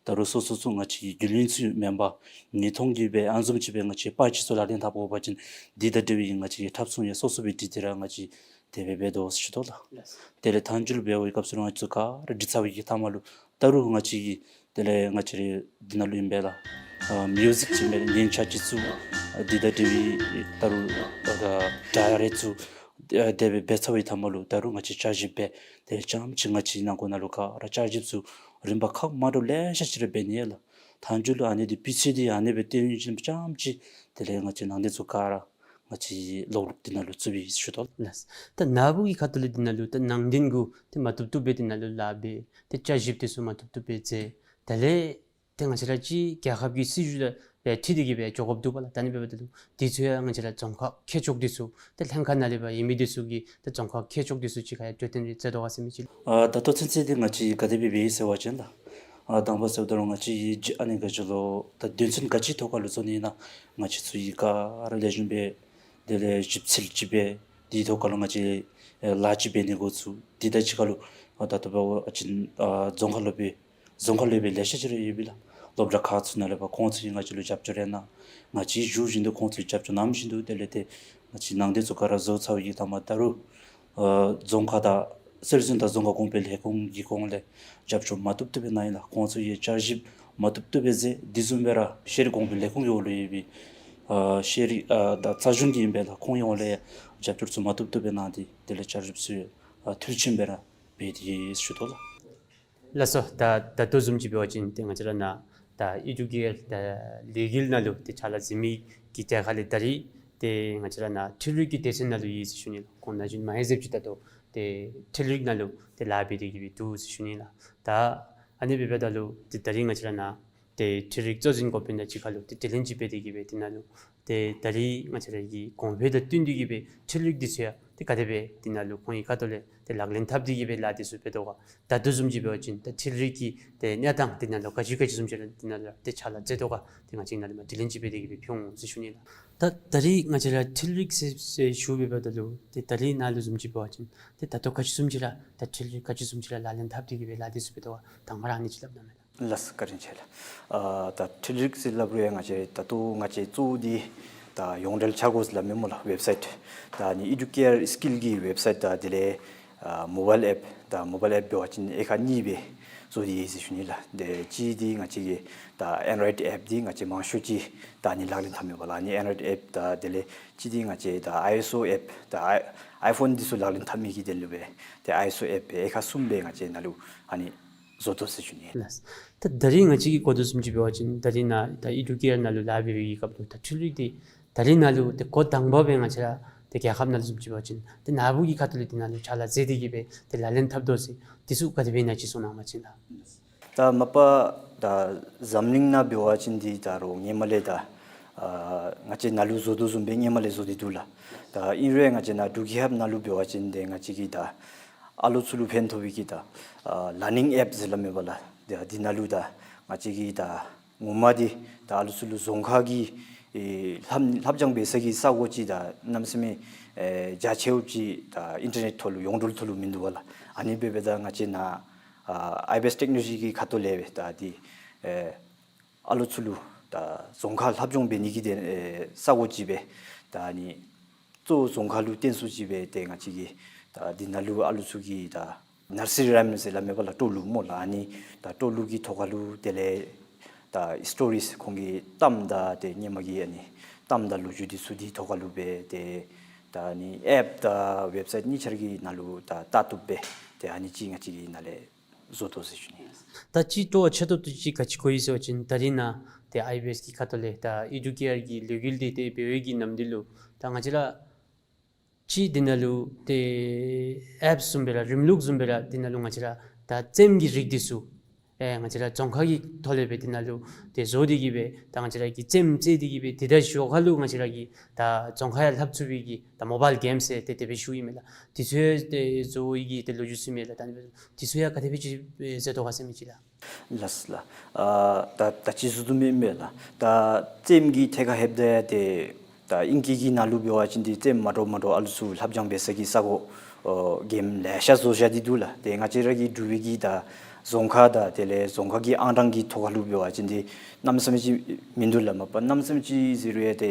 ད་རུང་སོ་སོ་ཚུ་ང་བཅས་ཀྱི་རྒྱུ་ལེན་ཚུ་མེན་པར་ཉིས་སྟོང་གི་སྦེ་ཨ་བཟུམ་ཅིག་སྦེ་ང་བཅས་པར་ཅིག་ཚུ་ལག་ལེན་འཐབ་དགོ་པ་ཅིན་འདི་དང་འབྲེལ་བའི་ང་བཅས་ཀྱི་འཁྲབ་གཞུང་ཡང་སོ་སོ་སྦེ་སྒྲིག་སྟེ་ར་ང་བཅས་དེ་སྦེ་འབད་དོ་ཟེར་ཞུ་དོ་ལགས། དེ་ལས་མཐའ་མཇུག་ལུ་འབད་བའི་སྐབས་སུ་ལུ་ང་བཅས་ཚུ་ག་ར་སྒྲིག་ཚར་བའི་གི་མཐའ་མ་ལུ་ད་རུང་ང་བཅས་ཀྱིས་དེ་ལས་ང་བཅས་རའི་འདི་ནང་ལུ་ཨིན་པས་ལགས། ཨ་མིའུ་ཟིཀ་ཅིག་མེན་ན་ཉན་ཆ་ཅིག་ཚུ་ཨ་འདི་དང་འབྲེལ་བའི་ད་རུང་ཨ་ཌའི་རེཀཊ་ཚུ་ཨ་དེ་སྦེ་འབད་ཚར་བའི་མཐའ་མ་ལུ་ད་རུང་ང་བཅས་བསྐྱར་ཞིབ་འབད། དེ་ལས་རྐྱངམ་ཅིག་ང་བཅས་ནང་འཁོད་ནང་ལུ་ག་ར་བསྐྱར་ཞིབ་ཚུ་རིམ་པ་ཁག་མ་འདྲཝ་ལེ་ཤ་ཅིག་ར་འབད་ནི་ཡོད་ལགས། མཐའ་མཇུག་ལུ་ཨ་ནི་འདི་སྤུས་ཚད་འདི་ཨ་ནི་སྦེ་བཏོན་ཞིནམ་རྐྱངམ་ཅིག་དེ་ལས་ང་བཅས་ནང་རྟེན་ཚུ་ག་ར་ང་བཅས་ལོག་ལོག་འདི་ནང་ལུ་བཙུགས་པས་ཟེར་ཞུ་དོ་ལགས། ད་ནཱ་བུ་གི་ཁ་ཐུག་ལས་འདི་ནང་ལུ་ད་ནང་རྟེན་གུ་ཏེ་མ་བཏུབ་བཏུབ་སྦེ་འདི་ནང་ལུ་ལཱ་འབད། ཏེ་བསྐྱར་ཞིབ་འདི་ཚུ་མ་བཏུབ་བཏུབ་སྦེ་མཛད། དེ་ལས་ཏེ་ང་བཅས་ར་ཅིག་རྒྱལ་ཁབ་ཀྱི་སྲིད་བྱུས་ལུ་སྦེ་འཁྲིལ་ཏེ་གིས་སྦེ་འགྱོ་དགོཔ་འདུག་པ་ལགས། ད་ཨ་ནི་འབདཝ་ད་ལུ་འདི་ཚུ་ཡང་ང་བཅས་ར་རྫོང་ཁག་ཁྱད་ཕྱོགས་འདི་ཚུ་ཏེ་ལྷན་ཁག་ནང་ལས་ཕར་ཨིན་མི་འདི་ཚུ་གིས་ཏེ་རྫོང་ཁག་ཁྱད་ཕྱོགས་འདི་ཚུ་ཅིག་ཁར་ཡང་གྲོས་བསྟུན་རེ་མཛད་དོ་ག་ཟེར་མི་ཅིག་ལགས། ཨ་ད་ལྟོ་ཚུན་ཚོད་འདི་ང་བཅས་ག་དེ་སྦེ་འབད་ཡི་ཟེར་བ་ཅིན་ལགས། ཨ་དང་པ་ཟེརཝ་ད་ལུ་ང་བཅས་ཀྱིས་ཨ་ནི་ག་ཅི་ལོ་ད་དོན་ཚན་ག་ཅི་ཐོག་ཁར་ལུ་བཟོ་ནི་ཨིན་ན་ང་བཅས་ཚུ་གིས་ག་ར་ལེགས་ཤོམ་སྦེ་དེ་ལས་ཞིབ་འཚོལ་ཅིག་འབད། དེའི་ཐོག་ཁར་ལུ་ང་བཅས་ཨེ་ལཱ་ཅིག་འབད་ནི་འགོ་བཙུགས། དེ་དང་གཅིག་ཁར་ལུ་ཨ་ད་ལྟོ་འབད་བ་ཅིན་ཨ་རྫོང་ཁག་སློབ་དཔོན་རྫོང་ཁག་སློབ་དཔོན་ལེ་ཤ་ཅིག་ར་ཡོད་པས་ལགས། སློབ་གྲྭ་ཁག་ཚུ་ནང་ལས་ཕར་ཁོང་ཚུ་གིས་ང་བཅས་ལུ་རྒྱབ་སྐྱོར་རེ་གནང་། ང་བཅས་བཞུགས་བཞིན་དུ་ཁོང་ཚུ་རྒྱབ་སྐྱོར་གནང་བཞིན་དུ་དེ་ལས་ཏེ་ང་བཅས་ནང་རྟེན་ཚུ་ག་ར་བཟོ་ཚར་བའི་གི་མཐའ་མ་ད་རུང་ཨ་རྫོང་ཁག་དང་སྲོལ་འཛིན་དང་རྫོང་ཁ་གོང་འཕེལ་ལས་ཁུངས་ཀྱི་ཁོངས་ལས་རྒྱབ་སྐྱོར་མ་བཏུབ་བཏུབ་སྦེ་གནང་ཡི་ལགས། ཁོང་ཚུ་གིས་བསྐྱར་ཞིབ་མ་བཏུབ་བཏུབ་སྦེ་མཛད། དེ་བཟུམ་སྦེ་ར་ཤེས་རིག་གོང་འཕེལ་ལས་ཁུངས་ཀྱི་འོག་ལུ་ཡོད་པའི་ཨ་ཤེས་རིག་ཨ་དང་རྩ་གཞུང་གི་ཨིན་པས་ལགས། ཁོང་ཡོངས་ལས་རྒྱབ་སྐྱོར་ཚུ་མ་བཏུབ་བཏུབ་སྦེ་གནང་སྟེ་དེ་ལས་བསྐྱར་ཞིབ་ཚུ་ཨ་མཐིལ་ཕྱིན་སྦེ་ར་འབད་དེ་ཡོད་ཟེར་ཞུ་དོ་ལགས། ལགས་སོ། ད་ད་ལྟོ་བཟུམ་ཅིག་འབད་བ་ཅིན་ཏེ་ང་བཅས་ར་ནཱ་ད་ཨེ་ཌུ་ཀེར་ད་ལས་འགུལ་ནང་ལུ་ཏེ་ཕྱག་ལཱ་མཛད་མི་གི་གྲས་ཁར་ལས་ད་རིས་ཏེ་ང་བཅས་ར་ནཱ་འཕྲུལ་རིག་གི་སྡེ་ཚན་ནང་ལུ་ཡོད་ཟེར་ཞུ་ནི་ལགས། ཁོང་ན་གཞོན་མ་ཧེ་ཟེརཝ་ཅིག་ད་ལྟོ་ཏེ་འཕྲུལ་རིག་ནང་ལུ་ཏེ་ལཱ་འབད་དེ་གིས་སྦེ་འདུག་ཟེར་ཞུ་ནི་ལགས། ད་ཨ་ནི་འབདཝ་ད་ལུ་ཏེ་ད་རིས་ང་བཅས་ར་ནཱ་ ཏེ་འཕྲུལ་རིག་གཙོ་འཛིན་འགོ་དཔོན་དང་གཅིག་ཁར་ལུ་ཏེ་དྲི་ལན་ཅིག་འབད་དེ་གིས་སྦེ་དེ་ནང་ལུ་ཏེ་ད་རིས་ང་བཅས་ར་གི་གོང་འཕེལ་དང་བསྟུན་ཏེ་གིས་སྦེ་འཕྲུལ་རིག་འདི་ཚུ་ཡང་ཏེ་ག་དེ་སྦེ་དེ་ནང་ལུ་ཁོང་གི་ཁ་ཐུག་ལས་ཏེ་ལག་ལེན་འཐབ་སྟེ་གིས་སྦེ་ལཱ་འདི་ཚུ་འབད་དོ་ག། ད་ལྟོ་བཟུམ་ཅིག་འབད་བ་ཅིན་ད་འཕྲུལ་རིག་གི་ཏེ་གནས་སྟངས་དེ་ནང་ལུ་ག་ཅི་ག་ཅི་བཟུམ་ཅིག་ར་དེ་ནང་ལུ་ཏེ་ཕྱག་ལཱ་མཛད་དོ་ག། ཏེ་ང་བཅས་ནཱ་ལས་མར་དྲི་ལན་ཅིག་འབད་དེ་གིས་སྦེ་ཕུལ་འོང་ཟེར་ཞུ་ནི་ལགས། ད་ད་རིས་ང་བཅས་ར་འཕྲུལ་རིག་ཟེར་ཟེར་ཞུ་སྦེ་འབདཝ་ད་ལུ་ཏེ་ད་རིས་ནཱ་ལུ་བཟུམ་ཅིག་འབད་བ་ཅིན་ཏེ་ད་ལྟོ་ག་ཅི་བཟུམ་ཅིག་ར་ད་འཕྲུལ་རིག་ག་ཅི་བཟུམ་ཅིག་ར་ལག་ལེན་འཐབ་སྟེ་གིས་སྦེ་ལཱ་འདི་ཚུ་འབད་དོ་ག། དང་པ་ར་ཨ་ནི་ཅིག་སླབ་གནང་མས་ལགས། ལགས་སོ། བཀའ་དྲིན་ཆེ་ལགས། ཨ་ད་འཕྲུལ་རིག་ཟེར་སླབ་རུང་ཡང་ང་བཅས་ད་ལྟོ་ང་བཅས་གཙོ་བོ་འདི་ད་ཡོངས་འབྲེལ་ཆ་བགོས་ཟེར་སླབ་མས་སྨོ་ལགས། ཝེབ་སའིཊ་ད་ཨ་ནི་ཨི་ཌུ་ཀེར་སི་ཀིལ་གྱི་ཝེབ་སའིཊ་དང་དེ་ལས་ཨ་མོ་བཱའིལ་ཨེཔ་ད་མོ་བཱའིལ་ཨེཔ་འབད་བ་ཅིན་དབྱེ་ཁག་གཉིས་སྦེ་བཟོ་སྟེ་ཡོད་ཟེར་ཞུ་ནི་ལགས། ཏེ་གཅིག་འདི་ང་བཅས་ཀྱི་ད་ཨེན་ཌོ་རོའིཌ་ཨེཔ་འདི་ང་བཅས་མང་ཤོས་ཅིག་ད་ཨ་ནི་ལག་ལེན་འཐབ་མས་པ་ལགས། ཨ་ནི་ཨེན་ཌོ་རོའིཌ་ཨེཔ་དང་དེ་ལས་གཅིག་འདི་ང་བཅས་ད་ཨའི་ཨེསི་ཨོ་ཨེཔ་ད་ཨའི་ཨའི་ཕོན་འདི་ཚུ་ལག་ལེན་འཐབ་མི་གི་དོན་ལུ་སྦེ་ཏེ་ཨའི་ཨེསི་ཨོ་ཨེཔ་སྦེ་དབྱེ་ཁག་གསུམ་སྦེ་ང་བཅས་ནཱ་ལུ་ཨ་ནི་བཟོ་དོ་ཟེར་ཞུ་ནི། ལགས། ད་ད་རིས་ང་བཅས་ཀྱིས་གོ་དོ་བཟུམ་ཅིག་འབད་བ་ཅིན་ད་རིས་ནཱ་ད་ཨི་ཌུ་ཀེར་ནང་ལུ་ལཱ་འབད་བའི་སྐབས་ལུ་ད་འཕྲུལ་རིག་འདི་ད་རིས་ནཱ་ལུ་ཏེ་འགོ་དང་པ་སྦེ་ང་བཅས་ར་ཏེ་རྒྱལ་ཁབ་ནང་ལུ་བཟུམ་ཅིག་འབད་བ་ཅིན་ཏེ་ནཱ་བུ་གི་ཁ་ཐུག་ལས་དེ་ནང་ལུ་ཕྱག་ལཱ་མཛད་དེ་གིས་སྦེ་ཏེ་ལག་ལེན་འཐབ་དོ་ཟེར་དེ་ཚུ་ག་དེ་སྦེ་ཨིན་ན་ཅིག་གསུང་གནང་པ་ཅིན་ལགས། ད་མ་པ་ད་འཛམ་གླིང་ནང་འབད་བ་ཅིན་འདི་ད་རུང་སྔོན་མ་ལས་ད་ཨ་ང་བཅས་ནཱ་ལུ་བཟོ་དོ་བཟུམ་སྦེ་སྔོན་མ་ལས་བཟོ་སྟེ་འདུག་ལགས། ད་ཨིན་རུང་ང་བཅས་ནཱ་འབྲུག་རྒྱལ་ཁབ་ནང་ལུ་འབད་བ་ཅིན་ཏེ་ང་བཅས་ཀྱི་ད་ཨ་ལུ་ཚུ་ལུ་ཕན་ཐོགས་པའི་གི་ད་ཨ་ལར་ནིང་ཨེཔ་ཟེར་སླབ་མས་པ་ལགས། ད་འདི་ནང་ལུ་ད་ང་བཅས་ཀྱི་ད་ངོ་མ་འདི་ད་ཨ་ལུ་ཚུ་ལུ་རྫོང་ཁ་གི་ཨེ་ལྷབ་ལྷབ་སྦྱང་འབད་ས་གི་ས་གོ་ཅིག་ད་གནམ་མེད་ས་མེད་ཨེ་རྒྱ་ཆེཝ་ཅིག་ད་ཨིན་ཊར་ནེཊ་ཐོག་ལུ་ཡོངས་འབྲེལ་ཐོག་ལུ་མིན་འདུག་པ་ལགས། ཨ་ནི་འབད་འབདཝ་ད་ང་བཅས་ནཱ་ཨ་ཨའི་བི་ཨེསི་ཊེཀ་ནོ་ལོ་ཇི་གི་ཁ་ཐུག་ལས་སྦེ་ད་འདི་ཨེ་ཨ་ལུ་ཚུ་ལུ་ད་རྫོང་ཁ་ལྷབ་སྦྱང་འབད་ནི་གི་དོན་ཨེ་ས་གོ་ཅིག་སྦེ་ད་ཨ་ནི་གཙོ་བོ་རྫོང་ཁ་ལུ་བརྟེན་སུ་ཅིག་སྦེ་ཏེ་ང་བཅས་ཀྱི་ད་འདི་ནང་ལུ་ཨ་ལུ་ཚུ་གི་ད་ནར་སི་རི་རའིམ་ཟེར་སླབ་མས་པ་ལགས། སྤྲོ་ལུགས་སྨོ་ལགས། ཨ་ནི་ད་སྤྲོ་ལུགས་ཀྱི་ཐོག་ཁ་ལུ་དེ་ལས་ད་ཨིསི་ཊོ་རིསི་ཁོང་གི་གཏམ་དང་ཏེ་སྔོན་མ་གི་ཨ་ནི་གཏམ་དང་ལོ་རྒྱུས་འདི་ཚུ་འདི་ཐོག་ཁ་ལུ་སྦེ་ཏེ་ད་ཨ་ནི་ཨེཔ་དང་ཝེབ་སའིཊ་གཉིས་ཆ་ར་གི་ནང་ལུ་ད་ལྟ་བཏུབ་སྦེ་ཏེ་ཨ་ནི་ཅིག་ང་བཅས་ཀྱིས་ནཱ་ལས་བཟོ་དོ་ཟེར་ཞུ་ནི། ད་ཅི་སྤྲོ་བ་ཆེ་ཏོག་ཏོ་ཅིག་ག་ཅི་གོ་ཡི་ཟེར་བ་ཅིན་ད་རིས་ནཱ་ཏེ་ཨའི་བི་ཨེསི་གི་ཁ་ཐུག་ལས་ད་ཨི་ཌུ་ཀེར་གྱི་ལས་འགུལ་འདི་ཏེ་འབད་བའི་གི་ནམ་དུས་ལུ་ད་ང་བཅས་ར་ཅིག་འདི་ནང་ལུ་ཏེ་ཨེཔ་བཟུམ་སྦེ་ར་རིམ་ལུགས་བཟུམ་སྦེ་ར་འདི་ནང་ལུ་ང་བཅས་ར་ད་རྩེདམོ་གི་རིགས་འདི་ཚུ་ཨེ་ང་བཅས་ར་རྫོང་ཁ་གི་ཐོག་ལས་སྦེ་འདི་ནང་ལུ་ཏེ་བཟོ་སྟེ་གིས་སྦེ་ད་ང་བཅས་ར་གིས་རྩེདམོ་རྩེ་སྟེ་གིས་སྦེ་ཏེ་ད་ཞོར་ཁ་ལུ་ང་བཅས་ར་གིས་ད་རྫོང་ཁ་ཡང་ལྷབ་ཚུགས་པའི་གི་ད་མོ་བཱའིལ་གེམ་ཟེར་ཏེ་དེ་སྦེ་ཞུཝ་ཨིན་མས་ལགས། དེ་ཚུ་ཡང་ཏེ་བཟོ་བའི་གི་ཏེ་ལོ་རྒྱུས་ཚུ་མས་ལགས། ད་ཨ་ནི་སྦེ་དེ་ཚུ་ཡང་ག་དེ་སྦེ་ཅིག་ཨེ་མཛད་དོ་ག་ཟེར་མི་ཅིག་ལགས། ལགས་ལགས། ཨ་ད་ད་ཅི་ཞུ་དོ་མེན་མས་ལགས། ད་རྩེདམོ་གི་ཐད་ཁར་ལྷོདཔ་ད་ཏེ་ད་ཨིང་སྐད་ཀྱི་ནང་ལུ་འབད་བ་ཅིན་འདི་རྩེདམོ་མ་འདྲཝ་མ་འདྲཝ་ཨ་ལུ་ཚུ་ལྷབ་སྦྱང་འབད་ས་གི་ས་གོ་ཨོ་གེམ་ལེ་ཤ་བཟོ་བཞག་སྟེ་འདུག་ལགས། ཏེ་ང་བཅས་ར་གི་འབྲུག་པའི་གི་ད་རྫོང་ཁ་དང་དེ་ལས་རྫོང་ཁ་གི་ཨང་གྲངས་ཀྱི་ཐོག་ཁ་ལུ་འབད་བ་ཅིན་འདི་གནམ་མེད་ས་མེད་ཅིག་མིན་འདུག་ལགས། མ་པ་གནམ་མེད་ས་མེད་ཅིག་ཟེར་རུང་ཡང་ཏེ་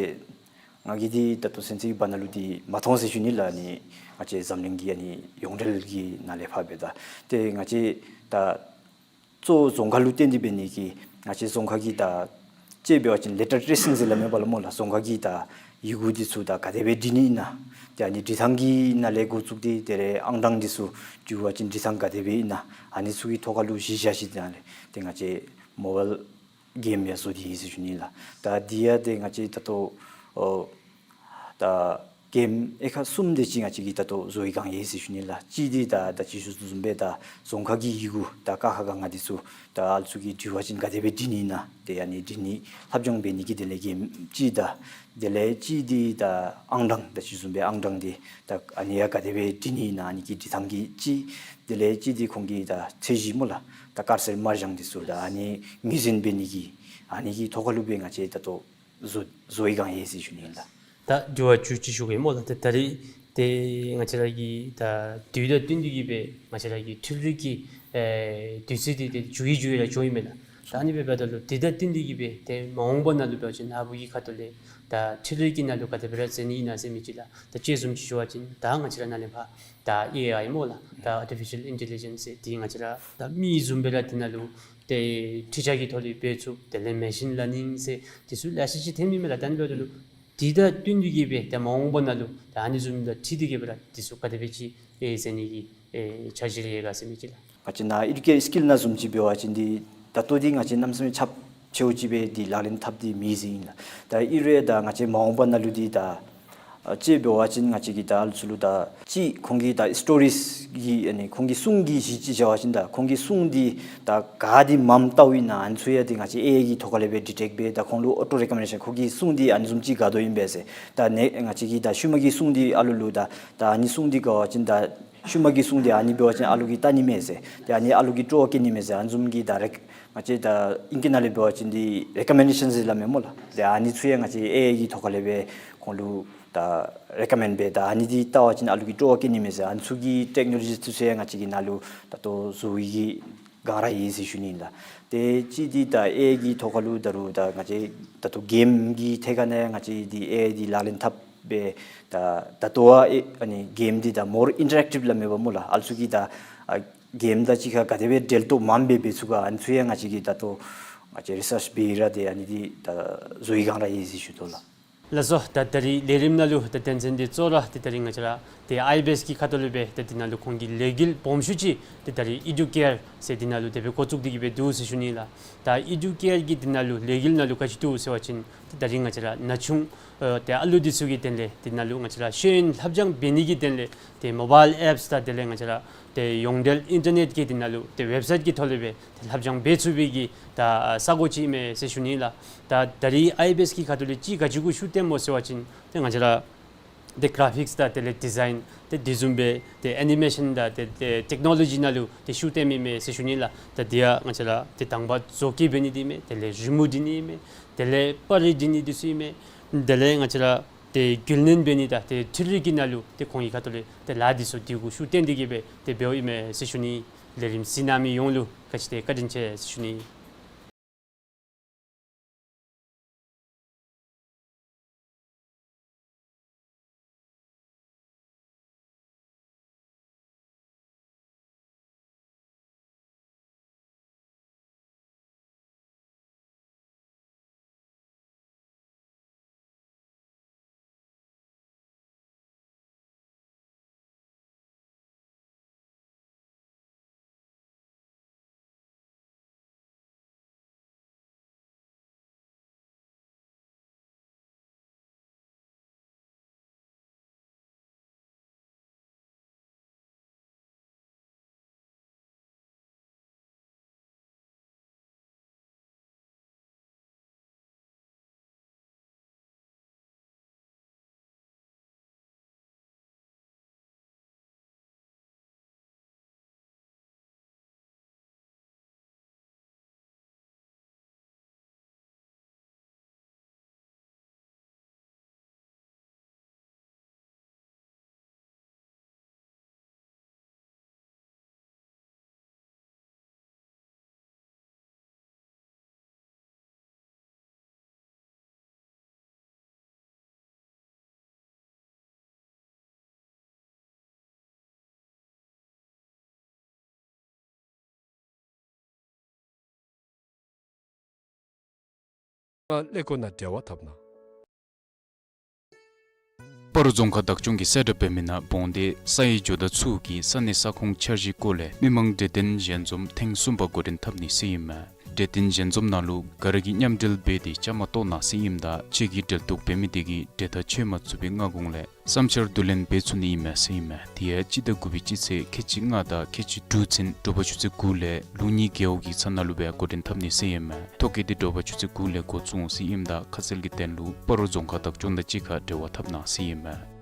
ང་གིས་འདི་ད་ལྟོ་ཚུན་ཚོད་ཀྱི་བར་ན་ལུ་འདི་མ་མཐོང་ཟེར་ཞུ་ནི་ལགས། ཨ་ནི་ང་བཅས་འཛམ་གླིང་གི་ཨ་ནི་ཡོངས་འབྲེལ་གྱི་ནང་ལས་ཕར་འབདཝ་ད་ཏེ་ང་བཅས་ད་གཙོ་བོ་རྫོང་ཁ་ལུ་བརྟེན་ཏེ་འབད་ནི་གིས་ང་བཅས་རྫོང་ཁ་གི་ད་ཅིག་འབད་བ་ཅིན་ལེ་ཊར་ཊེ་སིང་ཟེར་སླབ་མས་པ་ལགས་སྨོ་ལགས། རྫོང་ཁ་གི་ད་ཡི་གུ་འདི་ཚུ་ད་ག་དེ་སྦེ་འབྲི་ནི་ཨིན་ན། ཏེ་ཨ་ནི་འབྲི་ཐངས་ཀྱི་ནང་ལས་འགོ་བཙུགས་ཏེ་དེ་ལས་ཨང་གྲངས་འདི་ཚུ་འབྲི་བ་ཅིན་འབྲི་ཐངས་ག་དེ་སྦེ་ཨིན་ན། ཨ་ནི་ཚུ་གི་ཐོག་ཁ་ལུ་གཞི་བཞག་ཞིནམ་ལས་ཏེ་ང་བཅས་མོ་བཱའིལ་གེམ་ཡང་བཟོ་སྟེ་ཡོད་ཟེར་ཞུ་ནི་ལགས། ད་འདི་ཡང་ཏེ་ང་བཅས་ད་ལྟོ་ཨོ་ད་གེམ་དབྱེ་ཁག་གསུམ་དེ་ཅིག་ང་བཅས་ཀྱིས་ད་ལྟོ་བཟོ་བའི་སྒང་ཡོད་ཟེར་ཞུ་ནི་ལགས། གཅིག་འདི་ད་ད་ཅི་ཞུ་དོ་བཟུམ་སྦེ་ད་རྫོང་ཁ་གི་ཡི་གུ་ད་ཀ་ཁ་ག་ང་འདི་ཚུ་ད་ཨ་ལུ་ཚུ་གིས་འབྲི་བ་ཅིན་ག་དེ་སྦེ་འབྲི་ནི་ཨིན་ན། ཏེ་ཨ་ནི་འབྲི་ནི་ལྷབ་སྦྱང་འབད་ནི་གི་དེ་ལས་གེམ་གཅིག་དང་དེ་ལས་གཅིག་འདི་ད་ཨང་གྲངས་ད་ཅི་ཞུ་དོ་བཟུམ་སྦེ་ཨང་གྲངས་འདི་ད་ཨ་ནི་ཡང་ག་དེ་སྦེ་འབྲི་ནི་ཨིན་ན་ཨ་ནི་གི་འབྲི་ཐངས་ཀྱི་གཅིག། དེ་ལས་གཅིག་འདི་ཁོང་གི་ད་ཚད་གཞི་སྨོ་ལགས། ད་དཀར་སེར་དམར་ལྗང་འདི་ཚུ་ད་ཨ་ནི་ངོས་འཛིན་འབད་ནི་གི་ཨ་ནི་གི་ཐོག་ཁ་ལུ་སྦེ་ང་བཅས་ད་ལྟོ་བཟོ་བཟོ་བའི་སྒང་ཡོད་ཟེར་ཞུ་ནི་ཨིན་ལགས། ད་དྲི་བ་བཅུ་གཅིག་ཞུ་གེ་སྨོ་ལགས། ད་ད་རིས་ཏེ་ང་བཅས་ར་གི་ད་དུས་དང་བསྟུན་ཏེ་གིས་སྦེ་ང་བཅས་ར་གི་འཕྲུལ་རིག་གི་ཨེ་དུས་ཚོད་འདི་ཏེ་འགྱུར་བའི་འགྱུར་བའི་ར་འགྱོཝ་ཨིན་མས་ལགས། ད་ཨ་ནི་འབདཝ་ད་ལུ་དུས་དང་བསྟུན་ཏེ་གིས་སྦེ་ཏེ་མ་འོངས་པ་ནང་ལུ་འབད་བ་ཅིན་ནཱ་བུ་གི་ཁ་ཐུག་ལས་ད་འཕྲུལ་རིག་གི་ནང་ལུ་ག་དེ་སྦེ་ར་མཛད་ནི་ཨིན་ན་ཟེར་མི་ཅིག་ལགས། ད་དཔྱེ་བཟུམ་ཅིག་ཞུ་བ་ཅིན་ད་ང་བཅས་ར་ནཱ་ལས་ཕར་ད་ཨེ་ཨའི་སྨོ་ལགས། ད་ཨར་ཊི་ཕི་ཤཱལ་ཨིན་ཊེ་ལི་ཇེནསི་ཟེར་འདི་ང་བཅས་ར་ད་མི་བཟུམ་སྦེ་ར་འདི་ནང་ལུ་ཏེ་འཕྲུལ་ཆས་ཀྱི་ཐོག་ལས་འབད་ཚུགས། དེ་ལས་མེ་ཤིན་ལར་ནིང་ཟེར་འདི་ཚུ་ལེ་ཤ་ཅིག་ཐོན་ནི་མས་ལགས། ད་ཨ་ནི་འབདཝ་ད་ལུ་དུས་དང་བསྟུན་ཏེ་གིས་སྦེ་ད་མ་འོངས་པ་ནང་ལུ་ད་ཨ་ནི་བཟུམ་དང་འཁྲིལ་ཏེ་གིས་སྦེ་ར་འདི་ཚུ་ག་དེ་སྦེ་ཅིག་ཨེ་མཛད་ནི་གི་ཨེ་འཆར་གཞི་རེ་ཡོད་ག་ཟེར་མི་ཅིག་ལགས། ང་བཅས་ནཱ་ཨེ་ཌུ་ཀེར་སི་ཀིལ་ནང་བཟུམ་ཅིག་འབད་བ་ཅིན་འདི་ད་ལྟོ་འདི་ང་བཅས་གནམ་མེད་ས་མེད་ཁྱབ་ཆེཝ་ཅིག་སྦེ་འདི་ལག་ལེན་འཐབ་སྟེ་མེད་ཟེར་ཨིན་ལགས། ད་ཨིན་རུང་ད་ང་བཅས་མ་འོངས་པ་ནང་ལུ་འདི་ད་ ཨ་ཅིག་འབད་བ་ཅིན་ང་བཅས་ཀྱིས་ད་ཨ་ལུ་ཚུ་ལུ་ད་ཅིག་ཁོང་གི་ད་སི་ཊོ་རིསི་གི་ཨ་ནི་ཁོང་གི་སྲུང་གི་གཞི་ཅིག་བཞག་པ་ཅིན་ད་ཁོང་གི་སྲུང་འདི་ད་ག་ཏེ་མངམ་བལྟཝ་ཨིན་ན་ཨ་ནི་ཚུ་ཡང་འདི་ང་བཅས་ཨེ་ཨའི་གི་ཐོག་ཁ་ལས་སྦེ་ཌི་ཊེཀཊ་འབད་ད་ཁོང་ལུ་ཨོ་ཊོ་རེ་ཀོ་མེན་ཌེ་ཤཱན་ཁོང་གི་སྲུང་འདི་ཨ་ནི་བཟུམ་ཅིག་དགའ་དོ་ཨིན་པས་ཟེར། ད་ནི་ང་བཅས་ཀྱིས་ད་ཤུལ་མ་གི་སྲུང་འདི་ཨ་ལུ་ལུ་ད་ད་ཨ་ནི་སྲུང་འདི་དགའ་བ་ཅིན་ད་ཤུལ་མ་གི་སྲུང་འདི་ཨ་ནི་འབད་བ་ཅིན་ཨ་ལུ་གིས་བལྟ་ནི་མས་ཟེར། ཏེ་ཨ་ནི་ཨ་ལུ་གིས་སྤྲོ་བ་བསྐྱེད་ནི་མས་ཟེར། ཨ་ནི་བཟུམ་གྱི་ད་རེ་ང་བཅས་ད་ཨིང་སྐད་ནང་ལས་འབད་བ་ཅིན་འདི་རེ་ཀོ་མེན་ཌེ་ཤཱན་ཟེར་སླབ་མས་སྨོ་ལགས། ཏེ་ཨ་ནི་ཚུ་ཡང་ང་བཅས་ཨེ་ཨའི་གི་ཐོག་ཁ་ལས་སྦེ་ཁོང་ལུ་ད་རེ་ཀོ་མེནཌ་འབད་ད་ཨ་ནི་འདི་བལྟ་བ་ཅིན་ཨ་ལུ་གིས་སྤྲོ་བ་བསྐྱེད་ནི་མས་ཟེར། ཨ་ནི་ཚུ་གི་ཊེཀ་ནོ་ལོ་ཇི་ཚུ་ཡང་ང་བཅས་ཀྱིས་ནཱ་ལུ་ད་ལྟོ་བཟོ་བའི་གི་སྒང་ར་ཡོད་ཟེར་ཞུ་ནི་ཨིན་ལགས། ཏེ་ཅིག་འདི་ད་ཨེ་ཨའི་གི་ཐོག་ཁ་ལུ་ད་རུང་ད་ང་བཅས་ད་ལྟོ་གེམ་གྱི་ཐད་ཁ་ནང་ང་བཅས་འདི་ཨེ་ཨའི་འདི་ལག་ལེན་འཐབ་སྦེ་ད་ད་ལྟོ་ཨ་ཨེ་ཨ་ནི་གེམ་འདི་ད་མོར་ཨིན་ཊ་རེཀ་ཊིབ་སླབ་མས་པ་སྨོ་ལགས། ཨ་ལུ་ཚུ་གིས་ད་ཨ་གེམ་དང་གཅིག་ཁར་ག་དེ་སྦེ་འབྲེལ་གཏོགས་མངམ་སྦེ་འབད་ཚུགས་ག་ཨ་ནི་ཚུ་ཡང་ང་བཅས་ཀྱིས་ད་ལྟོ་ང་བཅས་རི་སརཆ་འབད་ར་ཏེ་ཨ་ནི་འདི་ད་བཟོ་བའི་སྒང་ར་ཡོད་ཟེར་ཞུ་དོ་ལགས། ལགས་སོ། ད་ད་རིས་ལས་རིམ་ནང་ལུ་ད་དོན་ཚན་འདི་གཙོ་བོ་ར་ཏེ་ད་རིས་ང་བཅས་ར་ཏེ་ཨའི་བེསི་གི་ཁ་ཐུག་ལས་སྦེ་ད་འདི་ནང་ལུ་ཁོང་གི་ལས་འགུལ་སྦོམ་ཤོས་ཅིག་ཏེ་ད་རིས་ཨི་ཌུ་ཀེར་ཟེར་འདི་ནང་ལུ་དེ་སྦེ་འགོ་བཙུགས་ཏེ་གི་སྦེ་འདུག་ཟེར་ཞུ་ནི་ལགས། ད་ཨི་ཌུ་ཀེར་གྱི་འདི་ནང་ལུ་ལས་འགུལ་ནང་ལུ་ག་ཅི་འདུག་ཟེར་བ་ཅིན་ཏེ་ད་རིས་ང་བཅས་ར་ན་ཆུང་ཨ་ཏེ་ཨ་ལུ་འདི་ཚུ་གི་དོན་ལས་འདི་ནང་ལུ་ང་བཅས་ར་ཤེས་ཡོན་ལྷབ་སྦྱང་འབད་ནི་གི་དོན་ལས་ཏེ་མོ་བཱའིལ་ཨེཔསི་དང་དེ་ལས་ང་བཅས་ར་ཏེ་ཡོངས་འབྲེལ་ཨིན་ཊར་ནེཊ་ཀྱི་འདི་ནང་ལུ་ཏེ་ཝེབ་སའིཊ་ཀྱི་ཐོག་ལས་སྦེ་ཏེ་ལྷབ་སྦྱང་འབད་ཚུགས་པའི་གི་ད་ས་གོ་ཅིག་ཨིན་མས་ཟེར་ཞུ་ནི་ལགས། ད་ད་རིས་ཨའི་བེསི་གི་ཁ་ཐུག་ལས་ཅིག་ག་ཅི་གུ་ཤུགས་བཏོནམ་སྨོ་ཟེར་བ་ཅིན་ཏེ་ང་བཅས་ར་ཏེ་གར་ཕིཀསི་དང་དེ་ལས་ཌི་ཛའིན་ཏེ་དེ་བཟུམ་སྦེ་ཏེ་ཨེ་ནི་མེ་ཤཱན་དང་ཏེ་ཏེ་ཊེཀ་ནོ་ལོ་ཇི་ནང་ལུ་ཏེ་ཤུགས་བཏོནམ་ཨིན་མས་ཟེར་ཞུ་ནི་ལགས། ད་འདི་ཡང་ང་བཅས་ར་ཏེ་དང་པ་བཟོ་བཀོད་འབད་ནི་འདི་ཨིན་མས། དེ་ལས་རི་མོ་འབྲི་ནི་ཨིན་མས། དེ་ལས་པར་རིས་འབྲི་ནི་འདི་ཚུ་ཨིན་མས། དེ་ལས་ང་བཅས་ར་ཏེ་རྒྱུན་ལས་འབད་ནི་དང་ཏེ་འཕྲུལ་རིག་གི་ནང་ལུ་ཏེ་ཁོང་གི་ཁ་ཐུག་ལས་ཏེ་ལཱ་འདི་ཚུ་འདི་གུ་ཤུགས་བཏོན་ཏེ་གི་སྦེ་ཏེ་འབདཝ་ཨིན་མས་ཟེར་ཞུ་ནི། ལས་རིམ་གཟིགས་གནང་མི་ཡོངས་ལུ་ག་ཅི་ཏེ་བཀའ་དྲིན་ཆེ་ཟེར་ཞུ་ནི། ཀླད་ཀོར་ནང་འབྲེལ་བ་འཐབ་གནང་། སྤ་རོ་རྫོང་ཁག་བདག་སྐྱོང་གིས་གསལ་བསྒྲགས་འབད་མི་ནང་འབོང་སྡེ་ས་ཡི་ཇོ་བདག་ཚུ་གིས་ས་གནས་ས་ཁོངས་འཆར་གཞིའི་སྐོར་ལས་མི་མང་གྲོས་བསྟུན་ཞལ་འཛོམས་ཐེངས་གསུམ་པ་འགོ་འདྲེན་འཐབ་ནི་ཟེར་ཨིན་མས། གྲོས་བསྟུན་ཞལ་འཛོམས་ནང་ལུ་ག་ར་གིས་མཉམ་འབྲེལ་འབད་དེ་བཅའ་མར་གཏོགས་གནང་ཟེར་ཨིནམ་ད་ཁྱེད་ཀྱིས་འབྲེལ་གཏོགས་འབད་མི་དེ་གིས་གྲོས་ཐག་ཆོད་མ་ཚུགས་པའི་སྔ་གོང་ལས་བསམ་འཆར་བསྡུ་ལེན་འབད་ཚུགས་ནི་ཨིན་མས་ཟེར་ཨིན་མས། དེ་ཡང་སྤྱི་ཟླ་དགུ་པའི་སྤྱི་ཚེས་ཁལ་གཅིག་ལྔ་དང་ཁལ་གཅིག་དྲུག་ཚུན་དྲོ་པ་ཆུ་ཚོད་དགུ་ལས་ལུགས་གཉིས་རྒེད་འོག་གི་ས་ནང་ལུ་སྦེ་འགོ་འདྲེན་འཐབ་ནི་ཟེར་ཨིན་མས། ཐོ་བཀོད་དེ་དྲོ་པ་ཆུ་ཚོད་དགུ་ལས་འགོ་བཙུགས་འོང་ཟེར་ཨིནམ་ད་ཁ་གསལ་གྱི་དོན་ལུ་སྤ་རོ་རྫོང་ཁག་བདག་སྐྱོང་དང་གཅིག་ཁར་འབྲེལ་བ་འཐབ་གནང་ཟེར་ཨིན་མས།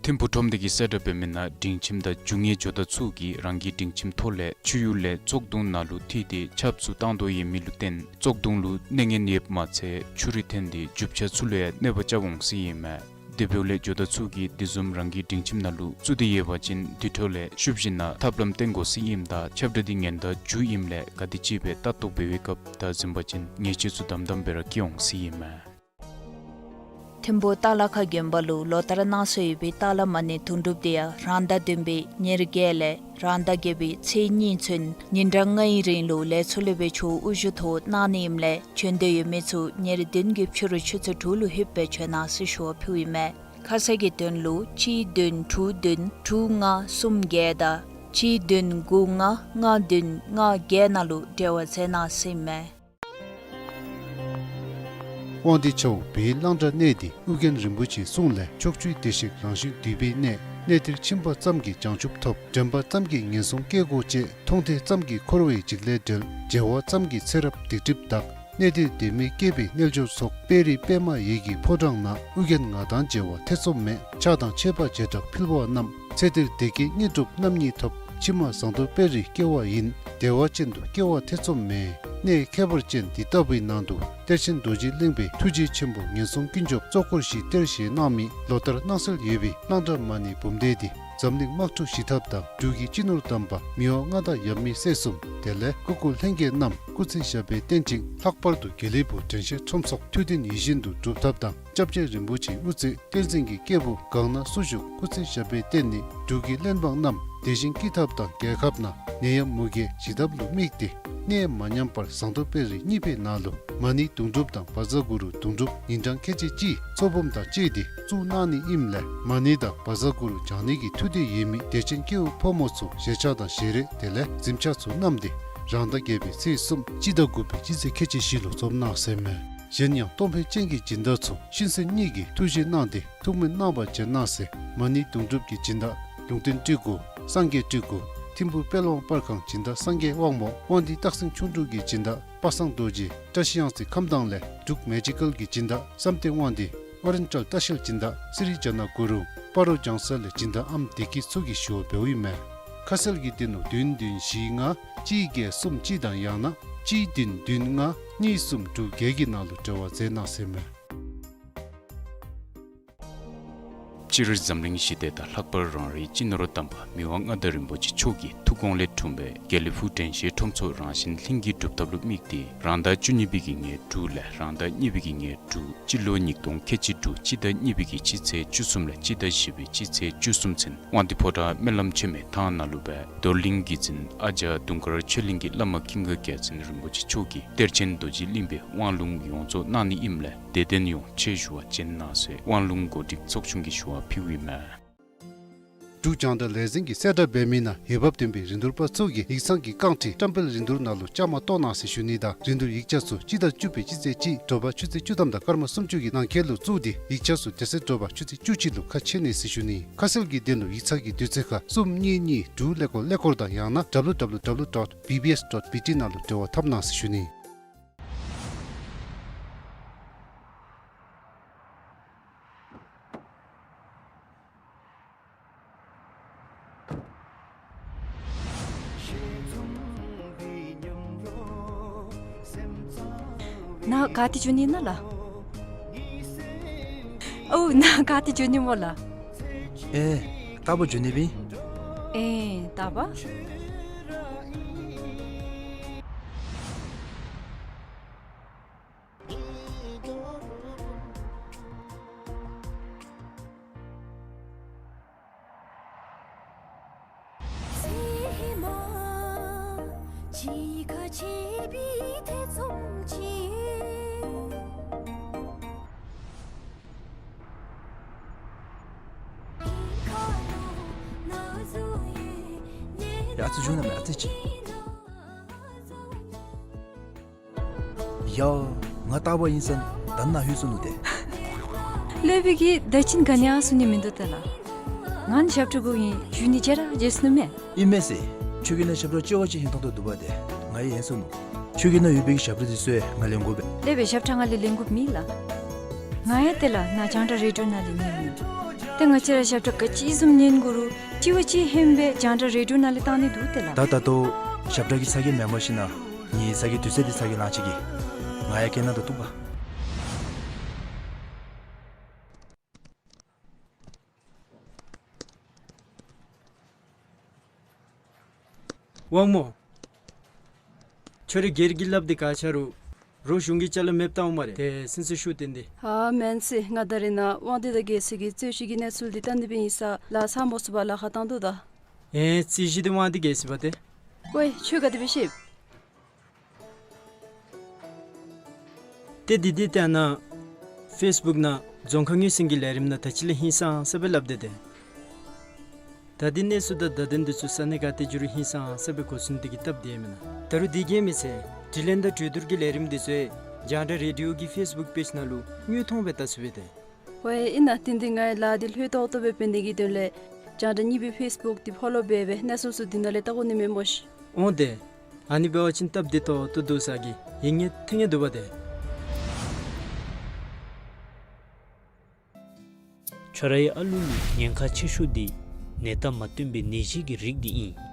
ཐིམ་ཕུག་ཁྲོམ་སྡེ་གིས་གསལ་བསྒྲགས་འབད་མི་ནང་སྒྲིང་ཁྱིམ་དང་རྒྱུ་དངོས་ཇོ་བདག་ཚུ་གིས་རང་གི་སྒྲིང་ཁྱིམ་ཐོག་ལས་ཆུ་ཡུར་ལས་བཙོག་དུང་ནང་ལུ་ཐིམ་སྟེ་ཆརཔ་ཚུ་བཏང་དོ་ཡོད་མི་ལུ་བརྟེན་བཙོག་དུང་ལུ་གནོད་ངན་ཡོདཔ་མ་ཚད་ཆུ་རུད་ཐོན་ཏེ་རྒྱུ་ཆ་ཚུ་ལུ་ཡང་གནོད་པ་རྐྱབ་འོང་ཟེར་ཨིན་མས། དེ་འབདཝ་ལས་ཇོ་བདག་ཚུ་གིས་དེ་བཟུམ་རང་གི་སྒྲིང་ཁྱིམ་ནང་ལུ་བཙུགས་ཏེ་ཡོད་པ་ཅིན་དེ་འཕྲོ་ལས་ཤུལ་བཞིན་ནང་ཐབས་ལམ་བཏོན་དགོ་ཟེར་ཨིནམ་ད་ཁྱབ་བསྒྲགས་འདི་ཉེན་བརྡ་མཇུག་ཨིནམ་ལས་ག་དེམ་ཅིག་སྦེ་ལྟ་རྟོག་འབད་བའི་སྐབས་ད་གཟིམ་པ་ཅིན་ཉེས་བཅོལ་ཚུ་དམ་དམ་སྦེ་ར་བཀལ་འོང་ཟེར་ཨིན་མས། ཐིམ་ཕུག་ཏ་ལ་ཁ་དགོན་པ་ལུ་ལོ་ལྟར་གནང་སྲོལ་ཡོད་པའི་ཏ་ལ་མ་ཎི་དུང་སྒྲུབ་དེ་ཡང་རང་ཟླ་བདུན་པའི་ཉེར་བརྒྱད་ལས་རང་ཟླ་བརྒྱད་པའི་ཚེས་གཉིས་ཚུན་ཉིན་གྲངས་ལྔའི་རིང་ལུ་ལས་ཚོགས་ལས་སྦེ་ཆོས་དབུ་བཞུགས་ཐོག་གནང་ནི་ཨིནམ་ལས་བྱོན་འདོད་ཡོད་མི་ཚུ་ཉེར་བདུན་གྱི་ཕྱི་རུ་ཆུ་ཚོད་དྲུག་ལུ་ལྷོདཔ་སྦེ་བྱོན་གནང་ཟེར་ཞུ་བ་ཕུལཝ་ཨིན་མས། ཁ་གསལ་གྱི་དོན་ལུ་གཅིག་བདུན་དྲུག་བདུན་དྲུག་ལྔ་གསུམ་བརྒྱད་དང་གཅིག་བདུན་དགུ་ལྔ་ལྔ་བདུན་ལྔ་བརྒྱད་ནང་ལུ་འབྲེལ་བ་མཛད་གནང་ཟེར་ཨིན་མས། དབང་འདུས་ཆ་བོ་བོད་ཡུལ་གླང་དྲ་གནས་འདི་ཨོ་རྒྱན་རིན་པོ་ཆེའི་གསུང་ལས་ཕྱོགས་བཅུའི་བདེ་གཤེགས་རང་བཞིན་འདུས་པའི་གནས། གནས་འདིར་ཕྱིན་པ་ཙམ་གྱིས་བྱང་ཆུབ་ཐོབ། དྲན་པ་ཙམ་གྱིས་ངན་སོང་སྐྱེ་དགོས་ཅེས། མཐོང་ཐོས་ཙམ་གྱིས་འཁོར་བའི་འཇིགས་ལས་བསྒྲལ། མཇལ་བ་ཙམ་གྱིས་ཚེ་རབས་སྡིག་སྒྲིབ་དག། གནས་འདིར་བདེན་མེད་སྐྱེས་པའི་རྣལ་འབྱོར་ཚོགས། དཔལ་རི་པདྨ་འོད་ཀྱི་ཕོ་བྲང་ན། ཨོ་རྒྱན་ང་དང་མཇལ་བ་ཐེ་ཚོམ་མེད། ཕྱག་དང་མཆོད་པ་བྱེ་བྲག་ཕུལ་བ་རྣམས། ཚེ་འདིར་བདེ་སྐྱིད་དངོས་གྲུབ་རྣམ་གཉིས་ཐོབ། ཕྱི་མ་ཟངས་མདོག་དཔལ་རིར་སྐྱེ་བ་ཡིན། བདེ་བ་ཅན་དུ་སྐྱེ་བ་ཐེ་ཚོམ་མེད། གནས་ཁྱད་པར་ཅན་འདི་ལྟ་བུའི་ནང་དུ་གཏེར་ཆེན་རྡོ་རྗེ་གླིང་པའི་ཐུགས་རྗེ་ཆེན་པོ་ངན་སོང་ཀུན་སྐྱོབ་གཙོ་འཁོར་ཞིག་གཏེར་བཞེས་གནང་མི་ལོ་ལྟར་སྣང་གསལ་ཡོད་པའི་གླང་དྲ་མ་ཎི་འབུམ་སྡེ་འདི་འཛམ་གླིང་དམག་འཁྲུག་ཞི་ཐབས་དང་འབྲུག་གི་སྤྱི་ནོར་དམ་པ་མི་དབང་མངའ་བདག་ཡབ་མེས་སྲས་གསུམ། དེ་ལས་སྐུ་འཁོར་ལྷན་རྒྱས་རྣམས་སྐུ་ཚེ་ཞབས་པད་བརྟན་ཅིང་། ལྷག་པར་དུ་དགེ་ལེགས་ཕུག་དྲན་ཤེས་ཁྲོམ་ཚོགས་ཐུགས་འདུན་ཡིད་བཞིན་དུ་འགྲུབ་ཐབས་དང་། སྐྱབས་རྗེ་རིན་པོ་ཆེའི་དབུ་རྩེ་བསྟན་འཛིན་གྱི་སྐྱེས་བུ་གང་ན་སུ་བཞུགས་སྐུ་ཚེ་ཞབས་པད་བརྟན་ནི་འབྲུག་གི་གླེན་འབངས་རྣམས་བདེ་ཞིང་སྐྱིད་ཐབས་དང་རྒྱལ་ཁབ་ནང་ནད་ཡམས་མུ་གེ་ཞི་ཐབས་ལུ་དམིགས་ཏེ། གནས་མ་ཉམས་པར་ཟངས་མདོག་དཔལ་རི་གཉིས་པའི་ནང་ལུ་མ་ཎི་དུང་སྒྲུབ་དང་བཛྲ་གུ་རུ་དུང་སྒྲུབ་ཉིན་གྲངས་ཁལ་གཅིག་གཅིག་ཚོགས་འབུམ་དང་བཅས་ཏེ་བཙུགས་གནང་ནི་ཨིནམ་ལས། མ་ཎི་དང་བཛྲ་གུ་རུ་བགྱང་ནི་གི་ཐུགས་འདོད་ཡོད་མི་དད་ཅན་སྐྱེ་བོ་ཕོ་མོ་ཚུ་ཞལ་ཆས་དང་ཞལ་རས་དེ་ལས་གཟིམ་ཆས་ཚུ་བསྣམས་ཏེ་རང་ཟླ་བརྒྱད་པའི་ཚེས་གསུམ་སྤྱི་ཟླ་དགུ་པའི་སྤྱི་ཚེས་ཁལ་གཅིག་བཞི་ལུ་འཛོམས་གནང་ཟེར་མས། གཞན་ཡང་གཏོང་ཕོད་ཅན་གྱི་སྦྱིན་བདག་ཚུ་ཤིང་སེན་གཉིས་ཀྱི་ཐུགས་རྗེ་གནང་སྟེ་ཐུགས་སྨོན་གནང་བར་བྱོན་གནང་ཟེར། མ་ཎི་དུང་སྒྲུབ་ཀྱི་སྦྱིན་བདག་ལུང་བསྟན་སྤྲུལ་སྐུ། སངས་རྒྱས་སྤྲུལ་སྐུ། ཐིམ་ཕུ་དཔལ་དབང་པར་ཁང་སྦྱིན་བདག་སངས་རྒྱས་དབང་མོ། དབང་འདུས་སྟག་སེང་ཁྱུང་འབྲུག་གི་སྦྱིན་བདག་པ་སངས་རྡོ་རྗེ། བཀྲ་ཤིས་གཡང་རྩེ་ཁམས་དྭངས་ལས་འབྲུག་མེ་ཇི་ཀལ་གྱི་སྦྱིན་བདག་བསམ་གཏན་དབང་འདུས། ཨོ་རེན་ཊལ་ལྟ་བཤལ་སྦྱིན་བདག་སི་རི་ཇ་ན་གུ་རུ། སྤ་རོ་ལྗང་ས་ལས་སྦྱིན་བདག་ཨམ་བདེ་སྐྱིད་ཚུ་གིས་ཞུ་བ་འབདཝ་ཨིན་མས། ཁ་གསལ་གྱི་དོན་ལུ་བདུན་བདུན་བཞི་ལྔ་གཅིག་བརྒྱད་གསུམ་གཅིག་དང་ཡང་ན་གཅིག་བདུན་བདུན་ལྔ་གཉིས་གསུམ་དྲུག་བརྒྱད་ཀྱི་ནང་ལུ་འབྲེལ་བ་མཛད་གནང་ཟེར་མས། སྤྱིར་འཛམ་གླིང་ཞི་བདེ་དང་ལྷག་པར་རང་རེའི་སྤྱི་ནོར་དམ་པ་མི་དབང་མངའ་བདག་རིན་པོ་ཆེ་མཆོག་གི་ཐུགས་དགོངས་ལས་འཁྲུངས་པའི་དགེ་ལེགས་ཕུག་དྲན་ཤེས་ཁྲོམ་ཚོགས་རང་བཞིན་ལྷུན་གྱིས་གྲུབ་ཐབས་ལུ་དམིགས་ཏེ་རང་ཟླ་བཅུ་གཉིས་པའི་གི་ཉེར་དྲུག་ལས་རང་ཟླ་གཉིས་པའི་གི་ཉེར་དྲུག་སྤྱི་ལོ་ཉིས་སྟོང་ཁལ་གཅིག་དྲུག་སྤྱི་ཟླ་གཉིས་པའི་གི་སྤྱི་ཚེས་བཅུ་གསུམ་ལས་སྤྱི་ཟླ་བཞི་པའི་སྤྱི་ཚེས་བཅུ་གསུམ་ཚུན་དབང་འདུས་ཕོ་བྲང་སྨོན་ལམ་ཆེན་མོའི་ཐང་ནང་ལུ་སྦེ་རྡོར་གླིང་བརྒྱུད་འཛིན་ཨ་ཇ་དུང་དཀར་ཆོས་གླིང་གི་བླ་མ་ཀུན་དགའ་རྒྱལ་མཚན་རིན་པོ་ཆེ་མཆོག་གིས་གཏེར་ཆེན་རྡོ་རྗེ་གླིང་པའི་དབང་ལུང་ཡོངས་རྫོགས་གནང་ནི་ཨིནམ་ལས་དད་ལྡན་ཡོངས་ཆེད་ཞུ་བར་བྱོན་གནང་ཟེར་དབང་ལུང་གོ་སྒྲིག་ཚོགས་ཆུང་གིས་ཞུ་བ་ཕུལཝ་ཨིན་མས། འབྲུག་རྒྱང་བསྒྲགས་ལས་འཛིན་གྱིས་གསལ་བསྒྲགས་འབད་མི་ནང་འོས་འབབ་ལྡན་པའི་རིན་བསྡུར་པ་ཚུ་གིས་ཡིག་ཚང་གི་རྐང་ཁྲི་བཀྲམ་སྤེལ་རིན་བསྡུར་ནང་ལུ་བཅའ་མར་གཏོགས་གནང་ཟེར་ཞུ་ནི་དང་རིན་བསྡུར་ཡིག་ཆ་ཚུ་སྤྱི་ཟླ་བཅུ་པའི་སྤྱི་ཚེས་གཅིག་དྲོ་པ་ཆུ་ཚོད་བཅུ་ཐམ་དང་སྐར་མ་སུམ་ཅུ་གི་ནང་འཁོད་ལུ་བཙུགས་ཏེ་ཡིག་ཆ་ཚུ་དེ་ཚེ་དྲོ་པ་ཆུ་ཚོད་བཅུ་གཅིག་ལུ་ཁ་ཕྱེ་ནི་ཟེར་ཞུ་ནི། ཁ་གསལ་གྱི་དོན་ལུ་ཡིག་ཚང་གི་དུས་ཚོད་ཁར་གསུམ་གཉིས་གཉིས་དྲུག་ཀླད་ཀོར་ཀླད་ཀོར་དང་ཡང་ན་W W W dot B B S dot B T ནང་ལུ་འབྲེལ་བ་འཐབ་གནང་ཟེར་ཞུ་ནི། ནཱ་ག་ཏེ་འགྱོ་ནི་ཨིན་ན་ལགས། ཨོ་ནཱ་ག་ཏེ་འགྱོ་ནི་སྨོ་ལགས། ཨེ་རྟག་པར་འགྱོ་ནི་སྦེ་ཨིན། ཨེ་རྟག་པར། ཡ་ཙི་འགྱོ་ན་མེད་ཨ་ཙི་ཅིག། ཡ། ང་རྟག་པར་ཨིན་ས་ད་ནཱ་ལྷོད་སོ་ནུག་ཏེ། ལྷོད་པའི་གི་ད་ཅི་ག་ནི་ཡང་གསུང་ནི་མིན་འདུག་ཏེ་ལགས། ང་ནི་ཞབས་ཁྲ་དགོ་ཨིན་ཞུ་ནི་བརྗེད་ར་བརྗེད་སོ་ནུག་མེན། ཨིན་མས་ཟེར། ཁྱོད་ཀྱི་ནང་ཞབས་ཁྲ་ཅོག་ཅིག་ཧིང་ཐོང་ཐོང་འདུག་པ་ཏེ། ང་ཡང་ཧན་སོ་ནུག། ཁྱོད་ཀྱི་ནང་ཡོད་པའི་གི་ཞབས་ཁྲ་འདི་ཚུ་ཡང་ང་ལེན་དགོ་པས། ལེགས་པའི་ཞབས་ཁྲ་ང་ལས་ལེན་དགོཔ་མེད་ལགས། ང་ཡང་ཏེ་ལགས་ནཱ་རྒྱང་བསྒྲགས་རེ་ཌིའོ་ནང་ལས་ཉན་ནི། ཏེ་ང་བཅས་ར་ཞབས་ཁྲ་ག་ཅི་བཟུམ་ཉན་དགོ་རུང་གཅིག་བ་གཅིག་ཧན་སྦེ་རྒྱང་བསྒྲགས་རེ་ཌིའོ་ནང་ལས་བཏང་ནི་འདུག་ཏེ་ལགས། ད་ད་ལྟོ་ཞབས་ཁྲ་གི་ཚ་གྱང་མེན་པར་ཞིན་ན་ངེའི་ཚ་གྱང་དུས་ཚོད་འདི་ཚ་གྱང་ལང་ཅི་གི། ང་ཡང་སྐད་ནང་ད་འདུག་པ། དབང་མོ། ཁྱོད་ར་སྒེར་གྱི་སླབ་སྟེ་ག་ཆ་རུང་རོགས་གཞུང་གི་ཅ་ལ་མེདཔ་བཏང་འོང་སྨ་རེ། ཏེ་སེམས་གསོ་ཞུ་བཏང་སྟེ། ཨ་མེན་ཟེར། ང་ད་རེས་ནཱ་དབང་འདུས་དང་རྒྱལ་སྲས་ཀྱི་རྩོད་གཞི་གི་གནས་ཚུལ་འདི་བལྟ་ནི་སྦེ་ཨིན་ས་ལགས། ཚང་མ་བསུབ་པར་ལཱ་ཁག་བཏང་འདུག་ད། ཨེ་རྩོད་གཞི་འདི་དབང་འདུས་རྒྱལ་སྲས་པ་ཏེ། ཀོ་ཁྱོད་ག་དེ་སྦེ་ཤེས། ཏེ་འདི་འདི་ཏེ་ཨ་ནཱ་ཕེསི་བུཀ་ནང་རྫོང་ཁ་ངོས་ཟིན་གྱི་ལས་རིམ་ནང་ད་ཅི་ལས་ཧིང་སངས་ས་སྦེ་སླབ་སྟེ་ཏེ། ད་འདི་གནས་ཚུལ་དང་བརྡ་དོན་འདི་ཚུ་ས་གནས་ག་ཏེ་འགྱོ་རུང་ཧིང་སངས་ས་སྦེ་གོ་ཚུན་འདི་གིས་སྟབས་བདེ་མེན་ན། ད་རུང་འདི་གིས་མི་ཚད་དྲི་ལན་དང་གྲོས་བསྡུར་གྱི་ལས་རིམ་འདི་ཚུ་ རྒྱང་བསྒྲགས་རེ་ཌི་ཡོ་གི་ཕེསི་བུཀ་པེཇ་ནང་ལུ་དངོས་མཐོང་སྦེ་བལྟ་ཚུགས་པས་ཏེ། ཝའེ་ཨིན་ན་ཏན་ཏན་ང་ལཱ་འདི་ལྷོད་ཏོག་ཏོ་སྦེ་འབད་ནི་གི་དོན་ལས་རྒྱང་བསྒྲགས་གཉིས་པའི་ཕེསི་བུཀ་འདི་ཕོ་ལོ་འབད་སྦེ་གནས་ཚུལ་ཚུ་འདི་ནང་ལས་བལྟ་དགོ་ནི་མེན་ན་ཤིག། འོང་ཏེ། ཨ་ནི་འབད་བ་ཅིན་སྟབས་བདེ་ཏོག་ཏོ་འདུག་ཟེར་གི་ཡིག་ངོ་ཐོན་ནི་འདུག་པ་ཏེ། ཁྱོད་རའི་ཨ་ལུ་ལུ་ཉེན་ཁ་ཆེ་ཤོས་འདི་ནད་རྟགས་མ་སྟོན་པའི་ནད་གཞི་གི་རིགས་འདི་ཨིན།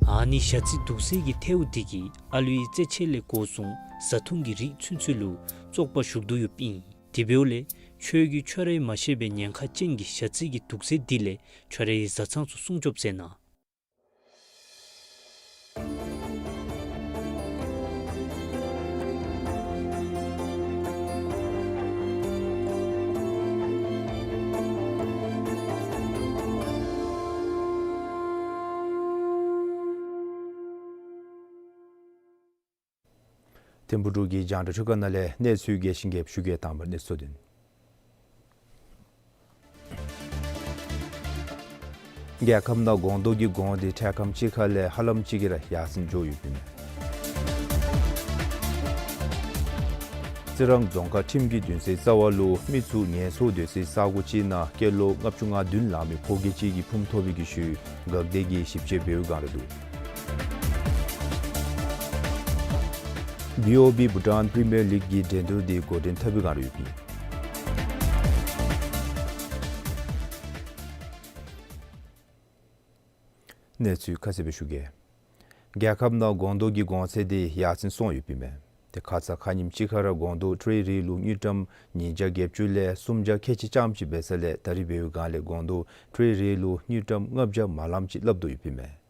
ཨ་ནི་ཞ་རྩི་དུག་སེལ་གྱི་ཐལཝ་འདི་གིས་ཨ་ལུའི་རྩེད་ཆས་ལས་འགོ་བཟུང་བཟའ་འཐུང་གི་རིགས་ཚུན་ཚོད་ལུ་བཙོག་པ་ཞུགས་དོ་ཡོདཔ་ཨིན། དེ་འབདཝ་ལས་ཁྱོད་ཀྱིས་ཁྱོད་རའི་མ་ཤེས་པའི་ཉེན་ཁ་ཅན་གྱི་ཞ་རྩི་གི་དུག་སེལ་འདི་ལས་ཁྱོད་རའི་བཟའ་ཚང་ཚུ་སྲུང་སྐྱོབ་མཛད་གནང་། ཐིམ་ཕུག་འབྲུག་གི་རྒྱང་བསྒྲགས་ཁྲི་ཀ་ནང་ལས་གནས་ཚུལ་རྒྱས་ཤིང་རྒྱསཔ་ཞུ་གེ། དང་པ་གནས་ཚུལ་བསྡུ་ནི། རྒྱལ་ཁབ་ནང་སྒོང་རྡོག་གི་གོང་འདི་འཕྲལ་ཁམས་ཅིག་ཁ་ལས་ཧ་ལམ་ཅིག་གིས་ར་ཡར་སེང་འགྱོ་ཡོདཔ་ཨིན་མས། རྩི་རང་རྫོང་ཁག་ཁྲིམས་ཀྱི་འདུན་སའི་རྩ་བ་ལུ་མི་ཚུ་ངལ་གསོ་སྡོད་སའི་ས་གོ་ཅིག་ནང་སྐྱེས་ལོ་ལྔ་བཅུ་ང་བདུན་ལང་མི་ཕོ་སྐྱེས་ཅིག་གི་ཕུངམ་ཐོབ་པའི་གི་ཤུལ་འགག་སྡེ་གིས་ཞིབ་དཔྱད་འབད་བའི་སྒང་ར་འདུག། བི་ཨོ་བི་བྷུ་ཊཱན་པི་རི་མི་ཡར་ལིག་གི་འགྲན་བསྡུར་འདི་འགོ་འདྲེན་འཐབ་པའི་སྒང་ར་ཡོདཔ་ཨིན། གནས་ཚུལ་ཁ་གསལ་སྦེ་ཞུ་གེ། རྒྱལ་ཁབ་ནང་སྒོང་རྡོག་གི་གོང་ཚད་འདི་ཡར་སེང་སོང་ཡོདཔ་ཨིན་མས། ཏེ་ཁ་ཙ་ཁ་ཉིནམ་ཅིག་ཁ་ར་སྒོང་རྡོག་ཊེ་རེ་རེ་ལུ་དངུལ་ཀྲམ་ཉིས་བརྒྱ་བརྒྱད་ཅུ་ལས་སུམ་བརྒྱ་ཁལ་གཅིག་ཙམ་ཅིག་འབད་ས་ལས་ད་རིས་འབད་བའི་སྒང་ལས་སྒོང་རྡོག་ཊེ་རེ་རེ་ལུ་དངུལ་ཀྲམ་ལྔ་བརྒྱ་མ་ལངམ་ཅིག་སླབ་དོ་ཡོདཔ་ཨིན་མས།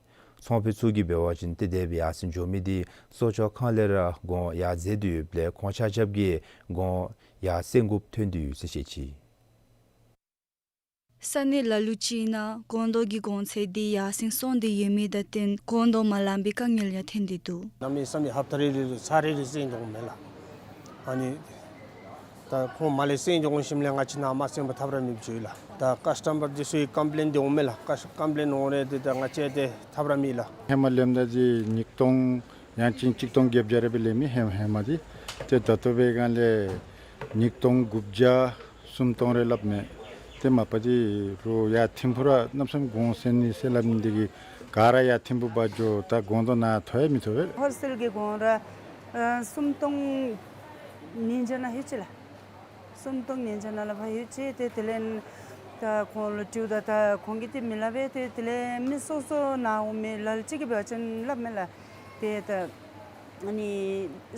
ཚོང་པ་ཚུ་གིས་འབད་བ་ཅིན་ཏེ་དེ་སྦེ་ཡར་སེང་འགྱོ་མི་འདི་གསོལ་མཆོད་ཁང་ལས་ར་གོང་ཡར་འཛེགས་དོ་ཡོདཔ་ལས་ཁོང་ཆ་ཁྱབ་ཀྱིས་གོང་ཡར་སེང་དགོཔ་ཐོན་ཏེ་ཡོད་ཟེར་བཤད་ཅི། ས་གནས་ལ་ལུ་ཅིག་ནང་སྒོང་རྡོག་གི་གོང་ཚད་འདི་ཡར་སེང་སོང་སྟེ་ཡོད་མི་དང་བསྟུན་སྒོང་རྡོག་མ་ལངམ་པའི་དཀའ་ངལ་ཡང་ཐོན་ཏེ་འདུག། གནམ་མེད་ས་མེད་ཧབ་ཏ་རེ་རེ་ལུ་ཚར་རེ་རེ་སེང་འགྱོཝ་མས་ལགས། ཨ་ནི་ད་ཁོང་མར་ལས་སེང་འགྱོ་ཞིནམ་ལས་ང་བཅས་ནཱ་མ་སེང་པར་ཐབས་ར་མེདཔ་ཅིག་ཡོད་ལགས། ད་ཀཱསི་ཊམ་མར་འདི་ཚུ་གིས་ཀམ་པི་ལེན་འདི་འོང་མས་ལགས། ཀཱསི་ཀམ་པི་ལེན་འོང་རུང་འདི་ད་ང་བཅས་ཏེ་ཐབས་ར་མེད་ལགས། ཧེ་མ་ལེནམ་ད་འདི་ཉིས་སྟོང་ཡང་ཅིན་གཅིག་སྟོང་བརྒྱད་བརྒྱ་རེ་སྦེ་ལེན་མི་ཧེ་ཧེ་མ་འདི། ཏེ་ད་ལྟོ་འབད་བའི་སྒང་ལས་ཉིས་སྟོང་དགུ་བརྒྱ་སུམ་སྟོང་རེ་སླབ་མས། ཏེ་མ་པ་འདི་རུང་ཡར་ཐིམ་ཕུག་ར་གནམ་མེད་ས་མེད་གོང་སེང་ནི་ཟེར་སླབ་ནི་འདི་གིས་ག་ར་ཡར་ཐིམ་ཕུག་འབག་འགྱོ། ད་སྒོང་རྡོག་ནཱ་ཐོབ་ཡང་མི་ཐོབ་པས། ཧོལ་སེལ་གྱི་གོང་ར་ཨ་སུམ་སྟོང་ཉིས་བརྒྱ་ནང་ལྷོད་ཅི་ལགས། སུམ་སྟོང་ཉིས་བརྒྱ་ནང་ལས་ཕར་ལྷོད་ཅི། ཏེ་དེ་ལས་ད་ཁོང་ལུ་དྲིཝ་ད་ད་ཁོང་གིས་ཏེ་མི་སླབ་པས། ཏེ་དེ་ལས་མི་སོ་སོ་ནཱ་འོང་མི་ལ་ལུ་ཅིག་གིས་འབད་བ་ཅིན་སླབ་མས་ལགས། ཏེ་ད་ཨ་ནི་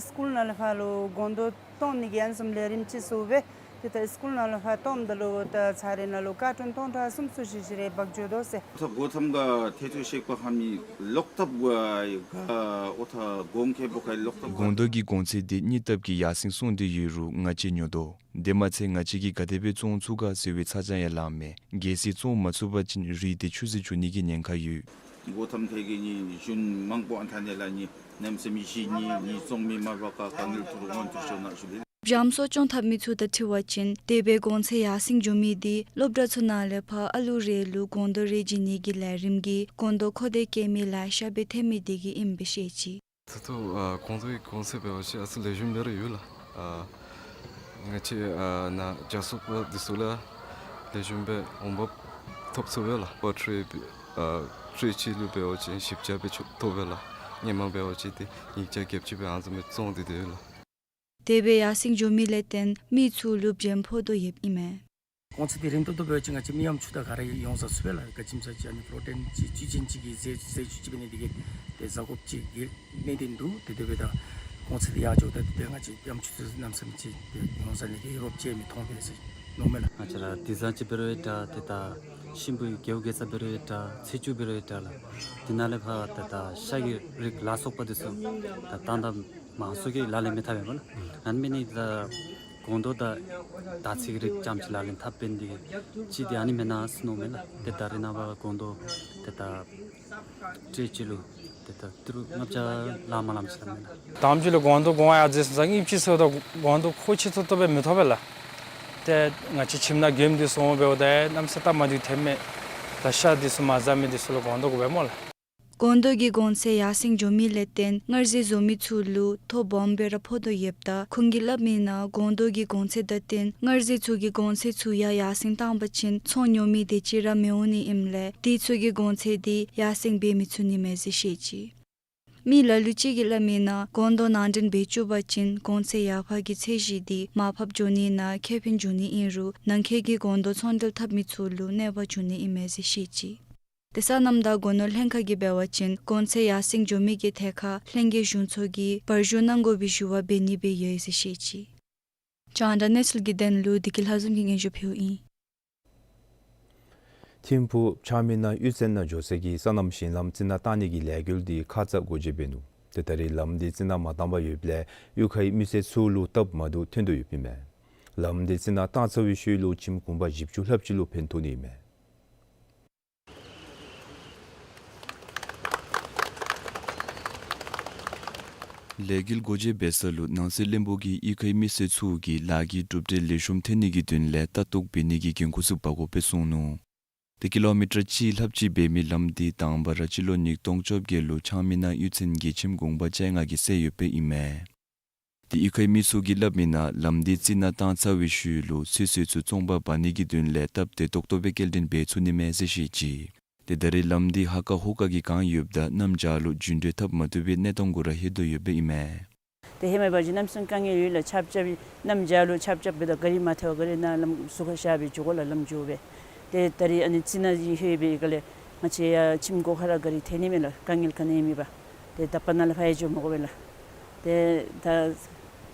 སི་ཀུལ་ནང་ལས་ཕར་ལུ་སྒོང་རྡོག་བཏོན་ནི་གི་ཨ་ནི་བཟུམ་ལས་རིམ་ཅིག་བཟོ་སྦེ་ཏེ་ད་སི་ཀུལ་ནང་ལས་ཕར་བཏོནམ་ད་ལུ་ད་ཚར་རེ་ནང་ལུ་ཀར་ཊུན་སྟོང་ཕྲག་གསུམ་ཙམ་ཅིག་རེ་འབག་འགྱོ་དོ་ཟེར། ད་འགོ་ཐམ་ག་ཐེ་ཐུག་ཤེག་པ་ཧ་མི་ལོག་ཐབས་ག་ཨོ་ཐ་གོང་ཁེ་པོ་ཁ་ལོག་ཐབས། སྒོང་རྡོག་གི་གོང་ཚད་འདི་གཉིས་ལྟབ་ཀྱིས་ཡར་སེང་སོང་སྟེ་ཡོད་རུང་ང་བཅས་ཉོ་དོ། དེ་མ་ཚད་ང་བཅས་ཀྱིས་ག་དེ་སྦེ་བཙོང་ཚུགས་ག་ཟེར་བའི་ཚ་གྱང་ཡང་ལངམ་མས། གལ་སྲིད་བཙོང་མ་ཚུགས་པ་ཅིན་རིལ་ཏེ་ཆུད་ཟོས་འགྱོ་ནི་གི་ཉེན་ཁ་ཡོད། འགོ་ཐམ་ཐད་ཀྱི་ནི་གཞུང་མང་པོ་ཨ་ཐ་ནི་ལགས། ནི་གནམ་མེད་ས་མེད་ཞི་ནི་ནི་བཙོང་མི་མ་འབག་ག་དཀའ་ངལ་ཐུག་རུང་སྔོན་དུ་ཤོག་ནང་ཞུ་ལེ། འཇམ་གསོ་སྐྱོང་འཐབ་མི་ཚུ་དང་འཁྲིལ་བ་ཅིན་དེ་སྦེ་གོང་ཚད་ཡར་སེང་འགྱོ་མི་འདི་སློབ་གྲྭ་ཚུ་ནང་ལས་ཕར་ཨ་ལུ་རེ་ལུ་སྒོང་རྡོག་རེ་བྱིན་ནི་གི་ལས་རིམ་གྱིས་སྒོང་རྡོག་མཁོ་འདོད་བསྐྱེད་མི་ལེ་ཤ་སྦེ་ཐོན་མི་འདི་གིས་ཨིནམ་སྦེ་བཤད་ཅི། ད་ལྟོ་ཨ་སྒོང་རྡོག་གི་གོང་ཚད་འབད་བ་ཅིན་ཨ་ཙི་ལེགས་ཤོམ་སྦེ་ར་ཡོད་ལགས། ཨ་ང་བཅས་ཨ་ནཱ་བྱ་གསོ་པ་འདི་ཚུ་ལུ་ལེགས་ཤོམ་སྦེ་འོང་འབབ་ཐོབ་ཚུགས་པས་ལགས། པ་ཊི་རི་ཨ་ཊི་རི་གཅིག་ལུ་འབད་བ་ཅིན་བཞི་བརྒྱ་སྦེ་ཆོག་ཐོབ་པས་ལགས། སྔོན་མ་འབད་བ་ཅིན་ཏེ་ཉིས་བརྒྱ་བརྒྱད་ཅུ་སྦེ་ཨ་ནི་བཟུམ་སྦེ་བཙོང་སྟེ་སྡོད་ཡོད་ལགས། དེ་སྦེ་ཡར་སེང་འགྱོ་མི་ལས་བརྟེན་མི་ཚུ་ལུ་བྱེམ་ཕོག་དོ་ཡོདཔ་ཨིན་མས། གོང་ཚད་འདི་རིམ་ཏོག་ཏོ་འབད་བ་ཅིན་ང་བཅས་མི་ཡམ་ཆུང་དང་ག་ར་ཡོང་ས་ཚུགས་པས་ལགས། ག་ཅི་སྨོ་ཟེར་བ་ཅིན་ཨ་ནི་པྲོ་ཊིན་ཅིག་བཅུད་ཅན་ཅིག་གི་ཟས་ཟས་བཅུད་ཅིག་འབད་ནི་འདི་གིས་ཏེ་ཟ་དགོཔ་ཅིག་གི་གནད་དོན་འདུག། ཏེ་དེ་སྦེ་ད་གོང་ཚད་འདི་ཡར་འགྱོཝ་ད་ཏེ་ང་བཅས་ཡམ་ཆུང་ཚུ་གནམ་མེད་ས་མེད་ཅིག་ཏེ་ཡོང་ས་ནི་འདི་རོགས་ཅིག་མི་མཐོང་པས་ཟེར་མནོཝ་མས་ལགས། ང་བཅས་ར་དེ་བཟུམ་ཅིག་འབད་རུང་ཡང་འདྲ། ཏེ་ད་ཤིང་ཕུད་ཀྱི་གེའུ་གེ་ཚ་འབད་རུང་ཡང་འདྲ། ཚེ་ཆུ་འབད་རུང་ཡང་འདྲ་ལགས། དེ་ནང་ལས་ཕར་ཏེ་ད་ཤ་གི་རིགས་ལ་སོགས་པ་འདི་ཚུ་ད་ཏན་ཏན་མང་སུ་གིས་ལག་ལེན་མི་འཐབ་པས་སྨོ་ལགས། ཨ་ནི་འབད་ནི་ད་སྒོང་རྡོག་དང་དར་ཚིལ་གྱི་རིགས་རྐྱངམ་ཅིག་ལག་ལེན་འཐབ་པའི་འདི་གིས་ཅིག་འདི་ཨ་ནི་མེན་ན་ཟེར་མནོཝ་མས་ལགས། ཏེ་ད་རེས་ནངས་པ་སྒོང་རྡོག་ཏེ་ད་ཊེ་རེ་གཅིག་ལུ་ཏེ་ད་ཏི་རུ་ལྔ་བརྒྱ་ལང་མ་ལངམ་ཅིག་ལགས་མེན་ན། དང་པ་ཅིག་ལུ་སྒོང་རྡོག་གོང་ཡར་འཛེགས་སོང་ཙང་གཉིས་པ་ཅིག་ཟེརཝ་ད་སྒོང་རྡོག་མཁོ་ཆེ་ཏོག་ཏོ་སྦེ་མི་ཐོབ་པས་ལགས། ཏེ་ང་བཅས་ཁྱིམ་ནང་མགྱོནམ་འདི་བཙོང་འབདཝ་ད་གནམ་མེད་ས་མེད་སྟབས་མ་བདེཝ་ཐོན་མས། ད་ཤ་འདི་ཚུ་མ་ཟ་མི་འདི་ཚུ་ལུ་སྒོང་རྡོག་དགོ་པས་སྨོ་ལགས། སྒོང་རྡོག་གི་གོང་ཚད་ཡར་སེང་འགྱོ་མི་ལས་བརྟེན་མངར་ཟས་བཟོ་མི་ཚུ་ལུ་ཐོ་སྦོམ་སྦེ་ར་ཕོག་དོ་ཡོདཔ་ད་ཁོང་གིས་སླབ་མིའི་ནང་སྒོང་རྡོག་གི་གོང་ཚད་དང་བསྟུན་མངར་ཟས་ཚུ་གི་གོང་ཚད་ཚུ་ཡང་ཡར་སེང་བཏང་པ་ཅིན་ཚོང་ཉོ་མི་དེ་ཅིག་ར་མི་འོང་ནི་ཨིནམ་ལས་དེ་ཚུ་གི་གོང་ཚད་དེ་ཡར་སེང་འབད་མི་ཚུགས་ནི་མས་ཟེར་བཤད་ཅི། མི་ལ་ལུ་ཅིག་གིས་སླབ་མིའི་ནང་སྒོང་རྡོག་ནང་འདྲེན་འབད་བཅུག་པ་ཅིན་གོང་ཚད་ཡར་འཕར་གྱི་ཚད་གཞི་དེ་མར་ཕབ་འགྱོ་ནི་ནང་ཁེ་ཕན་འབྱུང་ནི་ཨིན་རུང་ནང་འཁོད་ཀྱི་སྒོང་རྡོག་ཚོང་འབྲེལ་འཐབ་མི་ཚུ་ལུ་གནོད་པ་འབྱུང་ནི་ཨིན་མས་ཟེར་བཤད་ཅི། ཏེ་སོ་ནམ་དང་སྒོ་ནོར་ལྷན་ཁག་གིས་འབད་བ་ཅིན་གོང་ཚད་ཡར་སེང་འགྱོ་མི་གི་ཐད་ཁར་ལྷན་རྒྱས་གཞུང་ཚོགས་ཀྱིས་བར་ཞུ་གནང་དགོ་པའི་ཞུ་བ་འབད་ནི་སྦེ་ཡོད་ཟེར་བཤད་ཅི། རྒྱང་བསྒྲགས་གནས་ཚུལ་གྱི་དོན་ལུ་བདེ་སྐྱིད་ལྷ་འཛོམས་ཀྱིས་སྙན་ཞུ་ཕུལཝ་ཨིན། ཐིམ་ཕུག་ཆང་མི་ནང་གཡུས་ཚན་ནང་འགྱོ་སའི་སོ་ནམ་ཞིང་ལམ་རྩི་ནག་བཏང་ནི་གི་ལས་འགུལ་དེ་ཁ་ཙ་འགོ་འབྱེད་འབད་ནུག། ཏེ་ད་རེས་ལམ་དེ་རྩི་ནག་མ་བཏང་པར་ཡོདཔ་ལས་གཡུས་ཁའི་མི་སེར་ཚུ་ལུ་སྟབས་མ་བདེཝ་ཐོན་དོ་ཡོདཔ་ཨིན་མས། ལམ་དེ་རྩི་ནག་བཏང་ཚར་བའི་ཤུལ་ལུ་ཁྱིམ་གུང་པ་བཞི་བཅུ་ལྷགཔ་ཅིག་ལུ་ཕན་ཐོགས་ནི་ཨིན་མས། ལས་འགུལ་འགོ་འབྱེད་འབད་ས་ལུ་ནང་སྲིད་བློན་པོ་གིས་གཡུས་ཁའི་མི་སེར་ཚུ་གིས་ལཱ་གི་གྲུབ་འབྲས་ལེགས་ཤོམ་ཐོན་ནི་གི་དོན་ལས་ལྟ་རྟོག་འབད་ནི་གི་འགན་ཁུར་ཚུ་འབག་དགོ་པས་གསུངས་ནུག། ཏེ་ཀི་ལོ་མི་ཊར་གཅིག་ལྷགཔ་ཅིག་འབད་མི་ལམ་དེ་དང་པ་ར་སྤྱི་ལོ་ཉིས་སྟོང་བཅོ་བརྒྱད་ལུ་ཆང་མི་ནང་གཡུས་ཚན་གྱི་ཁྱིམ་གུང་པ་བཅོ་ལྔ་གིས་བསལ་ཡོདཔ་ཨིན་མས། ཏེ་གཡུས་ཁའི་མི་ཚུ་གིས་སླབ་མིའི་ནང་ལམ་དེ་རྩི་ནག་བཏང་ཚར་བའི་ཤུལ་ལུ་ཚོད་བསྲེ་ཚུ་བཙོང་པར་འབག་ནི་གི་དོན་ལས་སྟབས་བདེ་ཏོག་ཏོ་སྦེ་སྐྱེལ་འདྲེན་འབད་ཚུགས་ནི་མས་ཟེར་བཤད་ཅི། ཏེ་ད་རེས་ལམ་དེ་ཧ་ཀ་ཧུ་ཀ་གིས་གང་ཡོདཔ་ད་གནམ་བྱཱར་ལུ་རྒྱུན་འགྲུལ་འཐབ་མ་བཏུབ་པའི་གནས་སྟངས་གུ་ར་ལྷོད་དོ་ཡོདཔ་ཨིན་མས། ཏེ་ཧེ་མ་འབད་བ་ཅིན་གནམ་སེང་དཀའ་ངལ་ཡོད་ལགས། ཆརཔ་རྐྱབ་པའི་གནམ་བྱཱར་ལུ་ཆརཔ་རྐྱབ་པའི་ད་ག་རི་མ་ཐལཝ་ག་རི་ནང་ལམ་ཟུར་ཁར་བཞག་སྦེ་འགྱོ་དགོ་ལགས། ལམ་འགྱོ་སྦེ། ཏེ་ད་རེས་ཨ་ནི་རྩི་ནག་ཅིག་ལྷོད་པའི་སྒང་ལས་ང་བཅས་ཡར་ཁྱིམ་སྒོ་ཁར་ར་ག་རི་ཐོན་ནི་མེད་ལགས། དཀའ་ངལ་ག་ནི་ཡང་མེད་པར། ཏེ་ད་པ་ནཱ་ལས་ཕར་ཡང་འགྱོ་མི་དགོ་པས་ལགས། ཏེ་ད་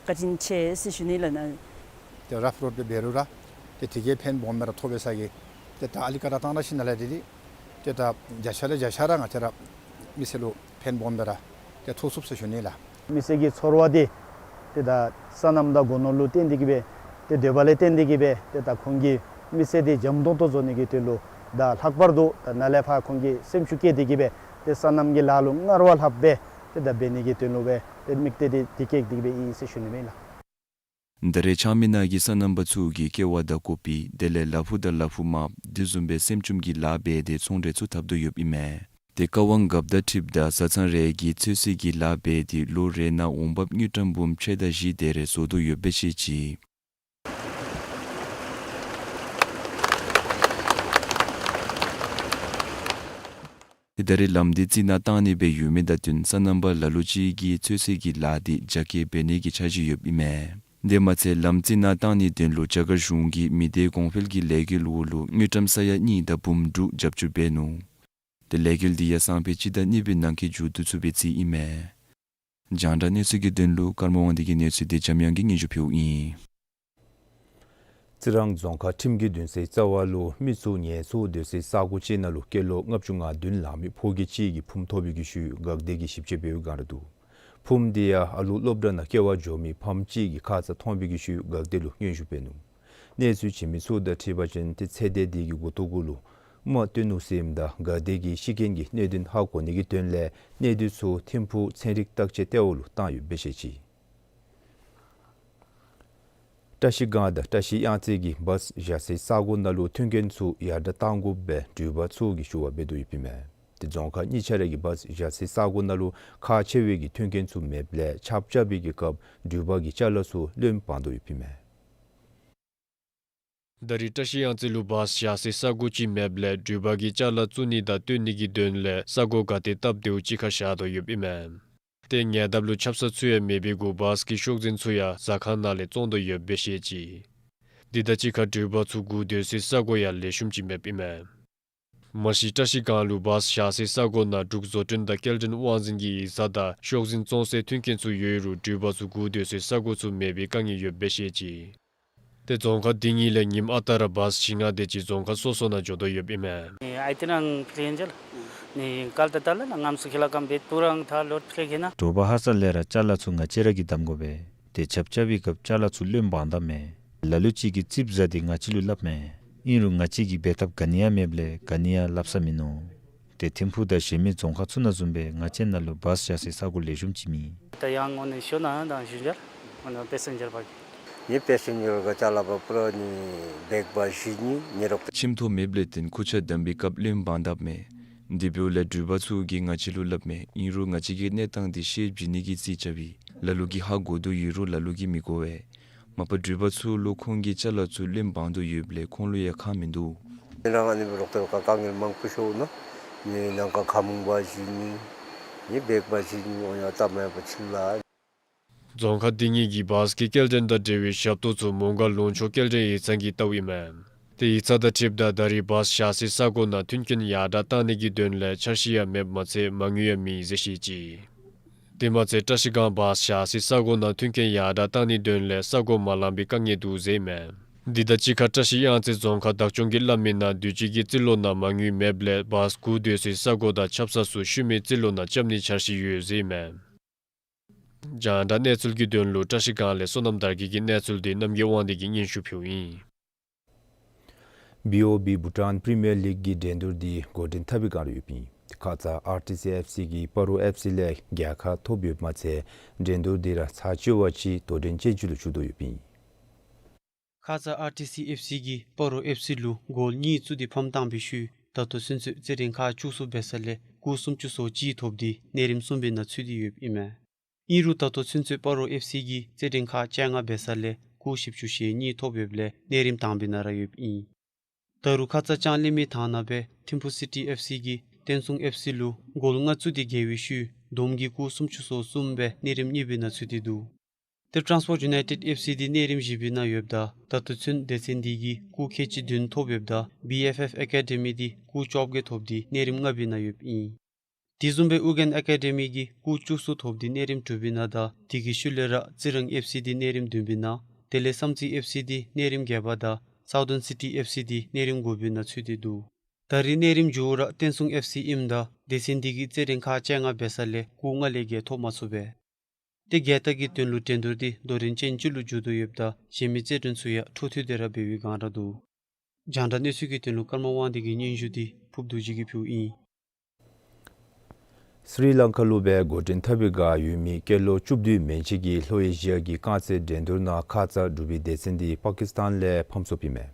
བཀའ་དྲིན་ཆེ་ཟེར་ཞུ་ནི་ལགས་ནཱ། ཏེ་རཕ་རོཌ་སྦེ་འབད་རུང་ར་ཏེ་དེ་གིས་ཕན་སྦོམ་སྦེ་ར་ཐོགས་པས་ཟེར་གི། ཏེ་ད་ཨ་ལི་ཀ་ར་བཏང་ར་ཞིནམ་ལས་དེ་ཏེ་ད་བརྒྱ་ཆ་ལས་བརྒྱ་ཆ་ར་ང་བཅས་ར་མི་སེར་ལུ་ཕན་སྦོམ་སྦེ་ར་ཏེ་ཐོགས་ཚུགས་ཟེར་ཞུ་ནི་ལགས། མི་སེར་གྱི་ཚོར་བ་དེ་ཏེ་ད་སོ་ནམ་དང་སྒོ་ནོར་ལུ་བརྟེན་ཏེ་གིས་སྦེ་ཏེ་འདོད་པ་ལས་བརྟེན་ཏེ་གིས་སྦེ་ཏེ་ད་ཁོང་གི་མི་ཚེ་དེ་འཇམ་ཏོང་ཏོ་བཟོ་ནི་གི་དོན་ལུ་ད་ལྷག་པར་དུ་ད་ནཱ་ལས་ཕར་ཁོང་གིས་སེམས་ཤུགས་བསྐྱེད་དེ་གིས་སྦེ་ཏེ་སོ་ནམ་གྱི་ལཱ་ལུ་སྔར་བ་ལྷགཔ་སྦེ་ཏེ་ད་འབད་ནི་གི་དོན་ལུ་སྦེ་ཏེ་དམིགས་གཏད་དེ་དེ་བསྐྱེད་དེ་གིས་སྦེ་ཨིན་ཟེར་ཞུ་ནི་ཨིན་ལགས། ད་རེས་ཆང་མི་ནང་གི་སོ་ནམ་པ་ཚུ་གིས་ཀེ་བ་དང་ཀོ་པི་དེ་ལས་ལ་ཕུག་དང་ལ་ཕུག་མར་དེ་བཟུམ་སྦེ་སྲནམ་ཅུམ་གྱི་ལཱ་འབད་དེ་ཚོང་འབྲེལ་ཚུ་འཐབ་དོ་ཡོདཔ་ཨིན་མས། ཏེ་ཀ་ཝང་རྒཔོ་དང་འཁྲིལཝ་ད་བཟའ་ཚང་རེ་གིས་ཚོད་བསྲེ་གི་ལཱ་འབད་དེ་ལོ་རེ་ནང་འོང་འབབ་དངུལ་ཀྲམ་འབུམ་ཕྱེད་དང་བཞི་དེ་རེ་བཟོ་དོ་ཡོདཔ་སྦེ་བཤད་ཅི། ཏེ་ད་རེས་ལམ་དེ་རྩི་ནག་བཏང་ནི་སྦེ་ཡོད་མི་དང་བསྟུན་སོ་ནམ་པ་ལ་ལུ་ཅིག་གིས་ཚོད་བསྲེ་གི་ལཱ་དེ་རྒྱ་སྐྱེད་འབད་ནི་གི་འཆར་གཞི་ཡོདཔ་ཨིན་མས། དེ་མ་ཚད་ལམ་རྩི་ནག་བཏང་ནིའི་དོན་ལུ་རྒྱ་གར་གཞུང་གིས་མི་སྡེ་གོང་འཕེལ་གྱི་ལས་འགུལ་འོག་ལུ་དངུལ་ཀྲམ་ས་ཡ་གཉིས་དང་འབུམ་དྲུག་རྒྱབ་སྐྱོར་འབད་ནུག། ཏེ་ལས་འགུལ་དེ་ཡང་སང་ཕོད་སྤྱི་ཟླ་གཉིས་པའི་ནང་འཁོད་མཇུག་བསྡུ་ཚུགས་པའི་རྩིས་ཨིན་མས། རྒྱང་བསྒྲགས་གནས་ཚུལ་གྱི་དོན་ལུ་ཀརྨ་དབང་འདུས་ཀྱི་གནས་ཚུལ་དེ་འཇམ་དབྱངས་ཀྱིས་སྙན་ཞུ་ཕུལཝ་ཨིན། རྩི་རང་རྫོང་ཁག་ཁྲིམས་ཀྱི་འདུན་སའི་རྩ་བ་ལུ་མི་ཚུ་ངལ་འཚོ་སྡོད་སའི་ས་གོ་ཅིག་ནང་ལུ་སྐྱེས་ལོ་ལྔ་བཅུ་ང་བདུན་ལང་མི་ཕོ་སྐྱེས་ཅིག་གིས་ཕུངམ་ཐོབ་པའི་ཤུལ་འགག་སྟེ་གིས་ཞིབ་དཔྱད་འབད་བའི་སྒང་ར་འདུག། ཕུངམ་དེ་ཡང་ཨ་ལུ་སློབ་གྲྭ་ནང་སྐྱེལ་བར་འགྱོ་མི་ཕམ་ཅིག་གིས་ཁ་ཙ་མཐོང་བའི་ཤུལ་འགག་སྡེ་ལུ་སྙན་ཞུ་འབད་ནུག། གནས་ཚུལ་བྱིན་མི་ཚུ་དང་འཁྲིལ་བ་ཅིན་ཏེ་ཚེ་འདས་དེ་གི་མགུ་ཏོ་གུ་ལུ་རྨ་བཏོན་ནུག་ཟེར་ཨིནམ་ད་འགག་སྡེ་གིས་ཤི་རྐྱེན་གྱི་གནད་དོན་ཧ་གོ་ནི་གི་དོན་ལས་གནས་སྡུད་ཚུ་ཐིམ་ཕུག་ཚན་རིག་བརྟག་དཔྱད་ལྟེ་བ་ལུ་བཏང་ཡོདཔ་སྦེ་བཤད་ཅི། བཀྲ་ཤིས་སྒང་དང་བཀྲ་ཤིས་གཡང་རྩེ་གི་བཱསི་བཞག་སའི་ས་གོ་ནང་ལུ་མཐུན་རྐྱེན་ཚུ་ཡར་དྲག་གཏང་དགོ་པའི་འགྲུལ་པ་ཚུ་གིས་ཞུ་བ་འབད་དོ་ཡོདཔ་ཨིན་མས། ཏེ་རྫོང་ཁག་གཉིས་ཆ་ར་གི་བཱསི་བཞག་སའི་ས་གོ་ནང་ལུ་ཁག་ཆེ་བའི་གི་མཐུན་རྐྱེན་ཚུ་མེདཔ་ལས་ཆརཔ་རྐྱབ་པའི་གི་སྐབས་འགྲུལ་པ་གི་ཅ་ལ་ཚུ་རློན་འབག་དོ་ཡོདཔ་ཨིན་མས། ད་རེས་བཀྲ་ཤིས་གཡང་རྩེ་ལུ་བཱསི་བཞག་སའི་ས་གོ་ཅིག་མེདཔ་ལས་འགྲུལ་པ་གི་ཅ་ལ་བཙུགས་ནི་དང་བཏོན་ནི་གི་དོན་ལས་ས་གོ་ག་ཏེ་སྟབས་བདེཝ་ཅིག་ཁར་བཞག་དོ་ཡོདཔ་ཨིན་མས། ཏེ་ཉེ་འདབས་ལུ་ཆབ་གསང་ཚུ་ཡང་མེད་པའི་གུ་བཱསི་གི་ཤོག་འཛིན་ཚུ་ཡང་ཟ་ཁང་ནང་ལས་བཙོང་དོ་ཡོདཔ་སྦེ་བཤད་ཅི། དེ་དང་གཅིག་ཁར་འགྲུལ་པ་ཚུ་སྒུག་སྡོད་སའི་ས་གོ་ཡང་ལེགས་ཤོམ་ཅིག་མེདཔ་ཨིན་མས། མ་གཞི་བཀྲ་ཤིས་སྒང་ལུ་བཱསི་བཞག་སའི་ས་གོ་ནང་འབྲུག་བཟོ་སྐྲུན་དང་སྐྱེལ་འདྲེན་དབང་འཛིན་གྱི་ཡིག་ཚང་དང་ཤོག་འཛིན་བཙོང་སའི་མཐུན་རྐྱེན་ཚུ་ཡོད་རུང་འགྲུལ་པ་ཚུ་སྒུག་སྡོད་སའི་ས་གོ་ཚུ་མེད་པའི་དཀའ་ངལ་ཡོདཔ་སྦེ་བཤད་ཅི། ཏེ་རྫོང་ཁག་འདི་གཉིས་ལས་ཉིནམ་ཨ་རྟག་ར་བཱསི་བཞི་ལྔ་དེ་ཅིག་རྫོང་ཁག་སོ་སོ་ནང་འགྱོ་དོ་ཡོདཔ་ཨིན་མས། ཨའི་ཏེ་རང་ཕི་ལེན་ཇལ་ནི་ཀལ་ཏ་ཏ་ལ་ན་ངམ་སུ་ཁེ་ལ་ཀམ་བེ་ཏུ་རང་ཐ་ལོ་ཕི་ལེ་གེ་ན། དྲོ་པ་ཧ་སག་ལས་ར་ཅ་ལ་ཚུ་ང་བཅས་ར་གིས་བསྡམ་དགོ་པས། ཏེ་ཆརཔ་རྐྱབ་པའི་སྐབས་ཅ་ལ་ཚུ་རློན་འབག་ད་མས། ལ་ལུ་ཅིག་གིས་རྩིགཔ་ཟ་སྟེ་ང་བཅས་ལུ་སླབ་མས། ཨིན་རུང་ང་བཅས་ཀྱིས་འབད་ཐབས་ག་ནི་ཡང་མེདཔ་ལས་ག་ནི་ཡང་སླབ་ས་མིན་ནུག། ཏེ་ཐིམ་ཕུག་དང་གཞན་མི་རྫོང་ཁག་ཚུ་ནང་བཟུམ་སྦེ་ང་བཅས་ནང་ལུ་བཱསི་བཞག་སའི་ས་གོ་ལེགས་ཤོམ་ཅིག་མེད། ད་ཡང་ཨོ་ནི་ཤོ་ན་དང་ཞུ་འཇལ་ཨོ་ནི་པེ་སེན་ཇར་པ་གི། ནི་པེ་སེན་ཇར་ག་ཅ་ལ་པ་པུ་ར་ནི་བེག་པ་བཞི་ནི་ཉེ་རོགས། ཁྱིམ་ཐོག་མེདཔ་ལས་བརྟེན་ཁུར་ཆ་བསྡམ་པའི་སྐབས་རློན་འབག་དཔ་མས། དེ་འབདཝ་ལས་འགྲུལ་པ་ཚུ་གིས་ང་བཅས་ལུ་སླབ་མས། ཨིན་རུང་ང་བཅས་ཀྱིས་གནས་སྟངས་འདི་ཤེས་བྱིན་ནི་གི་རྩིས་རྐྱབ་ཨིན། ལ་ལུ་གིས་ཧ་གོ་དོ་ཡོད་རུང་ལ་ལུ་གིས་མི་གོ་བས། མ་པ་འགྲུལ་པ་ཚུ་ལུ་ཁོང་གི་ཅ་ལ་ཚུ་ལེན་འབག་དོ་ཡོདཔ་ལས་ཁོང་ལུ་ཡང་ཁག་མིན་འདུག། ཨིན་རུང་ཨ་ནི་སྦེ་རོགས་ཏེ་དཀའ་ངལ་མང་པོ་ཤོར་ནུག། ནི་ནང་ཁར་ཁ་མུང་འབག་བྱིན་ནི་ནི་བེག་འབག་བྱིན་ནི་འོང་ཡང་སྟབས་མ་བདེཝ་ཅིག་ལགས། རྫོང་ཁག་འདི་གཉིས་ཀྱི་བཱས་ཀྱི་སྐྱེལ་འདྲེན་དང་འབྲེལ་བའི་ཞབས་ཏོག་ཚུ་མོང་སྒར་ལུང་ཕྱོགས་སྐྱེལ་འདྲེན་ཡིག་ཚང་གིས་བལྟཝ་ཨིན་མས། དེ་ཡིག་ཚང་དང་འཁྲིལཝ་ད་ད་རེས་བཱས་བཞག་སའི་ས་གོ་ནང་མཐུན་རྐྱེན་ཡར་དྲག་བཏང་ནི་གི་དོན་ལས་འཆར་གཞི་ཡང་མེདཔ་མ་ཚད་མ་དངུལ་ཡང་མེད་ཟེར་བཤད་ཅི། དེ་མ་ཚད་བཀྲ་ཤིས་སྒང་བཱས་བཞག་སའི་ས་གོ་ནང་མཐུན་རྐྱེན་ཡར་དྲག་བཏང་ནིའི་དོན་ལས་ས་གོ་མ་ལང་པའི་དཀའ་ངལ་འདུག་ཟེར་ཨིན་མས། འདི་དང་གཅིག་ཁར་བཀྲ་ཤིས་གཡང་རྩེ་རྫོང་ཁག་བདག་སྐྱོང་གིས་སླབ་མི་ནང་དུས་ཅི་གི་རྩིས་ལོ་ནང་མ་དངུལ་མེདཔ་ལས་བཱས་སྒུག་སྡོད་སའི་ས་གོ་དང་ཆབ་གསང་ཚུ་ཤུལ་མའི་རྩིས་ལོ་ནང་རྐྱབ་ནིའི་འཆར་གཞི་ཡོད་ཟེར་ཨིན་མས། རྒྱང་བསྒྲགས་གནས་ཚུལ་གྱི་དོན་ལུ་བཀྲ་ཤིས་སྒང་ལས་བསོད་ནམས་དར་རྒྱས་ཀྱི་གནས་ཚུལ་འདི་རྣམ་རྒྱལ་དབང་འདུས་ཀྱིས་སྙན་ཞུ་ཕུལཝ་ཨིན། བི་ཨོ་བི་བྷུ་ཊཱན་པི་རི་མི་ཡར་ལིག་གི་འགྲན་བསྡུར་འདི་འགོ་འདྲེན་འཐབ་པའི་བསྒང་ར་ཡོདཔ་ཨིན། ཁ་ཙ་ཨར་ཊི་སི་ཨེཕ་སི་གིས་སྤ་རོ་ཨེཕ་སི་ལས་རྒྱལ་ཁ་ཐོབ་ཡོདཔ་མ་ཚད་འགྲན་བསྡུར་འདི་ར་ཚར་བཅད་པ་ཅིག་དོ་འགྲན་ཅན་ཅིག་ལུ་གྱུར་དོ་ཡོདཔ་ཨིན། ཁ་ཙ་ཨར་ཊི་སི་ཨེཕ་སི་གིས་སྤ་རོ་ཨེཕ་སི་ལུ་གོལ་གཉིས་བཙུགས་ཏེ་ཕམ་བཏང་བའི་ཤུལ་ད་ལྟོ་ཚུན་ཚོད་རྩེད་འགྲན་ཁག་བཅུ་གསུམ་འབད་ས་ལས་སྐུགས་སུམ་ཅུ་སོ་གཅིག་ཐོབ་སྟེ་གནས་རིམ་གསུམ་པའི་ནང་ཚུད་དེ་ཡོདཔ་ཨིན་མས། ཨིན་རུང་ད་ལྟོ་ཚུན་ཚོད་སྤ་རོ་ཨེཕ་སི་གིས་རྩེད་འགྲན་ཁག་བཅོ་ལྔ་འབད་ས་ལས་སྐུགས་བཞི་བཅུ་ཞེ་གཉིས་ཐོབ་ཡོདཔ་ལས་གནས་རིམ་དང་པའི་ནང་ར་ཡོདཔ་ཨིན། ད་རུང་ཁ་ཙ་ལྕང་གླིང་མི་ཐང་ནང་སྦེ་ཐིམ་ཕུ་སི་ཊི་ཨེཕ་སི་གིས་བསྟན་སྲུང་ཨེཕ་སི་ལུ་གོལ་ལྔ་བཙུགས་ཏེ་རྒྱལ་བའི་ཤུལ་བསྡོམས་ཀྱིས་སྐུགས་སུམ་ཅུ་སོ་གསུམ་སྦེ་གནས་རིམ་གཉིས་པའི་ནང་ཚུད་དེ་འདུག། ཏེ་ཊཱནསི་པོརཊ་ཡུ་ནའི་ཊེཌ་ཨེཕ་སི་འདི་གནས་རིམ་བཞི་པའི་ནང་ཡོདཔ་ད་ད་ལྟོ་ཚུན་སྡེ་ཚན་འདི་གིས་སྐུགས་ཁལ་གཅིག་བདུན་ཐོབ་ཡོདཔ་ད་བི་ཨེཕ་ཨེཕ་ཨེ་ཀ་ཌེ་མི་འདི་སྐུགས་བཅོ་བརྒྱད་ཐོབ་སྟེ་གནས་རིམ་ལྔ་པའི་ནང་ཡོདཔ་ཨིན། དེ་བཟུམ་སྦེ་ཨུ་རྒྱན་ཨེ་ཀ་ཌེ་མི་གིས་སྐུགས་བཅུ་གསུམ་ཐོབ་སྟེ་གནས་རིམ་དྲུག་པའི་ནང་དང་དེ་གི་ཤུལ་ལས་ར་རྩི་རང་ཨེཕ་སི་འདི་གནས་རིམ་བདུན་པའི་ནང་དེ་ལས་བསམ་རྩེ་ཨེཕ་སི་འདི་གནས་རིམ་བརྒྱད་པ་དང་སའུ་ཐརན་སི་ཊི་ཨེཕ་སི་འདི་གནས་རིམ་དགུ་པའི་ནང་ཚུད་དེ་འདུག། ད་རེས་གནས་རིམ་མཇུག་ར་བསྟན་སྲུང་ཨེཕ་སི་ཨིནམ་ད་སྡེ་ཚན་འདི་གིས་རྩེད་འགྲན་ཁག་བཅོ་ལྔ་འབད་ས་ལས་སྐུགས་ལྔ་ལས་བརྒྱད་ཐོབ་མ་ཚུགས་པས། ཏེ་རྒྱལ་རྟགས་ཀྱི་དོན་ལུ་འགྲན་བསྡུར་འདི་དོ་འགྲན་ཅན་ཅིག་ལུ་གྱུར་དོ་ཡོདཔ་ད་གཞན་མི་རྩེད་འགྲན་ཚུ་ཡང་འཕྲོ་མཐུད་དེ་ར་འབད་བའི་བསྒང་ར་འདུག། རྒྱང་བསྒྲགས་གནས་ཚུལ་གྱི་དོན་ལུ་ཀརྨ་དབང་འདུས་ཀྱི་སྙན་ཞུ་འདི་ཕུརཔ་རྡོ་རྗེ་གིས་ཕུལཝ་ཨིན། སི་རི་ལང་ཀ་ལུ་སྦེ་འགོ་འདྲེན་འཐབ་པའི་བསྒང་ཡོད་མི་སྐྱེས་ལོ་བཅུ་བདུན་མན་ཆད་ཀྱི་ལྷོ་ཨེ་ཤི་ཡ་གི་རྐང་རྩེད་འགྲན་བསྡུར་ནང་ཁ་ཙ་འབྲུག་པའི་སྡེ་ཚན་འདི་པ་ཀིསི་ཏཱན་ལས་ཕམ་སོཔ་ཨིན་མས།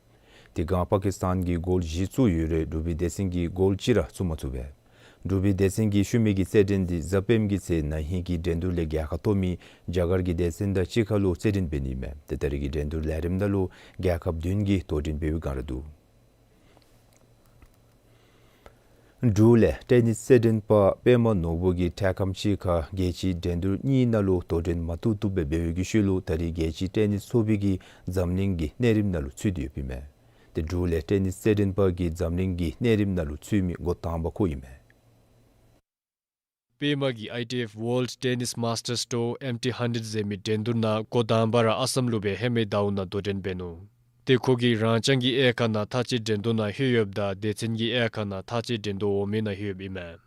དེ་སྒང་པ་ཀིསི་ཏཱན་གྱིས་གོལ་བཞི་བཙུགས་ཡོད་རུང་འབྲུག་པའི་སྡེ་ཚན་གྱིས་གོལ་གཅིག་ར་བཙུགས་མ་ཚུགས་པས། འབྲུག་པའི་སྡེ་ཚན་གྱི་ཤུལ་མའི་གི་རྩེད་འགྲན་འདི་གཟའ་སྤེནམ་གི་ཚེ་ན་ཧིང་གི་འགྲན་བསྡུར་ལས་རྒྱལ་ཁ་ཐོབ་མི་རྒྱ་གར་གྱི་སྡེ་ཚན་དང་གཅིག་ཁར་ལུ་རྩེད་འགྲན་འབད་ནི་ཨིན་མས། ཏེ་ད་རེས་ཀྱི་འགྲན་བསྡུར་ལས་རིམ་ནང་ལུ་རྒྱལ་ཁབ་བདུན་གྱིས་དོ་འགྲན་འབད་བའི་བསྒང་ར་འདུག། འབྲུག་ལས་ཊེ་ནིསི་རྩེད་འགྲན་པ་པདྨ་ནོར་བུ་གིས་འཕྲལ་ཁམས་ཅིག་ཁར་རྒྱལ་སྤྱིའི་འགྲན་བསྡུར་གཉིས་ནང་ལུ་དོ་འགྲན་མ་བཏུབ་བཏུབ་སྦེ་འབད་བའི་གི་ཤུལ་ལུ་ད་རེས་རྒྱལ་སྤྱིའི་ཊེ་ནིསི་ཚོགས་པའི་གི་འཛམ་གླིང་གི་གནས་རིམ་ནང་ལུ་ཚུད་དེ་ཡོདཔ་ཨིན་མས། ཏེ་འབྲུག་ལས་ཊེ་ནིསི་རྩེད་འགྲན་པ་གིས་འཛམ་གླིང་གི་གནས་རིམ་ནང་ལུ་ཚུད་མི་འགོ་དང་པ་ཁོ་ཨིན་མས། པདྨ་གིས་ཨའི་ཊི་ཨེཕ་World Tennis Masters Tour M T hundred ཟེར་མི་འགྲན་བསྡུར་ནང་འགོ་དང་པ་ར་ཨ་སམ་ལུ་སྦེ་ཧེ་མའི་ཟླཝ་ནང་དོ་འགྲན་འབད་ནུག། ཏེ་ཁོ་གིས་རང་རྐྱང་གི་དབྱེ་ཁག་ནང་མཐའ་དཔྱད་འགྲན་བསྡུར་ནང་ལྷོད་ཡོདཔ་ད་སྡེ་ཚན་གྱི་དབྱེ་ཁག་ནང་མཐའ་དཔྱད་འགྲན་བསྡུར་འོག་མའི་ནང་ལྷོད་ཡོདཔ་ཨིན་མས།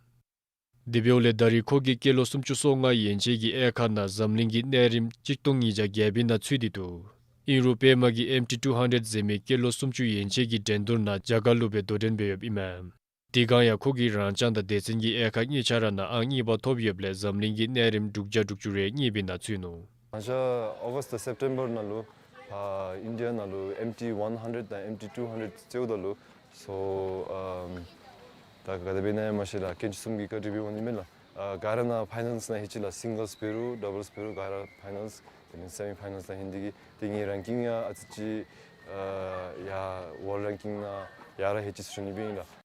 དེ་འབདཝ་ལས་ད་རེས་ཁོ་གིས་སྐྱེས་ལོ་སུམ་ཅུ་སོ་ལྔ་ཡན་ཆད་ཀྱི་དབྱེ་ཁག་ནང་འཛམ་གླིང་གི་གནས་རིམ་གཅིག་སྟོང་ཉིས་བརྒྱ་བརྒྱད་པའི་ནང་ཚུད་དེ་འདུག། ཨིན་རུང་པདྨ་གིས་M T two hundred ཟེར་མི་སྐྱེས་ལོ་སུམ་ཅུ་ཡན་ཆད་ཀྱི་འགྲན་བསྡུར་ནང་རྒྱ་གར་ལུ་སྦེ་དོ་འགྲན་འབད་ཡོདཔ་ཨིན་མས། དེ་སྒང་ཡང་ཁོ་གིས་རང་རྐྱང་དང་སྡེ་ཚན་གྱི་དབྱེ་ཁག་གཉིས་ཆ་ར་ནང་ཨང་གཉིས་པ་ཐོབ་ཡོདཔ་ལས་འཛམ་གླིང་གི་གནས་རིམ་དྲུག་བརྒྱ་དྲུག་ཅུ་རེ་གཉིས་པའི་ནང་ཚུད་ནུག། ང་བཅས་ཨོ་གསཊ་དང་སེབ་ཊེམ་བར་ནང་ལུ་ཕར་ཨིན་ཌི་ཡ་ནང་ལུ་M T one hundred དང་M T two hundred རྩེཝ་ད་ལུ་སོ་ཨམ་ད་ག་དེ་སྦེ་ཨིན་ན་ཡང་མ་ཤེས་ལགས། ག་ཅི་གསུམ་གྱིས་བཀའ་དྲིན་འབད་འོང་ནི་མས་ལགས། ཨ་ག་ར་ནང་ཕའི་ནལསི་ནང་ལྷོད་ཅི་ལགས། སིང་གལསི་འབད་རུང་ཌབ་བེལསི་འབད་རུང་ག་ར་ཕའི་ནལསི་དེ་ལས་སེ་མི་ཕའི་ནལསི་ནང་ལྷོད་དེ་གིས་ཏེ་ངེའི་རེང་ཀིང་ཡང་ཨ་ཙི་ཅིག་ཨ་ཡར་ཝཱལཌ་རེང་ཀིང་ནང་ཡར་ར་ལྷོད་ཅི་ཟེར་ཞུ་ནི་སྦེ་ཨིན་ལགས།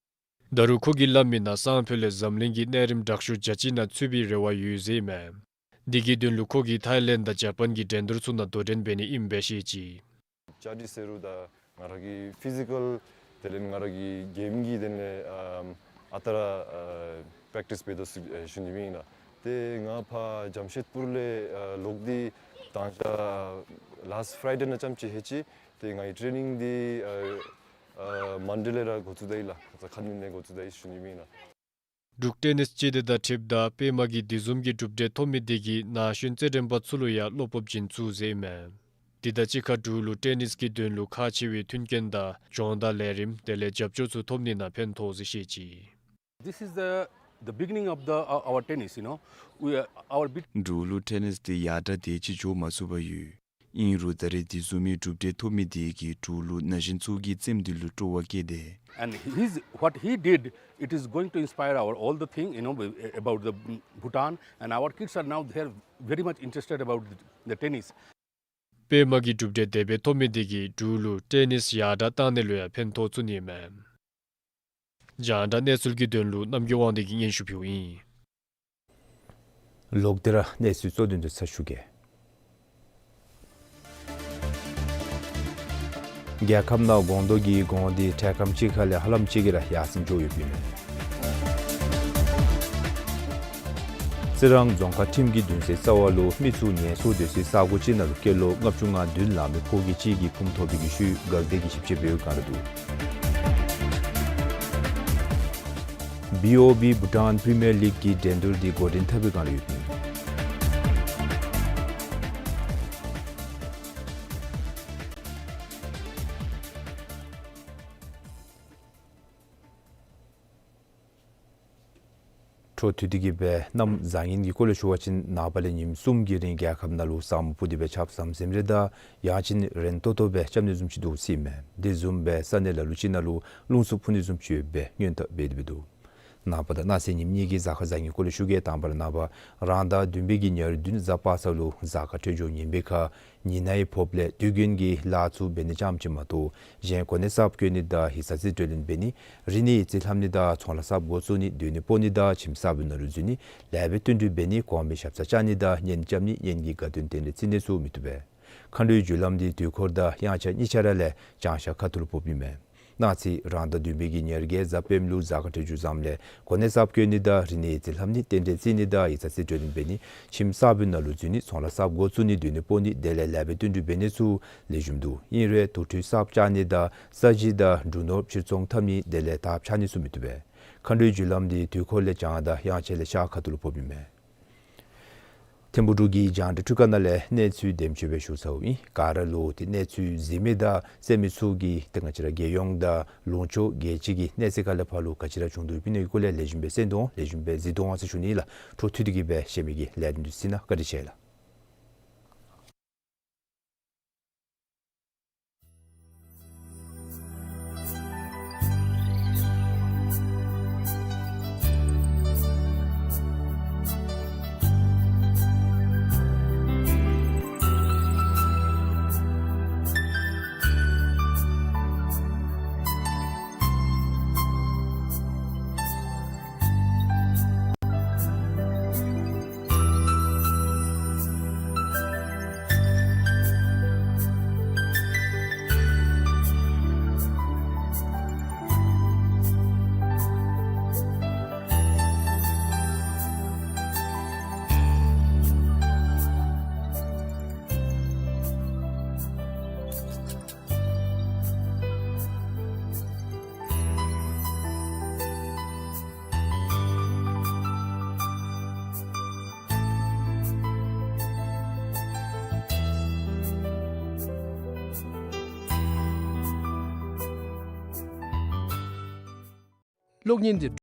ད་རུང་ཁོ་གིས་སླབ་མི་ནང་སང་ཕོད་ལས་འཛམ་གླིང་གི་གནས་རིམ་དྲག་ཤོས་བརྒྱ་གཅིག་ནང་ཚུད་པའི་རེ་བ་ཡོད་ཟེར་ཨིན་མས། དེ་གི་དོན་ལུ་ཁོ་གིས་ཐའི་ལེནཌ་དང་ཇ་པཱན་གྱི་འགྲན་བསྡུར་ཚུ་ནང་དོ་འགྲན་འབད་ནི་ཨིནམ་སྦེ་བཤད་ཅི། ཅ་ཌི་ཟེར་རུང་ད་ང་ར་གི་ཕི་ཟི་ཀལ་དེ་ལས་ང་ར་གི་གེམ་གྱི་དེ་ལས་ཨམ་ཨ་རྟག་ར་ཨ་པེརེཀ་ཊིསི་འབད་དོ་ཟེར་ཨེ་ཞུ་ནི་སྦེ་ཨིན་ལགས། ཏེ་ང་ཕར་ཇམ་ཤེད་པུར་ལས་ཨ་ལོག་སྟེ་ད་ལྟོ་ལཱསཊ་ཕྲའི་ཌེ་ནང་རྐྱངམ་ཅིག་ལྷོད་ཅི། ཏེ་ངེའི་ཊེ་ནིང་འདི་ཨ་ཨ་མཱན་ཌེ་ལས་ར་འགོ་བཙུགས་ད་ཡི་ལགས། ཁ་ཙ་ཁ་ཉིནམ་ལས་འགོ་བཙུགས་ད་ཡི་ཟེར་ཞུ་ནི་སྦེ་ཨིན་ལགས། འབྲུག་ཊེ་ནིསི་སྤྱི་སྡེ་དང་འཁྲིལཝ་ད་པདྨ་གིས་དེ་བཟུམ་གྱི་གྲུབ་འབྲས་ཐོབ་མི་དེ་གིས་ན་གཞོན་རྩེད་འགྲན་པ་ཚུ་ལུ་ཡང་བློ་སྤོབས་བྱིན་ཚུགས་ཟེར་ཨིན་མས། དེ་དང་གཅིག་ཁར་འབྲུག་ལུ་ཊེ་ནིསི་གི་དོན་ལུ་ཁག་ཆེ་བའི་མཐུན་རྐྱེན་དང་སྦྱོང་བརྡར་ལས་རིམ་དེ་ལས་རྒྱབ་སྐྱོར་ཚུ་ཐོབ་ནི་ནང་ཕན་ཐོགས་ཟེར་བཤད་ཅི། This is the the beginning of the uh, our tennis, you know. We uh, our bit འབྲུག་ལུ་ཊེ་ནིསི་འདི་ཡར་དྲག་དེ་ཅིག་འགྱོ་མ་ཚུགས་པར་ཡོད། ཨིན་རུང་ད་རེས་དེ་བཟུམ་མའི་གྲུབ་འབྲས་ཐོབ་མི་དེ་གིས་འབྲུག་ལུ་ན་གཞོན་ཚུ་གི་རྩེདམོ་འདི་ལུ་སྤྲོ་བ་བསྐྱེད་དེ། And his, what he did, it is going to inspire our, all the thing, you know, about the, mm, Bhutan, and our kids are now, they are very much interested about the, the tennis. པདྨ་གི་གྲུབ་འབྲས་དེ་སྦེ་ཐོབ་མི་དེ་གིས་འབྲུག་ལུ་ཏེ་ནིས་ཡར་དྲག་བཏང་ནི་ལུ་ཡང་ཕན་ཐོགས་ཚུགས་ནི་མས། རྒྱང་བསྒྲགས་གནས་ཚུལ་གྱི་དོན་ལུ་རྣམ་རྒྱལ་དབང་འདུས་ཀྱིས་སྙན་ཞུ་ཕུལཝ་ཨིན། ལོག་སྟེ་ར་གནས་ཚུལ་གཙོ་དོན་དུ་ཚར་ཞུ་གེ། རྒྱལ་ཁབ་ནང་སྒོང་རྡོག་གི་གོང་འདི་ཁྲལ་སྐམ་ཅིག་ཁ་ལས་ཧ་ལམ་ཅིག་གིས་ར་ཡར་སེང་འགྱོ་ཡོདཔ་ཨིན་མས། རྩི་རང་རྫོང་ཁག་ཁྲིམས་ཀྱི་འདུན་སའི་རྩ་བ་ལུ་མི་ཚུ་ངལ་གསོ་སྡོད་སའི་ས་གོ་ཅིག་ནང་ལུ་སྐྱེས་ལོ་ལྔ་བཅུ་ང་བདུན་ལང་མི་ཕོ་སྐྱེས་ཅིག་གིས་ཕུངམ་ཐོབ་པའི་ཤུལ་འགག་སྡེ་གིས་ཞིབ་དཔྱད་འབད་བའི་སྒང་ར་འདུག། བི་ཨོ་བི་བྷུ་ཊཱན་པི་རི་མི་ཡར་ལིག་གི་འགྲན་བསྡུར་འདི་འགོ་འདྲེན་འཐབ་པའི་སྒང་ར་ཡོདཔ་ཨིན། འཕྲོ་མཐུད་དེ་གི་སྦེ་གནམ་བཟང་ངན་གྱི་སྐོར་ལས་ཞུ་བ་ཅིན་ནངས་པ་ལས་ཉིནམ་གསུམ་གྱི་རིང་རྒྱལ་ཁབ་ནང་ལུ་ས་སྨུག་སྤུབས་ཏེ་སྦེ་ཆརཔ་ཟམ་ཟིམ་རེ་དང་ཡང་ཅིན་རན་ཏོག་ཏོ་སྦེ་རྐྱབ་ནི་བཟུམ་ཅིག་འདུག་ཟེར་ཨིན་མས། དེ་བཟུམ་སྦེ་ས་གནས་ལ་ལུ་ཅིག་ནང་ལུ་རླུང་འཚུབ་འཕུ་ནི་བཟུམ་ཅིག་ཡོད་པའི་སྔོན་བརྡ་འབད་དེ་སྦེ་འདུག། ནངས་པ་དང་གནངས་ཚེ་ཉིནམ་གཉིས་ཀྱི་གཟའ་སྐར་བཟང་ངན་སྐོར་ལས་ཞུ་གེ། དང་པ་ར་ནངས་པ་རང་ཟླ་བདུན་པའི་གི་ཉེར་བདུན་གཟའ་པ་སངས་ལུ་གཟའ་སྐར་འཕྲོད་སྦྱོར་ངན་པའི་ཁར་ཉི་ནའི་ཕོརཔ་ལས་དུས་རྒྱུན་གྱི་ལཱ་ཚུ་འབད་ནི་ཙམ་ཅིག་མ་གཏོགས་གཞན་གོ་གནས་གསརཔ་བཀོད་ནི་དང་ཡིག་ཚང་རྩིས་སྤྲོད་ལེན་འབད་ནི་རིག་གནས་ཡིག་རྩིས་ལྷབ་ནི་དང་ཚོང་ལཱ་གསརཔ་འགོ་བཙུགས་ནི་སྡོད་གནས་སྤོ་ནི་དང་ཁྱིམ་གསརཔ་ནང་ལུ་འཛུལ་ནི་ལེགས་པའི་བསྟུན་གྲོས་འབད་ནི་གོང་མའི་ཞབས་སར་བཅར་ནི་དང་གཉེན་རྐྱབ་ནི་གཉེན་གྱི་དགའ་སྟོན་རྟེན་འབྲེལ་བརྩི་ནི་ཚུ་མི་བཏུབ་པས། མཁའ་འགྲོའི་རྒྱུ་ལམ་འདི་དུས་འཁོར་དང་དབྱངས་འཆར་གཉིས་ཆ་ར་ལས་བྱང་ཤར་ཁ་ཐུག་ལུ་ཕོགཔ་ཨིན་མས། གནངས་ཚེ་རང་ཟླ་བདུན་པའི་གི་ཉེར་བརྒྱད་གཟའ་སྤེནམ་ལུ་གཟའ་སྐར་འཕྲོད་སྦྱོར་བཟངམ་ལས་གོ་གནས་གསརཔ་བཀོད་ནི་དང་རིག་གནས་ཡིག་རྩིས་ལྷབ་ནི་རྟེན་འབྲེལ་བརྩི་ནི་དང་ཡིག་ཚང་རྩིས་སྤྲོད་ལེན་འབད་ནི་ཁྱིམ་གསརཔ་ནང་ལུ་འཛུལ་ནི་ཚོང་ལཱ་གསརཔ་འགོ་བཙུགས་ནི་སྡོད་གནས་སྤོ་ནི་དེ་ལས་ལེགས་པའི་བསྟུན་གྲོས་འབད་ནི་ཚུ་ལེགས་ཤོམ་འདུག། ཨིན་རུང་དུར་ཁྲོད་གསརཔ་བཅག་ནི་དང་ས་གཞི་དང་འབྲུ་ནོར་ཕྱིར་ཚོང་འཐབ་ནི་དེ་ལས་དར་འཕྱར་ནི་ཚུ་མི་བཏུབ་པས། མཁའ་འགྲོའི་རྒྱུ་ལམ་འདི་དུས་འཁོར་ལས་བྱང་དང་དབྱངས་འཆར་ལས་ཤར་ཁ་ཐུག་ལུ་ཕོགཔ་ཨིན་མས། ཐིམ་ཕུག་འབྲུག་གི་རྒྱང་བསྒྲགས་འཕྲུལ་ཁང་ནང་ལས་གནས་ཚུལ་དེམ་ཅིག་སྦེ་ཞུ་ཚརཝ་ཨིན། ག་ར་ལུ་ཏེ་གནས་ཚུལ་གཟིགས་མི་དང་གསན་མི་ཚུ་གིས་ཏེ་ང་བཅས་ར་རྒྱལ་ཡོངས་དང་ལུང་ཕྱོགས་རྒྱལ་སྤྱི་གི་གནས་ཚད་ཁ་ལས་ཕར་ལུ་ག་ཅི་ར་བྱུང་དོ་ཡོདཔ་ཨིན་ན་གི་སྐོར་ལས་ལེགས་ཤོམ་སྦེ་གསན་དོ་འོང་ལེགས་ཤོམ་སྦེ་གཟིགས་དོ་འོང་ཟེར་ཞུ་ནི་ལགས། འཕྲོ་མཐུད་དེ་གི་སྦེ་གཞན་མི་གི་ལས་རིམ་འདི་གཟིགས་གནང་། བཀའ་དྲིན་ཆེ་ལགས། གློག་བརྙན་འདི།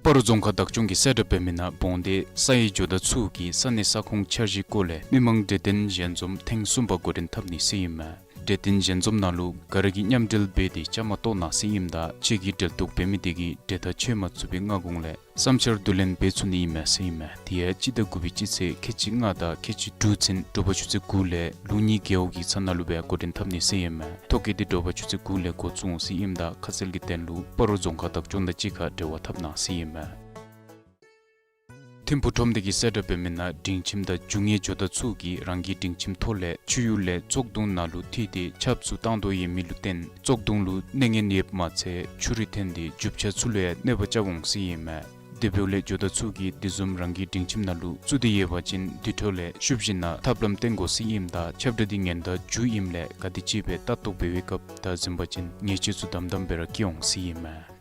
སྤ་རོ་རྫོང་ཁག་བདག་སྐྱོང་གི་གསལ་བསྒྲགས་འབད་མི་ནང་འབོང་སྡེ་ས་ཡི་ཇོ་བདག་ཚུ་གིས་ས་གནས་ས་ཁོངས་འཆར་གཞིའི་སྐོར་ལས་མི་མང་གྲོས་བསྟུན་ཞལ་འཛོམས་ཐེངས་གསུམ་པ་འགོ་འདྲེན་འཐབ་ནི་ཟེར་ཨིན་མས། གྲོས་བསྟུན་ཞལ་འཛོམས་ནང་ལུ་ག་ར་གིས་མཉམ་འབྲེལ་འབད་དེ་བཅའ་མར་གཏོགས་གནང་ཟེར་ཨིནམ་ད་ཁྱེད་ཀྱིས་འབྲེལ་གཏོགས་འབད་མི་དེ་གིས་གྲོས་ཐག་ཆོད་མ་ཚུགས་པའི་སྔ་གོང་ལས་བསམ་འཆར་བསྡུ་ལེན་འབད་ཚུགས་ནི་ཨིན་མས་ཟེར་ཨིན་མས། དེ་ཡང་སྤྱི་ཟླ་དགུ་པའི་སྤྱི་ཚེས་ཁལ་གཅིག་ལྔ་དང་ཁལ་གཅིག་དྲུག་ཚུན་དྲོ་པ་ཆུ་ཚོད་དགུ་ལས་ལུགས་གཉིས་རྒེད་འོག་གི་ཚབ་ནང་ལུ་སྦེ་འགོ་འདྲེན་འཐབ་ནི་ཟེར་ཨིན་མས། ཐོ་བཀོད་དེ་དྲོ་པ་ཆུ་ཚོད་དགུ་ལས་འགོ་བཙུགས་འོང་ཟེར་ཨིནམ་ད་ཁ་གསལ་གྱི་དོན་ལུ་སྤ་རོ་རྫོང་ཁག་བདག་སྐྱོང་དང་གཅིག་ཁར་འབྲེལ་བ་འཐབ་གནང་ཟེར་ཨིན་མས། ཐིམ་ཕུག་ཁྲོམ་སྡེ་གི་གསལ་བསྒྲགས་འབད་མི་ནང་སྒྲིང་ཁྱིམ་དང་རྒྱུ་དངོས་ཇོ་བདག་ཚུ་གིས་རང་གི་སྒྲིང་ཁྱིམ་ཐོག་ལས་ཆུ་ཡུར་ལས་བཙོག་དུང་ནང་ལུ་ཐིམ་སྟེ་ཆརཔ་ཚུ་བཏང་དོ་ཡོད་མི་ལུ་བརྟེན་བཙོག་དུང་ལུ་གནོད་ཉེན་ཡོདཔ་མ་ཚད་ཆུ་རུད་འཐོན་ཏེ་རྒྱུ་ཆ་ཚུ་ལུ་ཡང་གནོད་པ་རྐྱབ་འོང་ཟེར་ཨིན་མས། དེ་འབདཝ་ལས་ཇོ་བདག་ཚུ་གིས་དེ་བཟུམ་རང་གི་སྒྲིང་ཁྱིམ་ནང་ལུ་བཙུགས་ཏེ་ཡོད་པ་ཅིན་དེ་འཕྲོ་ལས་ཤུལ་བཞིན་ན་ཐབས་ལམ་བཏོན་དགོ་ཟེར་ཨིནམ་ད་ཁྱབ་བསྒྲགས་འདི་ཉེན་བརྡ་མཇུག་ཨིནམ་ལས་ག་དེམ་ཅིག་སྦེ་ལྟ་རྟོག་འབད་བའི་སྐབས་དང་གཟིམ་པ་ཅིན་ཉེས་ཆད་ཚུ་དམ་དམ་སྦེ་ར་བཀལ་འོང་ཟེར་ཨིན་མས།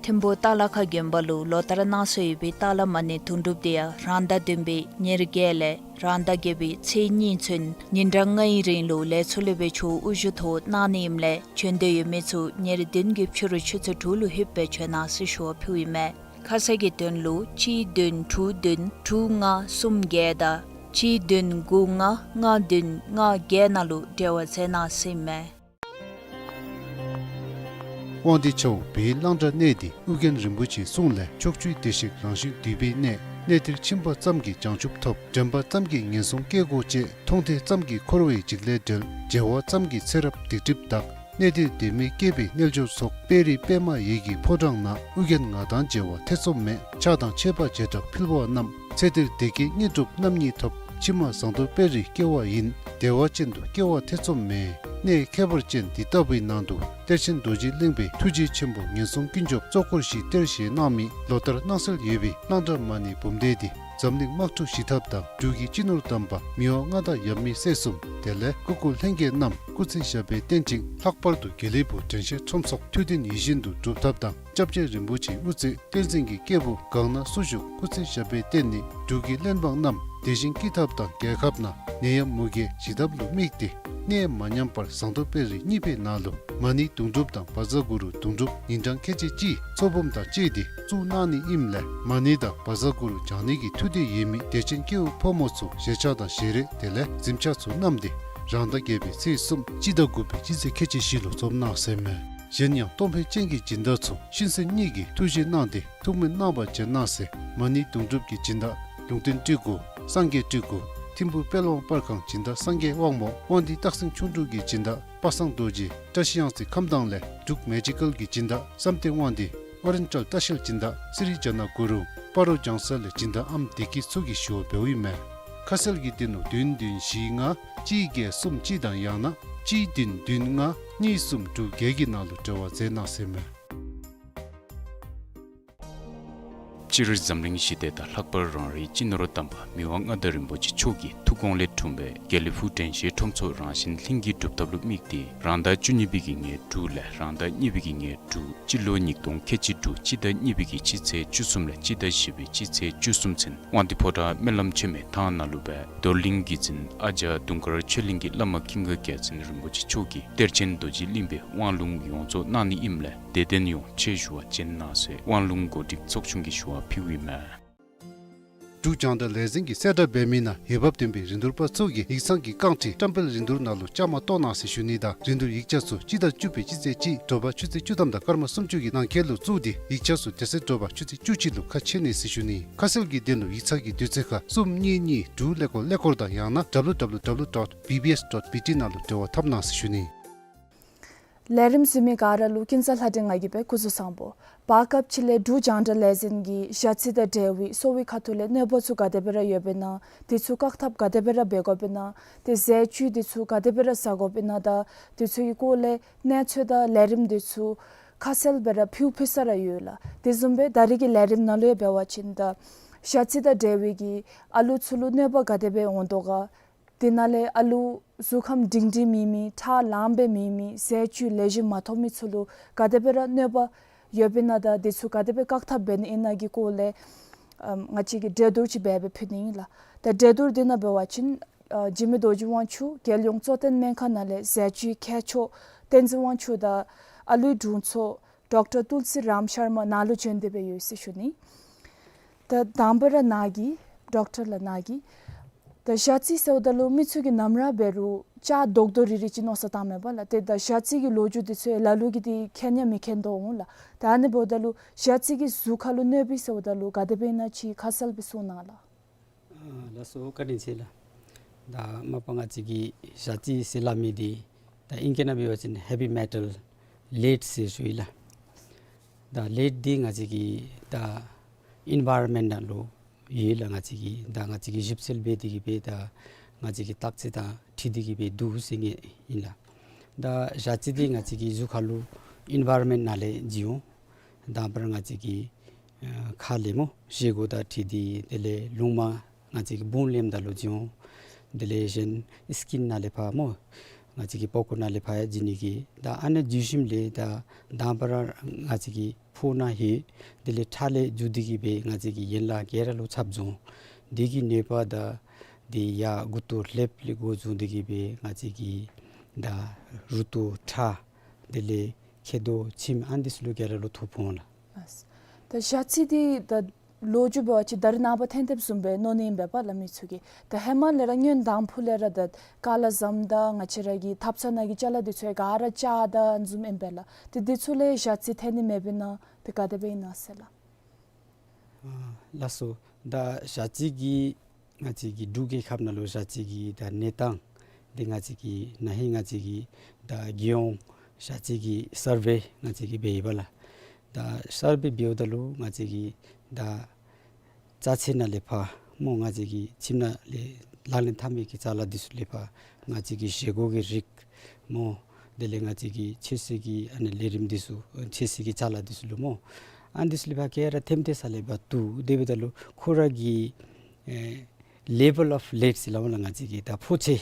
ཐིམ་ཕུག་ཏ་ལ་ཁ་དགོན་པ་ལུ་ལོ་ལྟར་གནང་སྲོལ་ཡོད་པའི་ཏཱ་ལ་མ་ཎི་དུང་སྒྲུབ་དེ་ཡང་རང་ཟླ་བདུན་པའི་ཉེར་བརྒྱད་ལས་རང་ཟླ་བརྒྱད་པའི་ཚེས་གཉིས་ཚུན་ཉིན་གྲངས་ལྔའི་རིང་ལུ་ལས་ཚོགས་ལས་སྦེ་ཆུ་དབུ་བཞུ་ཐོག་གནང་ནི་ཨིནམ་ལས་བྱོན་འདོད་ཡོད་མི་ཚུ་ཉེར་བདུན་གྱི་ཕྱི་རུ་ཆུ་ཚོད་དྲུག་ལུ་ལྷོདཔ་སྦེ་བྱོན་གནང་ཟེར་ཞུ་བ་ཕུལཝ་ཨིན་མས། ཁ་གསལ་གྱི་དོན་ལུ་གཅིག་བདུན་དྲུག་བདུན་དྲུག་ལྔ་གསུམ་བརྒྱད་དང་གཅིག་བདུན་དགུ་ལྔ་ལྔ་བདུན་ལྔ་བརྒྱད་ནང་ལུ་འབྲེལ་བ་མཛད་གནང་ཟེར་ཨིན་མས། དབང་འདུས་ཆབ་འབངས་བོད་ཡིག་གླང་བྲག་གནས་འདི་ཨོ་རྒྱན་རིན་པོ་ཆེའི་གསུང་ལས། ཕྱོགས་བཅུའི་བདེ་གཤེགས་རང་བཞིན་འདུས་པའི་གནས། གནས་འདིར་ཕྱིན་པ་ཙམ་གྱིས་བྱང་ཆུབ་ཐོབ། དྲན་པ་ཙམ་གྱིས་ངན་སོང་སྐྱེ་སྒོ་བཅད། མཐོང་ཐོས་ཙམ་གྱིས་འཁོར་བའི་འཇིགས་ལས་བསྒྲལ། མཇལ་བ་ཙམ་གྱིས་ཚེ་རབས་སྡིག་སྒྲིབ་དག། གནས་འདིར་དད་མོས་སྐྱེས་པའི་རྣལ་འབྱོར་ཚོགས། དཔལ་རི་པདྨ་འོད་ཀྱི་ཕོ་བྲང་ན། ཨོ་རྒྱན་ང་དང་མཇལ་བ་ཐེ་ཚོམ་མེད། ཕྱག་དང་མཆོད་པ་བྱེ་བྲག་ཕུལ་བ་རྣམས། ཚེ་འདིར་བདེ་སྐྱིད་དངོས་གྲུབ་རྣམ་གཉིས་ཐོབ། ཕྱི་མ་ཟངས་མདོག་དཔལ་རིར་སྐྱེ་བ་ཡིན། བདེ་བ་ཅན་དུ་སྐྱེ་བ་ཐེ་ཚོམ་མེད། གནས་ཁྱད་པར་ཅན་འདི་ལྟ་བུའི་ནང་དུ་གཏེར་ཆེན་རྡོ་རྗེ་གླིང་པའི་ཐུགས་རྗེ་ཆེན་པོ་ངན་སོང་ཀུན་སྐྱོབ་གཙོ་འཁོར་བཞིའི་གཏེར་བཞེས་གནང་མི་ལོ་ལྟར་གནང་སྲོལ་ཡོད་པའི་གླང་བྲག་མ་ཎི་འབུམ་སྡེ་འདི་འཛམ་གླིང་དམག་འཁྲུག་ཞི་ཐབས་དང་འབྲུག་གི་སྤྱི་ནོར་དམ་པ་མི་དབང་མངའ་བདག་ཡབ་མེས་སྲས་གསུམ་དེ་ལས་སྐུ་འཁོར་ལྷན་རྒྱས་རྣམས་སྐུ་ཚེ་ཞབས་པད་བརྟན་ཅིང་ལྷག་པར་དུ་དགེ་ལེགས་ཕུག་དྲན་ཤེས་ཁྲོམ་ཚོགས་ཐུགས་འདུན་ཡིད་བཞིན་དུ་འགྲུབ་ཐབས་དང་། སྐྱབས་རྗེ་རིན་པོ་ཆེའི་དབུ་མཛད་བསྟན་འཛིན་གྱི་སྐྱེས་བུ་གང་ན་སུ་བཞུགས་སྐུ་ཚེ་ཞབས་པད་བརྟན་ནི་འབྲུག་གི་བློན་འབངས་རྣམས་བདེ་ཞིང་སྐྱིད་ཐབས་དང་རྒྱལ་ཁབ་ནང་ནད་ཡམས་མུ་གེ་ཞི་ཐབས་ལུ་དམིགས་ཏེ་གནས་མ་ཉམས་པར་ཟངས་མདོག་དཔལ་རི་གཉིས་པའི་ནང་ལུ་མ་ཎི་དུང་སྒྲུབ་དང་བཛྲ་གུ་རུ་དུང་སྒྲུབ་ཉིན་གྲངས་ཁལ་གཅིག་གཅིག་ཚོགས་འབུམ་དང་བཅས་ཏེ་བཙུགས་གནང་ནི་ཨིནམ་ལས་མ་ཎི་དང་བཛྲ་གུ་རུ་བགྱང་ནི་གི་ཐུགས་འདོད་ཡོད་མི་དད་ཅན་སྐྱེ་བོ་ཕོ་མོ་ཚུ་བཞེས་ཆས་དང་བཞེས་རས་དེ་ལས་གཟིམ་ཆས་ཚུ་བསྣམས་ཏེ་རང་ཟླ་བརྒྱད་པའི་ཚེས་གསུམ་སྤྱི་ཟླ་དགུ་པའི་སྤྱི་ཚེས་ཁལ་གཅིག་བཞི་ལུ་འཛོམས་གནང་ཟེར་མས། གཞན་ཡང་གཏོང་ཕོད་ཅན་གྱི་སྦྱིན་བདག་ཚུ་ཤིང་སེན་གཉིས་ཀྱི་ཐུགས་བཞེད་གནང་སྟེ་ཐུགས་སྨོན་གནང་བར་བྱོན་གནང་ཟེར། མ་ཎི་དུང་སྒྲུབ་ཀྱི་སྦྱིན་བདག་ལུང་བསྟན་སྤྲུལ་སྐུ་སངས་རྒྱས་སྤྲུལ་སྐུ་ཐིམ་ཕུག་དཔལ་དབང་པར་ཁང་སྦྱིན་བདག་སངས་རྒྱས་དབང་མོ་དབང་འདུས་སྟག་སེང་ཁྱུང་འབྲུག་གི་སྦྱིན་བདག་པ་སངས་རྡོ་རྗེ་བཀྲ་ཤིས་གཡང་རྩེ་ཁམས་དྭངས་ལས་འབྲུག་མེ་ཇི་ཀལ་གྱི་སྦྱིན་བདག་བསམ་གཏན་དབང་འདུས་ཨོ་རེན་ཇལ་ལྟ་བཤལ་སྦྱིན་བདག་སི་རི་ཇ་ན་གུ་རུ་སྤ་རོ་ལྗང་ས་ལས་སྦྱིན་བདག་ཨམ་བདེ་སྐྱིད་མཚོ་གིས་ཞུ་བ་འབདཝ་ཨིན་མས། ཁ་གསལ་གྱི་དོན་ལུ་བདུན་བདུན་བཞི་ལྔ་གཅིག་བརྒྱད་གསུམ་གཅིག་དང་ཡང་ན་གཅིག་བདུན་བདུན་ལྔ་གཉིས་གསུམ་དྲུག་བརྒྱད་ཀྱི་ནང་ལུ་འབྲེལ་བ་མཛད་གནང་ཟེར་མས། སྤྱིར་འཛམ་གླིང་ཞི་བདེ་དང་ལྷག་པར་རང་རེའི་སྤྱི་ནོར་དམ་པ་མི་དབང་མངའ་བདག་རིན་པོ་ཆེ་མཆོག་གི་ཐུགས་དགོངས་ལས་འཁྲུངས་པའི་དགེ་ལེགས་ཕུག་དྲན་ཤེས་ཁྲོམ་ཚོགས་རང་བཞིན་ལྷུན་གྱིས་གྲུབ་ཐབས་ལུ་དམིགས་ཏེ་རང་ཟླ་བཅུ་གཉིས་པའི་གི་ཉེར་དྲུག་ལས་རང་ཟླ་གཉིས་པའི་གི་ཉེར་དྲུག་སྤྱི་ལོ་ཉིས་སྟོང་ཁལ་གཅིག་དྲུག་སྤྱི་ཟླ་གཉིས་པའི་གི་སྤྱི་ཚེས་བཅུ་གསུམ་ལས་སྤྱི་ཟླ་བཞི་པའི་སྤྱི་ཚེས་བཅུ་གསུམ་ཚུན་དབང་འདུས་ཕོ་བྲང་སྨོན་ལམ་ཆེན་མོའི་ཐང་ནང་ལུ་སྦེ་རྡོར་གླིང་གི་རྫིང་ཨ་ཇ་དུང་དཀར་ཆོས་གླིང་གི་བླ་མ་ཀུན་དགའ་རྒྱལ་མཚན་རིན་པོ་ཆེ་མཆོག་གིས་གཏེར་ཆེན་རྡོ་རྗེ་གླིང་པའི་དབང་ལུང་ཡོངས་རྫོགས་གནང་ནི་ཨིནམ་ལས་དད་ལྡན་ཡོངས་ཆེད་ཞུ་བར་བྱོན་གནང་ཟེར་དབང་ལུང་གོ་སྒྲིག་ཚོགས་ཆུང་གིས་ཞུ་བ་ཕུལཝ་ཨིན་མས། འབྲུག་རྒྱང་བསྒྲགས་ལས་འཛིན་གྱི་གསལ་བསྒྲགས་འབད་མི་ནང་འོས་འབབ་ལྡན་པའི་རིན་བསྡུར་པ་ཚུ་གིས་ཡིག་ཚང་གི་རྐང་ཁྲི་བཀྲམ་སྤེལ་རིན་བསྡུར་ནང་ལུ་བཅའ་མར་གཏོགས་གནང་ཟེར་ཞུ་ནི་དང་རིན་བསྡུར་ཡིག་ཆ་ཚུ་སྤྱི་ཟླ་བཅུ་པའི་སྤྱི་ཚེས་གཅིག་དྲོ་པ་ཆུ་ཚོད་བཅུ་ཐམ་དང་སྐར་མ་སུམ་ཅུ་གི་ནང་འཁོད་ལུ་བཙུགས་ཏེ་ཡིག་ཆ་ཚུ་དེ་ཚེ་དྲོ་པ་ཆུ་ཚོད་བཅུ་གཅིག་ལུ་ཁ་ཕྱེ་ནི་ཟེར་ཞུ་ནི། ཁ་གསལ་གྱི་དོན་ལུ་ཡིག་ཚང་གི་དུས་ཚོད་ཁར་གསུམ་གཉིས་གཉིས་དྲུག་ཀླད་ཀོར་ཀླད་ཀོར་དང་ཡང་ན་www dot bbs dot bt ནང་ལུ་འབྲེལ་བ་འཐབ་གནང་ཟེར་ཞུ་ནི། ལས་རིམ་གཟིགས་མི་ག་ར་ལུ་ཀུན་བཟང་ལྷ་སྒྲོན་ང་གིས་སྦེ་སྐུ་གཟུགས་བཟང་པོ། བར་སྐབས་ཅིག་ལས་འབྲུག་རྒྱང་བསྒྲགས་ལས་འཛིན་གྱིས་ཞ་རྩི་དང་འབྲེལ་བའི་གསོ་བའི་ཁ་ཐུག་ལས་གནོད་པ་ཚུ་ག་དེ་སྦེ་ར་ཡོདཔ་ཨིན་ན། དེ་ཚུ་བཀག་ཐབས་ག་དེ་སྦེ་ར་འབད་དགོཔ་ཨིན་ན། དེ་ཟས་བཅུད་དེ་ཚུ་ག་དེ་སྦེ་ར་ཟ་དགོཔ་ཨིན་ན་དང་དེ་ཚུ་གི་སྐོར་ལས་གནས་ཚུལ་དང་ལས་རིམ་དེ་ཚུ་ཁ་གསལ་སྦེ་ར་ཕུལ་ཕུལ་ས་ར་ཡོད་ལགས། དེ་བཟུམ་སྦེ་ད་རིས་ཀྱི་ལས་རིམ་ནང་ལུ་ཡང་འབད་བ་ཅིན་ད་ཞ་རྩི་དང་འབྲེལ་བའི་གི་ཨ་ལུ་ཚུ་ལུ་གནོད་པ་ག་དེ་སྦེ་འོང་དོ་ག། དེ་ནང་ལས་ཨ་ལུ་གཟུགས་ཁམས་སྒྲིང་སྒྲིང་མེད་མི་ཁྲག་ལངམ་སྦེ་མེད་མི་ཟས་བཅུད་ལེགས་ཤོམ་མ་ཐོབ་མི་ཚུ་ལུ་ག་དེ་སྦེ་ར་གནོད་པ་ཡོདཔ་ཨིན་ན་དང་དེ་ཚུ་ག་དེ་སྦེ་བཀག་ཐབས་འབད་ནི་ཨིན་ན་གི་སྐོར་ལས་ཨམ་ང་བཅས་ཀྱིས་གྲོས་བསྡུར་ཅིག་འབད་སྦེ་ཕུལ་ནི་ཨིན་ལགས། ད་གྲོས་བསྡུར་དེ་ནང་འབད་བ་ཅིན་ཨ་འཇིགས་མེད་རྡོ་རྗེ་དབང་ཕྱུག་རྒྱལ་ཡོངས་གཙོ་བསྟེན་སྨན་ཁང་ནང་ལས་ཟས་བཅུད་མཁས་མཆོག་བསྟན་འཛིན་དབང་ཕྱུག་དང་ཨ་ལུའི་དྲུང་འཚོ་ ཌོག་ཊར་ཏུལ་སི་རམ་ཤར་མ་ནཱ་ལུ་བྱོན་ཏེ་སྦེ་ཡོད་ཟེར་ཞུ་ནི། ད་དང་པ་ར་ནཱ་གིས་ཌོག་ཊར་ལགས་ནཱ་གིས་ད་ཞ་རྩི་ཟེརཝ་ད་ལུ་མི་ཚུ་གིས་ནམ་ར་འབད་རུང་ལྕགས་རྡོག་རྡོག་རིལ་རི་ཅིག་མནོ་བསམ་བཏངམ་མས་པ་ལགས། ཏེ་ད་ཞ་རྩི་གི་ལོ་རྒྱུས་འདི་ཚུ་ལ་ལུ་གིས་འདི་མཁྱེན་ཡང་མི་མཁྱེན་དོ་འོང་ལགས། ད་ཨ་ནི་འབདཝ་ད་ལུ་ཞ་རྩི་གིས་གཟུགས་ཁ་ལུ་གནོདཔ་ཟེརཝ་ད་ལུ་ག་དེ་སྦེ་ཨིན་ན་ཅིག་ཁ་གསལ་སྦེ་གསུང་གནང་ལགས། ཨ་ལགས་སོ། བཀའ་དྲིན་ཆེ་ལགས། ད་མ་པ་ང་བཅས་ཀྱིས་ཞ་རྩི་ཟེར་སླབ་མི་འདི་ད་ཨིང་སྐད་ནང་འབད་བ་ཅིན་ཧེ་བི་མེ་ཊལ་ལེཌ་ཟེར་ཞུ་ཡི་ལགས། ད་ལེཌ་འདི་ང་བཅས་ཀྱི་ད་ཨིན་བཱའི་རོན་མེནཊ་ནང་ལུ་ཡོད་ལགས། ང་བཅས་ཀྱི་ད་ང་བཅས་ཀྱིས་ཞིབ་འཚོལ་འབད་དེ་གིས་སྦེ་ད་ང་བཅས་ཀྱི་བརྟག་དཔྱད་དང་འཁྲིལ་ཏེ་གིས་སྦེ་འདུག་ཟེར་ངེས་ཨིན་ལགས། ད་ཞ་རྩི་འདི་ང་བཅས་ཀྱི་གཟུགས་ཁ་ལུ་ཨིན་བཱའི་རོན་མེནཊ་ནང་ལས་བྱུང་འོང་། དང་པ་ར་ང་བཅས་ཀྱི་ཨ་ཁ་ལས་སྨོ་བཞེས་སྒོ་དང་འཁྲིལ་ཏེ་དེ་ལས་རླུང་མ་ང་བཅས་ཀྱི་བུང་ལེནམ་ད་ལུ་བྱུང་འོང་། དེ་ལས་གཞན་སི་ཀིན་ནང་ལས་ཕར་སྨོ་ང་བཅས་ཀྱི་པགས་ཀོ་ནང་ལས་ཕར་ཡང་བྱུང་ནི་གི་ད་ཨ་ནི་བྱུང་ཞིནམ་ལས་ད་དང་པ་ར་ང་བཅས་ཀྱི་ཕོཝ་ནང་ལྷོད། དེ་ལས་ཁྲག་ལས་འགྱུར་ཏེ་གིས་སྦེ་ང་བཅས་ཀྱི་ཡན་ལག་ག་ར་ལུ་ཁྱབ་འགྱོ་འོང་། དེ་གི་གནོད་པ་ད་དེ་ཡར་མགུ་ཏོ་ལྷེབ་ལས་འགོ་བཟུང་སྟེ་གིས་སྦེ་ང་བཅས་ཀྱི་ད་རུ་ཏོ་ཁྲག་དེ་ལས་མཁལ་རྡོག་མཆིནམ་ཨ་ནི་ཚུ་ལུ་ག་ར་ལུ་ཐོ་ཕོག་འོང་ལགས། ལགས། ད་ཞ་རྩི་འདི་ད་ལོ་རྒྱུས་འབད་བ་ཅིན་ད་རེས་ནངས་པ་ཐོན་ཏེ་བཟུམ་སྦེ་མནོ་ནི་ཨིན་པས་པ་ལགས་མི་ཚུ་གིས། ད་ཧེ་མ་ལས་ར་སྔོན་དང་ཕུ་ལས་ར་ད་ཀ་ལ་ཟམ་དང་ང་བཅས་ར་གི་ཐབ་ཚང་ནང་གི་ཅ་ལ་འདི་ཚུ་ཡང་ག་ར་ལྕགས་དང་བཟུམ་ཨིན་པས་ལགས། ཏེ་འདི་ཚུ་ལས་ཞ་རྩི་ཐོན་ནི་མེད་པས་ན་ཏེ་ག་དེ་སྦེ་ཨིན་ན་ཟེར་ལགས། ཨ་ལགས་སོ། ད་ཞ་རྩི་གི་ང་བཅས་ཀྱི་འབྲུག་རྒྱལ་ཁབ་ནང་ལུ་ཞ་རྩི་གི་ད་གནས་སྟངས་འདི་ང་བཅས་ཀྱིས་ན་ཧིང་ང་བཅས་ཀྱིས་ད་རྒྱལ་ཡོངས་ཞ་རྩི་གི་སར་ཝེ་ང་བཅས་ཀྱིས་འབད་ཡི་པ་ལགས། ད་སར་ཝེ་འབདཝ་ད་ལུ་ང་བཅས་ཀྱིས་ད་ཅ་ཆས་ནང་ལས་ཕར་སྨོ་ང་བཅས་ཀྱི་ཁྱིམ་ནང་ལས་ལག་ལེན་འཐབ་མི་གི་ཅ་ལ་འདི་ཚུ་ལས་ཕར་ང་བཅས་ཀྱི་བཞེས་སྒོ་གི་རིགས་སྨོ། དེ་ལས་ང་བཅས་ཀྱི་ཆོས་སྲིད་ཀྱི་ཨ་ནི་ལས་རིམ་འདི་ཚུ་ཆོས་སྲིད་ཀྱི་ཅ་ལ་འདི་ཚུ་ལུ་སྨོ། ཨ་ནི་འདི་ཚུ་ལས་ཕར་ག་ར་ཐེམ་ཐེ་ས་ལས་ཕར་བཏུབ། དེ་འབདཝ་ད་ལུ་ཁོ་ར་གི་ཨེ་ལེ་བཱལ་ཨོཕ་ལེཌ་ཟེར་སླབ་མས་ལགས། ང་བཅས་ཀྱི་ད་ཕོ་ཆེ་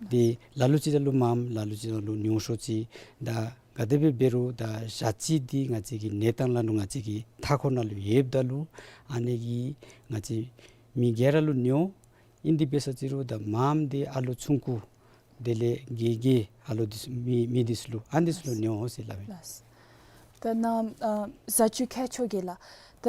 འདི་ལ་ལུ་ཅིག་ད་ལུ་མངམ་ལ་ལུ་ཅིག་ད་ལུ་ཉུང་ཤོས་ཅིག། ད་ག་དེ་སྦེ་འབད་རུང་ད་ཞ་རྩི་འདི་ང་བཅས་ཀྱི་གནས་སྟངས་ལ་ལུ་ང་བཅས་ཀྱི་མཐའ་འཁོར་ནང་ལུ་ཡོདཔ་ད་ལུ་ཨ་ནི་གིས་ང་བཅས་མི་ག་ར་ལུ་ཉོ། ཨིན་དེ་འབད་ས་ཅིག་རུང་ད་མངམ་འདི་ཨ་ལུ་ཆུང་ཀུ་དེ་ལས་རྒས་རྒས་ཨ་ལུ་འདི་ཚུ་མི་མི་འདི་ཚུ་ལུ་ཨ་ནི་འདི་ཚུ་ལུ་ཉོ་ཟེར་སླབ་ཨིན། ལགས། ད་ནཱ་ཨ་བཟའ་བཅུད་མཁས་མཆོག་གིས་ལགས། ད་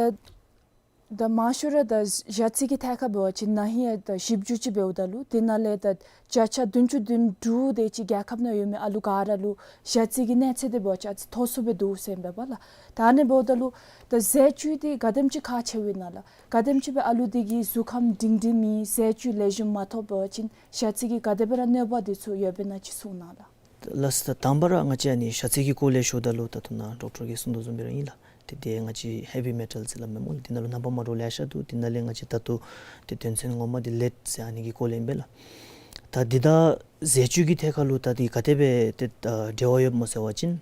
ད་མང་ཤོས་ར་ད་ཞ་རྩི་གི་ཐད་ཁར་འབད་བ་ཅིན་ན་ཧིང་ཡང་ད་ཞིབ་འཇུག་ཅིག་འབདཝ་ད་ལུ་དེ་ནང་ལས་ད་བརྒྱ་ཆ་བདུན་ཅུ་དོན་དྲུག་དེ་ཅིག་རྒྱལ་ཁབ་ནང་ཡོད་མི་ཨ་ལུ་ག་ར་ལུ་ཞ་རྩི་གི་གནས་ཚད་འདི་འབད་བ་ཅིན་ཨ་ཙི་མཐོ་སུ་སྦེ་འདུག་ཟེར་ཨིན་པས་པ་ལགས། ད་ཨ་ནི་འབདཝ་ད་ལུ་ད་ཟས་བཅུད་འདི་ག་དེམ་ཅིག་ཁག་ཆེཝ་ཨིན་ན་ལགས། ག་དེམ་ཅིག་སྦེ་ཨ་ལུ་འདི་གིས་གཟུགས་ཁམས་སྒྲིང་སྒྲིང་མེད་ཟས་བཅུད་ལེགས་ཤོམ་མ་ཐོབ་པ་ཅིན་ཞ་རྩི་གིས་ག་དེ་སྦེ་ར་གནོད་པ་འདི་ཚུ་ཡོདཔ་ཨིན་ན་ཅིག་གསུང་གནང་ལགས། ལགས་སོ། ད་དང་པ་ར་ང་བཅས་ཨ་ནི་ཞ་རྩི་གི་སྐོར་ལས་ཞུཝ་ད་ལུ་ད་ལྟོ་ནཱ་ཌོག་ཊར་གིས་གསུངས་དོ་བཟུམ་སྦེ་ར་ཨིན་ལགས། ཏེ་དེ་ང་བཅས་ཧེ་བི་མེ་ཊལ་ཟེར་སླབ་མས་སྨོ་ལགས། དེ་ནང་ལུ་རྣམ་པ་མ་འདྲཝ་ལེ་ཤ་འདུག། དེ་ནང་ལས་ང་བཅས་ད་ལྟོ་ཏེ་དོན་ཚན་ངོ་མ་འདི་ལེཌ་ཟེར་ཨ་ནི་གི་སྐོར་ལས་ཨིན་པས་ལགས། ད་འདི་ད་ཟས་བཅུད་ཀྱི་ཐད་ཁར་ལུ་ད་འདི་ག་དེ་སྦེ་ཏེ་ཨ་འབྲེལ་བ་ཡོདཔ་སྨོ་ཟེར་བ་ཅིན་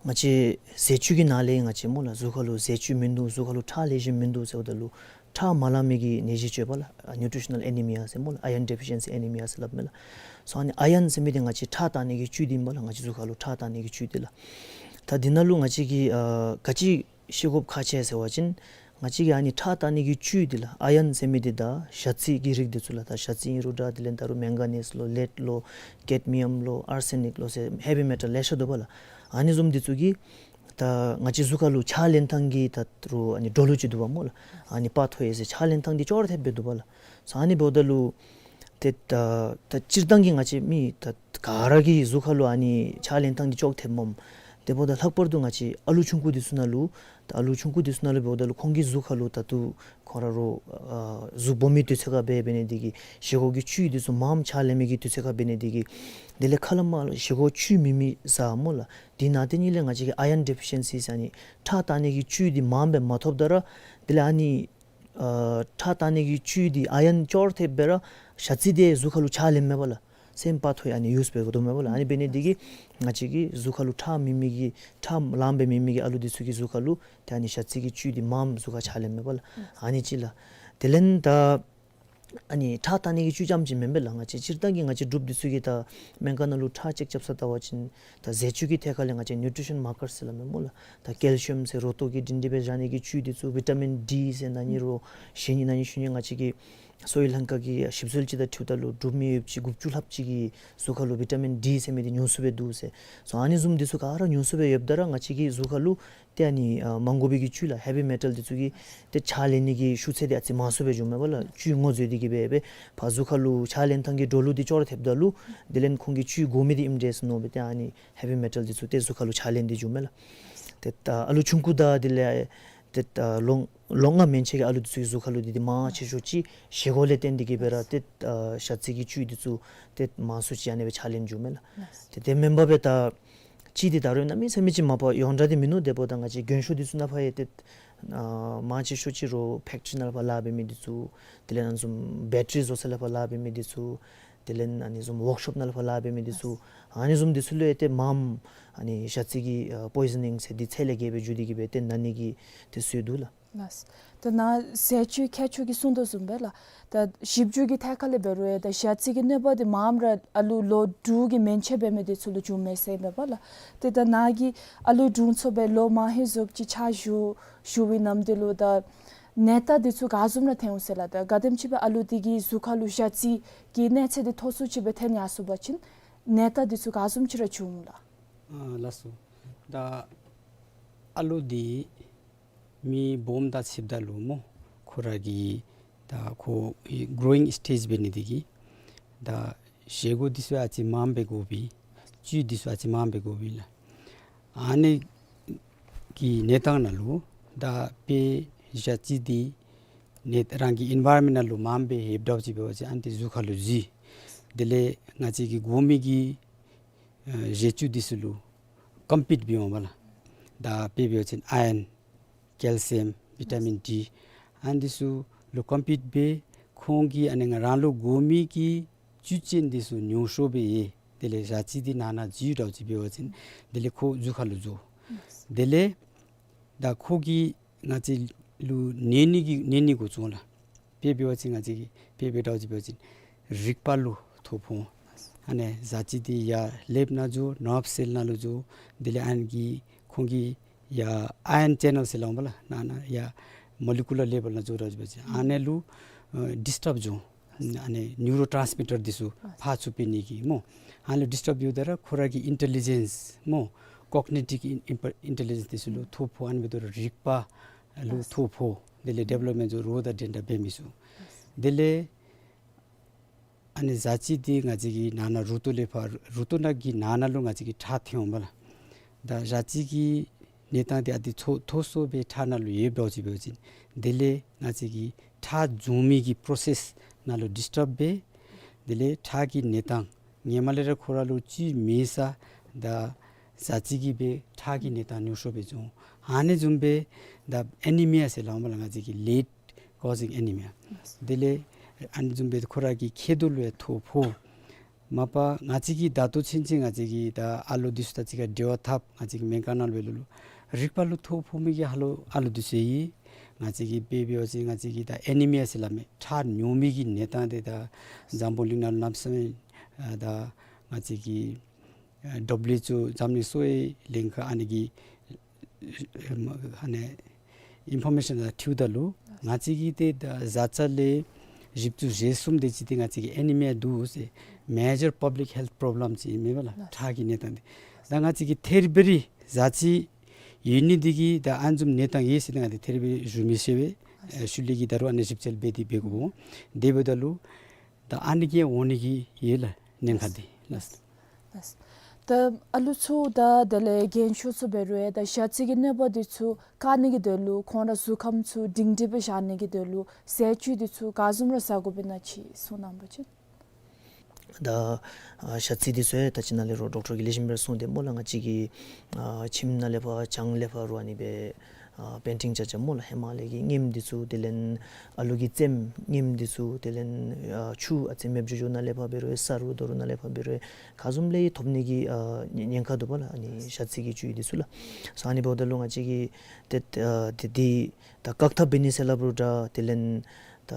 ང་བཅས་ཟས་བཅུད་ཀྱི་ནང་ལས་ང་བཅས་སྨོ་ལགས་གཟུགས་ཁར་ལུ་ཟས་བཅུད་མིན་འདུག། གཟུགས་ཁར་ལུ་ཁྲག་ལེགས་ཤོམ་མིན་འདུག་ཟེརཝ་ད་ལུ་ཁྲག་མ་ལང་མི་གི་ནད་གཞི་ཅིག་ཡོད་པ་ལགས། ཨ་ནིའུ་ཊི་རི་ཤ་ནཱལ་ཨེ་ནི་མི་ཡ་ཟེར་སྨོ་ལགས། ཨའི་རཱན་ཌི་ཕི་ཤན་སི་ཨེ་ནི་མི་ཡ་ཟེར་སླབ་མས་ལགས། སོ་ཨ་ནི་ཨའི་རཱན་ཟེར་མི་འདི་ང་བཅས་ཁྲག་བཏང་ནི་གི་བཅུད་འདི་ཨིན་པས་ལགས། ང་བཅས་གཟུགས་ཁར་ལུ་ཁྲག་བཏང་ནི་གི་བཅུད་འདི་ལགས། ད་འདི་ནང་ལུ་ང་བཅས་ཀྱིས་ཨ་ག་ཅི་ཤེས་དགོཔ་ཁག་ཆེ་ཟེར་བ་ཅིན་ང་བཅས་ཀྱིས་ཨ་ནི་ཁྲག་བཏང་ནི་གི་བཅུད་འདི་ལགས་ཨའི་རཱན་ཟེར་མི་འདི་ད་ཞ་རྩི་གི་རིགས་འདི་ཚུ་ལགས། ད་ཞ་རྩི་ཨིན་རུང་འདྲ། དེ་ལས་ད་རུང་མེང་ག་ནེསི་ལོ་ལེཌ་ལོ་ཀེཌ་མི་ཡམ་ལོ་ཨར་སེ་ནིཀ་ལོ་ཟེར་ཧེ་བི་མེ་ཊལ་ལེ་ཤ་འདུག་པ་ལགས། ཨ་ནི་བཟུམ་འདི་ཚུ་གིས་ད་ང་བཅས་གཟུགས་ཁར་ལུ་ཕྱག་ལེན་ཐངས་ཀྱི་ད་རུང་ཨ་ནི་འགྲོ་ལུགས་ཅིག་འདུག་པ་སྨོ་ལགས། ཨ་ནི་པ་ཐོ་ཡེ་ཟེར་ཕྱག་ལེན་ཐངས་འདི་ཅོག་ར་འཐདཔ་སྦེ་འདུག་པ་ལགས། སོ་ཨ་ནི་འབདཝ་ད་ལུ་ཏེ་ད་ད་སྤྱིར་བཏང་གི་ང་བཅས་མི་ད་ག་ར་གི་གཟུགས་ཁར་ལུ་ཨ་ནི་ཕྱག་ལེན་ཐངས་འདི་ཅོག་འཐདཔ་མས། དེ་འབདཝ་ད་ལྷག་པར་དུ་ང་བཅས་ཨ་ལུ་ཆུང་ཀུ་འདི་ཚུ་ནང་ལུ་ད་ཨ་ལུ་ཆུང་ཀུ་འདི་ཚུ་ནང་ལུ་འབདཝ་ད་ལུ་ཁོང་གི་གཟུགས་ཁར་ལུ་ད་ལྟོ་ཁོང་ར་རོ་ཨ་གཟུགས་སྦོམ་མི་དུས་ཚོད་ཁར་འབད་འབད་ནི་འདི་གིས་བཞེས་སྒོ་གི་བཅུད་འདི་ཚུ་མངམ་ཕྱག་ལེན་མི་གི་དུས་ཚོད་ཁར་འབད་ནི་འདི་གིས་དེ་ལས་ཁ་ལས་མར་བཞེས་སྒོ་བཅུད་མེད་མི་ཟ་སྨོ་ལགས། དེ་ནང་དེ་ཉིད་ལས་ང་བཅས་ཀྱི་ཨའི་རཱན་ཌི་ཕི་ཤན་སི་ཟེར་ཨ་ནི་ཁྲག་བཏང་ནི་གི་བཅུད་འདི་མངམ་སྦེ་མ་ཐོབ་ད་ར་དེ་ལས་ཨ་ནི་ཨ་ཁྲག་བཏང་ནི་གི་བཅུད་འདི་ཨའི་རཱན་ཅོག་ར་འཐདཔ་སྦེ་ར་ཞ་རྩི་འདི་གཟུགས་ཁར་ལུ་ཕྱག་ལེནམ་མས་པ་ལགས། སེམས་པ་ཐོ་ཡ་ཨ་ནི་ཡུས་འབད་དགོ་དོ་མས་པ་ལགས། ཨ་ནི་འབད་ནི་འདི་གིས་ང་བཅས་ཀྱི་གཟུགས་ཁར་ལུ་ཁྲག་མེད་མི་གི་ཁྲག་ལངམ་སྦེ་མེད་མི་གི་ཨ་ལུ་འདི་ཚུ་གི་གཟུགས་ཁར་ལུ་ཏེ་ཨ་ནི་ཞ་རྩི་གི་བཅུད་འདི་མངམ་གཟུགས་ཁར་ཕྱག་ལེནམ་མས་པ་ལགས། ཨ་ནི་གཅིག་ལགས། དེ་ལས་ད་ཨ་ནི་ཁྲག་བཏང་ནི་གི་བཅུད་རྐྱངམ་ཅིག་མེན་པས་ལགས། ང་བཅས་སྤྱིར་བཏང་གི་ང་བཅས་འབྲུགཔ་འདི་ཚུ་གིས་ད་སྨན་ཁང་ནང་ལུ་ཁྲག་ཅེཀ་རྐྱབ་ས་བལྟ་བ་ཅིན་ད་ཟས་བཅུད་ཀྱི་ཐད་ཁར་ལས་ང་བཅས་ནིའུ་ཊི་རི་ཤན་མར་ཀར་ཟེར་སླབ་མས་སྨོ་ལགས། ད་ཀེལ་ཤི་ཡམ་ཟེར་རོ་ཏོག་གི་སྒྲིང་སྒྲི་སྦེ་བཞག་ནི་གི་བཅུད་འདི་ཚུ་བི་ཊ་མིན་ཌི་ཟེར་ན་ནི་རོ་གཞན་ནི་ན་ནི་ཤུལ་ནི་ང་བཅས་ཀྱི་ གསོ་བའི་ལྷན་ཁག་གི་ཞིབ་འཚོལ་ཅིག་དང་འཁྲིལཝ་ད་ལུ་འབྲུག་མི་ཡོདཔ་ཅིག་དགུ་བཅུ་ལྷགཔ་ཅིག་གི་གཟུགས་ཁ་ལུ་བི་ཊ་མིན་ཌི་ཟེར་མི་འདི་ཉུང་སུ་སྦེ་འདུག་ཟེར། སོ་ཨ་ནི་བཟུམ་འདི་ཚུ་ག་ར་ཉུང་སུ་སྦེ་ཡོདཔ་ད་ར་ང་བཅས་ཀྱི་གཟུགས་ཁ་ལུ་ཏེ་ཨ་ནི་ཨ་མ་དགོ་པའི་གི་བཅུད་ལགས་ཧེ་བི་མེ་ཊལ་འདི་ཚུ་གི་ཏེ་ཆག་ལས་ནི་གི་ཤུགས་ཚད་འདི་ཨ་ཙི་མང་སུ་སྦེ་འགྱོཝ་མས་པ་ལགས། བཅུད་ངོ་འཛོལ་ཏེ་གི་སྦེ་སྦེ་ཕར་གཟུགས་ཁ་ལུ་ཆག་ལེན་ཐངས་ཀྱི་འགྲོ་ལུགས་འདི་ཅོག་ར་འཐདཔ་ད་ལུ་དེ་ལས་ཁོང་གི་བཅུད་དགོ་མི་འདི་ཨིནམ་འདྲས་མནོ་སྦེ་ཏེ་ཨ་ནི་ཧེ་བི་མེ་ཊལ་འདི་ཚུ་ཏེ་གཟུགས་ཁ་ལུ་ཆག་ལེན་ཏེ་འགྱོཝ་མས་ལགས། ཏེ་ད་ཨ་ལུ་ཆུང་ཀུ་དང་དེ་ལས་ཏེ་ད་ལོ་ལོ་ལྔ་མན་ཆད་ཀྱི་ཨ་ལུ་འདི་ཚུ་གི་གཟུགས་ཁ་ལུ་འདི་ཏེ་མང་ཆེ་ཤོས་ཅིག་བཞེས་སྒོ་ལས་བརྟེན་ཏེ་གི་སྦེ་ར་ཏེ་ཨ་ཞ་རྩི་གི་བཅུད་འདི་ཚུ་ཏེ་མང་སུ་ཅིག་ཨ་ནི་སྦེ་ཆག་ལེན་འགྱོཝ་མས་ལགས། ཏེ་དེ་མེན་པར་སྦེ་ད་ཅིག་འདི་ད་རུང་གནམ་མེད་ས་མེད་ཅིག་མ་པ་ཡོངས་གྲགས་འདི་མིན་ནུག། དེ་འབདཝ་ད་ང་བཅས་རྒན་ཤོས་འདི་ཚུ་ནང་ཕར་ཡང་ཏེ་ཨ་མང་ཆེ་ཤོས་ཅིག་རོགས་ཕེཀ་ཊི་རི་ནང་ལས་ཕར་ལཱ་འབད་མི་འདི་ཚུ་དེ་ལས་ཨ་ནི་བཟུམ་བེ་ཊ་རི་བཟོ་ས་ལས་ཕར་ལཱ་འབད་མི་འདི་ཚུ་དེ་ལས་ཨ་ནི་བཟུམ་ཝརཀ་ཤོབ་ནང་ལས་ཕར་ལཱ་འབད་མི་འདི་ཚུ་ཨ་ནི་བཟུམ་འདི་ཚུ་ལུ་ཡང་ཏེ་མངམ་ཨ་ནི་ཞ་རྩི་གི་ཨ་པོའི་ཛ་ནིང་ཟེར་འདི་ཚད་ལས་བརྒལ་སྦེ་འགྱོ་སྟེ་གི་སྦེ་ཏེ་ན་ནི་གི་ཏེ་སྲོལ་འདུག་ལགས། ལགས། ད་ནཱ་ཟས་བཅུད་མཁས་མཆོག་གིས་གསུངས་དོ་བཟུམ་སྦེ་ལགས། ད་ཞིབ་འཇུག་གི་ཐད་ཁ་ལས་འབད་རུང་ཡང་ད་ཞ་རྩི་གི་གནོད་པ་འདི་མངམ་ར་ཨ་ལུ་ལོ་དྲུག་གི་མན་ཆད་འབད་མི་འདི་ཚུ་ལུ་འབྱུངམ་མས་ཟེར་ཨིན་པས་ལགས། ཏེ་ད་ནཱ་གིས་ཨ་ལུ་དྲུང་འཚོ་སྦེ་ལོ་མང་ཧེང་ཟོགཔ་ཅིག་ཕྱག་ཞུ་ཞུ་བའི་ནམ་དེ་ལུ་ད་ནད་རྟགས་འདི་ཚུ་ག་བཟུམ་ར་ཐོན་འོང་ཟེར་ལགས། ད་ག་དེམ་ཅིག་སྦེ་ཨ་ལུ་འདི་གི་གཟུགས་ཁ་ལུ་ཞ་རྩི་གི་གནས་ཚད་འདི་མཐོ་སུ་ཅིག་སྦེ་ཐོན་ཡར་སོང་པ་ཅིན་ནད་རྟགས་འདི་ཚུ་ག་བཟུམ་ཅིག་ར་འབྱུང་འོང་ལགས། ཨ་ལགས་སོ། ད་ཨ་ལུ་འདི་མི་སྦོམ་དང་ཕྱདཔ་ད་ལུ་སྨོ་ཁོ་ར་གི་ད་ཁོ་གི་གྲོ་ཝིང་སི་ཊེཇ་འབད་ནི་འདི་གིས་ད་བཞེས་སྒོ་འདི་ཚུ་ཨ་ཙི་མངམ་སྦེ་དགོ་པས། བཅུད་འདི་ཚུ་ཨ་ཙི་མངམ་སྦེ་དགོ་པས་ལགས། ཨ་ནི་གི་གནས་སྟངས་ནང་ལུ་ད་དཔེ་ཞ་རྩི་འདི་ནི་རང་གི་ཨེན་ཝའི་རོན་མེནཊ་ནང་ལུ་མངམ་སྦེ་ཡོདཔ་འདྲཝ་ཅིག་འབད་བ་ཅིན་ཨ་ནི་འདི་གཟུགས་ཁ་ལུ་འཛུལ། དེ་ལས་ང་བཅས་ཀྱི་དགོ་མི་གི་ཨ་བཞེས་བཅུད་འདི་ཚུ་ལུ་ཀོམ་པིཊ་འབད་འོང་པས་ལགས། ད་དཔེ་འབད་བ་ཅིན་ཨའི་རཱོན་ཀེལ་ཤི་ཡམ་བི་ཊ་མིན་ཌི་ཨ་ནི་འདི་ཚུ་ལུ་ཀོམ་པིཊ་འབད་ཁོང་གིས་ཨ་ནི་ང་རང་ལུ་དགོ་མི་གི་བཅུད་ཅན་འདི་ཚུ་ཉུང་ཤོས་སྦེ་ཡོད། དེ་ལས་ཞ་རྩི་འདི་ནང་ན་འཛུལ་འདྲཝ་ཅིག་འབད་བ་ཅིན་དེ་ལས་ཁོ་གཟུགས་ཁ་ལུ་འཛུལ། དེ་ལས་ད་ཁོ་གིས་ང་བཅས་ལུ་ནད་ནི་གི་ནད་ནི་འགོ་བཙུགས་ལགས། དཔེ་འབད་བ་ཅིན་ང་བཅས་ཀྱི་དཔེ་འབད་འདྲཝ་ཅིག་འབད་བ་ཅིན་རིག་པ་ལུ་ཐོ་ཕོག། ཨ་ནི་ཞ་རྩི་འདི་ཡར་ལེབ་ནང་འཛུལ། ནརབ་སེལ་ནང་ལུ་འཛུལ། དེ་ལས་ཨ་ནི་གིས་ཁོང་གིས་ཡར་ཨའི་རཱོན་ཅེ་ནཱལ་ཟེར་སླབ་འོང་པས་ལགས། ནཱ་ན་ཡར་མོ་ལི་ཀུ་ལར་ལེ་བཱལ་ནང་འཛུལ་འདྲཝ་ཅིག་འབད་བ་ཅིན་ཨ་ནི་ལུ་ཨ་ཌིསི་ཊབ་འབྱུང་། ཨ་ནི་ནིའུ་རོ་ཊཱནསི་མི་ཊར་འདི་ཚུ་ཕར་ཚུར་འབད་ནི་གི་སྨོ། ཨ་ནི་ལུ་ཌིསི་ཊབ་འབདཝ་ད་ར་ཁོ་ར་གི་ཨིན་ཊེ་ལི་ཇེནསི་སྨོ། ཀོག་ནི་ཊིབ་ཨིན་ཨིན་ཨིན་ཊེ་ལི་ཇེནསི་འདི་ཚུ་ལུ་ཐོ་ཕོག། ཨ་ནི་འབདཝ་ད་ར་རིག་པ་ལུ་ཐོ་ཕོག། དེ་ལས་ཌི་ཝེ་ལོབ་མེནཊ་འདི་ཚུ་རོགས་དང་འདྲན་འདྲ་འབད་མི་ཚུགས། དེ་ལས་ཨ་ནི་ཞ་རྩི་འདི་ང་བཅས་ཀྱི་ནང་ན་རུ་ཏོ་ལས་ཕར་རུ་ཏོ་ནང་གི་ནང་ན་ལུ་ང་བཅས་ཀྱི་ཁྲག་ཐོན་འོང་པས་ལགས། ད་ཞ་རྩི་གི་གནས་སྟངས་འདི་ཨ་ནི་མཐོ་མཐོ་སུ་སྦེ་ཁྲག་ནང་ལུ་ཡོདཔ་འདྲཝ་ཅིག་འབད་བ་ཅིན་དེ་ལས་ང་བཅས་ཀྱི་ཁྲག་འབྱུང་མི་གི་པྲོ་སེསི་ནང་ལུ་ཌིསི་ཊབ་འབད། དེ་ལས་ཁྲག་གི་གནས་སྟངས་ཧེ་མ་ལས་ར་ཁོ་ར་ལུ་བཅུད་མེད་ས་ད་ཞ་རྩི་གིས་སྦེ་ཁྲག་གི་གནས་སྟངས་ཉུང་ཤོས་སྦེ་འགྱོ། ཨ་ནི་བཟུམ་སྦེ་ད་ཨེ་ནི་མི་ཡ་ཟེར་སླབ་འོང་པས་ལགས། ང་བཅས་ཀྱི་ལེཌ་ཀོ་ཛིང་ཨེ་ནི་མི་ཡ། དེ་ལས་ཨ་ནི་བཟུམ་སྦེ་ཁོ་ར་གི་མཁལ་རྡོག་ལུ་ཡང་ཐོ་ཕོག། མ་པ་ང་བཅས་ཀྱིས་ད་ལྟོ་ཚུན་ཚོད་ང་བཅས་ཀྱིས་ད་ཨ་ལོ་འདི་ཚུ་དང་གཅིག་ཁར་འབྲེལ་བ་འཐབ། ང་བཅས་ཀྱི་སྨན་ཁང་ནང་ལུ་འབད་ལུ་ལུ་རིག་པ་ལུ་ཐོ་ཕོག་མི་གི་ཧ་ལུགས་ཨ་ལོ་འདི་ཚུ་ཡོད། ང་བཅས་ཀྱིས་དཔེ་འབད་བ་ཅིན་ང་བཅས་ཀྱི་ད་ཨེ་ནི་མི་ཡ་ཟེར་སླབ་མི་ཁྲག་ཉུང་མི་གི་གནས་སྟངས་འདི་ད་འཛམ་བུ་གླིང་ནང་ལུ་གནམ་མེད་ས་མེད་ཨ་ད་ང་བཅས་ཀྱི་ཨ་ཌབ་ལིའུ་ཨེཆ་ཨོ་འཛམ་གླིང་གསོ་བའི་ལྷན་ཁག་ཨ་ནི་གི་ཨ་ནི་ཨིན་ཕོར་མེ་ཤཱན་དང་འཁྲིལཝ་ད་ལུ་ང་བཅས་ཀྱི་ཏེ་ད་བཟའ་ཚང་ལས་བཞི་བཅུ་ཞེ་གསུམ་དེ་ཅིག་འདི་ང་བཅས་ཀྱི་ཨེ་ནི་མི་ཡ་འདུག་ཟེར། མེ་ཇར་པབ་ལིཀ་ཧེལཐ་པོརོབ་ལེམ་ཅིག་ཨིན་མས་པ་ལགས། ཁྲག་གི་གནས་སྟངས་འདི་ད་ང་བཅས་ཀྱི་ཐེར་བེ་རི་བཟའ་ཚང་ཡོད་ནི་འདི་གིས་ད་ཨ་ནི་བཟུམ་གནས་སྟངས་ཡོད་ཟེར་ཏེ་ང་འདི་ཐེར་བེ་རི་ཞུ་མི་ཤེས་པས། ཨ་ཤུལ་ལས་ཀྱི་ད་རུང་ཨ་ནི་ཞིབ་འཚོལ་འབད་དེ་འབད་དགོ། དེ་འབདཝ་ད་ལུ་ད་ཨ་ནི་གིས་འོང་ནི་གི་ཡོད་ལགས་ཉེན་ཁ་འདི་ལགས། ལགས། ད་ཨ་ལུ་ཚུ་དང་དེ་ལས་རྒན་ཤོས་ཚུ་འབད་རུང་ཡང་ད་ཞ་རྩི་གི་གནོད་པ་འདི་ཚུ་བཀག་ནི་གི་དོན་ལུ་ཁོང་ར་གཟུགས་ཁམས་ཚུ་སྒྲིང་སྒྲིང་སྦེ་བཞག་ནི་གི་དོན་ལུ་ཟས་བཅུད་འདི་ཚུ་ག་བཟུམ་ར་བཟའ་དགོ་པས་ན་ཅིག་གསུང་གནང་བ་ཅིན། ད་ཨ་ཞ་རྩི་འདི་ཚུ་ཡང་ད་ཅི་ནཱ་ལས་རོགས་ཌོག་ཊར་གིས་ལེགས་ཤོམ་སྦེ་གསུངས་ཏེ་སྨོ་ལགས། ང་བཅས་ཀྱི་ཨ་ཁྱིམ་ནང་ལས་ཕར་གྱང་ལས་ཕར་རུ་ཨ་ནི་སྦེ་ཨ་པེན་ཊིང་རྐྱབ་རྐྱབ་སྨོ་ལགས། ཧེ་མ་ལས་ཀྱི་རྔེམ་འདི་ཚུ་དེ་ལས་ཨ་ལུ་གི་རྩེདམོ་རྔེམ་འདི་ཚུ་དེ་ལས་ཨ་ཆུ་ཨ་ཙི་མེདཔ་འགྱོ་འགྱོཝ་ནང་ལས་ཕར་འབད་རུང་ཡང་ས་རུ་རྡོ་རུ་ནང་ལས་ཕར་འབད་རུང་ཡང་ག་བཟུམ་ལས་ཐོབ་ནི་གི་ཨ་ཉེན་ཉེན་ཁ་འདུག་པ་ལགས། ཨ་ནི་ཞ་རྩི་གི་བཅུད་འདི་ཚུ་ལགས། སོ་ཨ་ནི་འབདཝ་ད་ལུ་ང་བཅས་ཀྱིས་ཏེ་ཨ་ཏེ་འདི་ད་བཀག་ཐབས་འབད་ནི་ཟེར་སླབ་རུང་འདྲ་དེ་ལས་ད་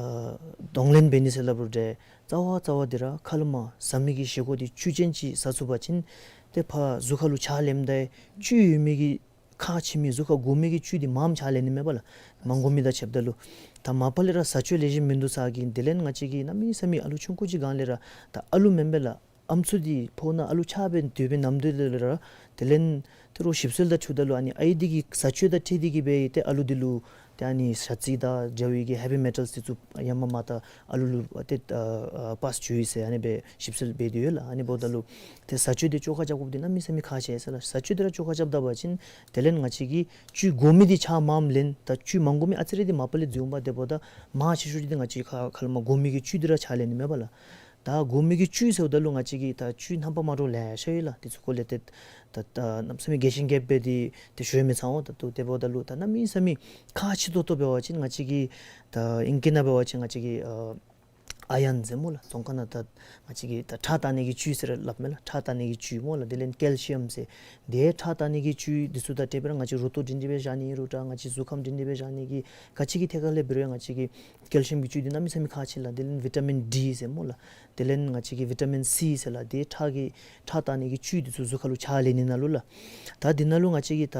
གདོང་ལེན་འབད་ནི་ཟེར་སླབ་རུང་འདྲ་རྩ་བ་རྩ་བ་འདི་ར་ཁ་ལས་མར་བཟའ་མི་གི་བཞེས་སྒོ་འདི་བཅུད་ཅན་ཅིག་བཟའ་ཚུགས་པ་ཅིན་ཏེ་ཕར་གཟུགས་ཁ་ལུ་ཆག་ལངམ་ད་བཅུད་ཡོད་མི་གི་ ཁག་ཆེ་མི་གཟུགས་ཁར་དགོ་མི་གི་བཅུད་འདི་མངམ་ཆ་ལེན་ནི་མས་པ་ལགས། མ་དགོ་མི་དང་ཕྱདཔ་ད་ལུ། ད་མ་པ་ལས་ར་བཟའ་སྤྱོད་ལེགས་ཤོམ་མིན་འདུག་ཟེར་གི། དེ་ལས་ང་བཅས་ཀྱིས་གནམ་མེད་ས་མེད་ཨ་ལུ་ཆུང་ཀུ་ཅིག་སྒང་ལས་ར། ད་ཨ་ལུ་མེན་པས་ལགས། ཨམ་སྲུ་འདི་ཕོཝ་ནང་ཨ་ལུ་ཆགས་སྦེ་སྡོད་པའི་ནམ་དུས་ལས་ར། དེ་ལས་ཏེ་རོགས་ཞིབ་འཚོལ་དང་འཁྲིལཝ་ད་ལུ་ཨ་ནི་ཨའི་འདི་གི་བཟའ་སྤྱོད་དང་འཁྲིལ་ཏེ་གིས་སྦེ་ཏེ་ཨ་ལུ་འདི་ལུ་ཏེ་ཨ་ནི་ཞ་རྩི་དང་འདྲ་བའི་གི་ཧེ་བི་མེ་ཊཱལསི་འདི་ཚུ་ཡར་མར་མར་ད་ཨ་ལུ་ལུ་ཏེ་ཨ་ཨ་པཱསི་འགྱོ་ཡི་ཟེར་ཨ་ནི་སྦེ་ཞིབ་འཚོལ་འབད་དེ་ཡོད་ལགས། ཨ་ནི་འབདཝ་ད་ལུ་ཏེ་བཟའ་སྤྱོད་འདི་བཅོ་ཁ་རྐྱབ་དགོཔ་འདི་གནམ་མེད་ས་མེད་ཁག་ཆེ་ཟེར་ལགས། བཟའ་སྤྱོད་འདི་ར་བཅོ་ཁ་རྐྱབ་ད་པ་ཅིན་དེ་ལས་ང་བཅས་ཀྱིས་བཅུད་དགོ་མི་འདི་ཆ་མངམ་ལེན། ད་བཅུད་མ་དགོ་མི་ཨ་ཙི་རེ་འདི་མ་པ་ལས་འཛུལ་འོང་པ། དེ་འབདཝ་ད་མང་ཆེ་ཤོས་འདི་ང་བཅས་ཁ་ཁ་ལས་མར་དགོ་མི་གི་བཅུད་འདི་ར་ཆ་ལེན་ནི་མས་པ་ལགས། ད་དགོ་མི་གི་བཅུད་ཟེརཝ་ད་ལུ་ང་བཅས་ཀྱིས་ད་བཅུད་རྣམ་པ་མ་འདྲཝ་ལེ་ཤ་ཡོད་ལགས། དེ་ཚུ་སྐོར་ལས་ཏེ་ད་ད་གནམ་མེད་ས་མེད་རྒྱས་ཤིང་རྒྱསཔ་སྦེ་འདི་ཏེ་ཞུ་མི་ཚར་འོང་། ད་ལྟོ་དེ་འབདཝ་ད་ལུ་ད་གནམ་མེད་ས་མེད་ཁག་ཆེ་ཏོག་ཏོ་འབད་བ་ཅིན་ང་བཅས་ཀྱིས་ད་ཨིང་སྐད་ནང་འབད་བ་ཅིན་ང་བཅས་ཀྱིས་ཨ་ཨའི་རཱན་ཟེར་སྨོ་ལགས། རྫོང་ཁ་ནང་ད་ང་བཅས་ཀྱིས་ད་ཁྲག་བཏང་ནི་གི་བཅུད་ཟེར་སླབ་མས་ལགས། ཁྲག་བཏང་ནི་གི་བཅུད་སྨོ་ལགས། དེ་ལས་ཀེལ་ཤི་ཡམ་ཟེར། དེ་ཁྲག་བཏང་ནི་གི་བཅུད་འདི་ཚུ་དང་འབྲེལ་སྦེ་ར་ང་བཅས་རུ་ཏོག་སྒྲིང་སྒྲིང་སྦེ་བཞག་ནི་ཨིན་རུང་འདྲ། ང་བཅས་གཟུགས་ཁམས་སྒྲིང་སྒྲིང་སྦེ་བཞག་ནི་གི་ག་ཅི་གི་ཐད་ཁར་ལས་འབད་རུང་ང་བཅས་ཀྱིས་ཀེལ་ཤི་ཡམ་གྱི་བཅུད་འདི་གནམ་མེད་ས་མེད་ཁག་ཆེ་ལགས། དེ་ལས་བི་ཊ་མིན་ཌི་ཟེར་སྨོ་ལགས། དེ་ལས་ང་བཅས་ཀྱིས་བི་ཊ་མིན་སི་ཟེར་ལགས། དེ་ཁྲག་གི་ཁྲག་བཏང་ནི་གི་བཅུད་འདི་ཚུ་གཟུགས་ཁར་ལུ་ཆ་ལེན་ནི་ནང་ལུ་ལགས། ད་འདི་ནང་ལུ་ང་བཅས་ཀྱིས་ད་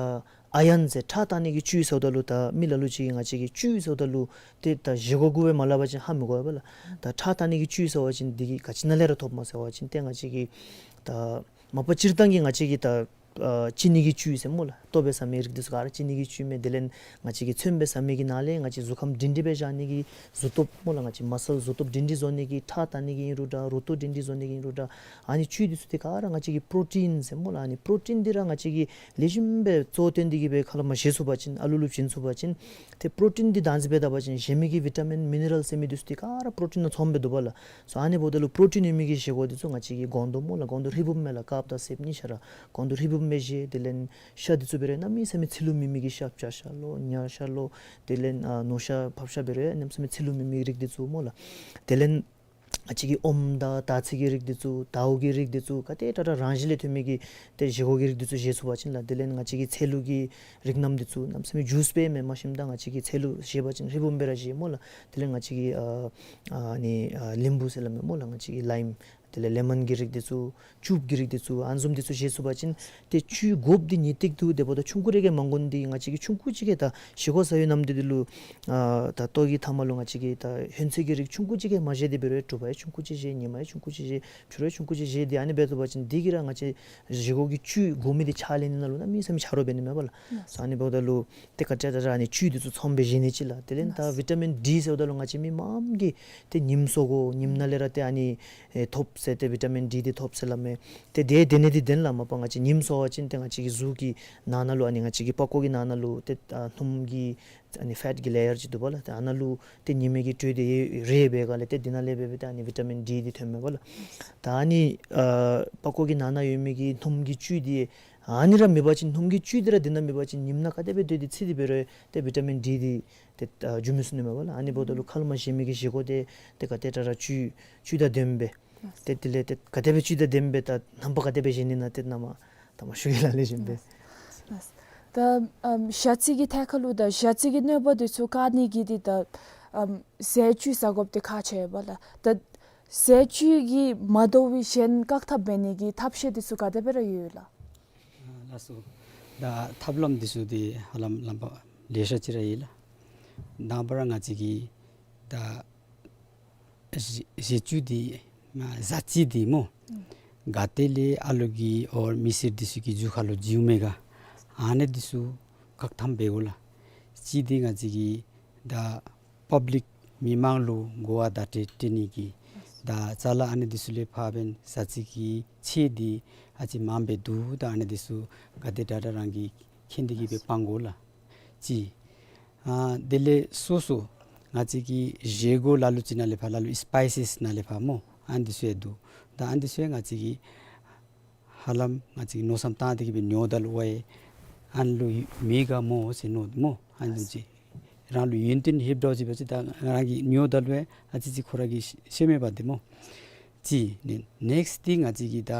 ཨའི་རཱན་ཟེར་ཁྲག་བཏང་ནི་གི་བཅུད་ཟེརཝ་ད་ལུ་ད་མི་ལ་ལུ་ཅིག་གིས་ང་བཅས་ཀྱིས་བཅུད་ཟེརཝ་ད་ལུ་ཏེ་ད་བཞེས་སྒོ་གུ་སྦེ་མ་སླབ་པ་ཅིན་ཧ་མི་གོ་བས་པ་ལགས། ད་ཁྲག་བཏང་ནི་གི་བཅུད་ཟེར་བ་ཅིན་འདི་གིས་ག་ཅི་ནང་ལས་ར་ཐོབ་མས་ཟེར་བ་ཅིན་ཏེ་ང་བཅས་ཀྱིས་ད་མ་པ་སྤྱིར་བཏང་གི་ང་བཅས་ཀྱིས་ད་ཨ་ཅི་ནི་གི་བཅུད་ཟེར་སྨོ་ལགས། ལྟོ་སྦེ་ཟ་མི་རིགས་འདི་ཚུ་ག་ར་ཅི་ནི་གི་བཅུད་མས། དེ་ལས་ང་བཅས་ཀྱིས་ཚོདམ་སྦེ་ཟ་མི་གི་ནང་ལས་ང་བཅས་གཟུགས་ཁམས་སྒྲིང་སྒྲིང་སྦེ་བཞག་ནི་གི་གཟུགས་སྟོབས་སྨོ་ལགས། ང་བཅས་མ་སཱལ་གཟུགས་སྟོབས་སྒྲིང་སྒྲིང་བཟོ་ནི་གི་ཁྲག་བཏང་ནི་གི་ཨིན་རུང་འདྲ། རུ་ཏོག་སྒྲིང་སྒྲིང་བཟོ་ནི་གི་ཨིན་རུང་འདྲ། ཨ་ནི་བཅུད་འདི་ཚུ་འདི་ག་ར་ང་བཅས་ཀྱིས་པྲོ་ཊིན་ཟེར་སྨོ་ལགས། ཨ་ནི་པྲོ་ཊིན་འདི་ར་ང་བཅས་ཀྱིས་ལེགས་ཤོམ་སྦེ་གཙོ་བོ་བཏོན་ཏེ་གིས་སྦེ་ཁ་ལས་མར་བཞེས་ཚུགས་པ་ཅིན་ཨ་ལུ་ལུ་བྱིན་ཚུགས་པ་ཅིན་ཏེ་པྲོ་ཊིན་འདི་བདག་འཛིན་འབད་ད་པ་ཅིན་གཞན་མི་གི་བི་ཊ་མིན་མི་ནི་རཱལ་ཟེར་མི་འདི་ཚུ་འདི་ག་ར་པྲོ་ཊིན་ནང་ཚངམ་སྦེ་འདུག་པ་ལགས། སོ་ཨ་ནི་འབདཝ་ད་ལུ་པྲོ་ཊིན་ཡོད་མི་གི་བཞེས་སྒོ་འདི་ཚུ་ང་བཅས་ཀྱིས་སྒོང་རྡོག་སྨོ་ལགས། སྒོང་རྡོག་ཧྲིལ་བུམ་སྦེ་ལགས། ཀརབ་དང་སེབ་གཉིས་ཆ་ར་སྒོང་རྡོག་ཧྲིལ་བུམ་སྦེ་བཞེས། དེ་ལས་ཤ་འདི་ཚུ་འབད་རུང་གནམ་མེད་ས་མེད་ཚིལ་ལུ་མེད་མི་གི་ཤ་བྱ་ཤ་ལོ་ཉ་ཤ་ལོ། དེ་ལས་ཨ་ནོར་ཤ་ཕགཔ་ཤ་འབད་རུང་གནམ་མེད་ས་མེད་ཚིལ་ལུ་མེད་མི་གི་རིགས་འདི་ཚུ་སྨོ་ལགས། དེ་ལས་ང་བཅས་ཀྱིས་ཨོམ་དང་དར་ཚི་གི་རིགས་འདི་ཚུ་དརཝ་གི་རིགས་འདི་ཚུ་ག་དེ་དྲག་དྲག་རང་བཞིན་ལས་ཐོན་མི་གི་ཏེ་བཞེས་སྒོ་གི་རིགས་འདི་ཚུ་བཞེས་ཚུགས་པ་ཅིན་ལགས། དེ་ལས་ང་བཅས་ཀྱིས་ཚལ་ལུ་གི་རིགས་རྣམས་འདི་ཚུ་གནམ་མེད་ས་མེད་ཇུས་སྦེ་མེན་མ་གཞི་དང་ང་བཅས་ཀྱིས་ཚལ་ལུ་བཞེས་པ་ཅིན་ཧྲིལ་བུམ་སྦེ་ར་བཞེས་སྨོ་ལགས། དེ་ལས་ང་བཅས་ཀྱིས་ཨ་ཨ་ནི་ཨ་ལིམ་བུ་ཟེར་སླབ་མས་སྨོ་ལགས། ང་བཅས་ཀྱིས་ལའིམ་དེ་ལས་ལེ་མོན་གྱི་རིགས་འདི་ཚུ་ཅུབ་ཀྱི་རིགས་འདི་ཚུ་ཨ་ནི་བཟུམ་འདི་ཚུ་བཞེས་ཚུགས་པ་ཅིན་ཏེ་བཅུད་དགོཔ་འདི་ངེས་ཏིག་འདུག། དེ་འབདཝ་ད་ཆུང་ཀུ་རེ་གིས་མ་དགོ་ནི་འདི་ང་བཅས་ཀྱིས་ཆུང་ཀུ་ཅིག་གིས་ད་བཞེས་སྒོ་ཟ་བའི་ནམ་དུས་འདི་ལུ་ཨ་ད་ལྟོ་གི་མཐའ་མ་ལུ་ང་བཅས་ཀྱིས་ད་ཧོན་ཚོད་ཀྱི་རིགས་ཆུང་ཀུ་ཅིག་གིས་མ་བཞེས་ཏེ་འབད་རུང་དྲོ་པ་ཡང་ཆུང་ཀུ་ཅིག་བཞེས། ཉིན་མ་ཡང་ཆུང་ཀུ་ཅིག་བཞེས། ཕྱི་རུ་ཡང་ཆུང་ཀུ་ཅིག་བཞེས་ཏེ་ཨ་ནི་འབད་ཚུགས་པ་ཅིན་འདི་གིས་ར་ང་བཅས་བཞེས་སྒོ་གི་བཅུད་དགོ་མི་འདི་ཆ་ལེན་ནི་ནང་ལུ་གནམ་མེད་ས་མེད་ཆ་རོགས་འབད་ནི་མས་པ་ལགས། སོ་ཨ་ནི་འབདཝ་ད་ལུ་ཏེ་ག་ཏེ་ད་ར་ཨ་ནི་བཅུད་འདི་ཚུ་ཚངམ་སྦེ་བཞེས་ནི་ཅིག་ལགས། དེ་ལས་ད་ཝི་ཊ་མིན་ཌི་ཟེརཝ་ད་ལུ་ང་བཅས་མི་མངམ་གིས་ཏེ་ཉིམ་སྲོ་དགོ། ཉིམ་ནང་ལས་ར་ཏེ་ཨ་ནི་ཨེ་ཐོབ་ཟེར་ཏེ་ཝི་ཊ་མིན་ཌི་འདི་ཐོབ་ཟེར་སླབ་མས། ཏེ་དེ་དེ་ནི་འདི་བདེན་ལགས། མ་པ་ང་བཅས་ཉིམ་སྲོ་བ་ཅིན་ཏེ་ང་བཅས་ཀྱི་གཟུགས་ཀྱི་ནང་ན་ལུ་ཨ་ནི་ང་བཅས་ཀྱི་པགས་ཀོ་གི་ནང་ན་ལུ་ཏེ་ཨ་སྣུམ་གྱི་ཨ་ནི་ཕེཊ་གི་ལེ་ཡར་ཅིག་འདུག་པ་ལགས། ཏེ་ཨ་ནཱ་ལུ་ཏེ་ཉི་མའི་གི་དྲོད་འདི་རེག་པའི་སྒང་ལས་ཏེ་འདི་ནང་ལས་འབད་འབད་ཏེ་ཨ་ནི་ཝི་ཊ་མིན་ཌི་འདི་ཐོནམ་མས་པ་ལགས། ད་ཨ་ནི་ཨ་པགས་ཀོ་གི་ནང་ན་ཡོད་མི་གི་སྣུམ་གྱི་བཅུད་འདི་ཨ་ནི་ར་མེད་པ་ཅིན་སྣུམ་གྱི་བཅུད་འདི་ར་འདི་ནང་མེད་པ་ཅིན་ཉིམ་ནང་ག་དེ་སྦེ་སྡོད་དེ་ཚིག་སྟེ་འབད་རུང་ཏེ་ཝི་ཊ་མིན་ཌི་འདི་ཏེ་ཨ་འགྱོ་མི་ཚུགས་ནི་མས་པ་ལགས། ཨ་ནི་འབདཝ་ད་ལུ་ཁ་ལས་མར་བཞེས་མི་གི་བཞེས་སྒོ་འདི་ཏེ་ག་དེ་དྲག་དྲག་བཅུད་བཅུད་དང་ལྡནམ་སྦེ་ཏེ་དེ་ལས་ཏེ་ག་དེ་སྦེ་བཅུད་དང་ལྡནམ་སྦེ་ད་རྣམ་པ་ག་དེ་སྦེ་བཞེས་ནི་ན་ཏེ་ནཱ་མར་ད་མར་ཞུ་གེ་ལགས། ལེགས་ཤོམ་སྦེ། ལགས། ད་ཨམ་ཞ་རྩི་གི་ཐད་ཁར་ལུ་ད་ཞ་རྩི་གི་གནོད་པ་འདི་ཚུ་བཀག་ནི་གི་འདི་ད་ཨམ་ཟས་བཅུད་ཟ་དགོཔ་འདི་ཁག་ཆེ་བས་ལགས། ད་ཟས་བཅུད་ཀྱིས་མ་དོ་བའི་གཞན་བཀག་ཐབས་འབད་ནི་གི་ཐབས་ཤེས་འདི་ཚུ་ག་དེ་སྦེ་ར་ཡོད་ལགས། ཨ་ལགས་སོ། ད་ཐབས་ལམ་འདི་ཚུ་འདི་ཧ་ལམ་ལམ་པ་ལེ་ཤ་ཅིག་ར་ཡོད་ལགས། དང་པ་ར་ང་བཅས་ཀྱིས་ད་ཟས་བཅུད་འདི་ཨ་ཟ་རྩི་འདི་སྨོ། ག་ཏེ་ལས་ཨ་ལུ་གི་ཨོ་མི་སེར་འདི་ཚུ་གི་རྒྱུ་ཁ་ལུ་འགྱོཝ་མས་ག། ཨ་ནི་འདི་ཚུ་བཀག་ཐབས་འབད་དགོ་ལགས། གཅིག་འདི་ང་བཅས་ཀྱིས་ད་པབ་ལིཀ་མི་མང་ལུ་གོ་བ་བརྡ་སྤྲོད་སྤྲོད་ནི་གི་ད་ཅ་ལ་ཨ་ནི་འདི་ཚུ་ལས་ཕར་འབདན་ཟ་རྩི་གི་ཚད་འདི་ཨ་ཙི་མངམ་སྦེ་འདུག། ད་ཨ་ནི་འདི་ཚུ་ག་དེ་དྲག་དྲག་རང་གིས་མཁྱེན་ཏེ་གིས་སྦེ་སྤང་དགོ་ལགས། གཅིག། ཨ་དེ་ལས་སོ་སོ་ང་བཅས་ཀྱི་བཞེས་སྒོ་ལ་ལུ་ཅིག་ནང་ལས་ཕར་ལ་ལུ་སི་པའི་སི་སི་ནང་ལས་ཕར་སྨོ། ཨ་ནི་འདི་ཚུ་ཡང་འདུག། ད་ཨ་ནི་འདི་ཚུ་ཡང་ང་བཅས་ཀྱིས་ཧ་ལམ་ང་བཅས་ཀྱིས་མནོ་བསམ་བཏང་སྟེ་གིས་སྦེ་ཉོཝ་ད་ལུ་ཝའི་ཨ་ནི་ལུ་མེད་ག་སྨོ་ཟེར་མནོ་སྨོ། ཨ་ནི་འདི་ཚུ་རང་ལུ་ཡོན་ཏན་ཧེབ་འདྲཝ་ཅིག་འབད་ཅི། ད་རང་གིས་ཉོཝ་ད་ལུ་ཨ་ཙི་ཅིག་ཁོ་ར་གིས་ཤེས་མས་པ་འདི་སྨོ། གཅིག། ནེ་ནེགསཊ་འདི་ང་བཅས་ཀྱིས་ད་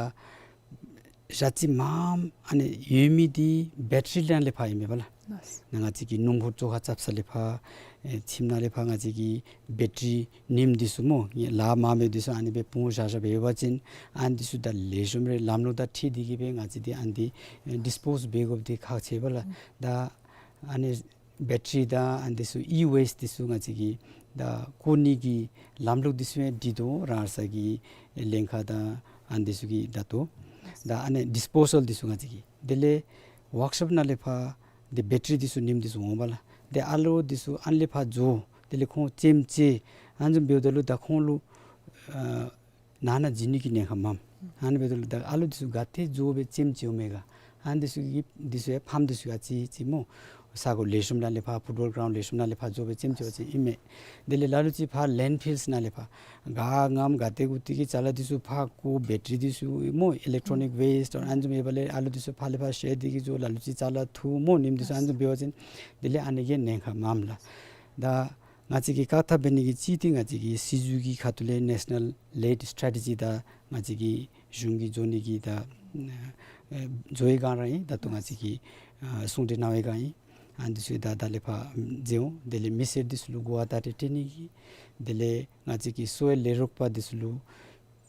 ཞ་རྩི་མངམ་ཨ་ནི་ཡོད་མི་འདི་བེ་ཊ་རི་ནང་ལས་ཕར་ཨིན་མས་པ་ལགས། ལགས། ནཱ་ང་བཅས་ཀྱི་སྣུམ་འཁོར་བཅོ་ཁ་རྐྱབ་ས་ལས་ཕར་ ཨེ་ཁྱིམ་ནང་ལས་ཕར་ང་བཅས་ཀྱི་བེ་ཊ་རི་རྙིངམ་འདི་ཚུ་སྨོ་ལཱ་མ་འབད་འདི་ཚུ་ཨ་ནི་སྦེ་སྤུངས་བཞག་བཞགཔ་ཡོད་པ་ཅིན་ཨ་ནི་འདི་ཚུ་ད་ལེགས་ཤོམ་རེ་ལམ་ལུགས་དང་འཁྲིལ་ཏེ་གིས་སྦེ་ང་བཅས་འདི་ཨ་ནི་འདི་ཨེ་ཌིས་པོསི་འབད་དགོཔ་འདི་ཁག་ཆེ་བས་ལགས། ད་ཨ་ནི་བེ་ཊ་རི་དང་ཨ་ནི་འདི་ཚུ་ཨི་ཝེསཊ་འདི་ཚུ་ང་བཅས་ཀྱིས་ད་བཀོ་ནི་གི་ལམ་ལུགས་འདི་ཚུ་ཡང་སྒྲིག་དོ་རང་སོ་གི་ལྷན་ཁག་དང་ཨ་ནི་འདི་ཚུ་གིས་ད་ལྟོ་ད་ཨ་ནི་ཌིས་པོ་སཱལ་འདི་ཚུ་ང་བཅས་ཀྱིས་དེ་ལས་ཝརཀ་ཤོབ་ནང་ལས་ཕར་འདི་བེ་ཊ་རི་འདི་ཚུ་རྙིངམ་འདི་ཚུ་འོང་པ་ལགས། ཏེ་ཨ་ལོ་འདི་ཚུ་ཨ་ནི་ལས་ཕར་བཟོ། དེ་ལས་ཁོང་ལྕེམ་ཅིག་ཨ་ནི་བཟུམ་འབདཝ་ད་ལུ་ད་ཁོང་ལུ་ཨ་ནང་ན་འཛུལ་ནི་གི་ཉེན་ཁ་མངམ། ཨ་ནི་འབདཝ་ད་ལུ་ད་ཨ་ལོ་འདི་ཚུ་ག་ཏེ་བཟོ་སྦེ་ལྕེམ་ཅིག་འོང་མས་ག། ཨ་ནི་འདི་ཚུ་གི་འདི་ཚུ་ཡང་ཕམ་འདི་ཚུ་ཡང་ཅིག་ཅིག་སྨོ་ས་གོ་ལེགས་ཤོམ་ནང་ལས་ཕར་ཕུཊ་བཱོལ་གྲའུནཌ་ལེགས་ཤོམ་ནང་ལས་ཕར་བཟོ་སྦེ་ལྕེམ་ཅིག་འོང་ཅིག་ཨིན་མས། དེ་ལས་ལ་ལུ་ཅིག་ཕར་ལེནཌ་ཕིལསི་ནང་ལས་ཕར་ག་ངམ་ག་ཏེ་གུ་ཏེ་གི་ཅ་ལ་འདི་ཚུ་ཕར་བཀོ། བེ་ཊ་རི་འདི་ཚུ་སྨོ་ཨི་ལེག་ཊོ་ནིཀ་ཝེསཊ་ཨ་ནི་བཟུམ་ཡོད་པ་ལས་ཨ་ལོ་འདི་ཚུ་ཕར་ལས་ཕར་བཤལ་ཏེ་གི་བཟོ། ལ་ལུ་ཅིག་ཅ་ལ་འཐུ་སྨོ། རྙིངམ་འདི་ཚུ་ཨ་ནི་བཟུམ་འབད་བ་ཅིན་དེ་ལས་ཨ་ནི་གི་ཉེན་ཁ་མངམ་ལགས། ད་ང་བཅས་ཀྱིས་བཀག་ཐབས་འབད་ནི་གི་ཅིག་འདི་ང་བཅས་ཀྱི་སྲིད་བྱུས་ཀྱི་ཁ་ཐུག་ལས་ནེ་ཤ་ནཱལ་ལེཌ་སི་ཊེ་རེ་ཊི་ཇི་དང་ང་བཅས་ཀྱི་གཞུང་གིས་བཟོ་ནི་གི་ད་ཨེ་བཟོ་བའི་སྒང་ར་ཨིན། ད་ལྟོ་ང་བཅས་ཀྱིས་ཨ་གསུང་གྲོས་གནང་བའི་སྒང་ཨིན། ཨ་ནི་འདི་ཚུ་ད་ད་ལས་ཕར་མཛད་འོང་། དེ་ལས་མི་སེར་འདི་ཚུ་ལུ་གོ་བ་བརྡ་སྤྲོད་སྤྲོད་ནི་གི་དེ་ལས་ང་བཅས་ཀྱི་གསོ་བའི་ལས་རོགས་པ་འདི་ཚུ་ལུ་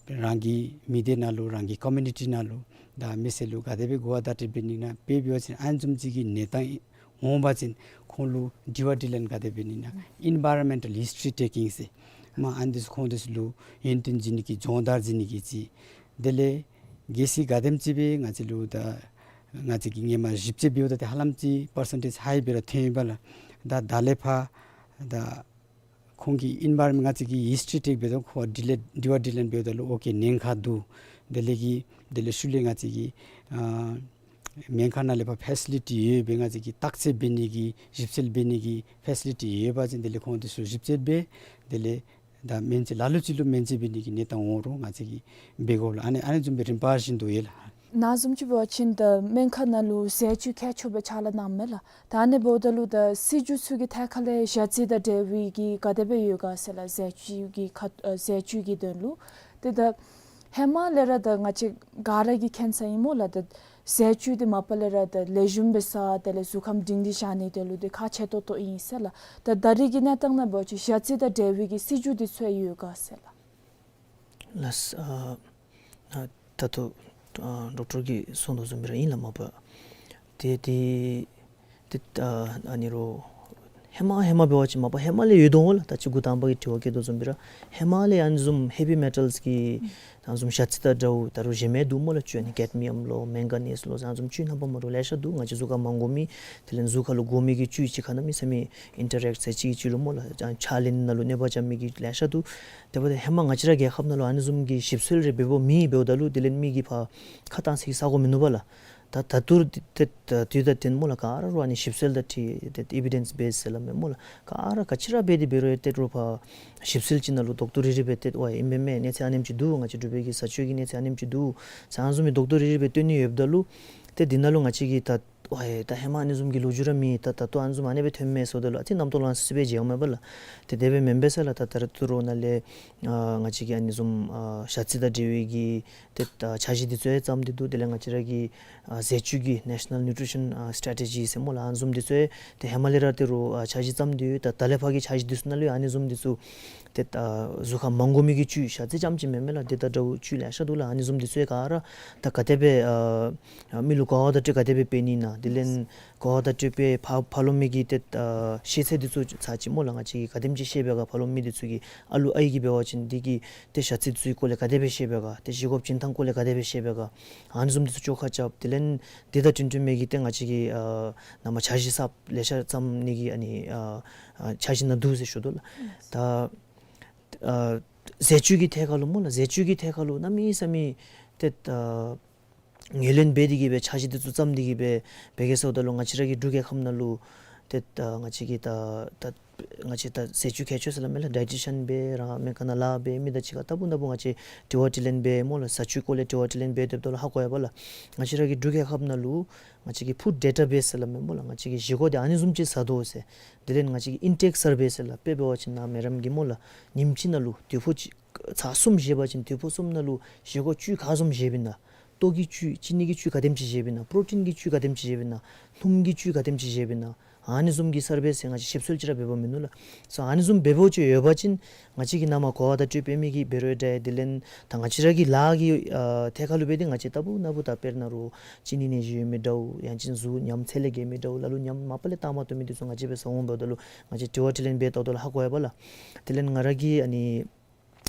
རང་གི་མི་སྡེ་ནང་ལུ་རང་གི་ཀོ་མིའུ་ནི་ཊི་ནང་ལུ་ད་མི་སེར་ལུ་ག་དེ་སྦེ་གོ་བ་བརྡ་སྤྲོད་འབད་ནི་ན་དཔེ་འབད་བ་ཅིན་ཨ་ནི་བཟུམ་ཅིག་གི་གནས་སྟངས་འོང་པ་ཅིན་ཁོང་ལུ་དྲི་བ་དྲིས་ལན་ག་དེ་འབད་ནི་ན་ཨིན་བཱའི་རོན་མེནཊ་ལ་ཧིས་ཊི་རི་ཊེ་ཀིང་ཟེར་མ་ཨ་ནི་འདི་ཚུ་ཁོང་འདི་ཚུ་ལུ་ཡོན་ཏན་བྱིན་ནི་གི་སྦྱོང་བརྡར་བྱིན་ནི་གི་ཅིག། དེ་ལས་གལ་སྲིད་ག་དེམ་ཅིག་སྦེ་ང་བཅས་ལུ་ད་ང་བཅས་ཀྱིས་ཧེ་མ་ཞིབ་དཔྱད་འབདཝ་ད་ཏེ་ཧ་ལམ་ཅིག་པར་སེན་ཊེཇ་ཧའི་སྦེ་ར་ཐོན་ཡི་པ་ལགས། ད་ད་ལས་ཕར་ད་ཁོང་གི་ཨིན་བཱའི་རོན་མེནཊ་ང་བཅས་ཀྱིས་ཧིས་ཊི་རི་ཊེཀ་འབདཝ་ད་ཁོང་དྲི་ལན་དྲི་བ་དྲིས་ལན་འབདཝ་ད་ལུ་ཨོ་ཀེ་ཉེན་ཁ་འདུག། དེ་ལས་ཀྱི་དེ་ལས་ཤུལ་ལས་ང་བཅས་ཀྱི་ཨ་སྨན་ཁང་ནང་ལས་ཕར་ཕེ་སི་ལི་ཊི་ཡོད་པའི་ང་བཅས་ཀྱི་བརྟག་དཔྱད་འབད་ནི་གི་ཞིབ་འཚོལ་འབད་ནི་གི་ཕེ་སི་ལི་ཊི་ཡོད་པ་ཅིན་དེ་ལས་ཁོང་འདི་ཚུ་ཞིབ་འཚོལ་འབད། དེ་ལས་ད་སྨན་བཅོས་ལ་ལུ་ཅིག་ལུ་སྨན་བཅོས་འབད་ནི་གི་གནས་སྟངས་འོང་རུང་ང་བཅས་ཀྱིས་འབད་དགོ་ལགས། ཨ་ནི་ཨ་ནི་བཟུམ་སྦེ་རིམ་པ་བཞིན་དུ་ཡོད་ལགས། ནཱ་བཟུམ་ཅིག་འབད་བ་ཅིན་ད་སྨན་ཁང་ནང་ལུ་ཟས་བཅུད་མཁས་མཆོག་སྦེ་ཕྱག་ལཱ་གནངམ་མས་ལགས། ད་ཨ་ནི་འབདཝ་ད་ལུ་ད་སྲིད་བྱུས་ཚུ་གི་ཐད་ཁར་ལས་ཞ་རྩི་དང་འབྲེལ་བའི་གི་ག་དེ་སྦེ་ཡོད་ག་ཟེར་ལགས། ཟས་བཅུད་ཀྱི་ཁ་ཨ་ཟས་བཅུད་ཀྱི་དོན་ལུ། ཏེ་ད་ཧེ་མ་ལས་ར་ད་ང་བཅས་ག་ར་གིས་མཁྱེན་ས་ཨིན་སྨོ་ལགས། ད་ཟས་བཅུད་འདི་མ་པ་ལས་ར་ད་ལེགས་ཤོམ་སྦེ་བཟའ། དེ་ལས་གཟུགས་ཁམས་སྒྲིང་སྒྲིང་བཞག་ནི་དེ་ལུ་འདི་ཁག་ཆེ་ཏོག་ཏོ་ཨིན་ཟེར་ལགས། ད་ད་རེས་ཀྱི་གནས་སྟངས་ནང་འབད་བ་ཅིན་ཞ་རྩི་དང་འབྲེལ་བའི་གི་སྲིད་བྱུས་འདི་ཚུ་ཡང་ཡོད་ག་ཟེར་ལགས། ལགས། ཨ་ཨ་ད་ལྟོ་ཨ་ཌོག་ཊར་གྱིས་གསུངས་དོ་བཟུམ་སྦེ་ར་ཨིན་ལགས། མ་པ་ཏེ་ཏེ་ཏེ་ཨ་ཨ་ནི་རོ་ཧེ་མ་ཧེ་མ་འབད་བ་ཅིན་མ་པ་ཧེ་མ་ལས་ཡོད་དོ་འོང་ལགས། ད་ཅི་འགོ་དང་པ་གི་དྲི་བ་བཀོད་དོ་བཟུམ་སྦེ་ར་ཧེ་མ་ལས་ཨ་ནི་བཟུམ་ཧེ་བི་མེ་ཊལསི་གི་ཨ་ནི་བཟུམ་ཞ་རྩི་དང་འདྲཝ་ད་རུང་གཞན་མི་འདུག་སྨོ་ལགས། བཅུད་ཨ་ནི་ཀེཌ་མི་ཡམ་ལོ་མེང་ག་ནིས་ལོ་ཟེར་ཨ་ནི་བཟུམ་བཅུད་རྣམ་པ་མ་འདྲཝ་ལེ་ཤ་འདུག། ང་བཅས་གཟུགས་ཁར་མ་དགོ་མི་དེ་ལས་གཟུགས་ཁར་ལུ་དགོ་མི་གི་བཅུད་གཅིག་ཁར་གནམ་མེད་ས་མེད་ཨིན་ཊ་རེཀཊ་ཟེར་ཅིག་གི་བཅུད་ལུ་སྨོ་ལགས། ཨ་ཕྱགས་ལེན་ནང་ལུ་གནོད་པ་རྐྱབ་མི་གི་ལེ་ཤ་འདུག། དེ་འབདཝ་ད་ཧེ་མ་ང་བཅས་ར་རྒྱལ་ཁབ་ནང་ལུ་ཨ་ནི་བཟུམ་གྱི་ཞིབ་འཚོལ་རེ་འབད་འབདཝ་མེད། འབདཝ་ད་ལུ་དེ་ལས་མི་གིས་ཕར་ཁ་བཏང་ས་གི་ས་གོ་མིན་ནུག་པ་ལགས། ད་ད་ལྟོ་ཏེ་ད་དུས་དང་བསྟུན་སྨོ་ལགས་ག་ར་ར་ཨ་ནི་ཞིབ་འཚོལ་དང་འཁྲིལ་ཏེ་ཨི་བི་ཌེནསི་བེསཌ་ཟེར་སླབ་མས་སྨོ་ལགས། ག་ར་ག་ཅི་ར་འབད་དེ་འབད་རུང་ཏེ་རོགས་ཕར་ཞིབ་འཚོལ་ཅིག་ནང་ལུ་ཌོག་ཊར་རེ་རེ་སྦེ་ཏེ་ཝའི་ཨིན་པས་མས། གནས་ཚད་ཨ་ནེམ་ཅིག་འདུག། ང་བཅས་འབྲུག་པའི་གི་བཟའ་སྤྱོད་ཀྱི་གནས་ཚད་ཨ་ནེམ་ཅིག་འདུག་ཟེར་ཨ་ནི་བཟུམ་མའི་ཌོག་ཊར་རེ་རེ་སྦེ་སྟོན་ནི་ཡོདཔ་ད་ལུ་ཏེ་འདི་ནང་ལུ་ང་བཅས་ཀྱིས་ད་ཝའི་ད་ཧེ་མ་ཨ་ནི་བཟུམ་གྱི་ལོ་རྒྱུས་ར་མེད། ད་ད་ལྟོ་ཨ་ནི་བཟུམ་ཨ་ནི་སྦེ་ཐོནམ་མས་ཟེརཝ་ད་ལུ་ཨ་ཙི་རྣམ་རྟོག་ལང་སི་སི་སྦེ་མཇལཝ་མས་པ་ལགས། ཏེ་དེ་སྦེ་མེན་པས་ལགས། ད་ད་རུང་ཏེ་རོགས་ནཱ་ལས་ཨ་ང་བཅས་ཀྱིས་ཨ་ནི་བཟུམ་ཨ་ཞ་རྩི་དང་འབྲེལ་བའི་གི་ཏེ་ཨ་འཆར་གཞི་འདི་ཚུ་ཡང་བརྩམས་ཏེ་འདུག། དེ་ལས་ང་བཅས་ར་གི་ཨ་ཟས་བཅུད་ཀྱི་ནེ་ཤ་ནཱལ་ནིའུ་ཊི་རི་ཤཱན་ཨ་སི་ཊེ་རེ་ཊི་ཇི་ཟེར་སྨོ་ལགས། ཨ་ནི་བཟུམ་འདི་ཚུ་ཡང་ཏེ་ཧེ་མ་ལས་ར་ཏེ་རོགས་ཨ་འཆར་གཞི་བརྩམས་ཏེ་ཡོད། ད་ད་ལས་ཕར་གྱི་འཆར་གཞི་འདི་ཚུ་ནང་ལུ་ཡང་ཨ་ནི་བཟུམ་འདི་ཚུ་ཏེ་ཨ་གཟུགས་ཁར་མ་དགོ་མི་གི་བཅུད་ཞ་རྩི་རྐྱངམ་ཅིག་མེན་མས་ལགས། དེ་དང་འདྲཝ་བཅུད་ལེ་ཤ་འདུག་ལགས། ཨ་ནི་བཟུམ་འདི་ཚུ་ཡང་ག་ར་ད་ག་དེ་སྦེ་ཨ་ཨ་མི་ལུ་གོ་བ་བརྡ་སྤྲོད་ག་དེ་སྦེ་འབད་ནི་ཨིན་ན། དེ་ལས་གོ་བ་བརྡ་སྤྲོད་འབད་ཕར་ཕར་ལོགས་མའི་གི་ཏེ་ཨ་ཤེས་ཚད་འདི་ཚུ་ཚར་ཅིག་སྨོ་ལགས་ང་བཅས་ཀྱིས་ག་དེམ་ཅིག་ཤེས་པས་ག། ཕར་ལོགས་མི་འདི་ཚུ་གིས་ཨ་ལུ་ཨའི་གིས་འབད་བ་ཅིན་འདི་གི་ཏེ་ཞ་རྩི་འདི་ཚུ་གི་སྐོར་ལས་ག་དེ་སྦེ་ཤེས་པས་ག། ཏེ་བཞེས་སྒོ་བྱིན་ཐངས་སྐོར་ལས་ག་དེ་སྦེ་ཤེས་པས་ག། ཨ་ནི་བཟུམ་འདི་ཚུ་བཅོ་ཁ་རྐྱབ། དེ་ལས་འདི་དང་བསྟུན་བསྟུན་མི་གི་ཏེ་ང་བཅས་ཀྱིས་ཨ་ནཱ་མར་འཆར་གཞི་གསརཔ་ལེ་ཤ་བརྩམ་ནི་གི་ཨ་ནི་ཨ་ཨ་འཆར་གཞི་ནང་འདུག་ཟེར་ཞུ་དོ་ལགས། ད་ཨ་ཟས་བཅུད་ཀྱི་ཐད་ཁར་ལུ་སྨོ་ལགས། ཟས་བཅུད་ཀྱི་ཐད་ཁར་ལུ་གནམ་མེད་ས་མེད་ཏེ་ཨ་ངོས་ལེན་འབད་དེ་གིས་སྦེ་འཆར་གཞི་འདི་ཚུ་བརྩམས་ཏེ་གིས་སྦེ་འབད་གེ་ཟེརཝ་ད་ལུ་ང་བཅས་ར་གི་འབྲུག་རྒྱལ་ཁབ་ནང་ལུ་ཏེ་ཨ་ང་བཅས་ཀྱི་ད་ད་ང་བཅས་ད་ཟས་བཅུད་མཁས་མཆོག་ཟེར་སླབ་མས་ལགས། ཌའི་ཊི་ཤཱན་སྦེ་ར་སྨན་ཁང་ནང་ལཱ་འབད་མི་དང་གཅིག་ཁར་ལྟ་བུ་ལྟ་བུ་ང་བཅས་དྲི་བ་དྲིས་ལན་འབད་སྨོ་ལགས། བཟའ་བཅུད་སྐོར་ལས་དྲི་བ་དྲིས་ལན་འབད་སྡོདཔ་ད་ལུ་ཧ་གོ་ཡི་པ་ལགས། ང་བཅས་ར་གི་འབྲུག་རྒྱལ་ཁབ་ནང་ལུ་ང་བཅས་ཀྱི་ཕུཌ་ཌེ་ཊ་བེསི་ཟེར་སླབ་མས་སྨོ་ལགས། ང་བཅས་ཀྱིས་བཞེས་སྒོ་འདི་ཨ་ནི་བཟུམ་ཅིག་བཟའ་དོ་ཟེར། དེ་ལས་ང་བཅས་ཀྱི་ཨིན་ཊེཀ་སར་བེ་ཟེར་ལགས། དཔེ་འབད་བ་ཅིན་ནཱ་མེ་རམ་གྱིས་སྨོ་ལགས་ཉིནམ་གཅིག་ནང་ལུ་དུས་ཕོ་གཅིག་ཚར་གསུམ་བཞེས་པ་ཅིན་དུས་ཕོ་གསུམ་ནང་ལུ་བཞེས་སྒོ་བཅུད་ག་བཟུམ་བཞེསཔ་ཨིན་ན། ལྟོ་གི་བཅུད་ཅི་ནི་གི་བཅུད་ག་དེམ་ཅིག་བཞེསཔ་ཨིན་ན། པྲོ་ཊིན་གྱི་བཅུད་ག་དེམ་ཅིག་བཞེསཔ་ཨིན་ན། སྣུམ་གྱི་བཅུད་ག་དེམ་ཅིག་བཞེསཔ་ཨིན་ན། ཨ་ནི་བཟུམ་གྱི་སར་བེ་ཟེར་ང་བཅས་ཞིབ་འཚོལ་ཅིག་ར་འབད་འབདཝ་མིན་ནུག་ལགས། སོ་ཨ་ནི་བཟུམ་འབད་འབདཝ་ཅིག་ཡོད་པ་ཅིན་ང་བཅས་ཀྱིས་ནཱ་མར་གོ་བ་བརྡ་སྤྲོད་འབད་མི་གིས་འབད་རུང་འདྲ་དེ་ལས་ད་ང་བཅས་ར་གི་ལཱ་གི་ཨ་ཐད་ཁར་ལུ་འབད་དེ་ང་བཅས་ལྟ་བུ་ན་བུ་ད་དཔེར་ན་རུང་གཅིན་སྙི་ནད་གཞི་ཡོད་མི་འདྲཝ་ཡང་ཅིན་གཟུགས་ཉམས་ཚད་ལས་བརྒལ་མི་འདྲཝ་ལ་ལུ་ཉམས་མ་པ་ལས་བཏང་མ་བཏུབ་མི་འདི་ཚུ་ང་བཅས་འབད་ས་འོང་འབདཝ་ད་ལུ་ང་བཅས་དྲི་བ་དྲིས་ལན་འབད་ཏོག་ཏོ་ལུ་ཧ་གོ་ཡོད་པ་ལགས། དེ་ལས་ང་ར་གིས་ཨ་ནི་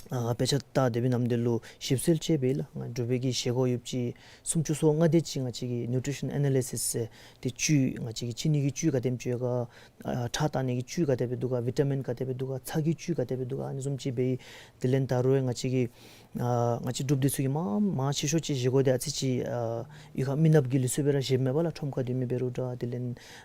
ཨ་དཔེ་ཆ་བལྟ་སྡོད་པའི་ནམ་དུས་ལུ་ཞིབ་འཚོལ་ཅིག་འབད་ཡི་ལགས། ང་འབྲུག་པའི་གི་བཞེས་སྒོ་ཡོདཔ་ཅིག་སུམ་ཅུ་སོ་ལྔ་དེ་ཅིག་ང་བཅས་ཀྱིས་ནིའུ་ཊི་རི་ཤཱན་ཨེ་ན་ལི་སིས་ཟེར་ཏེ་བཅུད་ང་བཅས་ཀྱི་གཅིན་སྙི་གི་བཅུད་ག་དེམ་ཅིག་ཡོད་ག། ཨ་ཁྲག་བཏང་ནི་གི་བཅུད་ག་དེ་སྦེ་འདུག་ག། བི་ཊ་མིན་ག་དེ་སྦེ་འདུག་ག། ཚྭ་གི་བཅུད་ག་དེ་སྦེ་འདུག་ག། ཨ་ནི་བཟུམ་ཅིག་འབད་ཡི། དེ་ལས་ད་རུང་ང་བཅས་ཀྱི་ཨ་ང་བཅས་འབྲུགཔ་འདི་ཚུ་གིས་མང་མང་ཆེ་ཤོས་ཅིག་བཞེས་སྒོ་འདི་ཨ་ཙི་ཅིག་ཨ་གཡུས་ཁ་མི་ནགཔ་གི་ལུགས་སྲོལ་སྦེ་ར་བཞེསཔ་མས་པ་ལགས། ཁྲོམ་ཁར་སྡོད་མི་འབད་རུང་འདྲ་དེ་ལས་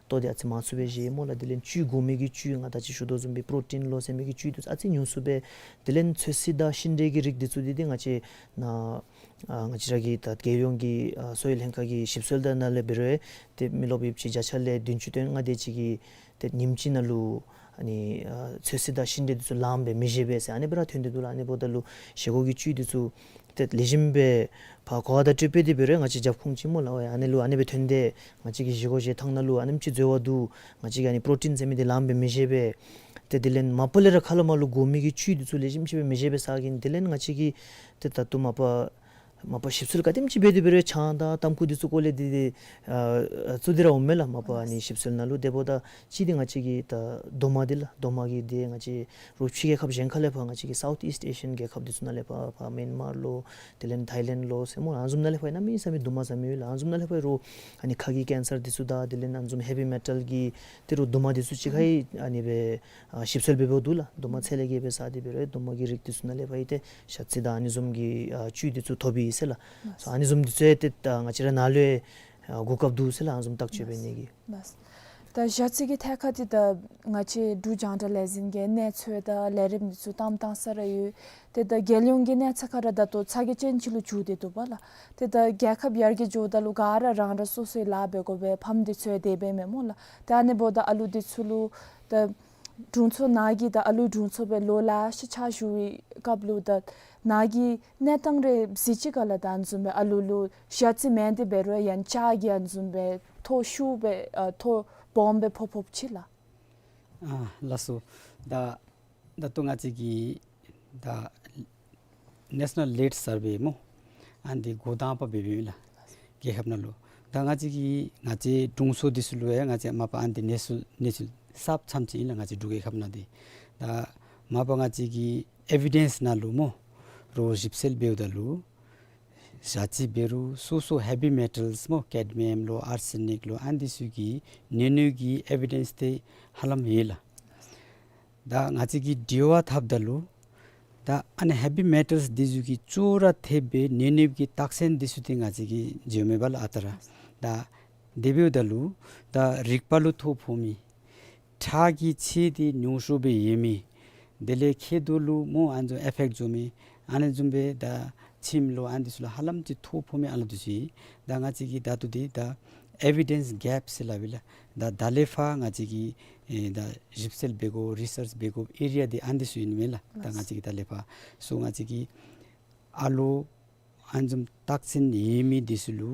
ལྟོ་འདི་ཨ་ཙི་མང་སུ་སྦེ་བཞེས་སྨོ་ལགས། དེ་ལས་བཅུད་དགོ་མི་གི་བཅུད་ང་ད་ཅི་ཞུ་དོ་བཟུམ་སྦེ་པྲོ་ཊིན་ལོ་ཟེར་མི་གི་བཅུད་འདི་ཚུ་ཨ་ཙི་ཉུང་སུ་སྦེ། དེ་ལས་ཚོད་བསྲེ་དང་ཤིང་འབྲས་ཀྱི་རིགས་འདི་ཚུ་འདི་འདི་ང་བཅས་ནཱ་ཨ་ང་བཅས་ར་གི་ད་རྒྱལ་ཡོངས་ཀྱི་ཨ་གསོ་བའི་ལྷན་ཁག་གི་ཞིབ་འཚོལ་དང་ནང་ལས་འབད་རུང་ཏེ་མི་རློབས་ཡོདཔ་ཅིག་བརྒྱ་ཆ་ལས་བདུན་ཅུ་དོན་ལྔ་དེ་ཅིག་གིས་ཏེ་ཉིནམ་གཅིག་ནང་ལུ་ཨ་ནི་ཨ་ཚོད་བསྲེ་དང་ཤིང་འབྲས་འདི་ཚུ་ལངམ་སྦེ་མི་བཞེས་པས་ཟེར་ཨ་ནི་སྦེ་ར་ཐོན་ཏེ་འདུག་ལགས། ཨ་ནི་འབདཝ་ད་ལུ་བཞེས་སྒོ་གི་བཅུད་འདི་ཚུ་ཏེ་ལེགས་ཤོམ་སྦེ་ཕར་གོ་བ་བརྡ་སྤྲོད་འབད་དེ་འབད་རུང་ང་བཅས་རྒྱབ་ཁུངས་ཅིག་སྨོ་ལགས། ཨ་ནི་ལུ་ཨ་ནི་སྦེ་ཐོན་ཏེ་ང་བཅས་ཀྱི་བཞེས་སྒོ་བཞེས་ཐངས་ནང་ལུ་ཨ་ནེམ་ཅིག་འཛོལ་བ་འདུག། ང་བཅས་ཀྱིས་ཨ་ནི་པྲོ་ཊིན་ཟེར་མི་འདི་ལངམ་སྦེ་མི་བཞེས་པས། ཏེ་དེ་ལས་མ་པ་ལས་ར་ཁ་ལས་མར་ལུ་དགོ་མི་གི་བཅུད་འདི་ཚུ་ལེགས་ཤོམ་སྦེ་མི་བཞེས་པའི་ས་གིས་དེ་ལས་ང་བཅས་ཀྱིས་ཏེ་ད་ལྟོ་མ་པ་མ་པ་ཞིབ་འཚོལ་ག་དེམ་ཅིག་འབད་དེ་འབད་རུང་ཆང་དང་ཏམ་ཁུ་འདི་ཚུ་སྐོར་ལས་འདི་འདི་ཨ་ཨ་ཚུ་འདི་ར་འོངམ་མས་ལགས། མ་པ་ཨ་ནི་ཞིབ་འཚོལ་ནང་ལུ་དེ་འབདཝ་ད་གཅིག་འདི་ང་བཅས་ཀྱི་ད་རྡོག་མ་འདི་ལགས། རྡོག་མ་གི་འདི་ང་བཅས་རོགས་ཕྱི་རྒྱལ་ཁབ་གཞན་ཁ་ལས་ཕར་ང་བཅས་ཀྱི་སའུཐ་ཨིསཊ་ཨེ་ཤི་ཡཱན་རྒྱལ་ཁབ་འདི་ཚུ་ནང་ལས་ཕར་ཕར་མེན་མར་ལོ་དེ་ལས་ཐའི་ལེནཌ་ལོ་ཟེར་སྨོ་ཨ་ནི་བཟུམ་ནང་ལས་ཕར་གནམ་མེད་ས་མེད་རྡོག་མ་ཟ་མི་ཡོད་ལགས། ཨ་ནི་བཟུམ་ནང་ལས་ཕར་རོགས་ཨ་ནི་ཁ་གི་ཀེན་སར་འདི་ཚུ་དང་དེ་ལས་ཨ་ནི་བཟུམ་ཧེ་བི་མེ་ཊལ་གྱི་ཏེ་རོགས་རྡོག་མ་འདི་ཚུ་ཅིག་ཁར་ཨ་ནི་སྦེ་ཨ་ཞིབ་འཚོལ་འབད་འབདཝ་འདུག་ལགས། རྡོག་མ་ཚད་ལས་བརྒལ་སྦེ་ཟ་སྟེ་འབད་རུང་རྡོག་མ་གི་རིགས་འདི་ཚུ་ནང་ལས་ཕར་ཨེ་ཏེ་ཞ་རྩི་དང་ཨ་ནི་བཟུམ་གྱི་ཨ་བཅུད་འདི་ཚུ་ཐོབ་ཡི་ཟེར་ལགས། ལགས། སོ་ཨ་ནི་བཟུམ་འདི་ཚུ་ཨེ་ཏེ་ད་ང་བཅས་ར་ནཱ་ལུ་ཨ་གོ་སྐབས་འདུག་ཟེར་ལགས། ཨ་ནི་བཟུམ་བརྟག་དཔྱད་འབད་ནི་གི། ལགས། ད་ཞ་རྩི་གི་ཐད་ཁར་འདི་ད་ང་བཅས་འབྲུག་རྒྱང་བསྒྲགས་ལས་འཛིན་གྱིས་གནས་ཚུལ་དང་ལས་རིམ་འདི་ཚུ་བཏངམ་བཏང་ས་ར་ཡོད། ཏེ་ད་རྒྱལ་ཡོངས་ཀྱི་གནས་ཚད་ཁར་ར་ད་ལྟོ་ཚ་གྱང་ཅན་ཅིག་ལུ་འགྱུར་ཏེ་འདུག་པ་ལགས། ཏེ་ད་རྒྱལ་ཁབ་ཡར་རྒྱས་འགྱོཝ་ད་ལུ་ག་ར་རང་རང་སོ་སོའི་ལཱ་འབད་དགོ་པས། ཕམ་འདི་ཚུ་ཡང་དེ་སྦེ་མས་སྨོ་ལགས། ཏེ་ཨ་ནི་འབདཝ་ད་ཨ་ལུ་འདི་ཚུ་ལུ་ད་དྲུང་འཚོ་ནཱ་གིས་ད་ཨ་ལུའི་དྲུང་འཚོ་སྦེ་ལོ་ལེ་ཤ་ཕྱག་ཞུ་བའི་སྐབས་ལུ་ད་ནཱ་གིས་གནས་སྟངས་རེ་གཟིགས་ཅི་ག་ལགས། ད་ཨ་ནི་བཟུམ་སྦེ་ཨ་ལུ་ལུ་ཞ་རྩི་མེན་ཏེ་འབད་རུང་ཡང་ལྕགས་ཀྱི་ཨ་ནི་བཟུམ་སྦེ་ཐོ་ཤུགས་སྦེ་ཨ་ཐོ་སྦོམ་སྦེ་ཕོག་ཕོགཔ་ཅིག་ལགས། ཨ་ལགས་སོ། ད་ད་ལྟོ་ང་བཅས་ཀྱི་ད་ནེ་ཤ་ནཱལ་ལིཌ་སར་བེ་སྨོ། ཨ་ནི་འདི་འགོ་དང་པ་འབད་འབདཝ་ཨིན་ལགས། རྒྱལ་ཁབ་ནང་ལུ། ད་ང་བཅས་ཀྱིས་ང་བཅས་དྲུང་འཚོ་འདི་ཚུ་ལུ་ཡང་ང་བཅས་མ་པ་ཨ་ནི་འདི་གནས་ཚུལ་གནས་ཚུལ་གསརཔ་ཙམ་ཅིག་ཨིན་ལགས། ང་བཅས་འབྲུག་རྒྱལ་ཁབ་ནང་འདི། ད་མ་པ་ང་བཅས་ཀྱིས་ཨེ་བི་ཌེནསི་ནང་ལུ་སྨོ། རོགས་ཞིབ་འཚོལ་འབདཝ་ད་ལུ་ཞ་རྩི་འབད་རུང་སོ་སོ་ཧེ་བི་མེ་ཊལསི་སྨོ། ཀེཌ་མི་ཡམ་ལོ་ཨར་སེ་ནིཀ་ལོ་ཨ་ནི་འདི་ཚུ་གི་གནོད་ནུས་ཀྱི་ཨེ་བི་ཌེནསི་འདི་ཧ་ལམ་ཡོད་ལགས། ད་ང་བཅས་ཀྱིས་དྲི་བ་འཐབ་ད་ལུ་ད་ཨ་ནི་ཧེ་བི་མེ་ཊལསི་འདི་ཚུ་གིས་ཅོག་ར་འཐདཔ་སྦེ་གནོད་ནུས་ཀྱི་རྟགས་མཚན་འདི་ཚུ་འདི་ང་བཅས་ཀྱིས་འཛོལ་མེད་པ་ལགས་ཨ་རྟག་ར། ད་དེ་འབདཝ་ད་ལུ་ད་རིག་པ་ལུ་ཐོ་ཕོག་མི་ཁྲག་གི་ཚད་འདི་ཉུང་སུ་སྦེ་ཡོད་མི། དེ་ལས་མཁལ་རྡོག་ལུ་སྨོ་ཨ་ནི་བཟུམ་ཨེ་ཕེཀཊ་འགྱོ་མི། ཨ་ནི་བཟུམ་སྦེ་ད་མཆིནམ་ལུ་ཨ་ནི་འདི་ཚུ་ལུ་ཧ་ལམ་ཅིག་ཐོ་ཕོག་མི་ཨ་ལུ་འདི་ཚུ་ཨིན། ད་ང་བཅས་ཀྱིས་ད་ལྟོ་འདི་ད་ཨེ་བི་ཌེནསི་གེཔ་ཟེར་སླབ་ཨིན་ལགས། ད་ད་ལས་ཕར་ང་བཅས་ཀྱིས་ཨེ་ད་ཞིབ་འཚོལ་འབད་དགོ་རི་སརཆ་འབད་དགོ་ཨེ་རི་ཡ་འདི་ཨ་ནི་འདི་ཚུ་ཨིན་མས་ལགས། ད་ང་བཅས་ཀྱིས་ད་ལས་ཕར་སོ་ང་བཅས་ཀྱིས་ཨ་ལུ་ཨ་ནི་བཟུམ་རྟགས་མཚན་ཡོད་མི་འདི་ཚུ་ལུ་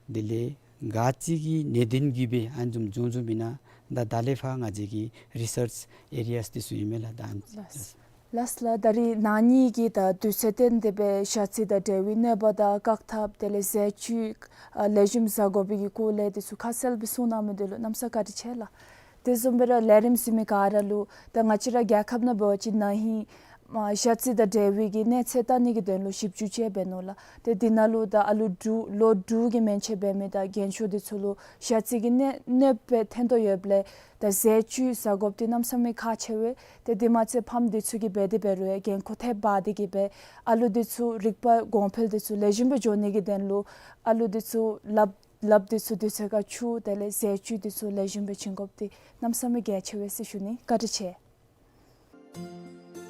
དེ་ལས་ག་ཅི་གི་གནད་དོན་གྱིས་སྦེ་ཨ་ནི་བཟུམ་བྱུང་བྱུངམ་ཨིན་ན་ད་ད་ལས་ཕར་ང་བཅས་ཀྱི་རི་སརཆ་ཨེ་རི་ཡཱསི་འདི་ཚུ་ཨིན་མས་ལགས། ད་ཨ་ནི་ལགས། ལགས་ལགས། ད་རིས་ནཱ་ཉིད་ཀྱིས་ད་དུས་ཚོད་བཏོན་ཏེ་སྦེ་ཞ་རྩི་དང་འབྲེལ་བའི་གནོད་པ་དང་བཀག་ཐབས་དེ་ལས་ཟས་བཅུད་ཨ་ལེགས་ཤོམ་བཟའ་དགོ་པའི་གི་སྐོར་ལས་འདི་ཚུ་ཁ་གསལ་སྦེ་གསུངས་གནང་མི་འདི་ལུ་གནམ་ས་བཀའ་དྲིན་ཆེ་ལགས། དེ་བཟུམ་སྦེ་ར་ལས་རིམ་གཟིགས་མི་ག་ར་ལུ་ད་ང་བཅས་ར་རྒྱལ་ཁབ་ནང་འབད་བ་ཅིན་ན་ཧིང་ཨ་ཞ་རྩི་དང་འབྲེལ་བའི་གི་གནས་ཚད་བལྟ་ནི་གི་དོན་ལུ་ཞིབ་འཇུག་ཅིག་འབད་ནུག་ལགས། ཏེ་འདི་ནང་ལུ་ད་ཨ་ལུ་དྲུག་ལོ་དྲུག་གི་མན་ཆད་འབད་མི་དང་རྒན་ཤོས་འདི་ཚུ་ལུ་ཞ་རྩི་གི་གནོད་གནོད་པ་ཐོན་དོ་ཡོདཔ་ལས་ད་ཟས་བཅུད་བཟའ་དགོཔ་འདི་གནམ་ས་མེད་ཁག་ཆེ་བས། ཏེ་འདི་མ་ཚད་ཕམ་འདི་ཚུ་གིས་འབད་དེ་འབད་རུང་ཡང་འགན་ཁུར་ཐེབས་འབག་སྟེ་གིས་སྦེ་ཨ་ལུ་འདི་ཚུ་རིག་པ་གོང་འཕེལ་འདི་ཚུ་ལེགས་ཤོམ་སྦེ་འགྱོ་ནི་གི་དོན་ལུ་ཨ་ལུ་འདི་ཚུ་ལགཔ་ལགཔ་འདི་ཚུ་དུས་ཚོད་ཁར་འཁྱུ་དེ་ལས་ཟས་བཅུད་འདི་ཚུ་ལེགས་ཤོམ་སྦེ་བྱིན་དགོཔ་འདི་གནམ་ས་མེད་གལ་ཆེ་བས་ཟེར་ཞུ་ནི། བཀའ་དྲིན་ཆེ།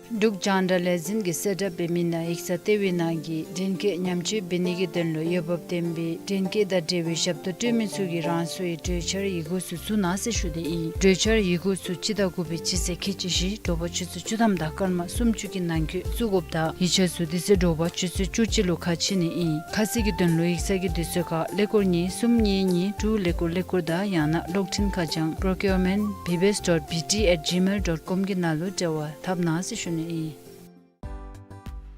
འབྲུག་རྒྱང་བསྒྲགས་ལས་འཛིན་གྱིས་གསལ་བསྒྲགས་འབད་མི་ནང་ཡིག་ཚང་ལྟེ་བའི་ནང་གི་འདྲེན་སྐས་ཉམས་བཅོས་འབད་ནི་གི་དོན་ལུ་འོས་འབབ་ལྡན་པའི་འདྲེན་སྐས་དང་འབྲེལ་བའི་ཞབས་ཏོག་སྤྲོད་མི་ཚུ་གིས་རང་སོའི་གྲོས་འཆར་ཡི་གུ་ཚུ་བཙུགས་གནང་ཟེར་ཞུ་ནི་ཨིན། གྲོས་འཆར་ཡི་གུ་ཚུ་སྤྱི་ཟླ་དགུ་པའི་སྤྱི་ཚེས་ཁལ་གཅིག་བཞི་དྲོ་པ་ཆུ་ཚོད་བཅུ་ཐམ་དང་སྐར་མ་སུམ་ཅུ་གི་ནང་འཁོད་བཙུགས་དགོཔ་དང་ཡིག་ཆ་ཚུ་དེ་ཚེ་དྲོ་པ་ཆུ་ཚོད་བཅུ་གཅིག་ལུ་ཁ་ཕྱེ་ནི་ཨིན། ཁ་གསལ་གྱི་དོན་ལུ་ཡིག་ཚང་གི་དུས་ཚོད་ཁར་ཀླད་ཀོར་གཉིས་གསུམ་གཉིས་གཉིས་དྲུག་ཀླད་ཀོར་ཀླད་ཀོར་དང་ཡང་ན་གློག་འཕྲིན་ཁ་བྱང་procurement B B S dot B T at gmail dot com གི་ནང་ལུ་འབྲེལ་བ་འཐབ་གནང་ཟེར་ཞུ་ནི་ཨིན།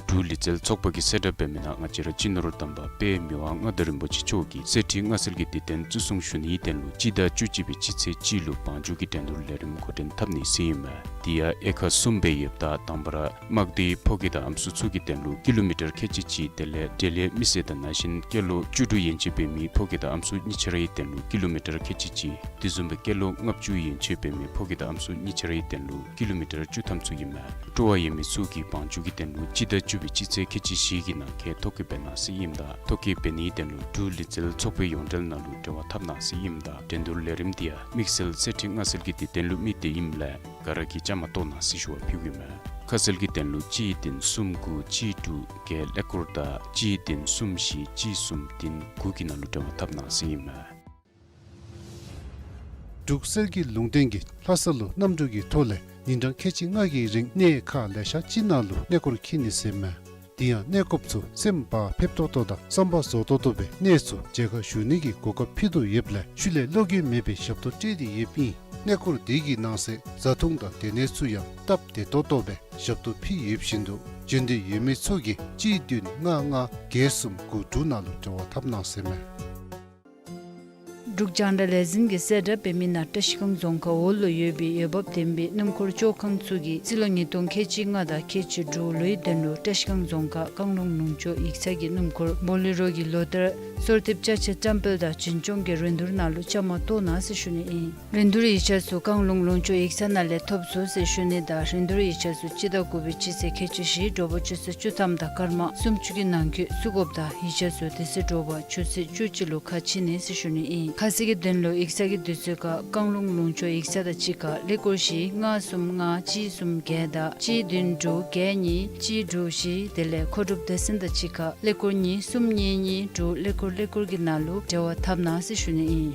འབྲུག་ལུས་རྩལ་ཚོགས་པ་གིས་གསལ་བསྒྲགས་འབད་མི་ནང་ང་བཅས་ར་སྤྱི་ནོར་དམ་པ་དཔལ་མི་དབང་མངའ་བདག་རིན་པོ་ཆེ་མཆོག་གི་གསེར་ཁྲི་མངའ་གསོལ་གྱི་དུས་སྟོན་བརྩི་སྲུང་ཞུ་ནིའི་དོན་ལུ་སྤྱི་ཟླ་བཅུ་གཅིག་པའི་སྤྱི་ཚེས་གཅིག་ལུ་བང་རྒྱུགས་ཀྱི་འགྲན་བསྡུར་ལས་རིམ་འགོ་འདྲེན་འཐབ་ནི་ཟེར་ཨིན་མས། དེ་ཡང་དབྱེ་ཁག་གསུམ་སྦེ་ཡོདཔ་ད་དང་པ་ར་དམག་སྡེའི་ཕོ་སྐྱེས་དང་ཨམ་སྲུ་ཚུ་གི་དོན་ལུ་ཀི་ལོ་མི་ཊར་ཁལ་གཅིག་གཅིག་དེ་ལས་འབྲེལ་ཡོད་མི་སེར་དང་ནང་བཞིན་སྐྱེས་ལོ་བཅུ་དྲུག་ཡན་ཆད་འབད་མི་ཕོ་སྐྱེས་དང་ཨམ་སྲུ་གཉིས་ཆ་རའི་དོན་ལུ་ཀི་ལོ་མི་ཊར་ཁལ་གཅིག་གཅིག། དེ་བཟུམ་སྦེ་སྐྱེས་ལོ་ལྔ་བཅུ་ཡན་ཆད་འབད་མི་ཕོ་སྐྱེས་དང་ཨམ་སྲུ་གཉིས་ཆ་རའི་དོན་ལུ་ཀི་ལོ་མི་ཊར་བཅུ་ཐམ་ཚུ་ཨིན་མས། སྤྲོ་བ་ཡོད་མི་ཚུ་གིས་བང་རྒྱུགས་ཀྱི་དོན་ལུ་སྤྱི་ཟླ་བཅུ་པའི་སྤྱི་ཚེས་ཁལ་གཅིག་བཞི་གི་ནང་འཁོད་ཐོ་བཀོད་འབད་གནང་ཟེར་ཨིནམ་ད་ཐོ་བཀོད་འབད་ནིའི་དོན་ལུ་འབྲུག་ལུས་རྩལ་ཚོགས་པའི་ཡོངས་འབྲེལ་ནང་ལུ་འབྲེལ་བ་འཐབ་གནང་ཟེར་ཨིནམ་ད་འགྲན་བསྡུར་ལས་རིམ་འདི་ཡང་དམིགས་བསལ་གསེར་ཁྲི་མངའ་གསོལ་གྱི་དུས་སྟོན་ལུ་དམིགས་ཏེ་ཨིནམ་ལས་ག་ར་གིས་བཅའ་མར་གཏོགས་གནང་ཟེར་ཞུ་བ་ཕུལཝ་ཨིན་མས། ཁ་གསལ་གྱི་དོན་ལུ་གཅིག་བདུན་གསུམ་དགུ་གཅིག་དྲུག་བརྒྱད་ཀླད་ཀོར་དང་གཅིག་བདུན་གསུམ་བཞི་གཅིག་གསུམ་བདུན་དགུ་གི་ནང་ལུ་འབྲེལ་བ་འཐབ་གནང་ཟེར་ཨིན་མས། འབྲུག་གསེར་གྱི་ལུང་བསྟན་གྱིས་ལྷ་ས་ལུ་གནམ་གྲུ་གི་ཐོག་ལས་ཉིན་གྲངས་ཁལ་གཅིག་ལྔ་གི་རིང་གནས་ཁག་ལེ་ཤ་ཅིག་ནང་ལུ་གནས་སྐོར་འཁྱིད་ནི་ཟེར་མས། དེ་ཡང་གནས་སྐོརཔ་ཚུ་སེམས་བག་ཕེབས་ཏོག་ཏོ་དང་བསམ་པ་རྫོགས་ཏོག་ཏོ་སྦེ་གནས་ཚུ་མཇལ་ཁ་ཞུ་ནི་གི་གོ་སྐབས་ཕུལ་དོ་ཡོདཔ་ལས་ཤུལ་ལས་བློ་འགྱོད་མེད་པའི་ཞབས་ཏོག་སྤྲོད་དེ་ཡོདཔ་ཨིན། གནས་སྐོར་དེ་གི་ནང་གསེས་བཟའ་འཐུང་དང་སྡོད་གནས་ཚུ་ཡང་སྟབས་བདེ་ཏོག་ཏོ་སྦེ་ཞབས་ཏོག་ཕུལ་ཡོདཔ་བཞིན་དུ་འབྱོན་འདོད་ཡོད་མི་ཚུ་གིས་གཅིག་བདུན་ལྔ་ལྔ་བརྒྱད་གསུམ་དགུ་དྲུག་ནང་ལུ་འབྲེལ་བ་འཐབ་གནང་ཟེར་མས། འབྲུག་རྒྱང་བསྒྲགས་ལས་འཛིན་གྱིས་གསལ་བསྒྲགས་འབད་མི་ནང་བཀྲ་ཤིས་སྒང་རྫོང་ཁག་འོག་ལུ་ཡོད་པའི་འོས་འབབ་ལྡན་པའི་སྣུམ་འཁོར་བཅོ་ཁང་ཚུ་གིས་རྩིས་ལོ་ཉིས་སྟོང་ཁལ་གཅིག་ལྔ་དང་ཁལ་གཅིག་དྲུག་ལོའི་དོན་ལུ་བཀྲ་ཤིས་སྒང་རྫོང་ཁག་བཀང་ལུང་ལུང་ཕྱོགས་ཡིག་ཚང་གི་སྣུམ་འཁོར་བོ་ལེ་རོ་གི་ལོ་ལྟར་གསོལ་འདེབས་ཅ་ཆས་བཀྲམ་སྤེལ་དང་འཛིན་སྐྱོང་གི་རིན་བསྡུར་ནང་ལུ་བཅའ་མར་གཏོགས་གནང་ཟེར་ཞུ་ནི་ཨིན། རིན་བསྡུར་ཡིག་ཆ་ཚུ་བཀང་ལུང་ལུང་ཕྱོགས་ཡིག་ཚང་ནང་ལས་ཐོབ་ཚུགས་ཟེར་ཞུ་ནི་དང་རིན་བསྡུར་ཡིག་ཆ་ཚུ་སྤྱི་ཟླ་དགུ་པའི་སྤྱི་ཚེས་ཁལ་གཅིག་བཞི་དྲོ་པ་ཆུ་ཚོད་བཅུ་ཐམ་དང་སྐར་མ་སུམ་ཅུ་གི་ནང་འཁོད་བཙུགས་དགོཔ་དང་ཡིག་ཆ་ཚུ་དེ་ཚེ་དྲོ་པ་ཆུ་ཚོད་བཅུ་གཅིག་ལུ་ཁ་ཕྱེ་ནི་ཟེར་ཞུ་ནི་ཨིན། ཁ་གསལ་གྱི་དོན་ལུ་ཡིག་ཚང་གི་དུས་ཚོད་ཁར་བཀང་ལུང་ལུང་ཕྱོགས་ཡིག་ཚང་དང་གཅིག་ཁར་ཀླད་ཀོར་བཞི་ལྔ་གསུམ་ལྔ་གཅིག་གསུམ་བརྒྱད་དང་གཅིག་བདུན་དྲུག་བརྒྱད་གཉིས་གཅིག་དྲུག་བཞི་དེ་ལས་མཁོ་སྒྲུབ་སྡེ་ཚན་དང་གཅིག་ཁར་ཀླད་ཀོར་གཉིས་གསུམ་གཉིས་གཉིས་དྲུག་ཀླད་ཀོར་ཀླད་ཀོར་གྱི་ནང་ལུ་འབྲེལ་བ་འཐབ་གནང་ཟེར་ཞུ་ནི་ཨིན།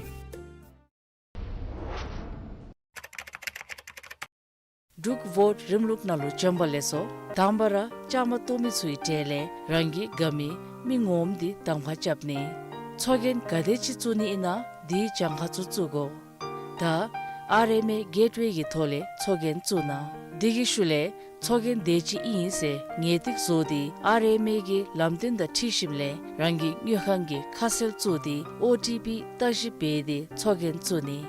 འབྲུག་ཝོཊ་རིམ་ལུགས་ནང་ལུ་བྱོན་པ་ལེགས་སོ། དང་པ་ར་བཅའ་མར་གཏོགས་མི་ཚུའི་གྲས་ལས་རང་གི་དགའ་མི་མི་ངོམ་འདི་གདམ་ཁ་རྐྱབ་ནི། ཚོགས་རྒྱན་ག་དེ་ཅིག་བཙུགས་ནི་ཨིན་ན་དེའི་གྱངས་ཁ་ཚུ་བཙུགས་དགོ། ད་ཨར་ཨེམ་ཨེ་གེཊ་ཝེ་གི་ཐོག་ལས་ཚོགས་རྒྱན་བཙུགས་གནང་། དེ་གི་ཤུལ་ལས་ཚོགས་རྒྱན་དེ་ཅིག་ཨིན་ཟེར་ངེས་ཏིག་བཟོ་སྟེ་ཨར་ཨེམ་ཨེ་གི་ལམ་སྟོན་དང་འཁྲིལ་ཞིནམ་ལས་རང་གི་དངུལ་ཁང་གི་ཁ་གསལ་བཙུགས་ཏེ་ཨོ་ཊི་པི་བརྟག་ཞིབ་འབད་དེ་ཚོགས་རྒྱན་བཙུགས་ནི།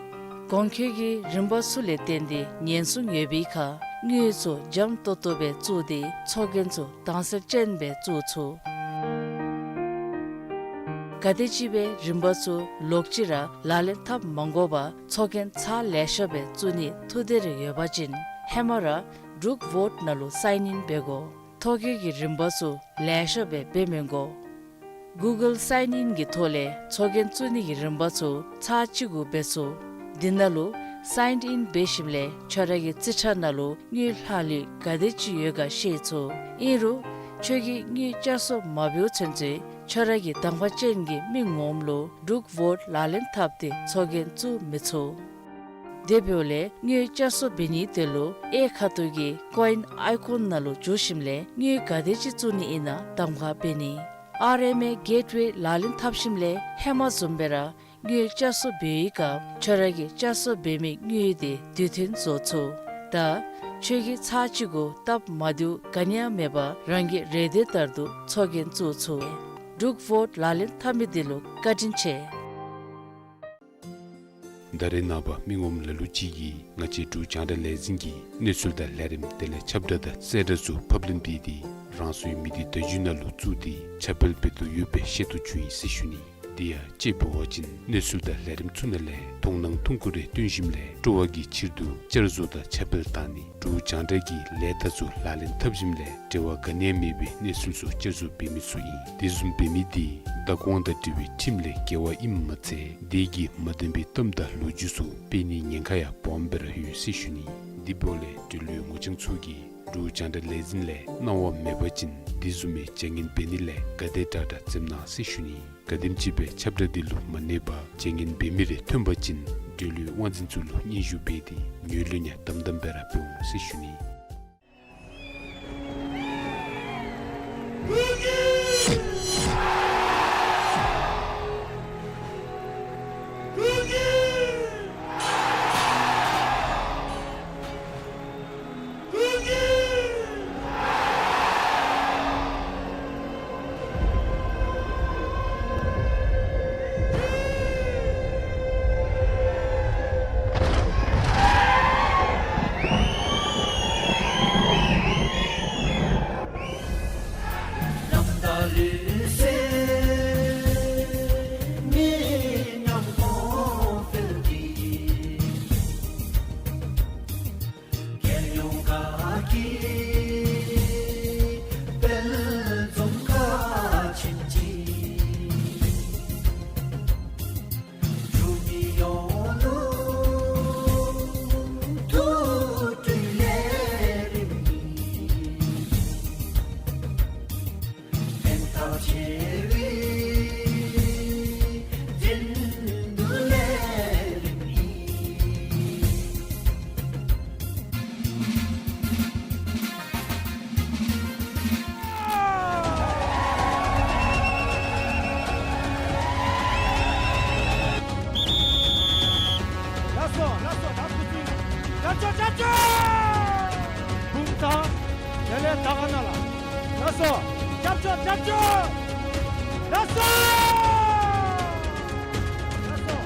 གོང་འཁོད་ཀྱི་རིམ་པ་ཚུ་ལས་བརྟེན་ཏེ་ཉེན་སྲུང་ཡོད་པའི་ཁར་དངུལ་ཚུ་འཇམ་ཏོག་ཏོ་སྦེ་བཙུགས་ཏེ་ཚོགས་རྒྱན་ཚུ་དྭངས་གསལ་ཅན་སྦེ་བཙུགས་ཚུགས། ག་དེམ་ཅིག་སྦེ་རིམ་པ་ཚུ་ལོག་ཅི་ར་ལག་ལེན་འཐབ་མ་དགོ་པར་ཚོགས་རྒྱན་ཚར་ལེ་ཤ་སྦེ་བཙུགས་ནི་ཐུགས་འདོད་རེ་ཡོད་པ་ཅིན་ཧེ་མ་ར་འབྲུག་ཝོཊ་ནང་ལུ་སའིན་ཨིན་འབད་དགོ། ཐོ་བཀོད་ཀྱི་རིམ་པ་ཚུ་ལེ་ཤ་སྦེ་འབད་མི་དགོ། གུ་གཱལ་སའིན་ཨིན་གྱི་ཐོག་ལས་ཚོགས་རྒྱན་བཙུགས་ནི་གི་རིམ་པ་ཚུ་ཚར་གཅིག་གུ་འབད་ཚུགས། དེ་ནང་ལུ་སའིན་ཨིན་འབད་ཞིནམ་ལས་ཁྱོད་ར་གི་རྩིས་ཁྲ་ནང་ལུ་དངུལ་ལྷག་ལུས་ག་དེ་ཅིག་ཡོད་ག་ཤེས་ཚུགས། ཨིན་རུང་ཁྱོད་ཀྱིས་དངུལ་བསྐྱར་གསོ་མ་འབདཝ་ཚུན་ཚོད་ཁྱོད་ར་གི་གདམ་ཁ་ཅན་གྱི་མི་ངོམ་ལུ་འབྲུག་ཝོཊ་ལག་ལེན་འཐབ་སྟེ་ཚོགས་རྒྱན་བཙུགས་མི་ཚུགས། དེ་འབདཝ་ལས་དངུལ་བསྐྱར་གསོ་འབད་ནིའི་དོན་ལུ་གཡས་ཁ་ཐུག་གི་ཀོ་ཨིན་ཨའི་ཀོན་ནང་ལུ་འཛུལ་ཞིནམ་ལས་དངུལ་ག་དེ་ཅིག་བཙུགས་ནི་ཨིན་ན་གདམ་ཁ་འབད་ནི། ཨར་ཨེམ་ཨེ་གེཊ་ཝེ་ལག་ལེན་འཐབ་ཞིནམ་ལས་ཧེ་མ་བཟུམ་སྦེ་ར་དངུལ་བསྐྱར་གསོ་འབད་བའི་སྐབས་ཁྱོད་ར་གིས་བསྐྱར་གསོ་འབད་མི་དངུལ་དེ་དུས་མཐུན་བཟོ་ཚུགས། ད་ཁྱོད་ཀྱིས་ཚར་གཅིག་གུ་སྟབས་མ་བདེཝ་ག་ནི་ཡང་མེད་པར་རང་གི་རེ་འདོད་ལྟར་དུ་ཚོགས་རྒྱན་བཙུགས་ཚུགས། འབྲུག་ཝོཊ་ལག་ལེན་འཐབ་མི་འདི་ལུ་བཀའ་དྲིན་ཆེ། ད་རེས་ནངས་པ་མི་ངོམ་ལ་ལུ་ཅིག་གིས་ང་བཅས་འབྲུག་རྒྱང་བསྒྲགས་ལས་འཛིན་གྱི་གནས་ཚུལ་དང་ལས་རིམ་དེ་ལས་ཁྱབ་བསྒྲགས་དང་གསལ་བསྒྲགས་ཚུ་ཕབ་ལེན་འབད་དེ་རང་སོའི་མི་སྡེ་བརྡ་བརྒྱུད་ནང་ལུ་བཙུགས་ཏེ་ཁྱབ་སྤེལ་འབད་དོ་ཡོདཔ་སྦེ་ཤེས་རྟོགས་བྱུང་ཡི་ཟེར་ཞུ་ནི། དེ་ཡང་དཔྱེ་འབད་བ་ཅིན་གནས་ཚུལ་དང་ལས་རིམ་ཚུ་ནང་ལས་མཐོང་སྣང་ཐུང་ཀུ་རེ་བཏོན་ཞིནམ་ལས་སྤྲོ་བ་གི་ཕྱིར་དུ་བསྐྱར་བཟོ་དང་ཁྱབ་སྤེལ་བཏང་ནི། འབྲུག་རྒྱང་བསྒྲགས་ཀྱི་ལས་རྟགས་ཚུ་ལག་ལེན་འཐབ་ཞིནམ་ལས་འབྲེལ་བ་ག་ནི་ཡང་མེད་པའི་གནས་ཚུལ་ཚུ་བསྐྱར་བཟོ་འབད་མི་ཚུ་ཨིན། དེ་བཟུམ་འབད་མི་འདི་བདག་དབང་དང་འབྲེལ་བའི་ཁྲིམས་ལས་འགལ་བ་ཨིནམ་མ་ཚད་དེ་གིས་མ་བདེན་པའི་གཏམ་དང་ལོ་རྒྱུས་ཚུ་སྤེལ་ནིའི་ཉེན་ཁ་ཡང་སྦོམ་སྦེ་ར་ཡོད་ཟེར་ཞུ་ནི། དེ་འབདཝ་ལས་འབྲེལ་ཡོད་ངོ་རྐྱང་ཚུ་གིས་ འབྲུག་རྒྱང་བསྒྲགས་ལས་འཛིན་ལས་གནང་བ་མེད་པ་ཅིན་འདི་བཟུམ་མའི་བྱ་ངན་འབད་ནི་ལས་ག་དེ་དྲག་དྲག་འཛེམ་གནང་ཟེར་ཞུ་ནི། ག་དེམ་ཅིག་སྦེ་ཁྱབ་བསྒྲགས་འདི་ལུ་མ་གནས་པར་བྱ་ངན་འབད་མི་རེ་ཐོན་པ་ཅིན་འབྲེལ་ཡོད་དབང་འཛིན་ཚུ་ལུ་སྙན་ཞུ་འབད་དེ་ངོས་ལེན་ཡང་དམ་དམ་སྦེ་ར་འབད་འོང་ཟེར་ཞུ་ནི། ལགས་སོ། ལགས་སོ། ད་བུ་ཚུ་རྒྱབ་སྐྱོར་རྒྱབ་སྐྱོར། བུམ་ཐང་དེ་ལས་དར་དཀར་ན་ལ། ལགས་སོ། རྒྱབ་སྐྱོར་རྒྱབ་སྐྱོར། ལགས་སོ། ལགས་སོ།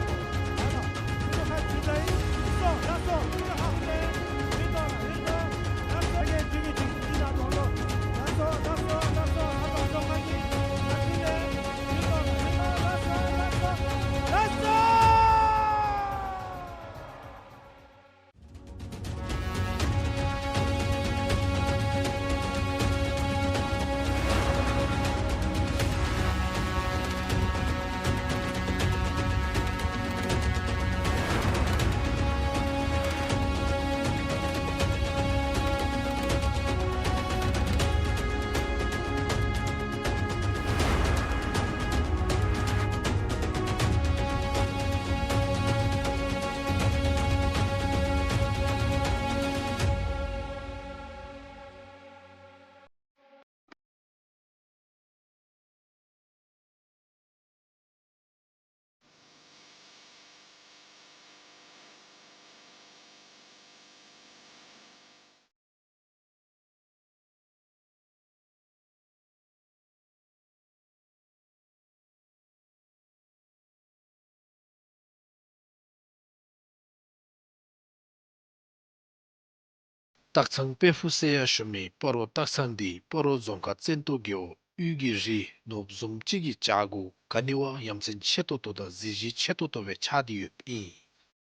སྟག་ཚང་དཔལ་ཕུག་ཟེར་ཡང་ཞུ་མི་སྤ་རོ་སྟག་ཚང་འདི་སྤ་རོ་རྫོང་ཁག་བཙན་ཏོ་རྒེད་འོག་དབུས་ཀྱི་རི་ནོར་བུ་བཟུམ་ཅིག་གི་བྱག་གུ་ག་ནི་བ་ཡ་མཚན་ཆེ་ཏོག་ཏོ་དང་གཟི་བརྗིད་ཆེ་ཏོག་ཏོ་སྦེ་ཆགས་ཏེ་ཡོདཔ་ཨིན།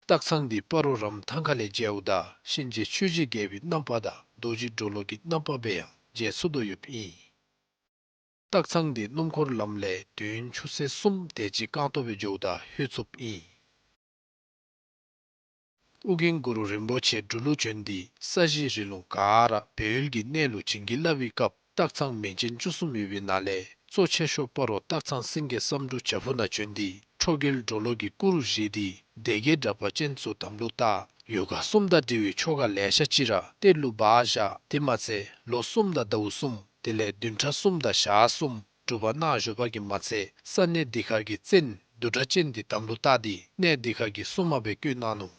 སྟག་ཚང་འདི་སྤ་རོ་རམ་ཐང་ཁ་ལས་མཇལཝ་ད་གཤིན་རྗེ་ཆོས་རྗེ་རྒྱལ་པོའི་རྣམ་པ་དང་རྡོ་རྗེ་གྲོ་ལོད་ཀྱི་རྣམ་པ་སྦེ་ཡང་མཇལ་ཚུགས་དོ་ཡོདཔ་ཨིན། སྟག་ཚང་འདི་སྣུམ་འཁོར་ལམ་ལས་དུས་ཡུན་ཆུ་ཚོད་གསུམ་དེ་ཅིག་རྐང་སྟོང་སྦེ་འགྱོཝ་ད་ལྷོད་ཚུགསཔ་ཨིན། ཨོ་རྒྱན་གུ་རུ་རིན་པོ་ཆེ་འབྲུག་ལུ་བྱོན་ཏེ་ས་གཞི་རི་ལུང་ག་ར་སྦས་ཡུལ་གྱི་གནས་ལུ་བྱིན་གྱིས་བརླབས་པའི་སྐབས་སྟག་ཚང་མན་ཆད་བཅུ་གསུམ་ཡོད་པའི་ནང་ལས་གཙོ་ཆེ་ཤོས་སྤ་རོ་སྟག་ཚང་སེང་གེ་བསམ་འགྲུབ་བྱག་ཕུག་ནང་བྱོན་ཏེ་ཁྲོ་རྒྱལ་གྲོ་ལོད་ཀྱི་སྐུ་རུ་བཞེངས་ཏེ་སྡེ་བརྒྱད་དྲེགས་པ་ཅན་ཚུ་དམ་ལུ་བཏགས། ཡོ་ག་གསུམ་དང་འབྲེལ་བའི་ཆོ་ག་ལེ་ཤ་ཅིག་ར་གཏེར་ལུ་སྦ་བཞག། དེ་མ་ཚད་ལོ་གསུམ་དང་ཟླཝ་གསུམ་དེ་ལས་བདུན་ཕྲག་གསུམ་དང་ཞག་གསུམ་སྒྲུབ་པ་གནང་བཞུགས་པ་གིས་མ་ཚད་ས་གནས་འདི་ཁར་གྱི་བཙན་བདུད་དྲག་ཅན་འདི་དམ་ལུ་བཏགས་ཏེ་གནས་འདི་ཁར་གྱི་སྲུང་མ་སྦེ་བསྐོས་གནང་ནུག།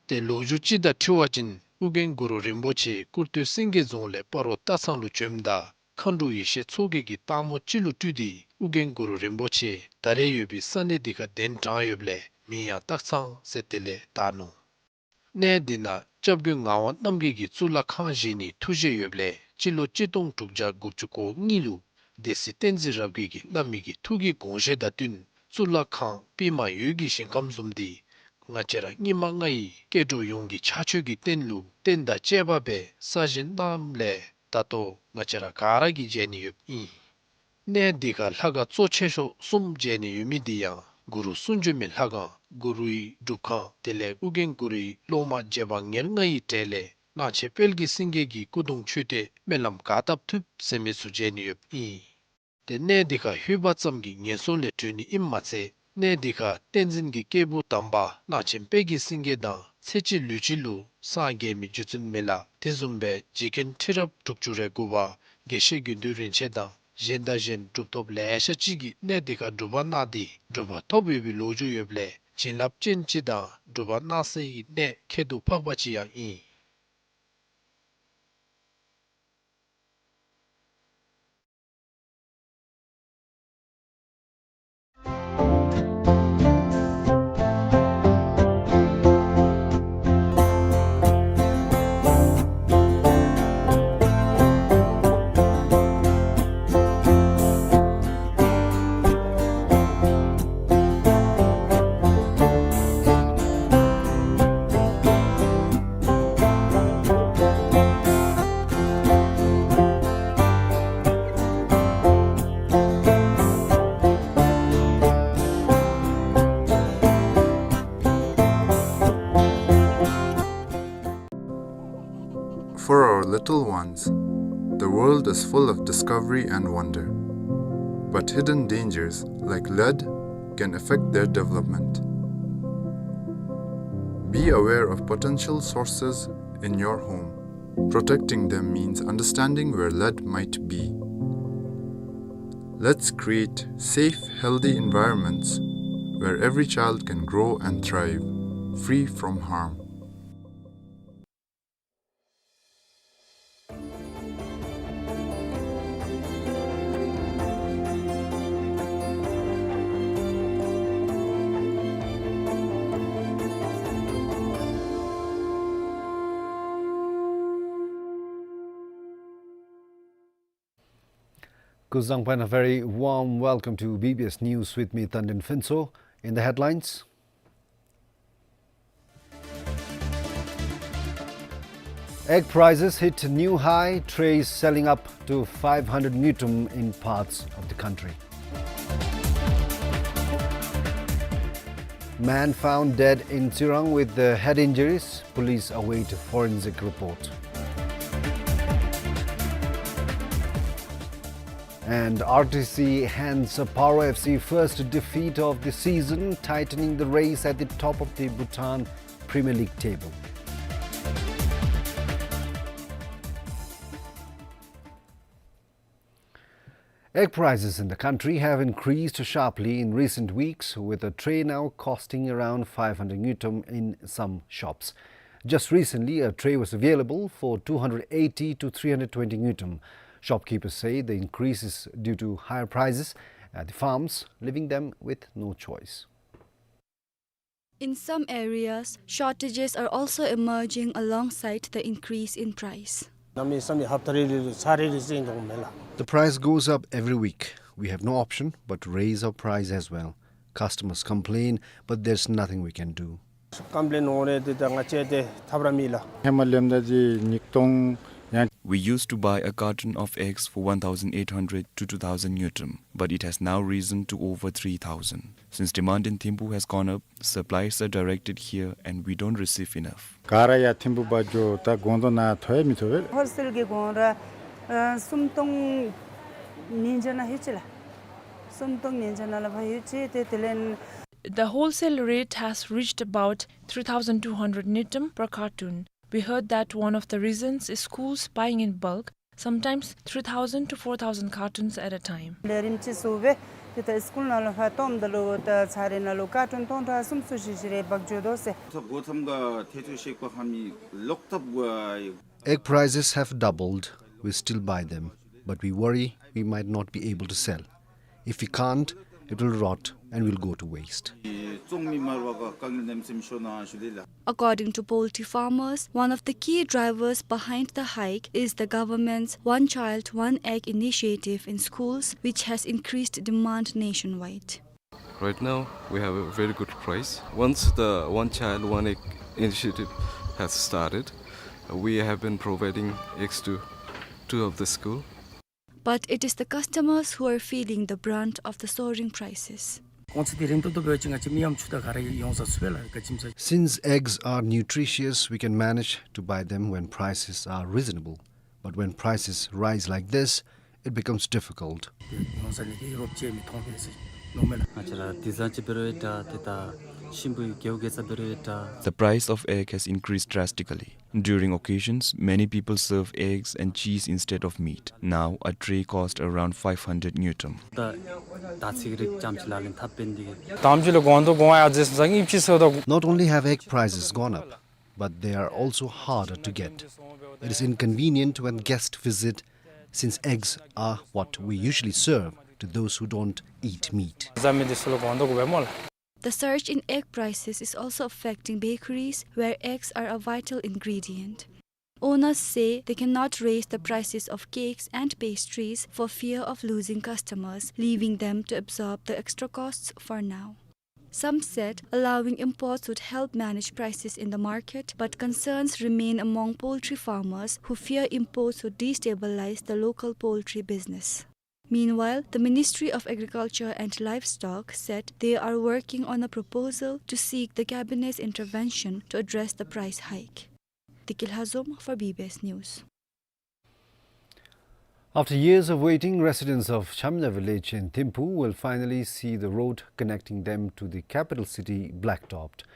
ཏེ་ལོ་རྒྱུས་ཅིག་དང་འཁྲིལ་བ་ཅིན་ཨོ་རྒྱན་གུ་རུ་རིན་པོ་ཆེ་སྐུར་སྟོད་སེང་གེ་རྫོང་ལས་སྤ་རོ་སྟག་ཚང་ལུ་བྱོནམ་ད་མཁའ་འགྲོ་ཡེ་ཤེས་མཚོ་རྒྱལ་གྱིས་སྟག་མོ་ཅིག་ལུ་སྤྲུལ་ཏེ་ཨོ་རྒྱན་གུ་རུ་རིན་པོ་ཆེ་ད་རེས་ཡོད་པའི་ས་གནས་འདི་ཁར་གདན་དྲངས་ཡོདཔ་ལས་མིང་ཡང་སྟག་ཚང་ཟེར་དེ་ལས་བཏགས་ནུག། གནས་འདི་ནང་སྐྱབས་མགོན་ངག་དབང་རྣམ་རྒྱལ་གྱིས་གཙུག་ལག་ཁང་བཞེངས་ནིའི་ཐུགས་བཞེད་ཡོདཔ་ལས་སྤྱི་ལོ་གཅིག་སྟོང་དྲུག་བརྒྱ་དགུ་བཅུ་གོ་གཉིས་ལུ་སྡེ་སྲིད་བསྟན་འཛིན་རབ་རྒྱས་ཀྱིས་གནང་མི་གི་ཐུགས་ཀྱི་དགོངས་བཞེད་དང་བསྟུན་གཙུག་ལག་ཁང་པདྨ་འོད་ཀྱི་ཞིང་ཁམས་བཟུམ་འདི་ང་བཅས་ར་སྙིགས་མ་ལྔ་ཡི་སྐྱེ་འགྲོ་ཡོངས་ཀྱི་ཕྱག་མཆོད་ཀྱི་རྟེན་ལུ་རྟེན་དང་བཅས་པ་སྦེ་གསར་བཞེངས་གནངམ་ལས་ད་ལྟོ་ང་བཅས་ར་ག་ར་གིས་མཇལ་ནི་ཡོདཔ་ཨིན། གནས་འདི་ཁར་ལྷ་ཁང་གཙོ་ཆེ་ཤོས་གསུམ་མཇལ་ནི་ཡོད་མི་འདི་ཡང་གུ་རུ་གསུང་བྱོན་མའི་ལྷ་ཁང་གུ་རུའི་སྒྲུབ་ཁང་དེ་ལས་ཨོ་རྒྱན་གུ་རུའི་སློབ་མ་རྗེ་འབངས་ཉེར་ལྔ་ཡི་གྲས་ལས་ གླང་ཆེན་དཔལ་གྱི་སེང་གེ་གི་སྐུ་གདུང་མཆོད་རྟེན་སྨོན་ལམ་ག་བཏབ་ཐུབ་ཟེར་མི་ཚུ་མཇལ་ནི་ཡོདཔ་ཨིན། ཏེ་གནས་འདི་ཁར་ལྷོད་པ་ཙམ་གྱིས་ངན་སོང་ལས་གྲོལ་ནི་ཨིནམ་མ་ཚད་གནས་འདི་ཁར་བསྟན་འཛིན་གྱི་སྐྱེས་བུ་དམ་པ་གླང་ཆེན་དཔལ་གྱི་སེང་གེ་དང་ཚེ་གཅིག་ལུས་གཅིག་ལུ་སངས་རྒྱས་མི་རྗེ་བཙུན་མི་ལ་དེ་བཟུམ་སྦེ་རྗེ་མཁན་ཁྲི་རབས་དྲུག་ཅུ་རེ་དགུ་པ་དགེ་བཤེས་དགེ་འདུན་རིན་ཆེན་དང་གཞན་དང་གཞན་གྲུབ་ཐོབ་ལེ་ཤ་ཅིག་གིས་གནས་འདི་ཁར་སྒྲུབ་པ་གནང་སྟེ་གྲུབ་པ་ཐོབ་ཡོད་པའི་ལོ་རྒྱུས་ཡོདཔ་ལས་བྱིན་རླབས་ཅན་ཅིག་དང་སྒྲུབ་པ་གནང་སའི་གནས་ཁྱད་དུ་འཕགས་པ་ཅིག་ཡང་ཨིན། For our little ones, the world is full of discovery and wonder, but hidden dangers like lead can affect their development. Be aware of potential sources in your home. Protecting them means understanding where lead might be. Let's create safe, healthy environments where every child can grow and thrive, free from harm. Kuzuzangpo, a very warm welcome to B B S News with me, Tandin Phuntsho. In the headlines, egg prices hit new high, trays selling up to five hundred ngultrum in parts of the country. Man found dead in Tsirang with the head injuries. Police await forensic report. And R T C hands Paro F C first defeat of the season, tightening the race at the top of the Bhutan Premier League table. Egg prices in the country have increased sharply in recent weeks, with a tray now costing around five hundred ngultrum in some shops. Just recently, a tray was available for two hundred eighty to three hundred twenty ngultrum. Shopkeepers say the increase is due to higher prices at the farms, leaving them with no choice. In some areas, shortages are also emerging alongside the increase in price. The price goes up every week. We have no option but to raise our price as well. Customers complain, but there's nothing we can do. We used to buy a carton of eggs for one thousand eight hundred to two thousand ngultrum, but it has now risen to over three thousand. Since demand in Thimphu has gone up, supplies are directed here and we don't receive enough. Wholesale གི་གོང་ར་ཨ་སུམ་སྟོང་ཉིས་བརྒྱ་ནང་ལྷོད་ཅི་ལགས། སུམ་སྟོང་ཉིས་བརྒྱ་ནང་ལྷོད་ཅི། ཏེ་དེ་ལས། The wholesale rate has reached about three thousand two hundred ngultrum per carton. We heard that one of the reasons is schools buying in bulk, sometimes three thousand to four thousand cartons at a time. ལས་རིམ་ཅིག་བཟོ་སྦེ་ཏེ་ད་སི་ཀུལ་ནང་ལུ་ཕར་གཏངམ་ད་ལུ་ད་ཚར་རེ་ནང་ལུ་ཀར་ཊུན་སྟོང་ཕྲག་གསུམ་ཚུ་ཅིག་ཅིག་རེ་འབག་འགྱོ་དོ་ཟེར། Egg prices have doubled. We still buy them, but we worry we might not be able to sell. If we can't, it will rot and will go to waste. According to poultry farmers, one of the key drivers behind the hike is the government's One Child, One Egg initiative in schools, which has increased demand nationwide. Right now, we have a very good price. Once the One Child, One Egg initiative has started, we have been providing eggs to two of the school. But it is the customers who are feeling the brunt of the soaring prices. གོང་ཚད་འདི་རིམ་ཏོག་ཏོ་འབད་བ་ཅིན་ང་བཅས་མི་ཡམ་ཆུ་དང་ག་ར་ཡོང་ས་ཚུགས་པས་ལགས། ག་ཅི་སྨོ་ཟེར། Since eggs are nutritious, we can manage to buy them when prices are reasonable. But when prices rise like this, it becomes difficult. ཡོང་ས་ནི་དེ་རོགས་བྱེད་མི་མཐོང་བས་ཟེར་མནོཝ་མས་ལགས། ང་བཅས་ར་དེ་ཟ་ཅིག་འབད་རུང་ཡང་འདྲ། ཏེ་ད་ཤིང་བུ་གེའུ་གེ་ཟ་འབད་རུང་ཡང་འདྲ། The price of egg has increased drastically. During occasions, many people serve eggs and cheese instead of meat. Now, a tray costs around five hundred ngultrum. ད་ད་ཚིག་རིགས་ཙམ་ཅིག་ལག་ལེན་འཐབ་པའི་འདི་གིས། དམ་ཅིག་ལུ་གོང་དུ་གོང་ཡར་འཛེགས་ས་ཨིན་ཅི་ཟེར་དོ། Not only have egg prices gone up, but they are also harder to get. It is inconvenient when guests visit, since eggs are what we usually serve to those who don't eat meat. ཟ་མི་འདི་ཚུ་ལུ་གོང་དུ་དགོ་པས་སྨོ་ལགས། The surge in egg prices is also affecting bakeries, where eggs are a vital ingredient. Owners say they cannot raise the prices of cakes and pastries for fear of losing customers, leaving them to absorb the extra costs for now. Some said allowing imports would help manage prices in the market, but concerns remain among poultry farmers who fear imports would destabilize the local poultry business. Meanwhile, the Ministry of Agriculture and Livestock said they are working on a proposal to seek the cabinet's intervention to address the price hike. Dikil Hazom for B B S News. After years of waiting, residents of Chamina village in Thimphu will finally see the road connecting them to the capital city blacktopped.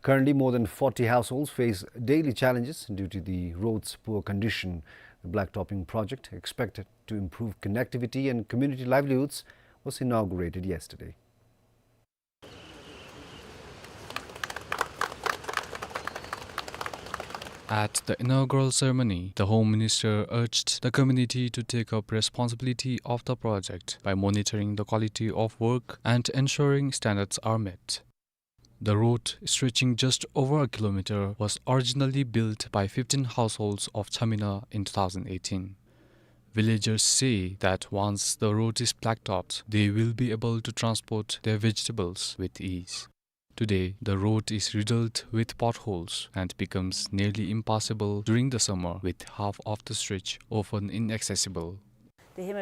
Currently, more than forty households face daily challenges due to the road's poor condition. The blacktopping project, expected to improve connectivity and community livelihoods, was inaugurated yesterday. At the inaugural ceremony, the Home Minister urged the community to take up responsibility of the project by monitoring the quality of work and ensuring standards are met. The road, stretching just over a kilometer, was originally built by fifteen households of Chamina in two thousand eighteen. Villagers say that once the road is blacktopped, they will be able to transport their vegetables with ease. Today, the road is riddled with potholes and becomes nearly impassable during the summer, with half of the stretch often inaccessible. In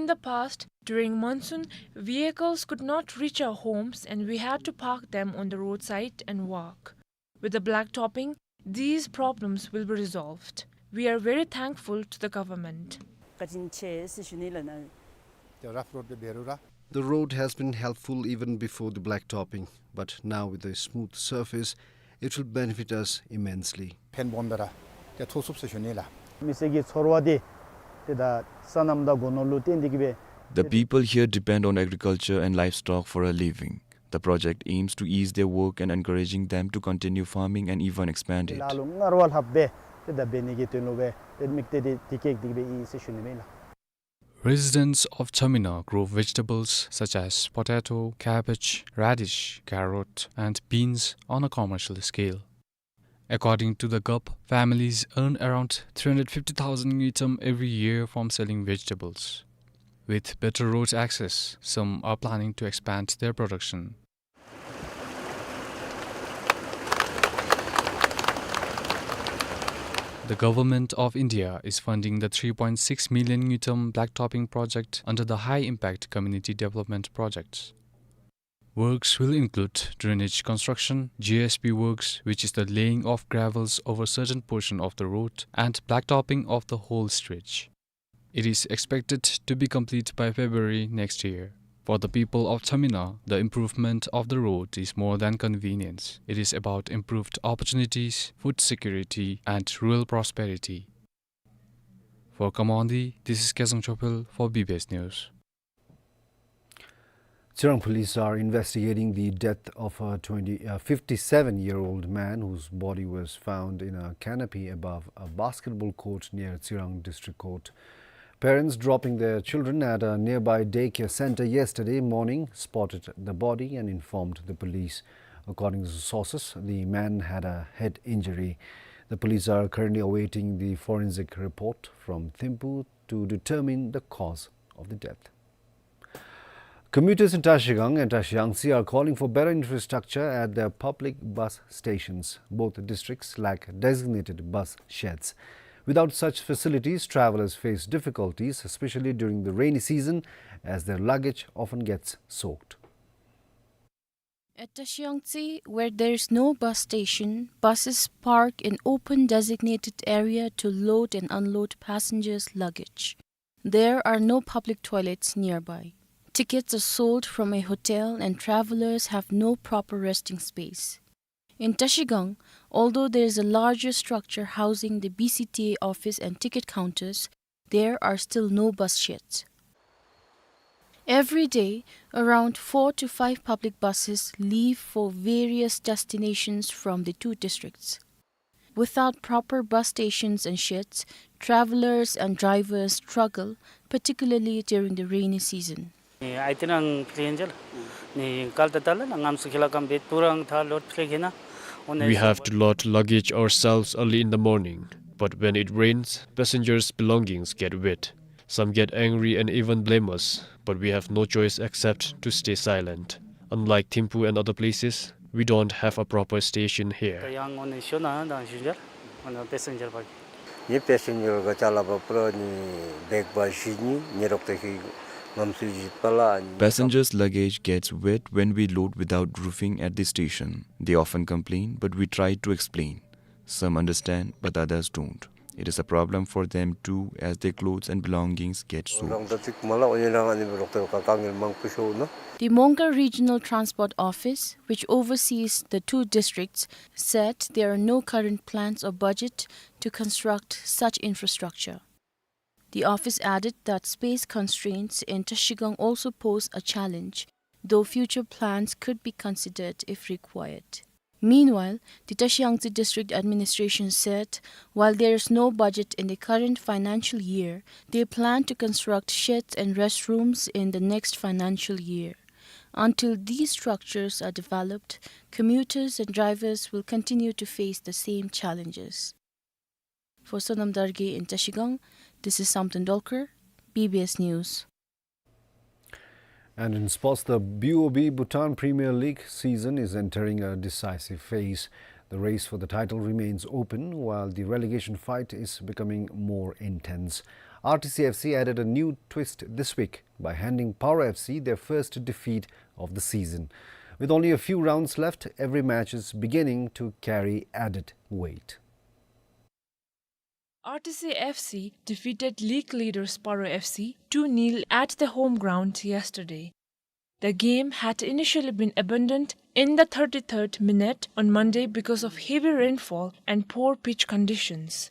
the past, during monsoon, vehicles could not reach our homes and we had to park them on the roadside and walk. With the blacktopping, these problems will be resolved. We are very thankful to the government. བཀའ་དྲིན་ཆེ་ཟེར་ཞུ་ནི་ལགས། ནཱ་ཏེ་རཕ་རོཌ་སྦེ་འབད་རུང་ར། The road has been helpful even before the blacktopping, but now with a smooth surface, it will benefit us immensely. ཕན་སྦོམ་སྦེ་ར་ཏེ་ཐོགས་ཚུགས་ཟེར་ཞུ་ནི་ལགས། མི་སེར་གྱི་འཚོ་བ་འདི་ཏེ་ད་སོ་ནམ་དང་སྒོ་ནོར་ལུ་བརྟེན་ཏེ་གིས་སྦེ། The people here depend on agriculture and livestock for a living. The project aims to ease their work and encouraging them to continue farming and even expand it. ལཱ་ལུ་སྔར་བ་ལྷགཔ་སྦེ་ཏེ་ད་འབད་ནི་གི་དོན་ལུ་སྦེ་ཏེ་དམིགས་གཏད་འདི་དེ་བསྐྱེད་དེ་གིས་སྦེ་ཨིན་ཟེར་ཞུ་ནི་མས་ལགས། Residents of Chamina grow vegetables such as potato, cabbage, radish, carrot, and beans on a commercial scale. According to the gup, families earn around three hundred fifty thousand ngultrum every year from selling vegetables. With better road access, some are planning to expand their production. The Government of India is funding the three point six million ngultrum blacktopping project under the High Impact Community Development Project. Works will include drainage construction, G S P works, which is the laying of gravels over certain portion of the road, and blacktopping of the whole stretch. It is expected to be complete by February next year. For the people of Chamina, the improvement of the road is more than convenience. It is about improved opportunities, food security, and rural prosperity. For Khammoundi, this is Kezang Chophel for B B S News. Tsirang police are investigating the death of a twenty, uh, fifty-seven-year-old man whose body was found in a canopy above a basketball court near Tsirang District Court. Parents dropping their children at a nearby daycare center yesterday morning spotted the body and informed the police. According to sources, the man had a head injury. The police are currently awaiting the forensic report from Thimphu to determine the cause of the death. Commuters in Trashigang and Trashiyangtse are calling for better infrastructure at their public bus stations. Both districts lack designated bus sheds. Without such facilities, travelers face difficulties, especially during the rainy season, as their luggage often gets soaked. At Tashiyangtse, where there is no bus station, buses park in open designated area to load and unload passengers' luggage. There are no public toilets nearby. Tickets are sold from a hotel and travelers have no proper resting space. In Tashigang, although there is a larger structure housing the B C T A office and ticket counters, there are still no bus sheds. Every day, around four to five public buses leave for various destinations from the two districts. Without proper bus stations and sheds, travelers and drivers struggle, particularly during the rainy season. Ni aitena ang plane jal. Ni kal tatala na ngam sukila kam bet purang tha load plane kena. We have to load luggage ourselves early in the morning, but when it rains, passengers' belongings get wet. Some get angry and even blame us, but we have no choice except to stay silent. Unlike Thimphu and other places, we don't have a proper station here. Yang on shona dang shunjar, on passenger bagi. Ni passenger ga chala ba pura ni bag ba shini, ni rok te hi ngam suji pala ni. Passengers' luggage gets wet when we load without roofing at the station. They often complain, but we try to explain. Some understand, but others don't. It is a problem for them too, as their clothes and belongings get soaked. Orang tatik mala onye rang ani berok te ka kangil mang pusho na. The Mongar Regional Transport Office, which oversees the two districts, said there are no current plans or budget to construct such infrastructure. The office added that space constraints in Tashigang also pose a challenge, though future plans could be considered if required. Meanwhile, the Tashiyangtse District Administration said, while there is no budget in the current financial year, they plan to construct sheds and restrooms in the next financial year. Until these structures are developed, commuters and drivers will continue to face the same challenges. For Sonam Dargay in Tashigang, this is Samten Dolkar, B B S News. And in sports, the B O B Bhutan Premier League season is entering a decisive phase. The race for the title remains open, while the relegation fight is becoming more intense. R T C F C added a new twist this week by handing Paro F C their first defeat of the season. With only a few rounds left, every match is beginning to carry added weight. R T C F C defeated league leaders Paro F C two nil at the home ground yesterday. The game had initially been abandoned in the thirty-third minute on Monday because of heavy rainfall and poor pitch conditions.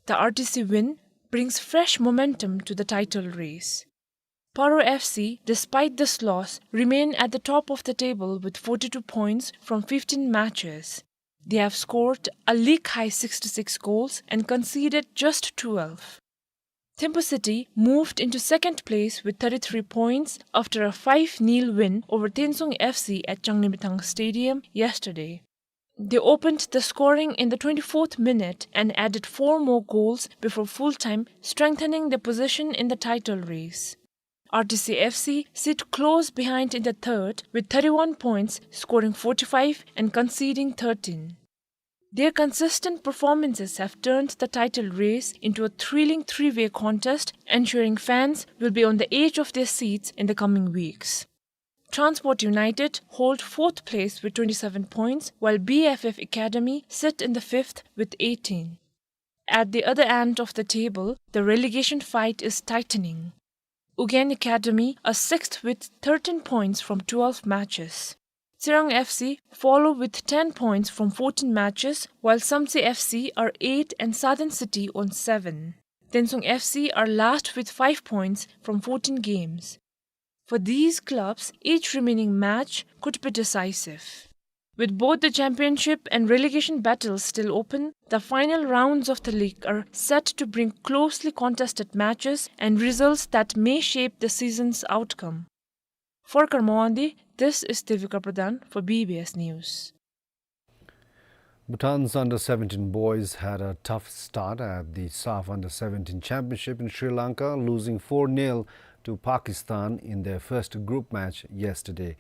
The R T C win brings fresh momentum to the title race. Paro F C, despite this loss, remain at the top of the table with forty-two points from fifteen matches. They have scored a league-high sixty-six goals and conceded just twelve. Thimphu City moved into second place with thirty-three points after a five nil win over Tensung F C at Changlimithang Stadium yesterday. They opened the scoring in the twenty-fourth minute and added four more goals before full time, strengthening their position in the title race. R T C F C sit close behind in the third with thirty-one points, scoring forty-five and conceding thirteen. Their consistent performances have turned the title race into a thrilling three-way contest, ensuring fans will be on the edge of their seats in the coming weeks. Transport United hold fourth place with twenty-seven points, while B F F Academy sit in the fifth with eighteen. At the other end of the table, the relegation fight is tightening. Ugyen Academy are sixth with thirteen points from twelve matches. Tsirang F C follow with ten points from fourteen matches, while Samtse F C are eight and Saden City on seven. Tensung F C are last with five points from fourteen games. For these clubs, each remaining match could be decisive. With both the championship and relegation battles still open, the final rounds of the league are set to bring closely contested matches and results that may shape the season's outcome. For Karma Wangdi, this is Devika Pradhan for B B S News. Bhutan's under seventeen boys had a tough start at the SAFF Under seventeen Championship in Sri Lanka, losing four nil to Pakistan in their first group match yesterday.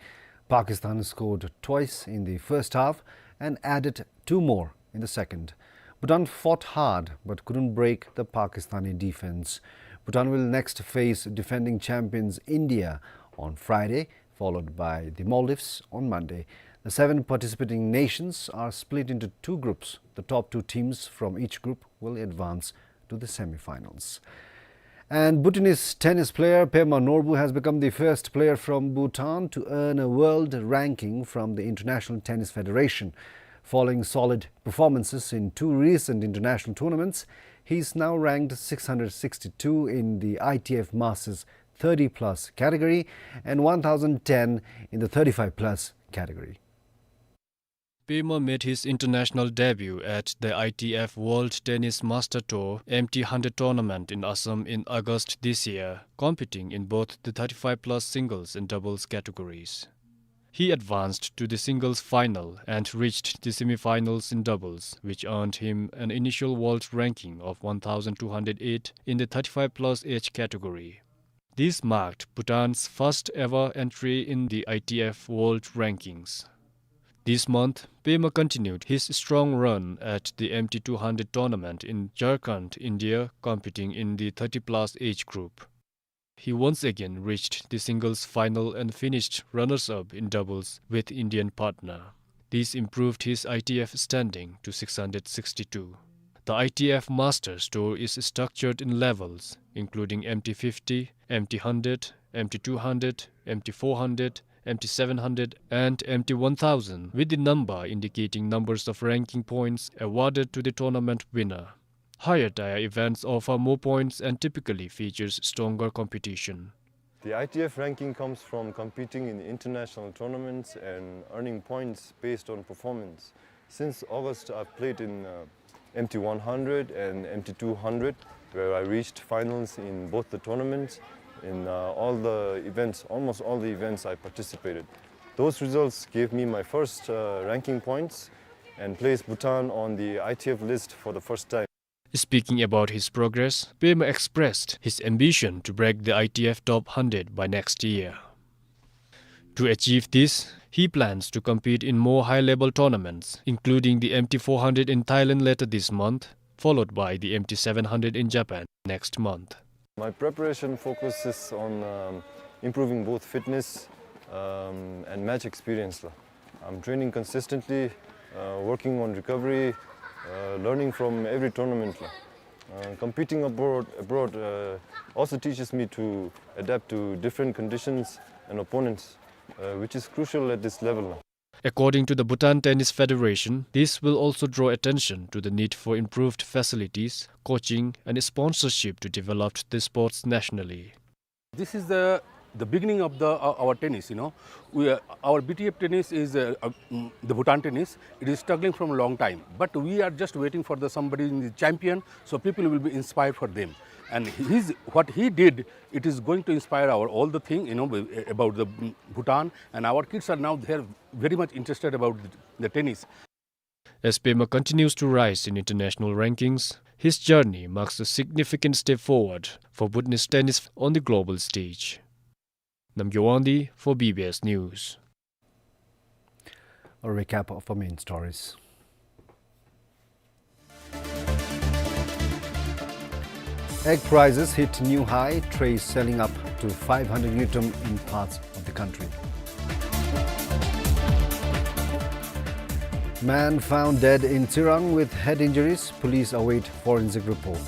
Pakistan scored twice in the first half and added two more in the second. Bhutan fought hard but couldn't break the Pakistani defense. Bhutan will next face defending champions India on Friday, followed by the Maldives on Monday. The seven participating nations are split into two groups. The top two teams from each group will advance to the semi-finals. And Bhutanese tennis player Pema Norbu has become the first player from Bhutan to earn a world ranking from the International Tennis Federation. Following solid performances in two recent international tournaments, he is now ranked six hundred sixty-two in the I T F Masters thirty plus category and one thousand ten in the thirty-five plus category. Pema made his international debut at the I T F World Tennis Master Tour M T hundred tournament in Assam in August this year, competing in both the thirty-five plus singles and doubles categories. He advanced to the singles final and reached the semi-finals in doubles, which earned him an initial world ranking of one thousand two hundred eight in the thirty-five plus age category. This marked Bhutan's first ever entry in the I T F World Rankings. This month, Pema continued his strong run at the M T two hundred tournament in Jharkhand, India, competing in the thirty plus age group. He once again reached the singles final and finished runners-up in doubles with Indian partner. This improved his I T F standing to six hundred sixty-two. The I T F Masters Tour is structured in levels, including M T fifty, M T hundred, M T two hundred, M T four hundred, M T seven hundred, and M T one thousand, with the number indicating numbers of ranking points awarded to the tournament winner. Higher tier events offer more points and typically features stronger competition. The I T F ranking comes from competing in international tournaments and earning points based on performance. Since August, I've played in, uh, M T one hundred and M T two hundred, where I reached finals in both the tournaments. In, uh, all the events, almost all the events I participated. Those results gave me my first, uh, ranking points and placed Bhutan on the I T F list for the first time. Speaking about his progress, Pema expressed his ambition to break the I T F top hundred by next year. To achieve this, he plans to compete in more high-level tournaments, including the M T four hundred in Thailand later this month, followed by the M T seven hundred in Japan next month. My preparation focuses on, um, improving both fitness, um, and match experience la. I'm training consistently, uh, working on recovery, uh, learning from every tournament la. Uh, competing abroad, abroad, uh, also teaches me to adapt to different conditions and opponents, uh, which is crucial at this level la. According to the Bhutan Tennis Federation, this will also draw attention to the need for improved facilities, coaching, and sponsorship to develop the sports nationally. This is the, the beginning of the, uh, our tennis, you know. We, uh, our B T F tennis is, uh, uh, mm, the Bhutan tennis. It is struggling from a long time, but we are just waiting for the somebody in the champion, so people will be inspired for them. And his, what he did, it is going to inspire our all the thing, you know, about the, mm, Bhutan, and our kids are now, they are very much interested about the, the tennis. As Pema continues to rise in international rankings, his journey marks a significant step forward for Bhutanese tennis on the global stage. Namgay Wangdi for B B S News. A recap of our main stories. Egg prices hit new high, trays selling up to five hundred ngultrum in parts of the country. Man found dead in Tsirang with head injuries, police await forensic report.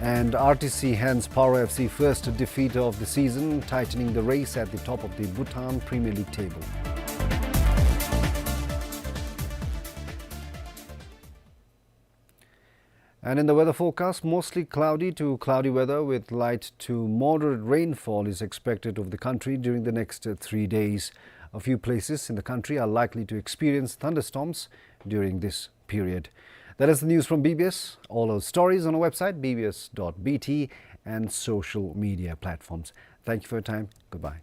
And R T C hands Paro F C first defeat of the season, tightening the race at the top of the Bhutan Premier League table. And in the weather forecast, mostly cloudy to cloudy weather with light to moderate rainfall is expected over the country during the next, uh, three days. A few places in the country are likely to experience thunderstorms during this period. That is the news from B B S. All our stories on our website, B B S dot B T, and social media platforms. Thank you for your time. Goodbye.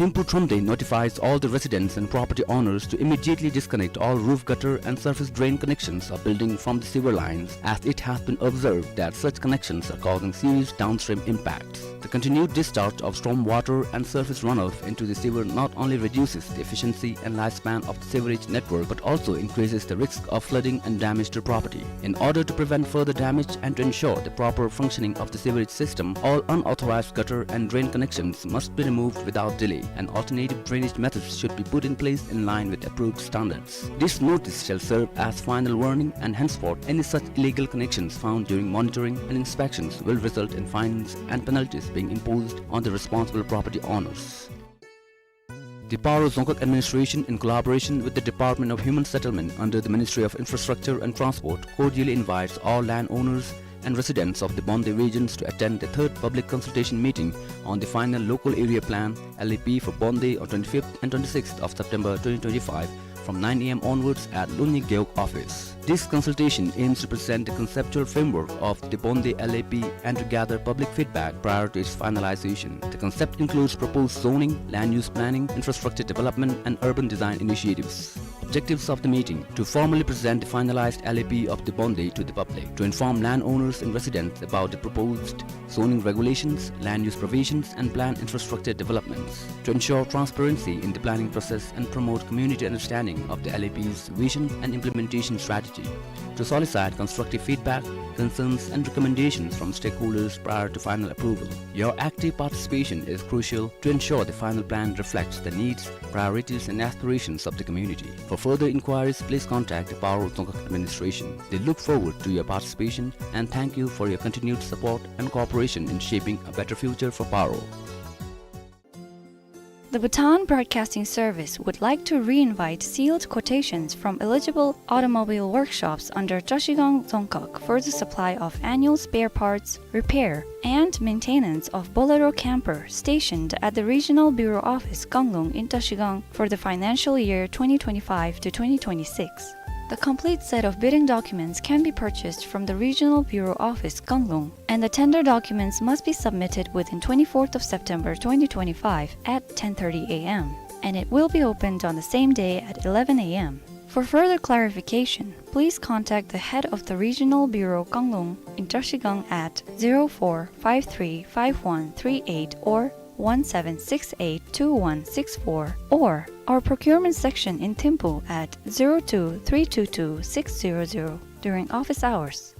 Thimphu Thromde notifies all the residents and property owners to immediately disconnect all roof gutter and surface drain connections of building from the sewer lines, as it has been observed that such connections are causing serious downstream impacts. The continued discharge of storm water and surface runoff into the sewer not only reduces the efficiency and lifespan of the sewerage network, but also increases the risk of flooding and damage to property. In order to prevent further damage and to ensure the proper functioning of the sewerage system, all unauthorized gutter and drain connections must be removed without delay, and alternative drainage methods should be put in place in line with approved standards. This notice shall serve as final warning, and henceforth any such illegal connections found during monitoring and inspections will result in fines and penalties being imposed on the responsible property owners. The Paro Dzongkhag Administration, in collaboration with the Department of Human Settlement under the Ministry of Infrastructure and Transport, cordially invites all landowners and residents of the Bonde regions to attend the third public consultation meeting on the final local area plan, L A P, for Bonde on twenty-fifth and twenty-sixth of September twenty twenty-five from nine A M onwards at Lunyi Gewog office. This consultation aims to present the conceptual framework of the Bonde L A P and to gather public feedback prior to its finalization. The concept includes proposed zoning, land use planning, infrastructure development, and urban design initiatives. Objectives of the meeting: to formally present the finalized L A P of the Bonde to the public, to inform landowners and residents about the proposed zoning regulations, land use provisions, and planned infrastructure developments, to ensure transparency in the planning process and promote community understanding of the L A P's vision and implementation strategy, to solicit constructive feedback, concerns, and recommendations from stakeholders prior to final approval. Your active participation is crucial to ensure the final plan reflects the needs, priorities, and aspirations of the community. For further inquiries, please contact the Paro Dzongkhag Administration. They look forward to your participation and thank you for your continued support and cooperation in shaping a better future for Paro. The Bhutan Broadcasting Service would like to re-invite sealed quotations from eligible automobile workshops under Trashigang Dzongkhag for the supply of annual spare parts, repair, and maintenance of Bolero camper stationed at the Regional Bureau Office Kanglung in Trashigang for the financial year twenty twenty-five to twenty twenty-six. The complete set of bidding documents can be purchased from the Regional Bureau Office Kanglung, and the tender documents must be submitted within twenty-fourth of September twenty twenty-five at ten thirty A M, and it will be opened on the same day at eleven A M. For further clarification, please contact the head of the Regional Bureau Kanglung in Trashigang at zero four five three five one three eight or one seven six eight two one six four, or our procurement section in Thimphu at zero two three two two six zero zero during office hours.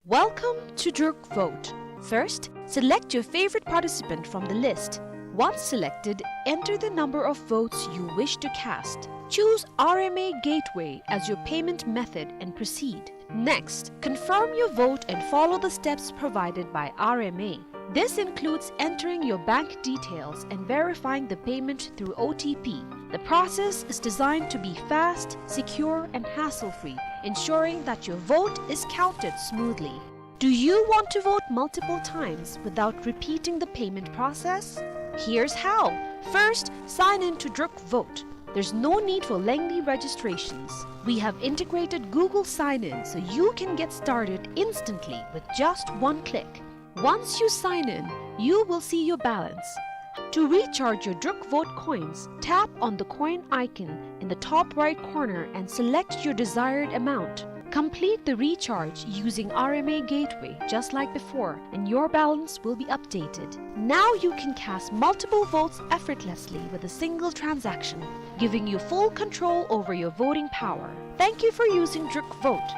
Welcome to Druk Vote. First, select your favorite participant from the list. Once selected, enter the number of votes you wish to cast. Choose R M A Gateway as your payment method and proceed. Next, confirm your vote and follow the steps provided by R M A. This includes entering your bank details and verifying the payment through O T P. The process is designed to be fast, secure, and hassle-free, ensuring that your vote is counted smoothly. Do you want to vote multiple times without repeating the payment process? Here's how. First, sign in to Druk Vote. There's no need for lengthy registrations. We have integrated Google Sign-In, so you can get started instantly with just one click. Once you sign in, you will see your balance. To recharge your Druk Vote coins, tap on the coin icon in the top right corner and select your desired amount. Complete the recharge using R M A Gateway just like before, and your balance will be updated. Now you can cast multiple votes effortlessly with a single transaction, giving you full control over your voting power. Thank you for using Druk Vote.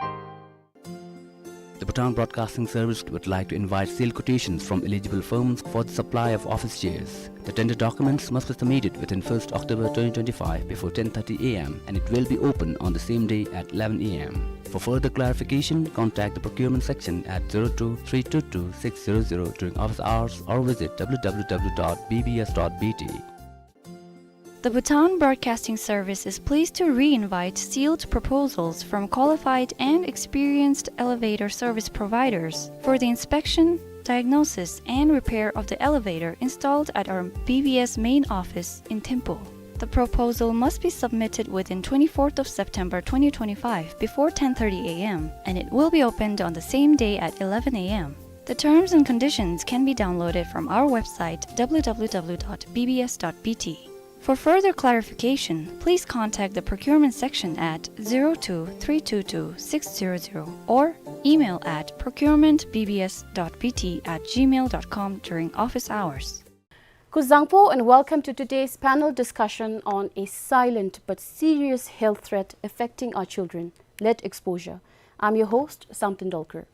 The Bhutan Broadcasting Service would like to invite sealed quotations from eligible firms for the supply of office chairs. The tender documents must be submitted within first October twenty twenty-five before ten thirty A M, and it will be open on the same day at eleven A M. For further clarification, contact the procurement section at zero two three two two six zero zero during office hours or visit W W W dot B B S dot B T. The Bhutan Broadcasting Service is pleased to re-invite sealed proposals from qualified and experienced elevator service providers for the inspection, diagnosis, and repair of the elevator installed at our B B S main office in Thimphu. The proposal must be submitted within twenty-fourth of September twenty twenty-five before ten thirty A M, and it will be opened on the same day at eleven A M. The terms and conditions can be downloaded from our website, w w w dot b b s dot b t. For further clarification, please contact the procurement section at zero two three two two six zero zero or email at procurement b b s dot b t at gmail dot com during office hours. Kuzuzangpo and welcome to today's panel discussion on a silent but serious health threat affecting our children, lead exposure. I'm your host, Samten Dolkar.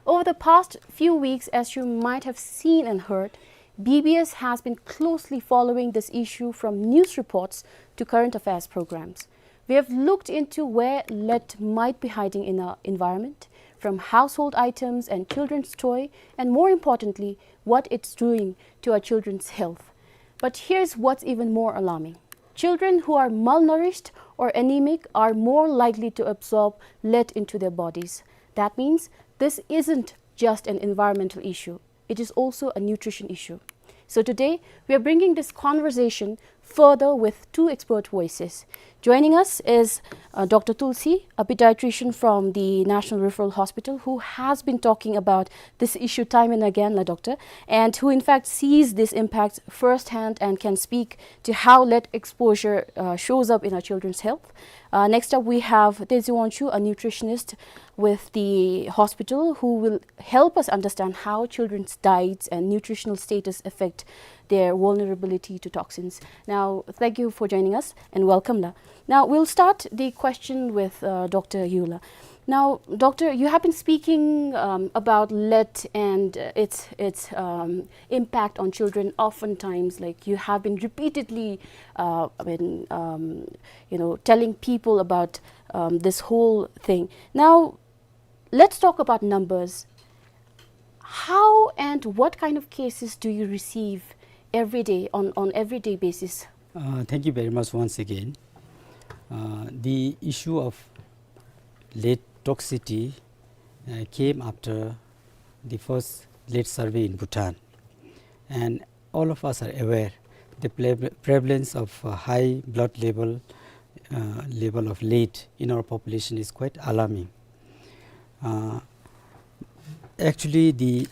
Over the past few weeks, as you might have seen and heard, B B S has been closely following this issue from news reports to current affairs programs. We have looked into where lead might be hiding in our environment, from household items and children's toy, and more importantly, what it's doing to our children's health. But here's what's even more alarming. Children who are malnourished or anemic are more likely to absorb lead into their bodies. That means this isn't just an environmental issue. It is also a nutrition issue. So today, we are bringing this conversation further with two expert voices. Joining us is, uh, Doctor Tulsi, a pediatrician from the National Referral Hospital, who has been talking about this issue time and again, la doctor, and who in fact sees this impact firsthand and can speak to how lead exposure, uh, shows up in our children's health. Uh, next up, we have Tenzin Wangchuk, a nutritionist with the hospital, who will help us understand how children's diets and nutritional status affect their vulnerability to toxins. Now, thank you for joining us and welcome, la. Now, we'll start the question with, uh, Doctor Yu, la. Now, Doctor, you have been speaking, um, about lead and, uh, its, its, um, impact on children oftentimes. Like, you have been repeatedly, uh, I mean, um, you know, telling people about, um, this whole thing. Now, let's talk about numbers. How and what kind of cases do you receive every day, on, on everyday basis? Uh, thank you very much once again. Uh, the issue of lead toxicity, uh, came after the first lead survey in Bhutan. And all of us are aware the pre-, prevalence of, uh, high blood level, uh, level of lead in our population is quite alarming. Uh, actually, the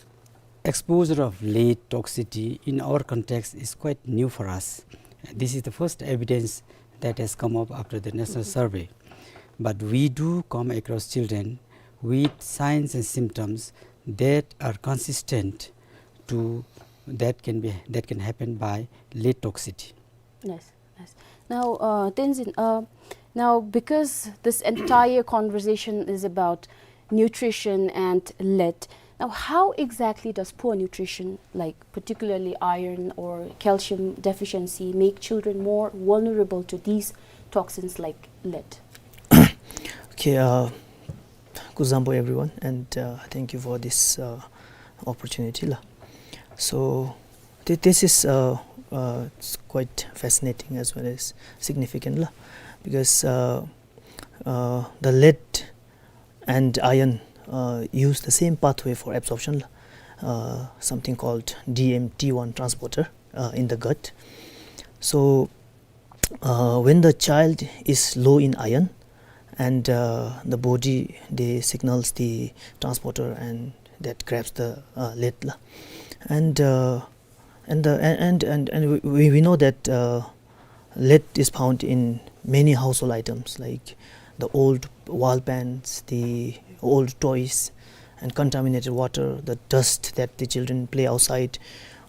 exposure of lead toxicity in our context is quite new for us. This is the first evidence that has come up after the national survey. But we do come across children with signs and symptoms that are consistent to, that can be, that can happen by lead toxicity. Yes, yes. Now, uh, Tenzin, uh, now, because this entire conversation is about nutrition and lead, now, how exactly does poor nutrition, like particularly iron or calcium deficiency, make children more vulnerable to these toxins like lead? Okay, uh, kuzuzangpo everyone, and, uh, thank you for this, uh, opportunity, la. So, thi-, this is, uh, uh, it's quite fascinating as well as significant, la, because, uh, uh, the lead and iron, uh, use the same pathway for absorption, la, uh, something called D M T one transporter, uh, in the gut. So, uh, when the child is low in iron, and, uh, the body, they signals the transporter, and that grabs the, uh, lead, la. And, uh, and the, and, and, and, and we, we, we know that, uh, lead is found in many household items, like the old wall paints, the old toys, and contaminated water, the dust that the children play outside,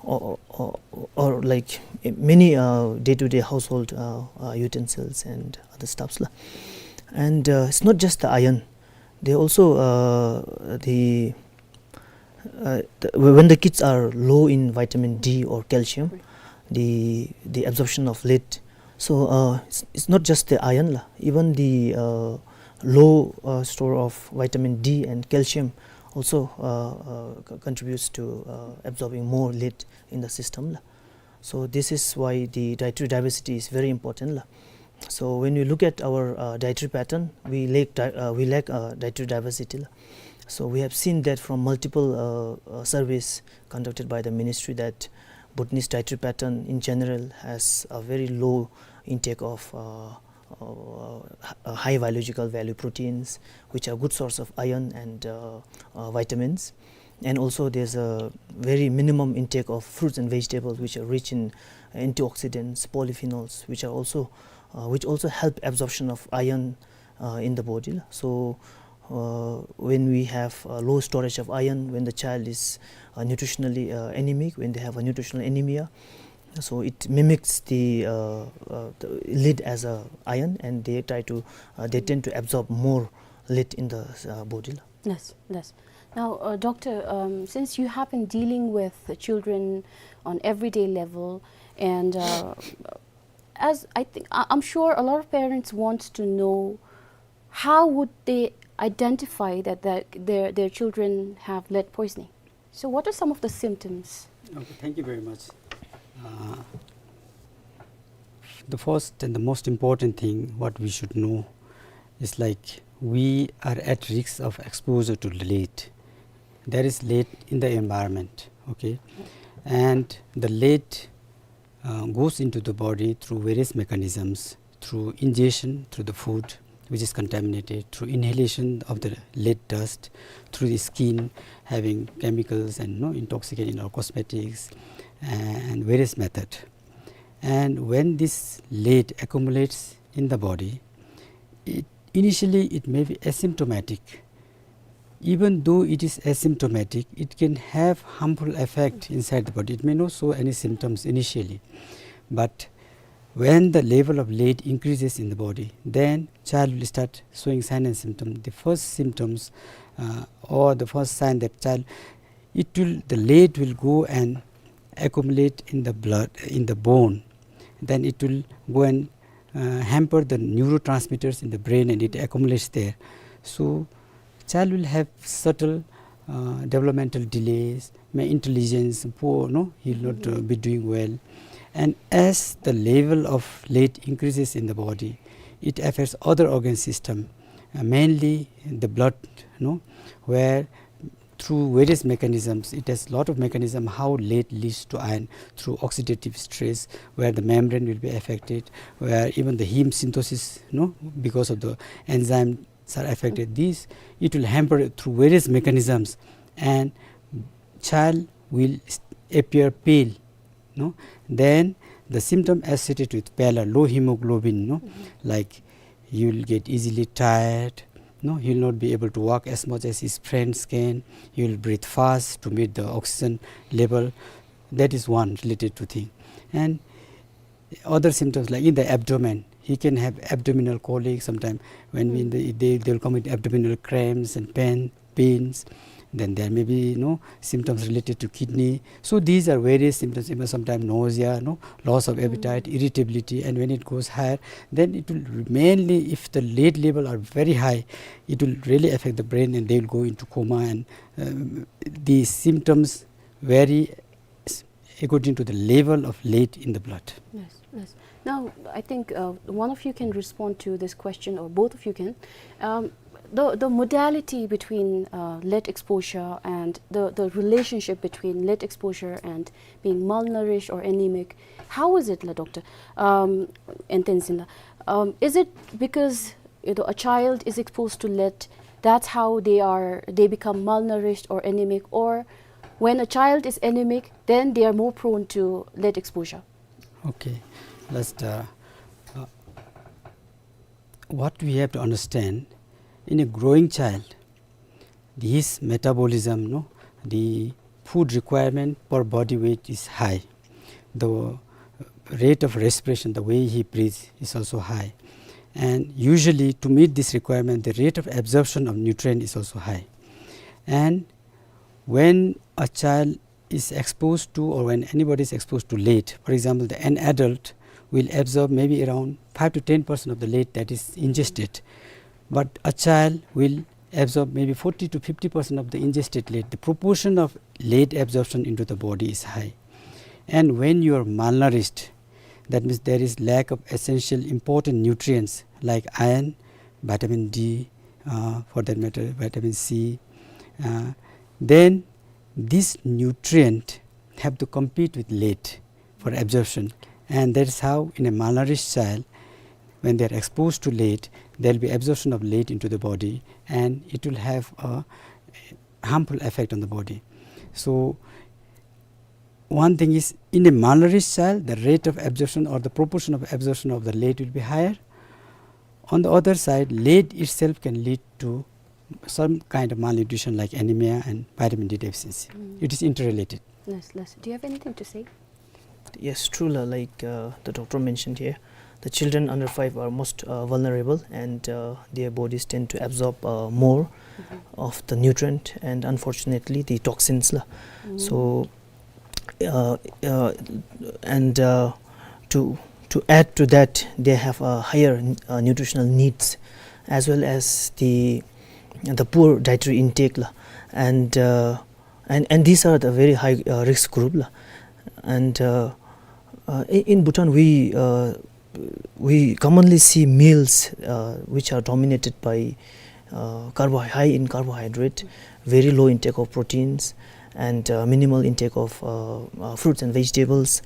or, or, or, like, many, uh, day-to-day household, uh, uh, utensils and other stuffs, la. And, uh, it's not just the iron. They also, uh, the, uh, the, when the kids are low in vitamin D or calcium, the, the absorption of lead. So, uh, it's, it's not just the iron, la. Even the, uh, low, uh, store of vitamin D and calcium also, uh, uh, co-, contributes to, uh, absorbing more lead in the system, la. So this is why the dietary diversity is very important, la. So when we look at our, uh, dietary pattern, we lack di-, uh, we lack, uh, dietary diversity, la. So we have seen that from multiple, uh, uh, surveys conducted by the ministry that Bhutanese dietary pattern in general has a very low intake of, uh, uh, h-, uh, high biological value proteins, which are good source of iron and, uh, uh, vitamins. And also there's a very minimum intake of fruits and vegetables, which are rich in antioxidants, polyphenols, which are also, uh, which also help absorption of iron, uh, in the body. So, uh, when we have, uh, low storage of iron, when the child is, uh, nutritionally, uh, anemic, when they have a nutritional anemia, so it mimics the, uh, uh, the lead as a iron, and they try to, uh, they tend to absorb more lead in the, uh, body. Yes, yes. Now, uh, doctor, um, since you have been dealing with the children on everyday level, and, uh, as I think, I, I'm sure a lot of parents want to know, how would they identify that their, their, their children have lead poisoning? So what are some of the symptoms? Okay, thank you very much. Uh, the first and the most important thing what we should know is, like, we are at risk of exposure to lead. There is lead in the environment, okay? And the lead, uh, goes into the body through various mechanisms, through ingestion, through the food, which is contaminated, through inhalation of the lead dust, through the skin, having chemicals and, you know, intoxicant in our cosmetics, and various method. And when this lead accumulates in the body, it, initially it may be asymptomatic. Even though it is asymptomatic, it can have harmful effect inside the body. It may not show any symptoms initially, but when the level of lead increases in the body, then child will start showing sign and symptom. The first symptoms, uh, or the first sign that child, it will, the lead will go and accumulate in the blood, in the bone. Then it will go and, uh, hamper the neurotransmitters in the brain, and it accumulates there. So child will have subtle, uh, developmental delays, may intelligence poor, no, he will not, uh, be doing well. And as the level of lead increases in the body, it affects other organ system, uh, mainly the blood, no, where through various mechanisms, it has lot of mechanism how lead leads to iron, through oxidative stress, where the membrane will be affected, where even the heme synthesis, no, because of the enzyme are affected. This, it will hamper through various mechanisms, and child will s-, appear pale, no? Then the symptom associated with pallor, low hemoglobin, no? Like, you'll get easily tired, no? He'll not be able to walk as much as his friends can. He'll breathe fast to meet the oxygen level. That is one related to thing. And other symptoms, like in the abdomen, he can have abdominal colic sometime. When we in the, they, they'll come with abdominal cramps and pain, pains. Then there may be, you know, symptoms related to kidney. So these are various symptoms, even sometimes nausea, no, loss of appetite, irritability, and when it goes higher, then it will mainly, if the lead level are very high, it will really affect the brain, and they will go into coma, and, um, these symptoms vary s-, according to the level of lead in the blood. Yes, yes. Now, I think, uh, one of you can respond to this question, or both of you can. Um, the, the modality between, uh, lead exposure and the, the relationship between lead exposure and being malnourished or anemic, how is it, la, doctor? Um, and then, um, is it because, you know, a child is exposed to lead, that's how they are, they become malnourished or anemic, or when a child is anemic, then they are more prone to lead exposure? Okay, let's, uh, uh, what we have to understand, in a growing child, his metabolism, no, the food requirement per body weight is high. The rate of respiration, the way he breathes, is also high. And usually, to meet this requirement, the rate of absorption of nutrient is also high. And when a child is exposed to, or when anybody is exposed to lead, for example, the, an adult will absorb maybe around five to ten percent of the lead that is ingested, but a child will absorb maybe forty to fifty percent of the ingested lead. The proportion of lead absorption into the body is high. And when you are malnourished, that means there is lack of essential important nutrients like iron, vitamin D, uh, for that matter, vitamin C, uh, then this nutrient have to compete with lead for absorption. And that's how in a malnourished child, when they are exposed to lead, there will be absorption of lead into the body, and it will have a, harmful effect on the body. So one thing is, in a malnourished child, the rate of absorption or the proportion of absorption of the lead will be higher. On the other side, lead itself can lead to some kind of malnutrition like anemia and vitamin D deficiency. Mm. It is interrelated. Yes, yes. Do you have anything to say? Yes, true la, like, uh, the doctor mentioned here, the children under five are most, uh, vulnerable, and, uh, their bodies tend to absorb, uh, more of the nutrient and, unfortunately, the toxins la. So, uh, uh, and, uh, to, to add to that, they have a higher, uh, nutritional needs, as well as the, the poor dietary intake la. And, uh, and, and these are the very high, uh, risk group la. And, uh, uh, in, in Bhutan, we, uh, we commonly see meals, uh, which are dominated by, uh, carbo-, high in carbohydrate, very low intake of proteins, and, uh, minimal intake of, uh, uh, fruits and vegetables.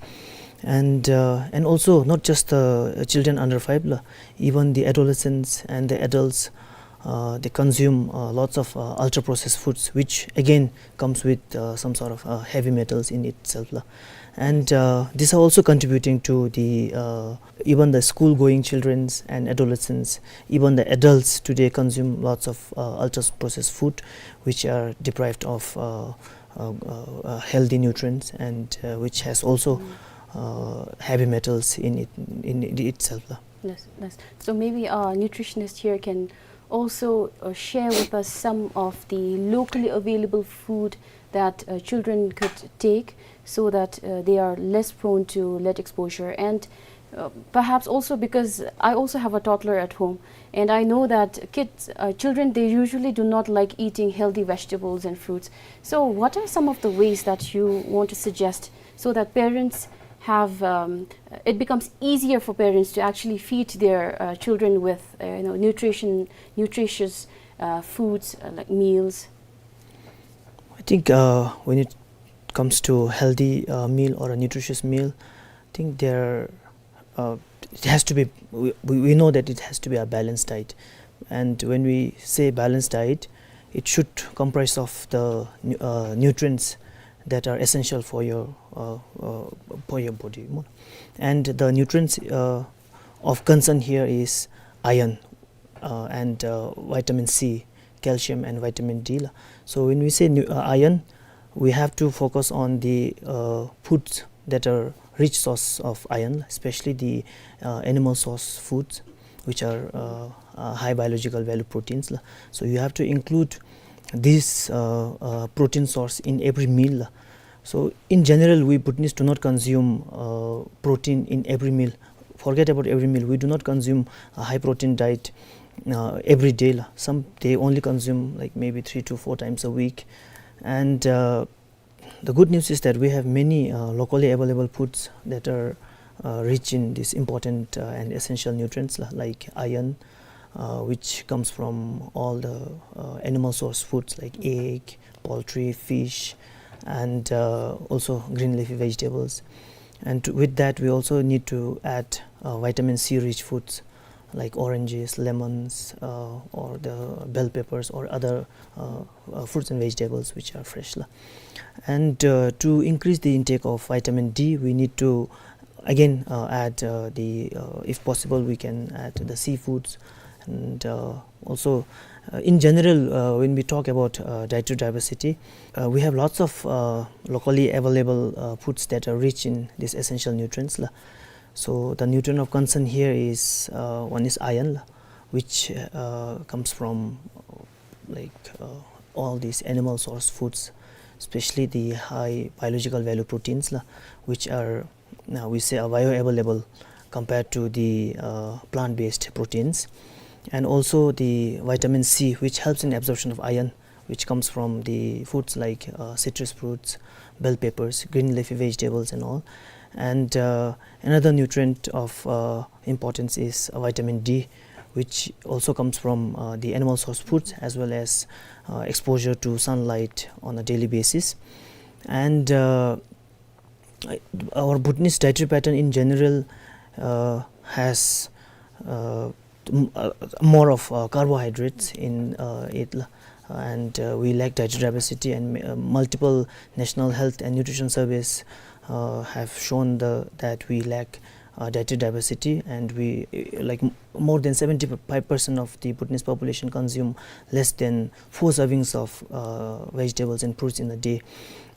And, uh, and also, not just the children under five la, even the adolescents and the adults, uh, they consume, uh, lots of, uh, ultra-processed foods, which again comes with, uh, some sort of, uh, heavy metals in itself la. And, uh, these are also contributing to the, uh, even the school-going childrens and adolescents, even the adults today consume lots of, uh, ultra-processed food, which are deprived of, uh, uh, uh, uh, healthy nutrients, and, uh, which has also, uh, heavy metals in it, in it itself la. Yes, yes. So maybe our nutritionist here can also, uh, share with us some of the locally available food that, uh, children could take, so that, uh, they are less prone to lead exposure. And, uh, perhaps also, because I also have a toddler at home, and I know that kids, uh, children, they usually do not like eating healthy vegetables and fruits. So what are some of the ways that you want to suggest so that parents have, um, it becomes easier for parents to actually feed their, uh, children with, uh, you know, nutrition, nutritious, uh, foods, uh, like meals? I think, uh, when it comes to healthy, uh, meal or a nutritious meal, I think there, uh, it has to be, we, we we know that it has to be a balanced diet. And when we say balanced diet, it should comprise of the nu-, uh, nutrients that are essential for your, uh, uh, for your body. And the nutrients, uh, of concern here is iron, uh, and, uh, vitamin C, calcium and vitamin D la. So when we say nu-, uh, iron, we have to focus on the, uh, foods that are rich source of iron, especially the, uh, animal source foods, which are, uh, uh, high biological value proteins la. So you have to include this, uh, uh, protein source in every meal la. So in general, we Bhutanese do not consume, uh, protein in every meal. Forget about every meal. We do not consume a high protein diet, uh, every day la. Some, they only consume, like, maybe three to four times a week. And, uh, the good news is that we have many, uh, locally available foods that are, uh, rich in these important, uh, and essential nutrients la, like iron, uh, which comes from all the, uh, animal source foods like egg, poultry, fish, and, uh, also green leafy vegetables. And with that, we also need to add, uh, vitamin C rich foods like oranges, lemons, uh, or the bell peppers or other, uh, uh, fruits and vegetables which are fresh la. And, uh, to increase the intake of vitamin D, we need to again, uh, add, uh, the, uh, if possible, we can add the seafoods. And, uh, also, uh, in general, uh, when we talk about, uh, dietary diversity, uh, we have lots of, uh, locally available, uh, foods that are rich in these essential nutrients la. So the nutrient of concern here is, uh, one is iron la, which, uh, comes from, uh, like, uh, all these animal source foods, especially the high biological value proteins la, which are, uh, we say, are bioavailable compared to the, uh, plant-based proteins. And also the vitamin C, which helps in absorption of iron, which comes from the foods like, uh, citrus fruits, bell peppers, green leafy vegetables and all. And, uh, another nutrient of, uh, importance is, uh, vitamin D, which also comes from, uh, the animal source foods, as well as, uh, exposure to sunlight on a daily basis. And, uh, I-, our Bhutanese dietary pattern in general, uh, has, uh, m-, uh, more of, uh, carbohydrates in, uh, it la. And, uh, we lack dietary diversity, and, uh, multiple national health and nutrition surveys, uh, have shown the, that we lack, uh, dietary diversity, and we, uh, like, m-, more than seventy-five percent of the Bhutanese population consume less than four servings of, uh, vegetables and fruits in a day.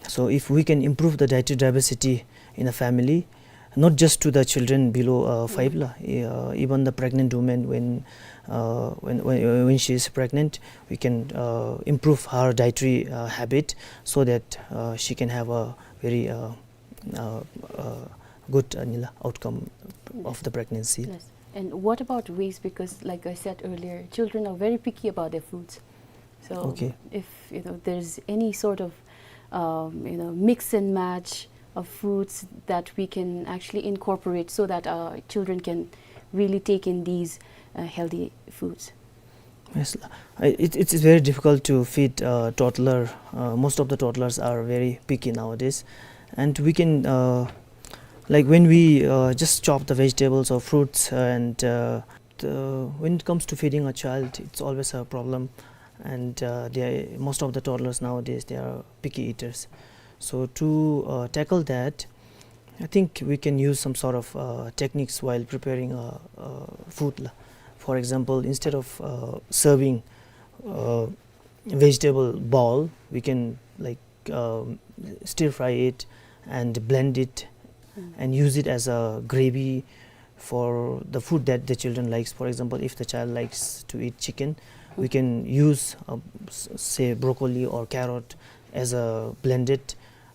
So if we can improve the dietary diversity in a family, not just to the children below, uh, five la, uh, even the pregnant woman, when, uh, when, when, when she is pregnant, we can, uh, improve her dietary, uh, habit so that, uh, she can have a very, uh, uh, uh, good, uh, nila outcome of the pregnancy. Yes. And what about waste? Because, like I said earlier, children are very picky about their foods. So, okay, if, you know, there's any sort of, um, you know, mix and match of foods that we can actually incorporate so that our children can really take in these, uh, healthy foods. Yes, I, it, it is very difficult to feed a toddler. Uh, most of the toddlers are very picky nowadays. And we can, uh, like, when we, uh, just chop the vegetables or fruits, and, uh, the, when it comes to feeding a child, it's always a problem. And, uh, they, most of the toddlers nowadays, they are picky eaters. So to, uh, tackle that, I think we can use some sort of, uh, techniques while preparing, uh, uh, food la. For example, instead of, uh, serving, uh, vegetable bowl, we can, like, um, stir fry it and blend it and use it as a gravy for the food that the children likes. For example, if the child likes to eat chicken, we can use, uh, s-, say, broccoli or carrot as a blended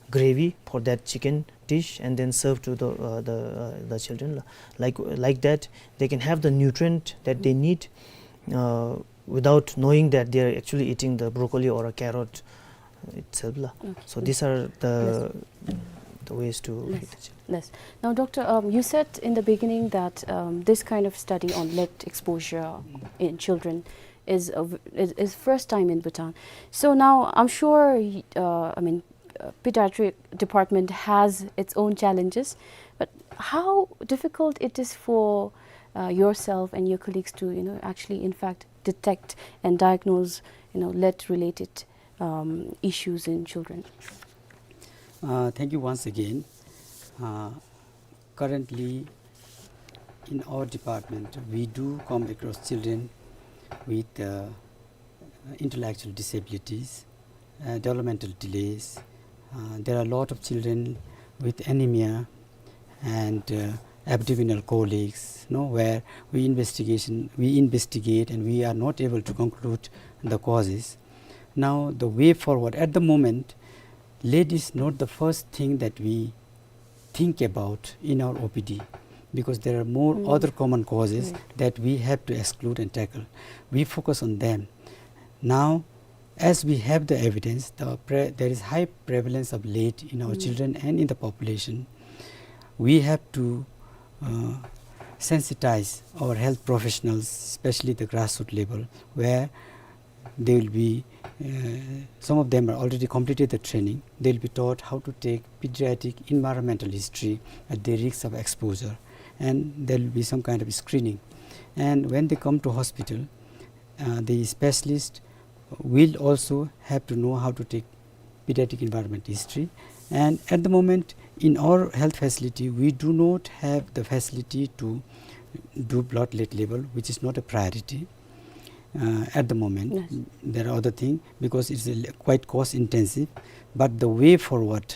gravy for that chicken dish and then serve to the, uh, the, uh, the children. Like, like that, they can have the nutrient that they need, uh, without knowing that they are actually eating the broccoli or a carrot itself la. Okay. So these are the, the ways to feed the children. Yes. Now, Doctor, um, you said in the beginning that, um, this kind of study on lead exposure in children is a v-, is, is first time in Bhutan. So now, I'm sure, y-, uh, I mean, uh, pediatric department has its own challenges, but how difficult it is for, uh, yourself and your colleagues to, you know, actually, in fact, detect and diagnose, you know, lead-related, um, issues in children? Uh, thank you once again. Uh, currently, in our department, we do come across children with, uh, intellectual disabilities, uh, developmental delays. Uh, there are a lot of children with anemia and, uh, abdominal colics, no, where we investigation, we investigate and we are not able to conclude the causes. Now, the way forward, at the moment, lead is not the first thing that we think about in our O P D, because there are more other common causes that we have to exclude and tackle. We focus on them. Now, as we have the evidence, the pre-, there is high prevalence of lead in our children and in the population. We have to, uh, sensitize our health professionals, especially the grassroots level, where they will be, uh, some of them are already completed the training. They'll be taught how to take pediatric environmental history at the risk of exposure, and there will be some kind of screening. And when they come to hospital, uh, the specialist will also have to know how to take pediatric environment history. And at the moment, in our health facility, we do not have the facility to do blood lead level, which is not a priority, uh, at the moment. Yes. There are other things, because it's a li-, quite cost intensive. But the way forward,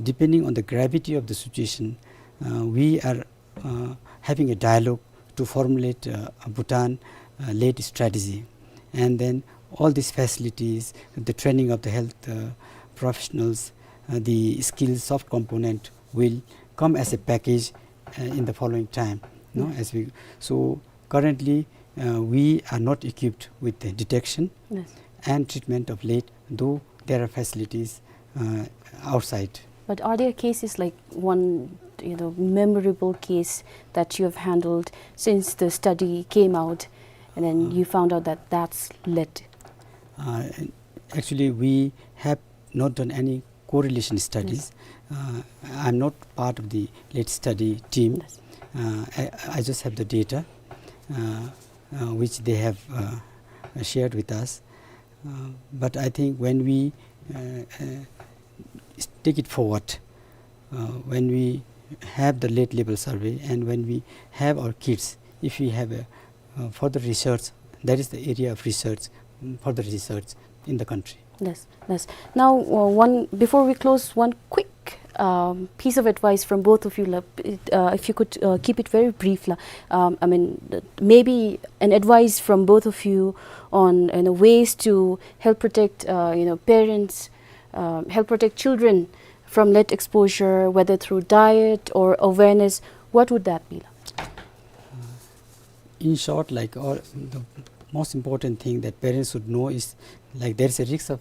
depending on the gravity of the situation, uh, we are uh, having a dialogue to formulate, uh, a Bhutan, uh, lead strategy. And then all these facilities, the training of the health, uh, professionals, uh, the skills, soft component will come as a package, uh, in the following time, no? Yes. As we, so currently, uh, we are not equipped with the detection, yes, and treatment of lead, though there are facilities, uh, outside. But are there cases like one, you know, memorable case that you have handled since the study came out, and then you found out that that's lead? Uh, actually, we have not done any correlation studies. Yes. Uh, I'm not part of the lead study team. Yes. Uh, I, I just have the data, uh, uh, which they have, uh, shared with us. Uh, but I think when we, uh, uh, s-, take it forward, uh, when we have the late level survey and when we have our kids, if we have a, uh, further research, that is the area of research, mm, further research in the country. Yes, yes. Now, uh, one, before we close, one quick, um, piece of advice from both of you, la, uh, if you could, uh, keep it very brief, la. Um, I mean, th-, maybe an advice from both of you on, you know, ways to help protect, uh, you know, parents, um, help protect children from lead exposure, whether through diet or awareness. What would that be, la? In short, like, all, the most important thing that parents should know is, like, there is a risk of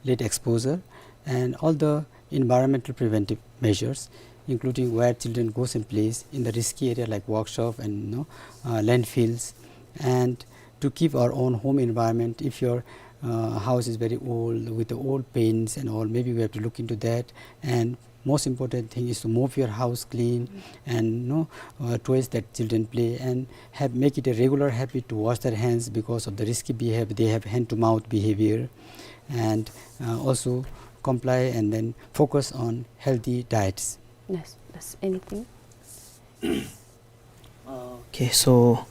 lead exposure, and all the environmental preventive measures, including where children goes and plays in the risky area like workshop and, you know, uh, landfills, and to keep our own home environment. If your, uh, house is very old with the old paints and all, maybe we have to look into that, and most important thing is to move your house clean and, you know, uh, toys that children play, and have, make it a regular habit to wash their hands because of the risky behavior. They have hand to mouth behavior, and, uh, also comply and then focus on healthy diets. Yes, yes. Anything? Okay, so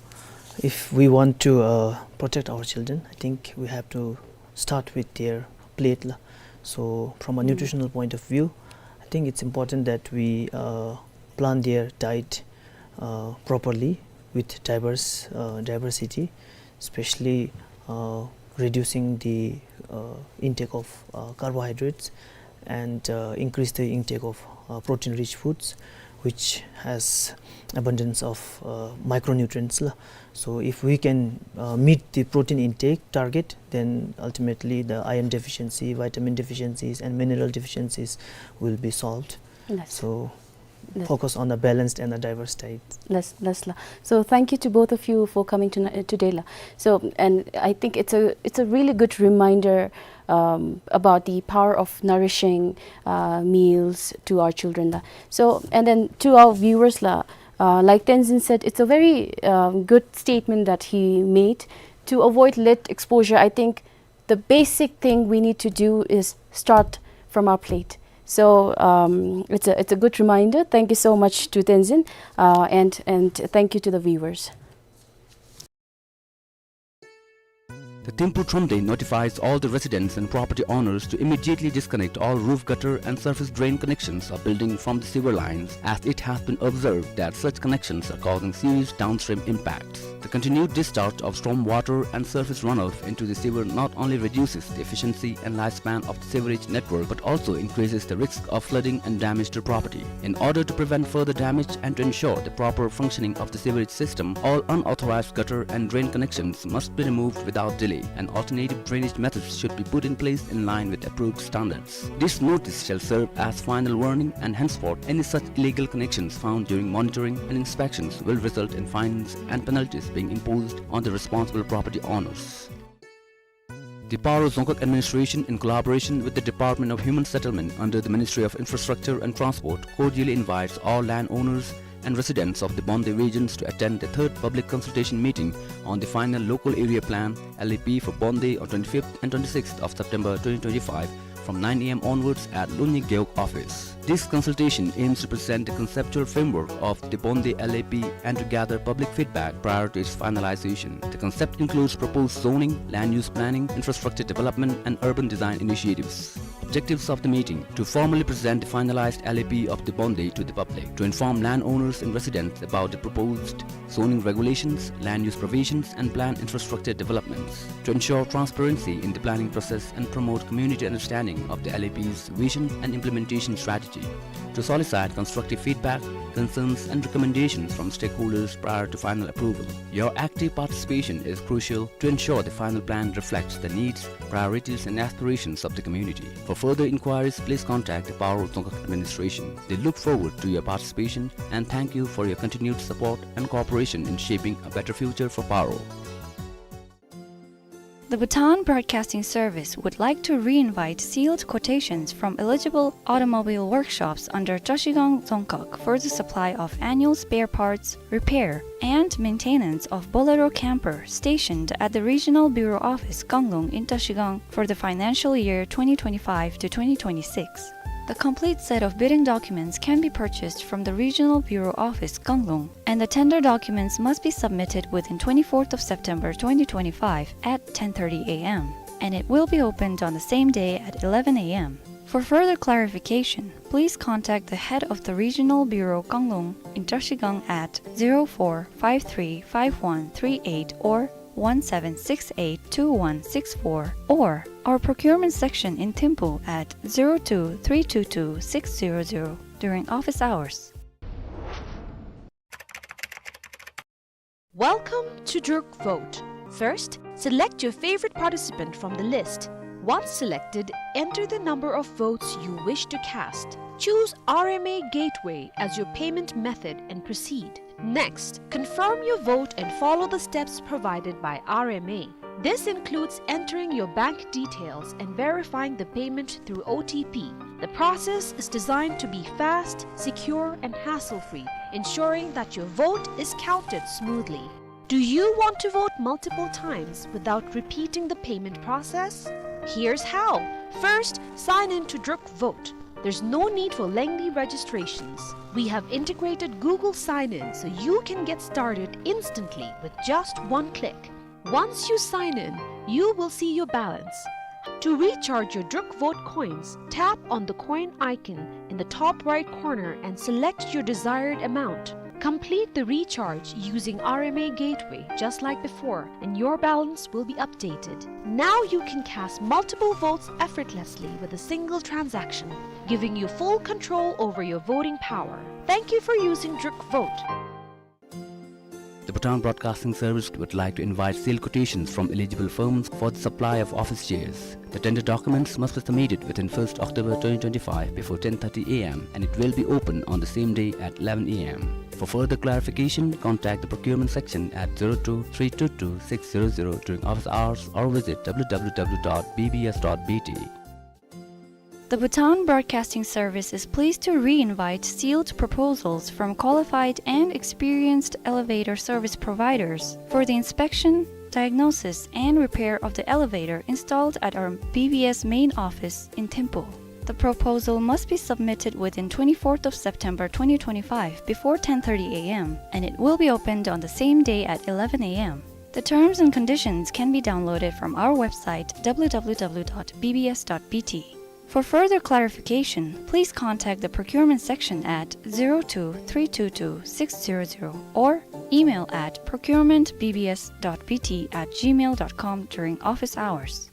if we want to, uh, protect our children, I think we have to start with their plate, la. So from a nutritional point of view, I think it's important that we, uh, plan their diet, uh, properly with diverse, uh, diversity, especially, uh, reducing the, uh, intake of, uh, carbohydrates and, uh, increase the intake of, uh, protein-rich foods, which has abundance of, uh, micronutrients, la. So if we can, uh, meet the protein intake target, then ultimately the iron deficiency, vitamin deficiencies, and mineral deficiencies will be solved. Yes. So, yes, focus on a balanced and a diverse diet. Yes, yes, la. So thank you to both of you for coming tonight, uh, today, la. So, and I think it's a, it's a really good reminder, um, about the power of nourishing, uh, meals to our children, la. So, and then to our viewers, la, uh, like Tenzin said, it's a very, um, good statement that he made. To avoid lead exposure, I think the basic thing we need to do is start from our plate. So, um, it's a, it's a good reminder. Thank you so much to Tenzin, uh, and, and thank you to the viewers. The Thimphu Thromde notifies all the residents and property owners to immediately disconnect all roof gutter and surface drain connections of building from the sewer lines, as it has been observed that such connections are causing serious downstream impacts. The continued discharge of storm water and surface runoff into the sewer not only reduces the efficiency and lifespan of the sewerage network but also increases the risk of flooding and damage to property. In order to prevent further damage and to ensure the proper functioning of the sewerage system, all unauthorized gutter and drain connections must be removed without delay, and alternative drainage methods should be put in place in line with approved standards. This notice shall serve as final warning, and henceforth any such illegal connections found during monitoring and inspections will result in fines and penalties being imposed on the responsible property owners. The Paro Dzongkhag Administration, in collaboration with the Department of Human Settlement under the Ministry of Infrastructure and Transport, cordially invites all landowners and residents of the Bonde regions to attend the third public consultation meeting on the final local area plan, L A P, for Bonde on twenty-fifth and twenty-sixth of September twenty twenty-five from nine A M onwards at Lunyi Gewog office. This consultation aims to present the conceptual framework of the Bonde L A P and to gather public feedback prior to its finalization. The concept includes proposed zoning, land use planning, infrastructure development, and urban design initiatives. Objectives of the meeting: to formally present the finalized L A P of the Bonde to the public, to inform landowners and residents about the proposed zoning regulations, land use provisions, and planned infrastructure developments, to ensure transparency in the planning process and promote community understanding of the L A P's vision and implementation strategy, to solicit constructive feedback, concerns, and recommendations from stakeholders prior to final approval. Your active participation is crucial to ensure the final plan reflects the needs, priorities, and aspirations of the community. For further inquiries, please contact the Paro Dzongkhag Administration. They look forward to your participation and thank you for your continued support and cooperation in shaping a better future for Paro. The Bhutan Broadcasting Service would like to re-invite sealed quotations from eligible automobile workshops under Trashigang Dzongkhag for the supply of annual spare parts, repair, and maintenance of Bolero camper stationed at the Regional Bureau Office Kanglung in Trashigang for the financial year twenty twenty-five to twenty twenty-six. The complete set of bidding documents can be purchased from the Regional Bureau Office Kanglung, and the tender documents must be submitted within twenty-fourth of September twenty twenty-five at ten thirty A M, and it will be opened on the same day at eleven A M. For further clarification, please contact the head of the Regional Bureau Kanglung in Trashigang at zero four five three five one three eight or one seven six eight two one six four, or our procurement section in Thimphu at zero two three two two six zero zero during office hours. Welcome to Druk Vote. First, select your favorite participant from the list. Once selected, enter the number of votes you wish to cast. Choose R M A Gateway as your payment method and proceed. Next, confirm your vote and follow the steps provided by R M A. This includes entering your bank details and verifying the payment through O T P. The process is designed to be fast, secure, and hassle-free, ensuring that your vote is counted smoothly. Do you want to vote multiple times without repeating the payment process? Here's how. First, sign in to Druk Vote. There's no need for lengthy registrations. We have integrated Google Sign-In, so you can get started instantly with just one click. Once you sign in, you will see your balance. To recharge your Druk Vote coins, tap on the coin icon in the top right corner and select your desired amount. Complete the recharge using R M A Gateway just like before, and your balance will be updated. Now you can cast multiple votes effortlessly with a single transaction, giving you full control over your voting power. Thank you for using Druk Vote. The Bhutan Broadcasting Service would like to invite sealed quotations from eligible firms for the supply of office chairs. The tender documents must be submitted within first October twenty twenty-five before ten thirty A M, and it will be open on the same day at eleven A M. For further clarification, contact the procurement section at zero two three two two six zero zero during office hours or visit W W W dot B B S dot B T. The Bhutan Broadcasting Service is pleased to re-invite sealed proposals from qualified and experienced elevator service providers for the inspection, diagnosis, and repair of the elevator installed at our B B S main office in Thimphu. The proposal must be submitted within twenty-fourth of September twenty twenty-five before ten thirty A M, and it will be opened on the same day at eleven A M. The terms and conditions can be downloaded from our website, W W W dot B B S dot B T. For further clarification, please contact the procurement section at zero two three two two six zero zero or email at procurement B B S dot B T at gmail dot com during office hours.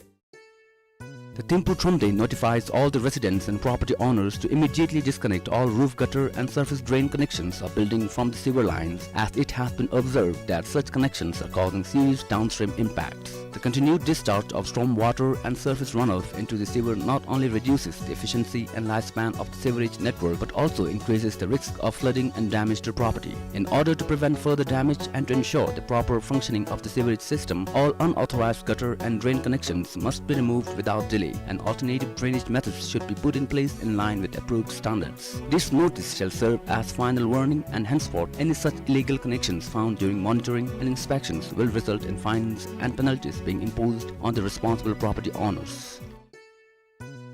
The Thimphu Thromde notifies all the residents and property owners to immediately disconnect all roof gutter and surface drain connections of building from the sewer lines, as it has been observed that such connections are causing serious downstream impacts. The continued discharge of storm water and surface runoff into the sewer not only reduces the efficiency and lifespan of the sewerage network, but also increases the risk of flooding and damage to property. In order to prevent further damage and to ensure the proper functioning of the sewerage system, all unauthorized gutter and drain connections must be removed without delay, and alternative drainage methods should be put in place in line with approved standards. This notice shall serve as final warning, and henceforth any such illegal connections found during monitoring and inspections will result in fines and penalties being imposed on the responsible property owners.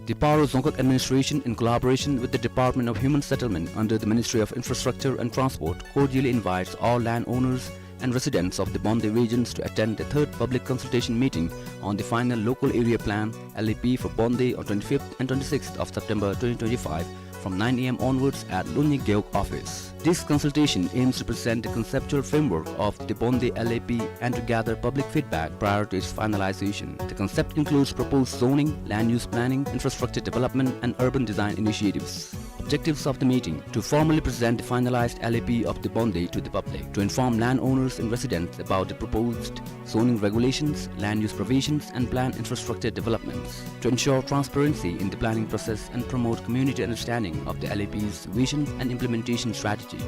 The Paro Dzongkhag Administration, in collaboration with the Department of Human Settlement under the Ministry of Infrastructure and Transport, cordially invites all landowners and residents of the Bonde regions to attend the third public consultation meeting on the final local area plan, L A P, for Bonde on twenty-fifth and twenty-sixth of September twenty twenty-five from nine A M onwards at Lunyi Gewog office. This consultation aims to present the conceptual framework of the Bonde L A P and to gather public feedback prior to its finalization. The concept includes proposed zoning, land use planning, infrastructure development, and urban design initiatives. Objectives of the meeting: to formally present the finalized L A P of the Bondey to the public, to inform landowners and residents about the proposed zoning regulations, land use provisions, and planned infrastructure developments, to ensure transparency in the planning process and promote community understanding of the L A P's vision and implementation strategy,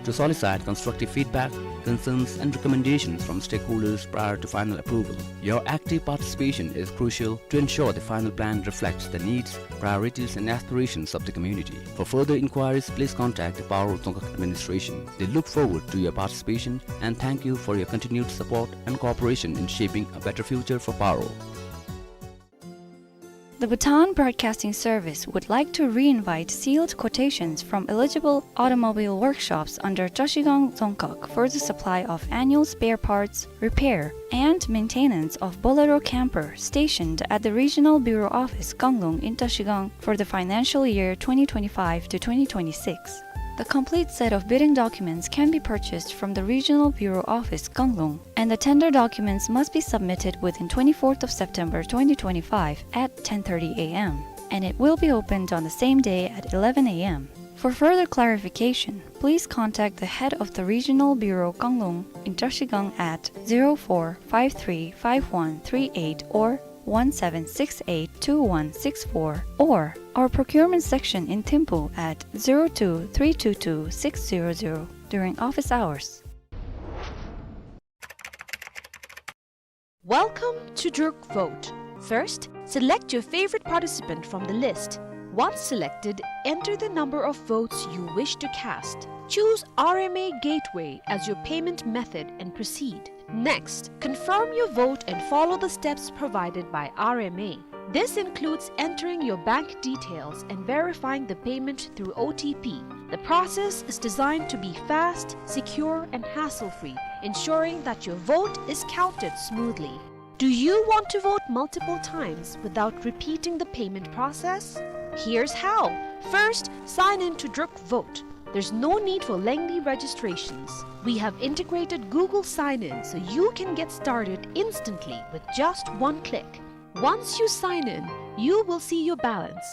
to solicit constructive feedback, concerns, and recommendations from stakeholders prior to final approval. Your active participation is crucial to ensure the final plan reflects the needs, priorities, and aspirations of the community. For further inquiries, please contact the Paro Dzongkhag Administration. They look forward to your participation and thank you for your continued support and cooperation in shaping a better future for Paro. The Bhutan Broadcasting Service would like to re-invite sealed quotations from eligible automobile workshops under Trashigang Dzongkhag for the supply of annual spare parts, repair, and maintenance of Bolero camper stationed at the Regional Bureau Office, Kanglung in Trashigang for the financial year twenty twenty-five to twenty twenty-six. The complete set of bidding documents can be purchased from the Regional Bureau Office, Kanglung, and the tender documents must be submitted within twenty-fourth of September twenty twenty-five at ten thirty A M, and it will be opened on the same day at eleven A M. For further clarification, please contact the head of the Regional Bureau, Kanglung in Trashigang at zero four five three five one three eight or one seven six eight two one six four, or our procurement section in Thimphu at zero two three two two six zero zero during office hours. Welcome to Druk Vote. First, select your favorite participant from the list. Once selected, enter the number of votes you wish to cast. Choose R M A Gateway as your payment method and proceed. Next, confirm your vote and follow the steps provided by R M A. This includes entering your bank details and verifying the payment through O T P. The process is designed to be fast, secure, and hassle-free, ensuring that your vote is counted smoothly. Do you want to vote multiple times without repeating the payment process? Here's how. First, sign in to Druk Vote. There's no need for lengthy registrations. We have integrated Google Sign-In so you can get started instantly with just one click. Once you sign in, you will see your balance.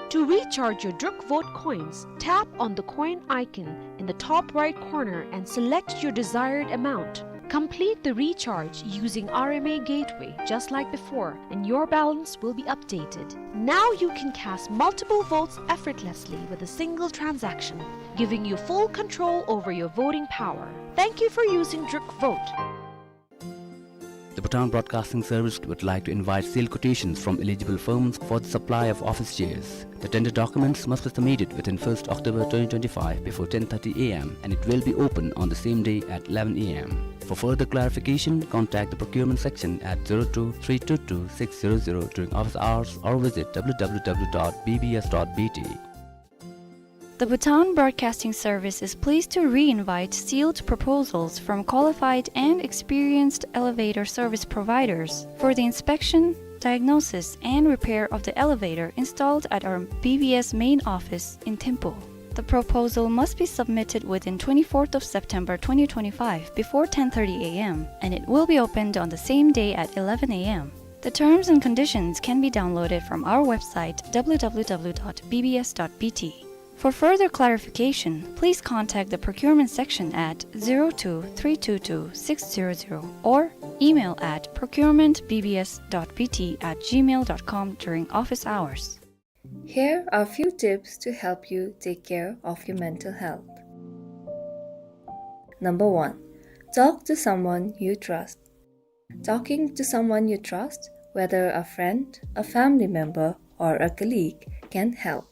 To recharge your Druk Vote coins, tap on the coin icon in the top right corner and select your desired amount. Complete the recharge using R M A Gateway just like before, and your balance will be updated. Now you can cast multiple votes effortlessly with a single transaction, giving you full control over your voting power. Thank you for using Druk Vote. The Bhutan Broadcasting Service would like to invite sealed quotations from eligible firms for the supply of office chairs. The tender documents must be submitted within first October twenty twenty-five before ten thirty A M, and it will be open on the same day at eleven A M. For further clarification, contact the procurement section at zero two three two two six zero zero during office hours or visit W W W dot B B S dot B T. The Bhutan Broadcasting Service is pleased to re-invite sealed proposals from qualified and experienced elevator service providers for the inspection, diagnosis, and repair of the elevator installed at our B B S main office in Thimphu. The proposal must be submitted within twenty-fourth of September twenty twenty-five before ten thirty A M, and it will be opened on the same day at eleven A M. The terms and conditions can be downloaded from our website, W W W dot B B S dot B T. For further clarification, please contact the procurement section at zero two three two two six zero zero or email at procurement B B S dot B T at gmail dot com during office hours. Here are a few tips to help you take care of your mental health. Number one, talk to someone you trust. Talking to someone you trust, whether a friend, a family member, or a colleague, can help.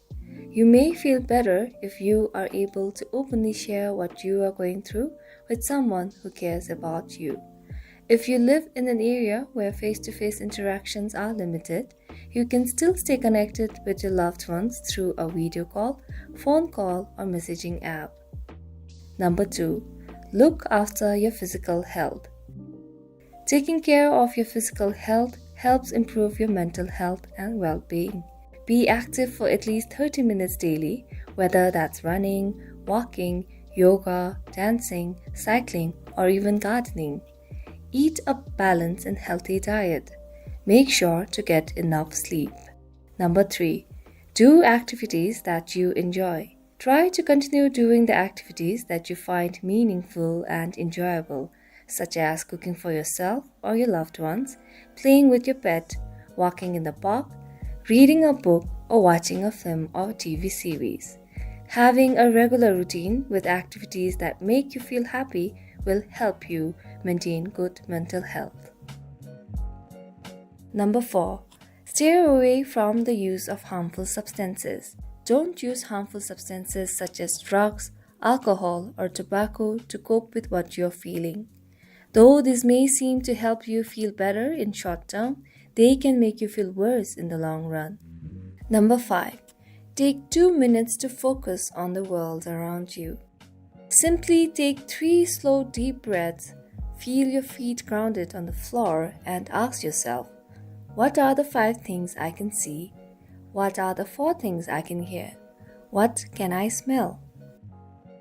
You may feel better if you are able to openly share what you are going through with someone who cares about you. If you live in an area where face-to-face interactions are limited, you can still stay connected with your loved ones through a video call, phone call, or messaging app. Number two, look after your physical health. Taking care of your physical health helps improve your mental health and well-being. Be active for at least thirty minutes daily, whether that's running, walking, yoga, dancing, cycling, or even gardening. Eat a balanced and healthy diet. Make sure to get enough sleep. Number three, Do activities that you enjoy. Try to continue doing the activities that you find meaningful and enjoyable, such as cooking for yourself or your loved ones, playing with your pet, walking in the park, reading a book, or watching a film or T V series. Having a regular routine with activities that make you feel happy will help you maintain good mental health. Number four, stay away from the use of harmful substances. Don't use harmful substances such as drugs, alcohol, or tobacco to cope with what you're feeling. Though this may seem to help you feel better in short term, they can make you feel worse in the long run. Number five, take two minutes to focus on the world around you. Simply take three slow, deep breaths, feel your feet grounded on the floor, and ask yourself, "What are the five things I can see? What are the four things I can hear? What can I smell?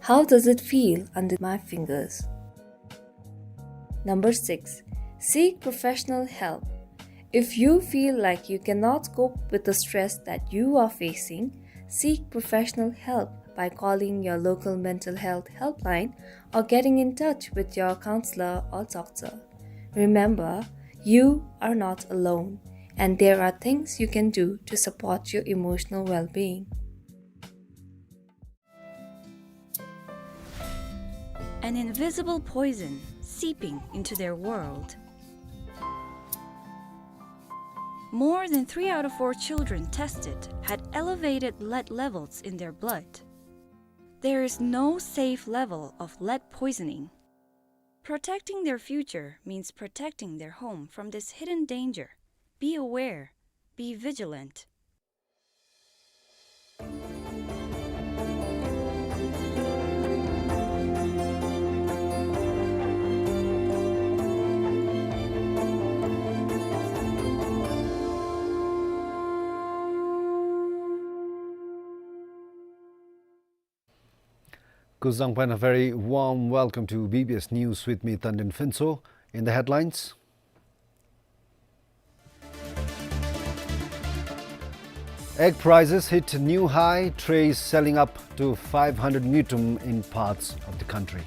How does it feel under my fingers?" Number six, seek professional help. If you feel like you cannot cope with the stress that you are facing, seek professional help by calling your local mental health helpline or getting in touch with your counselor or doctor. Remember, you are not alone, and there are things you can do to support your emotional well-being. An invisible poison seeping into their world. More than three out of four children tested had elevated lead levels in their blood. There is no safe level of lead poisoning. Protecting their future means protecting their home from this hidden danger. Be aware. Be vigilant. Kuzuzangpo, and a very warm welcome to B B S News with me, Tandin Phensho. In the headlines, egg prices hit new high, trays selling up to five hundred ngultrum in parts of the country.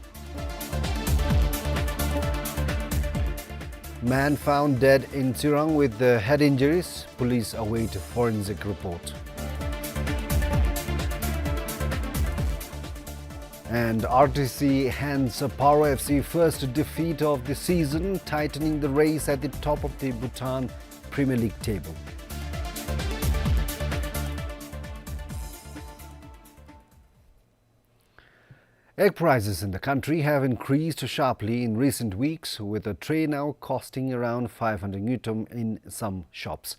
Man found dead in Tsirang with the head injuries. Police await forensic report. And R T C hands Paro F C first defeat of the season, tightening the race at the top of the Bhutan Premier League table. Egg prices in the country have increased sharply in recent weeks, with a tray now costing around five hundred ngultrum in some shops.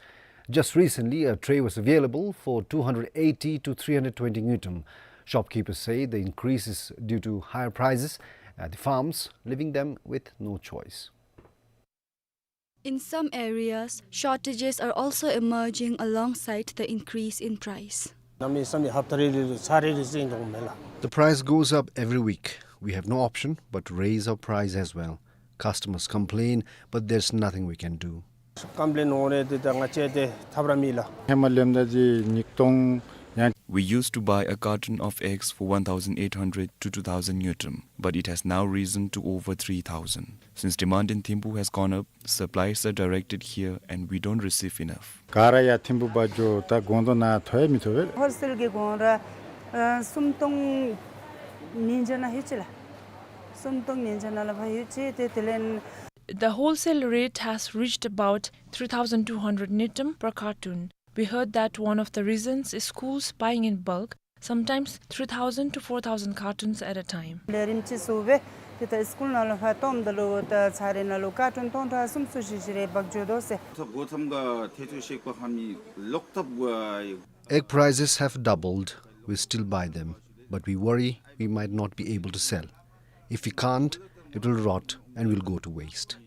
Just recently, a tray was available for two hundred eighty to three hundred twenty ngultrum. Shopkeepers say the increase is due to higher prices at the farms, leaving them with no choice. In some areas, shortages are also emerging alongside the increase in price. The price goes up every week. We have no option but to raise our price as well. Customers complain, but there's nothing we can do. We used to buy a carton of eggs for one thousand eight hundred to two thousand ngultrum, but it has now risen to over three thousand. Since demand in Thimphu has gone up, supplies are directed here and we don't receive enough. ག་ར་ཡར་ཐིམ་ཕུག་འབག་འགྱོ་ད་དགོང་དྲོ་ནཱ་ཐོབ་ཡང་མི་ཐོབ་པས། ཧོལ་སེལ་གྱི་གོང་ར་ཨ་སུམ་སྟོང་ཉིས་བརྒྱ་ནང་ལྷོད་ཅི་ལགས། སུམ་སྟོང་ཉིས་བརྒྱ་ནང་ལྷོད་ཅི། ཏེ་དེ་ལས། The wholesale rate has reached about three thousand two hundred ngultrum per carton. We heard that one of the reasons is schools buying in bulk, sometimes three thousand to four thousand cartons at a time. ལས་རིམ་ཅིག་སོང་སྦེ་ཏེ་ད་སི་ཀུལ་ནང་ལུ་ཕར་གཏངམ་ད་ལུ་ད་ཚར་རེ་ནང་ལུ་ཀར་ཊུན་སྟོང་ཕྲག་གསུམ་ཙམ་ཅིག་རེ་འབག་འགྱོ་དོ་ཟེར། ད་འགོ་ཐམ་ག་ཐེ་ཐུ་ཤེག་པ་ཧ་མི་ལོག་ཐབས་གུ། Egg prices have doubled. We still buy them, but we worry we might not be able to sell. If we can't, it will rot and will go to waste.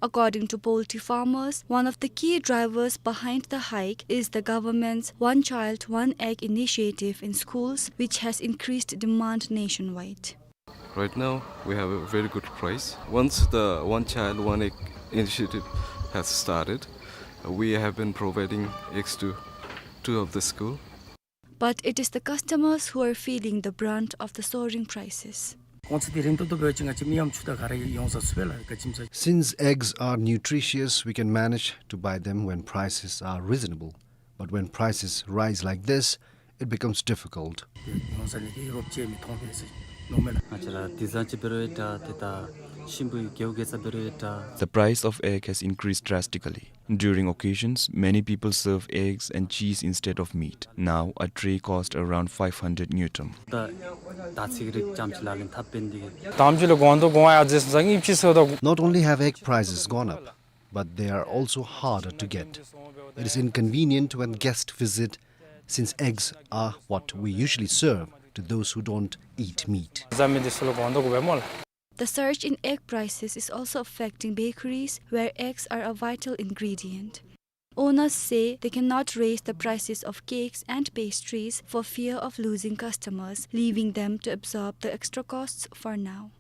According to poultry farmers, one of the key drivers behind the hike is the government's One Child, One Egg initiative in schools, which has increased demand nationwide. Right now, we have a very good price. Once the One Child, One Egg initiative has started, We have been providing eggs to two of the school. But it is the customers who are feeling the brunt of the soaring prices. གོང་ཚད་དེ་རིང་ཏོག་ཏོ་འབད་བ་ཅིན་ང་བཅས་མི་ཡམ་ཆུ་དང་ག་ར་ཡོང་ས་ཚུ་སྦེ་ལགས་ག་ཅི་སྨོ་ཟེར། Since eggs are nutritious, we can manage to buy them when prices are reasonable. But when prices rise like this, it becomes difficult. ཡོང་ས་ནི་གི་རོགས་བྱེད་མི་མཐོང་པས་ཟེར་མནོཝ་མས་ལགས། ང་བཅས་ར་དེ་ཟ་ཅིག་འབད་རུང་ཡང་འདྲ་ཏེ་ད་ཤིང་བུ་གི་རྒྱལ་པོ་གེ་སར་འབད་རུང་ཡང་འདྲ། The price of egg has increased drastically. During occasions, many people serve eggs and cheese instead of meat. Now, a tray costs around five hundred ngultrum. ད་ད་ཚིག་རིགས་ཙམ་ཅིག་ལགས་ལེན་ཐབས་འབད་ནི་དེ་གིས། དམ་ཅིག་ལུ་གོང་དུ་གོང་ཡར་འཛེགས་ས་ཨིན་ཅི་ཟེར་ད། Not only have egg prices gone up, but they are also harder to get. It is inconvenient when guests visit, since eggs are what we usually serve to those who don't eat meat. ཟ་མི་འདི་ཚུ་ལུ་གོང་དུ་གོང་སྦེ་སྨོ་ལགས། The surge in egg prices is also affecting bakeries, where eggs are a vital ingredient. Owners say they cannot raise the prices of cakes and pastries for fear of losing customers, leaving them to absorb the extra costs for now.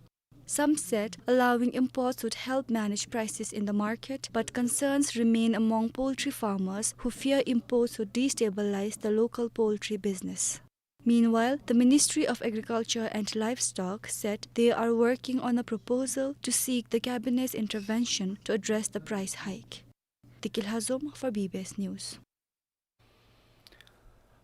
Some said allowing imports would help manage prices in the market, but concerns remain among poultry farmers who fear imports would destabilize the local poultry business. Meanwhile, the Ministry of Agriculture and Livestock said they are working on a proposal to seek the cabinet's intervention to address the price hike. Tikil Hazom for B B S News.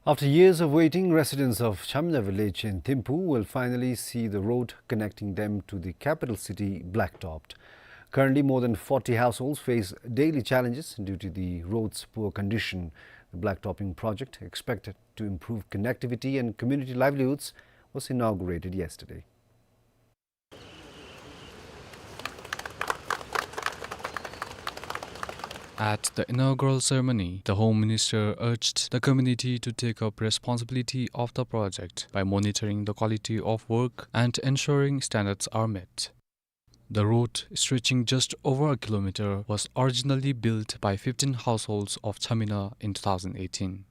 After years of waiting, residents of Chamina village in Thimphu will finally see the road connecting them to the capital city blacktopped. Currently, more than forty households face daily challenges due to the road's poor condition. The blacktopping project, expected to improve connectivity and community livelihoods, was inaugurated yesterday. At the inaugural ceremony, the Home Minister urged the community to take up responsibility of the project by monitoring the quality of work and ensuring standards are met. The road, stretching just over a kilometer, was originally built by fifteen households of Chamina in two thousand eighteen.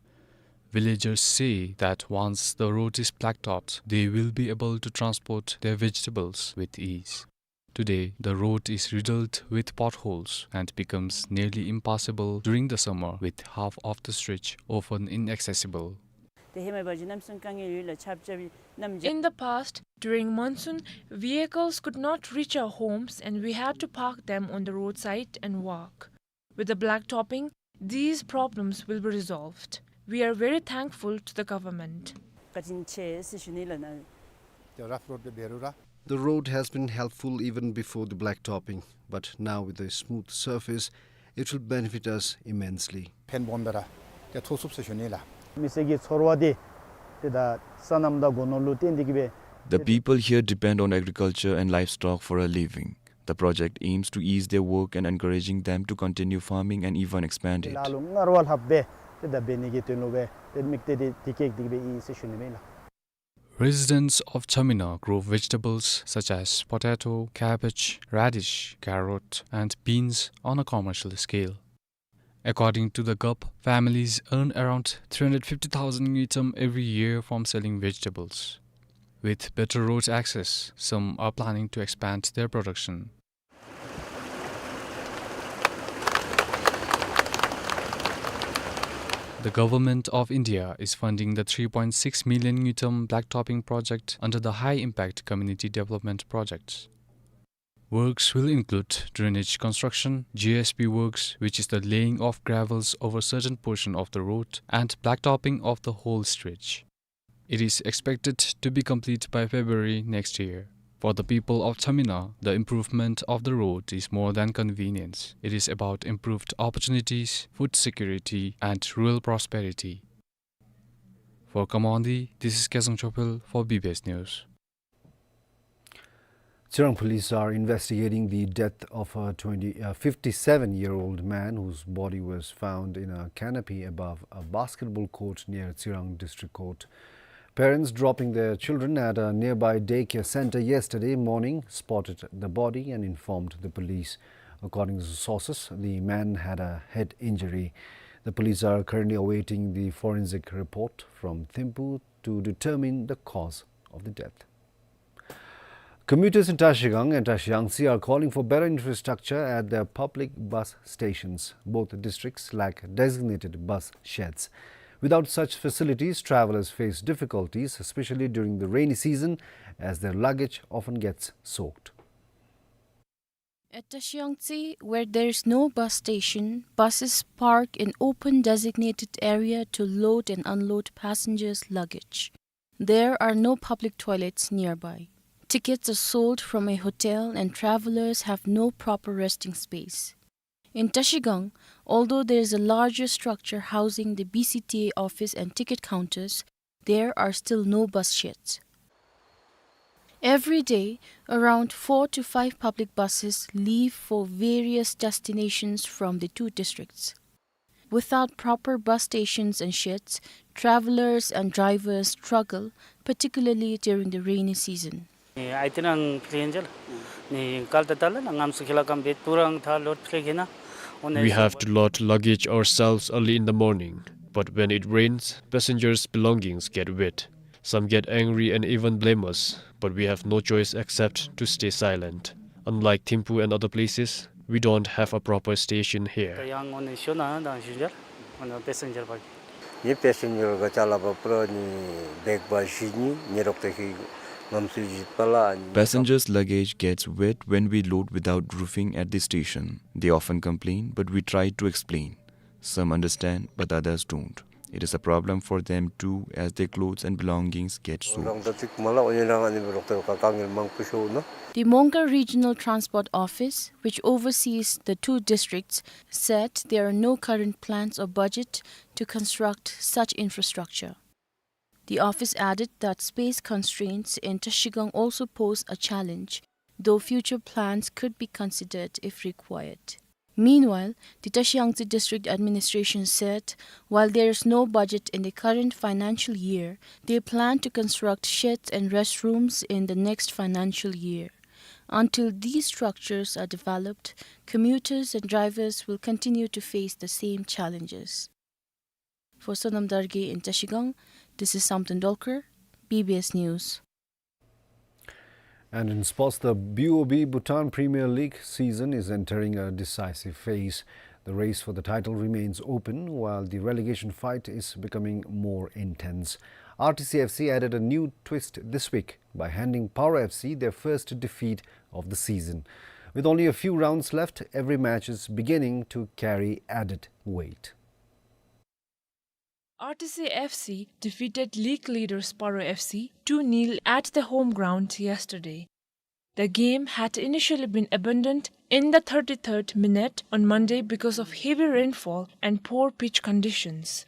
Villagers say that once the road is blacktopped, they will be able to transport their vegetables with ease. Today, the road is riddled with potholes and becomes nearly impassable during the summer, with half of the stretch often inaccessible. In the past, during monsoon, vehicles could not reach our homes and we had to park them on the roadside and walk. With the blacktopping, these problems will be resolved. We are very thankful to the government. བཀའ་དྲིན་ཆེ་ཟེར་ཞུ་ནི་ལགས། ད་ར་ཕ་རོཌ་འབད་རུང་ར། The road has been helpful even before the blacktopping, but now with a smooth surface, it will benefit us immensely. ཕན་སྦོམ་སྦེ་ར་ཏེ་ཐོགས་ཚུགས་ཟེར་ཞུ་ནི་ལགས། མི་སེར་གྱི་འཚོ་བ་འདི་ཏེ་ད་སོ་ནམ་དང་སྒོ་ནོར་ལུ་བརྟེན་ཏེ་གིས་སྦེ། The people here depend on agriculture and livestock for a living. The project aims to ease their work and encouraging them to continue farming and even expand it. ལཱ་ལུ་སྔར་བ་ལྷགཔ་སྦེ་ཏེ་ད་འབད་ནི་གི་དོན་ལུ་སྦེ་ཏེ་དམིགས་གཏད་འདི་དེ་བསྐྱེད་དེ་གིས་སྦེ་ཨིན་ཟེར་ཞུ་ནི་མས་ལགས། Residents of Chamina grow vegetables such as potato, cabbage, radish, carrot, and beans on a commercial scale. According to the gup, families earn around three hundred fifty thousand ngultrum every year from selling vegetables. With better road access, some are planning to expand their production. The Government of India is funding the three point six million ngultrum blacktopping project under the High Impact Community Development Projects. Works will include drainage construction, G S B works, which is the laying of gravels over certain portion of the road, and blacktopping of the whole stretch. It is expected to be complete by February next year. For the people of Chamina, the improvement of the road is more than convenience. It is about improved opportunities, food security, and rural prosperity. For Khammadi, this is Khesang Chopel for B B S News. Tsirang police are investigating the death of a twenty, uh, fifty-seven-year-old man whose body was found in a canopy above a basketball court near Tsirang District Court. Parents dropping their children at a nearby daycare center yesterday morning spotted the body and informed the police. According to sources, the man had a head injury. The police are currently awaiting the forensic report from Thimphu to determine the cause of the death. Commuters in Trashigang and Trashiyangtse are calling for better infrastructure at their public bus stations. Both districts lack designated bus sheds. Without such facilities, travelers face difficulties, especially during the rainy season, as their luggage often gets soaked. At Trashiyangtse, where there is no bus station, buses park in open designated area to load and unload passengers' luggage. There are no public toilets nearby. Tickets are sold from a hotel and travelers have no proper resting space. In Trashigang, although there is a larger structure housing the B C T A office and ticket counters, there are still no bus sheds. Every day, around four to five public buses leave for various destinations from the two districts. Without proper bus stations and sheds, travelers and drivers struggle, particularly during the rainy season. ཨའི་ཏེན་ནང་ཕྱིན་ཅི་ལགས། ནི་ཀལ་ཏ་ད་ལ་ལགས་རྔམ་སུ་ཁེ་ལ་ཀམ་བེད་ཏུ་རང་ཐ་ལོཌ་ཕྱིན་ཁེ་ན། We have to load luggage ourselves early in the morning, but when it rains, passengers' belongings get wet. Some get angry and even blame us, but we have no choice except to stay silent. Unlike Thimphu and other places, we don't have a proper station here. ད་ཡང་ངོ་ནས་ཤོ་ན་དང་ཞུ་རྒྱལ་ཨ་ནི་པེ་སེན་ཇར་པ་གི། ནི་པེ་སེན་ཇར་ག་ཅ་ལ་བ་པྲ་ནི་བེག་པ་ཞི་ནི་ཉེ་རོག་ཏེ་ཁི་ངམ་སུ་ཇི་པ་ལ་ནི། Passengers' luggage gets wet when we load without roofing at the station. They often complain, but we try to explain. Some understand, but others don't. It is a problem for them too, as their clothes and belongings get soaked. རང་ད་ཅིག་མ་ལ་འོ་ཡན་རང་ཨ་ནི་རོག་ཏེ་ག་དཀའ་ངལ་མང་པོ་ཤོར་ནོ། The Mongkar Regional Transport Office, which oversees the two districts, said there are no current plans or budget to construct such infrastructure. The office added that space constraints in Trashigang also pose a challenge, though future plans could be considered if required. Meanwhile, the Trashiyangtse District Administration said, while there is no budget in the current financial year, they plan to construct sheds and restrooms in the next financial year. Until these structures are developed, commuters and drivers will continue to face the same challenges. For Sonam Dargay in Trashigang, this is Samten Dolkar, B B S News. And in sports, the B O B Bhutan Premier League season is entering a decisive phase. The race for the title remains open, while the relegation fight is becoming more intense. R T C F C added a new twist this week by handing Paro F C their first defeat of the season. With only a few rounds left, every match is beginning to carry added weight. R T C F C defeated league leaders Paro F C two nil at the home ground yesterday. The game had initially been abandoned in the thirty-third minute on Monday because of heavy rainfall and poor pitch conditions.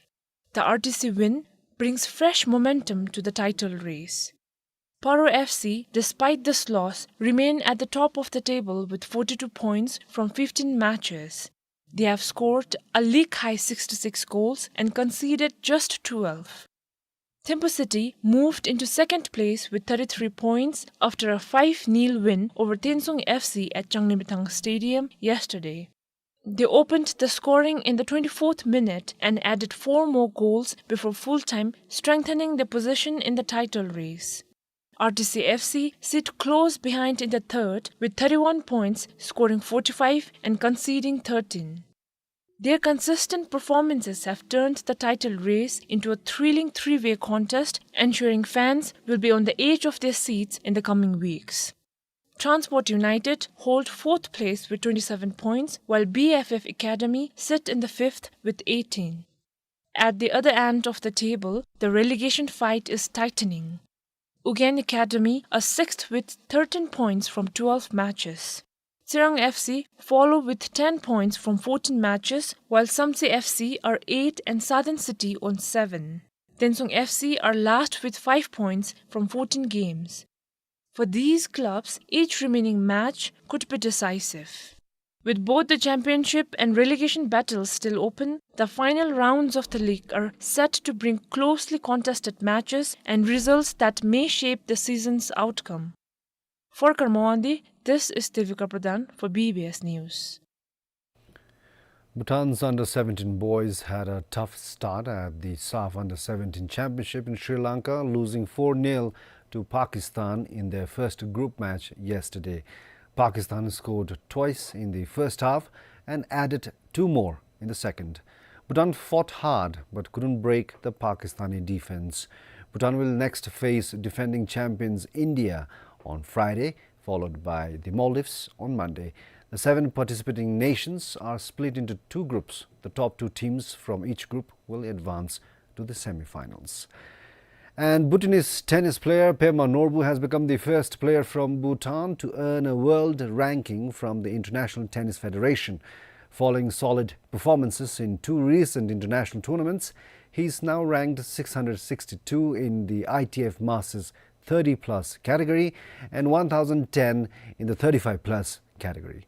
The R T C win brings fresh momentum to the title race. Paro F C, despite this loss, remain at the top of the table with forty-two points from fifteen matches. They have scored a league-high sixty-six goals and conceded just twelve. Thimphu City moved into second place with thirty-three points after a five nil win over Tensung F C at Changlimithang Stadium yesterday. They opened the scoring in the twenty-fourth minute and added four more goals before full time, strengthening their position in the title race. R T C F C sit close behind in the third with thirty-one points, scoring forty-five and conceding thirteen. Their consistent performances have turned the title race into a thrilling three-way contest, ensuring fans will be on the edge of their seats in the coming weeks. Transport United hold fourth place with twenty-seven points, while B F F Academy sit in the fifth with eighteen. At the other end of the table, the relegation fight is tightening. Ugyen Academy are sixth with thirteen points from twelve matches. Tsirang F C follow with ten points from fourteen matches, while Samtse F C are eight and Saden City on seven. Tensung F C are last with five points from fourteen games. For these clubs, each remaining match could be decisive. With both the championship and relegation battles still open, the final rounds of the league are set to bring closely contested matches and results that may shape the season's outcome. For Karmawandi, this is Devika Pradhan for B B S News. Bhutan's under seventeen boys had a tough start at the SAFF under seventeen championship in Sri Lanka, losing four nil to Pakistan in their first group match yesterday. Pakistan scored twice in the first half and added two more in the second. Bhutan fought hard but couldn't break the Pakistani defense. Bhutan will next face defending champions India on Friday, followed by the Maldives on Monday. The seven participating nations are split into two groups. The top two teams from each group will advance to the semi-finals. And Bhutanese tennis player Pema Norbu has become the first player from Bhutan to earn a world ranking from the International Tennis Federation. Following solid performances in two recent international tournaments, he is now ranked six hundred sixty-two in the I T F Masters thirty plus category and one thousand ten in the thirty-five plus category.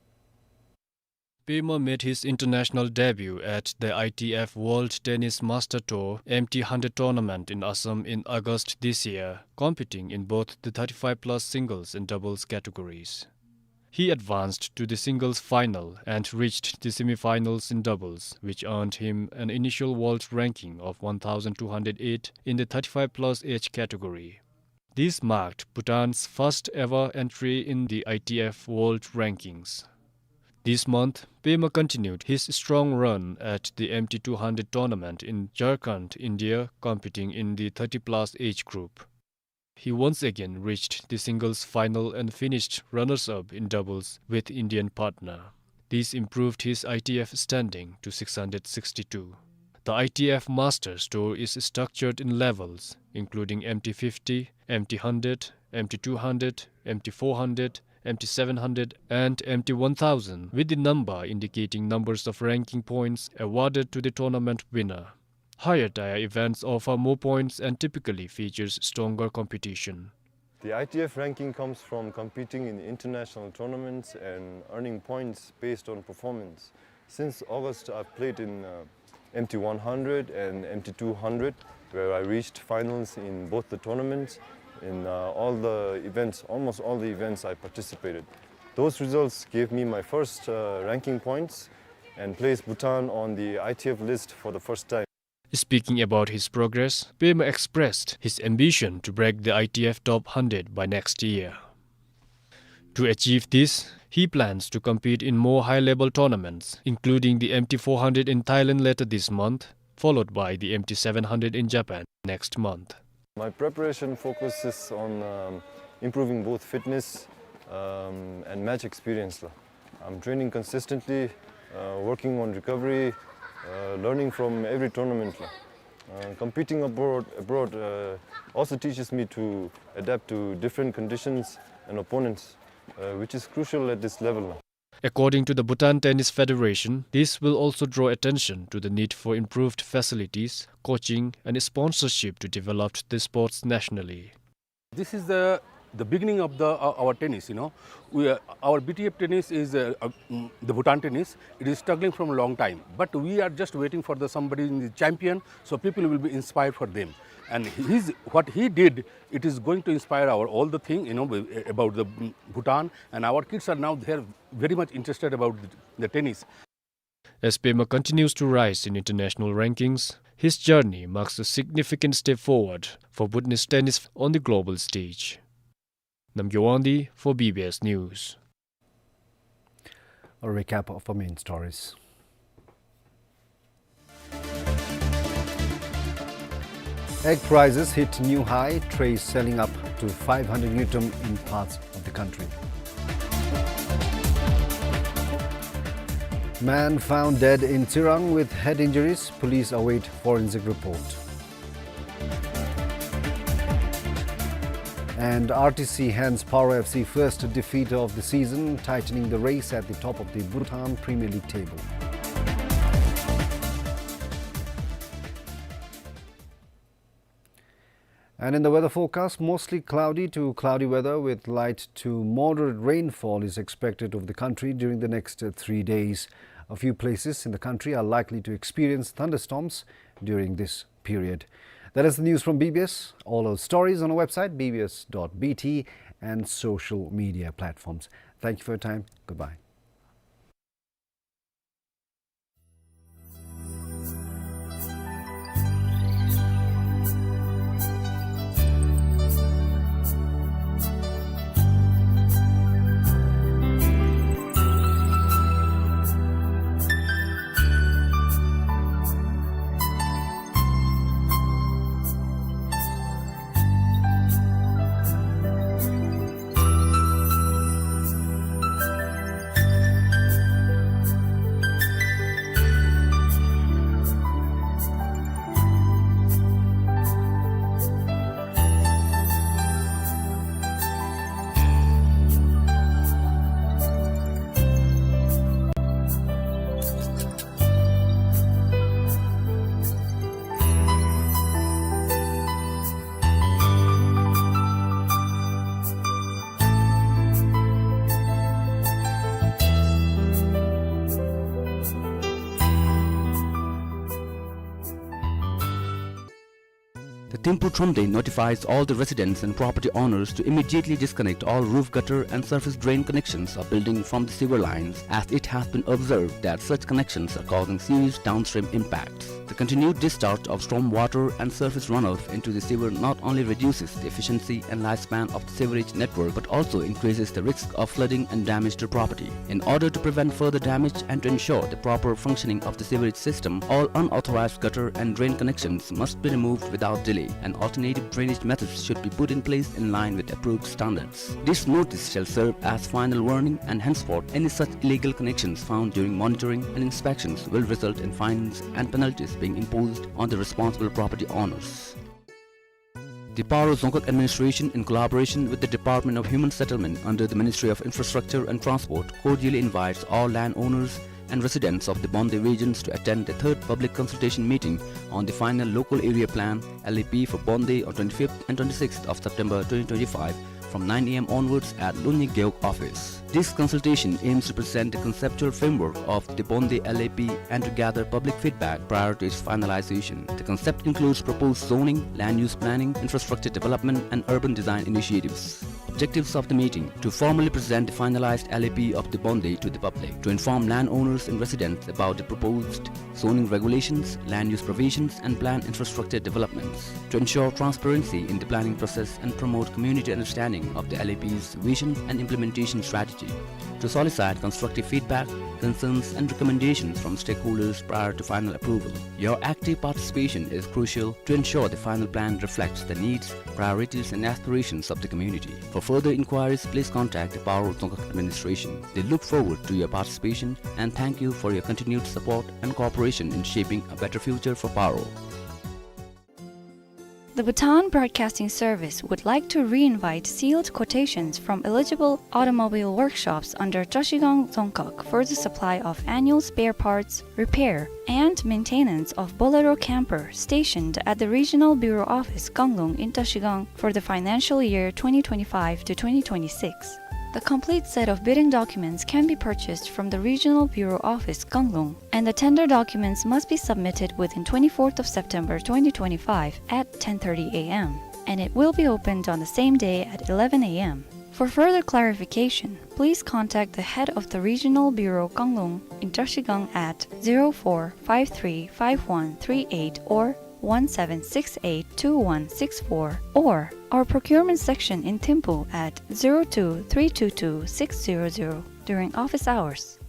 Pema made his international debut at the I T F World Tennis Master Tour M T hundred tournament in Assam in August this year, competing in both the thirty-five plus singles and doubles categories. He advanced to the singles final and reached the semi-finals in doubles, which earned him an initial world ranking of one thousand two hundred eight in the thirty-five plus age category. This marked Bhutan's first ever entry in the I T F World Rankings. This month, Pema continued his strong run at the M T two hundred tournament in Jharkhand, India, competing in the thirty plus age group. He once again reached the singles final and finished runners-up in doubles with Indian partner. This improved his I T F standing to six hundred sixty-two. The I T F Masters Tour is structured in levels, including M T fifty, M T hundred, M T two hundred, M T four hundred, M T seven hundred, and M T one thousand, with the number indicating numbers of ranking points awarded to the tournament winner. Higher tier events offer more points and typically features stronger competition. The I T F ranking comes from competing in international tournaments and earning points based on performance. Since August, I've played in, uh, M T one hundred and M T two hundred, where I reached finals in both the tournaments. In, uh, all the events, almost all the events I participated. Those results gave me my first, uh, ranking points and placed Bhutan on the I T F list for the first time. Speaking about his progress, Pema expressed his ambition to break the I T F top hundred by next year. To achieve this, he plans to compete in more high-level tournaments, including the M T four hundred in Thailand later this month, followed by the M T seven hundred in Japan next month. My preparation focuses on, um, improving both fitness, um, and match experience la. I'm training consistently, uh, working on recovery, uh, learning from every tournament la. Uh, competing abroad, abroad, uh, also teaches me to adapt to different conditions and opponents, uh, which is crucial at this level la. According to the Bhutan Tennis Federation, this will also draw attention to the need for improved facilities, coaching, and sponsorship to develop the sports nationally. This is the, the beginning of the, uh, our tennis, you know. We, uh, our B T F tennis is, uh, uh, mm, the Bhutan tennis. It is struggling from a long time, but we are just waiting for the somebody in the champion, so people will be inspired for them. And his, what he did, it is going to inspire our all the thing, you know, about the, mm, Bhutan, and our kids are now, they are very much interested about the, the tennis. As Pema continues to rise in international rankings, his journey marks a significant step forward for Bhutanese tennis on the global stage. Namgay Wangdi for B B S News. A recap of our main stories. Egg prices hit new high, trays selling up to five hundred ngultrum in parts of the country. Man found dead in Tsirang with head injuries. Police await forensic report. And R T C hands Paro F C first defeat of the season, tightening the race at the top of the Bhutan Premier League table. And in the weather forecast, mostly cloudy to cloudy weather with light to moderate rainfall is expected over the country during the next, uh, three days. A few places in the country are likely to experience thunderstorms during this period. That is the news from B B S. All our stories on our website, B B S dot B T, and social media platforms. Thank you for your time. Goodbye. Thimphu Thromde notifies all the residents and property owners to immediately disconnect all roof gutter and surface drain connections of building from the sewer lines, as it has been observed that such connections are causing serious downstream impacts. The continued discharge of storm water and surface runoff into the sewer not only reduces the efficiency and lifespan of the sewerage network, but also increases the risk of flooding and damage to property. In order to prevent further damage and to ensure the proper functioning of the sewerage system, all unauthorized gutter and drain connections must be removed without delay, and alternative drainage methods should be put in place in line with approved standards. This notice shall serve as final warning, and henceforth any such illegal connections found during monitoring and inspections will result in fines and penalties being imposed on the responsible property owners. The Paro Dzongkhag Administration, in collaboration with the Department of Human Settlement under the Ministry of Infrastructure and Transport, cordially invites all landowners and residents of the Bonde regions to attend the third public consultation meeting on the final local area plan, L A P, for Bonde on twenty-fifth and twenty-sixth of September twenty twenty-five, from nine A M onwards at Lunyi Gewog office. This consultation aims to present the conceptual framework of the Bonde L A P and to gather public feedback prior to its finalization. The concept includes proposed zoning, land use planning, infrastructure development, and urban design initiatives. Objectives of the meeting: to formally present the finalized L A P of the Bonde to the public, to inform landowners and residents about the proposed zoning regulations, land use provisions, and planned infrastructure developments, to ensure transparency in the planning process and promote community understanding of the L A P's vision and implementation strategy, to solicit constructive feedback, concerns, and recommendations from stakeholders prior to final approval. Your active participation is crucial to ensure the final plan reflects the needs, priorities, and aspirations of the community. For further inquiries, please contact the Paro Dzongkhag Administration. They look forward to your participation and thank you for your continued support and cooperation in shaping a better future for Paro. The Bhutan Broadcasting Service would like to re-invite sealed quotations from eligible automobile workshops under Trashigang Dzongkhag for the supply of annual spare parts, repair, and maintenance of Bolero camper stationed at the Regional Bureau Office, Kanglung in Trashigang for the financial year twenty twenty-five to twenty twenty-six. The complete set of bidding documents can be purchased from the Regional Bureau Office, Kanglung, and the tender documents must be submitted within twenty-fourth of September twenty twenty-five at ten thirty A M, and it will be opened on the same day at eleven A M. For further clarification, please contact the head of the Regional Bureau, Kanglung in Trashigang at zero four five three five one three eight or one seven six eight two one six four, or our procurement section in Thimphu at zero two three two two six zero zero during office hours.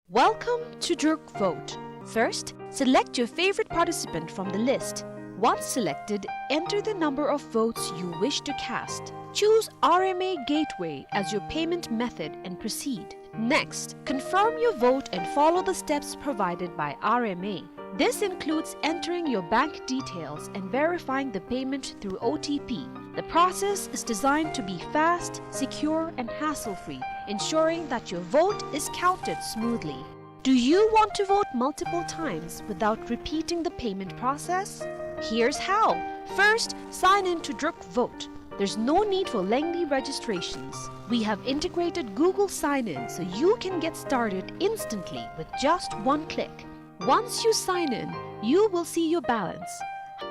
Welcome to Druk Vote. First, select your favorite participant from the list. Once selected, enter the number of votes you wish to cast. Choose R M A Gateway as your payment method and proceed. Next, confirm your vote and follow the steps provided by R M A. This includes entering your bank details and verifying the payment through O T P. The process is designed to be fast, secure, and hassle-free, ensuring that your vote is counted smoothly. Do you want to vote multiple times without repeating the payment process? Here's how. First, sign in to Druk Vote. There's no need for lengthy registrations. We have integrated Google Sign-In, so you can get started instantly with just one click. Once you sign in, you will see your balance.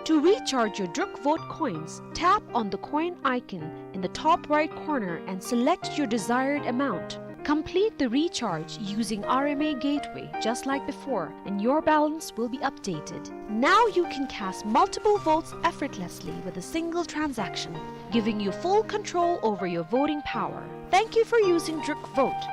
To recharge your Druk Vote coins, tap on the coin icon in the top right corner and select your desired amount. Complete the recharge using R M A Gateway just like before, and your balance will be updated. Now you can cast multiple votes effortlessly with a single transaction, giving you full control over your voting power. Thank you for using Druk Vote.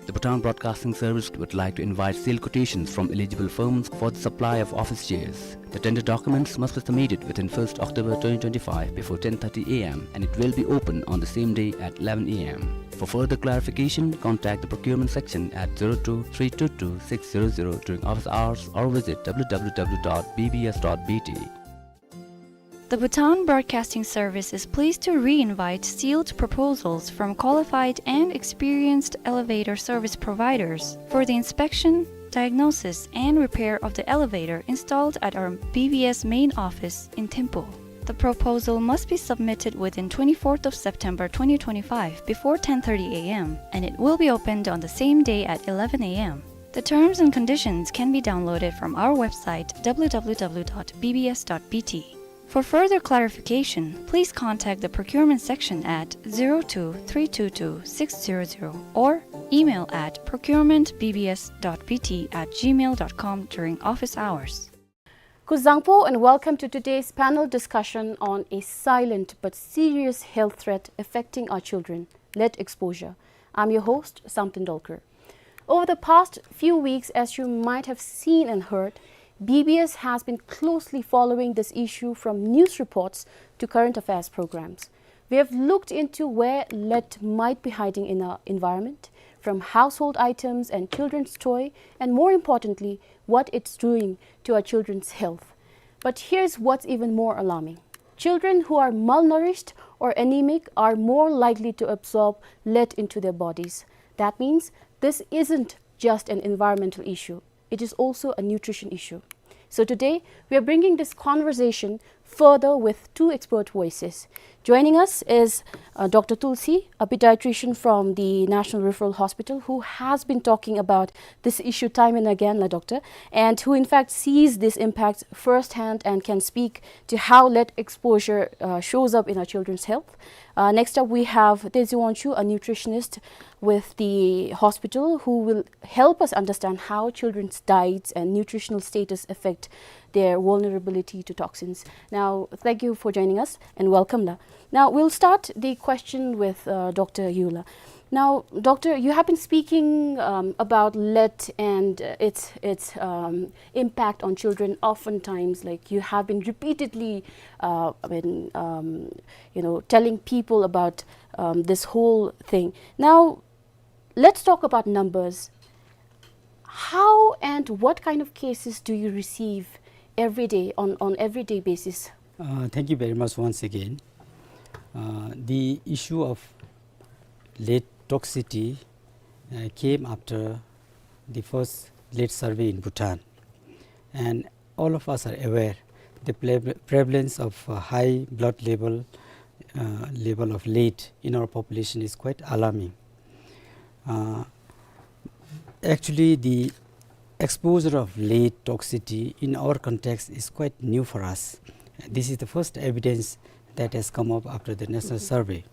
The Bhutan Broadcasting Service would like to invite sealed quotations from eligible firms for the supply of office chairs. The tender documents must be submitted within first October twenty twenty-five before ten thirty A M, and it will be open on the same day at eleven A M. For further clarification, contact the procurement section at zero two three two two six zero zero during office hours or visit W W W dot B B S dot B T. The Bhutan Broadcasting Service is pleased to re-invite sealed proposals from qualified and experienced elevator service providers for the inspection, diagnosis, and repair of the elevator installed at our B B S main office in Thimphu. The proposal must be submitted within twenty-fourth of September twenty twenty-five before ten thirty A M, and it will be opened on the same day at eleven A M. The terms and conditions can be downloaded from our website, w w w dot b b s dot b t. For further clarification, please contact the procurement section at zero two three two two six zero zero or email at procurement b b s dot b t at gmail dot com during office hours. Kuzuzangpo and welcome to today's panel discussion on a silent but serious health threat affecting our children, lead exposure. I'm your host, Samten Dolkar. Over the past few weeks, as you might have seen and heard, B B S has been closely following this issue from news reports to current affairs programs. We have looked into where lead might be hiding in our environment, from household items and children's toy, and more importantly, what it's doing to our children's health. But here's what's even more alarming. Children who are malnourished or anemic are more likely to absorb lead into their bodies. That means this isn't just an environmental issue. It is also a nutrition issue. So today, we are bringing this conversation further with two expert voices. Joining us is, uh, Doctor Tulsi, a pediatrician from the National Referral Hospital, who has been talking about this issue time and again, la doctor, and who in fact sees this impact firsthand and can speak to how lead exposure, uh, shows up in our children's health. Uh, next up, we have Tenzin Wangchuk, a nutritionist with the hospital, who will help us understand how children's diets and nutritional status affect their vulnerability to toxins. Now, thank you for joining us and welcome, la. Now, we'll start the question with, uh, Doctor Yula. Now, Doctor, you have been speaking, um, about lead and, uh, its, its, um, impact on children oftentimes. Like, you have been repeatedly, uh, I mean, um, you know, telling people about, um, this whole thing. Now, let's talk about numbers. How and what kind of cases do you receive every day, on, on everyday basis? Uh, thank you very much once again. Uh, the issue of lead toxicity, uh, came after the first lead survey in Bhutan. And all of us are aware the pre-, prevalence of, uh, high blood level, uh, level of lead in our population is quite alarming. Uh, actually, the exposure of lead toxicity in our context is quite new for us. This is the first evidence that has come up after the national survey.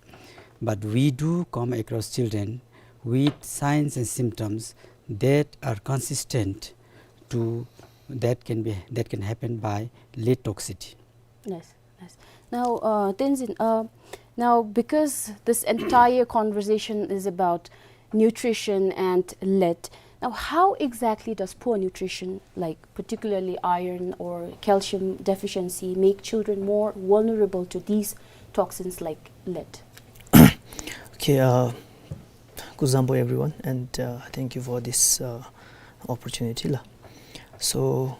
But we do come across children with signs and symptoms that are consistent to, that can be, that can happen by lead toxicity. Yes, yes. Now, uh, Tenzin, uh, now, because this entire conversation is about nutrition and lead, now, how exactly does poor nutrition, like particularly iron or calcium deficiency, make children more vulnerable to these toxins like lead? Okay, uh, kuzuzangpo everyone, and, uh, thank you for this, uh, opportunity, la. So,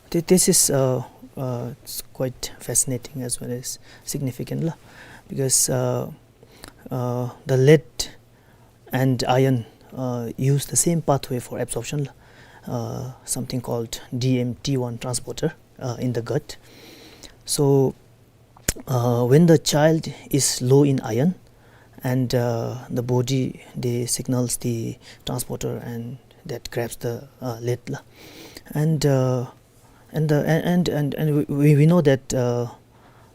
thi-, this is, uh, uh, it's quite fascinating as well as significant, la, because, uh, uh, the lead and iron, uh, use the same pathway for absorption, la, uh, something called D M T one transporter, uh, in the gut. So, uh, when the child is low in iron, and, uh, the body, they signals the transporter, and that grabs the, uh, lead, la. And, uh, and the, and, and, and, and we, we, we know that, uh,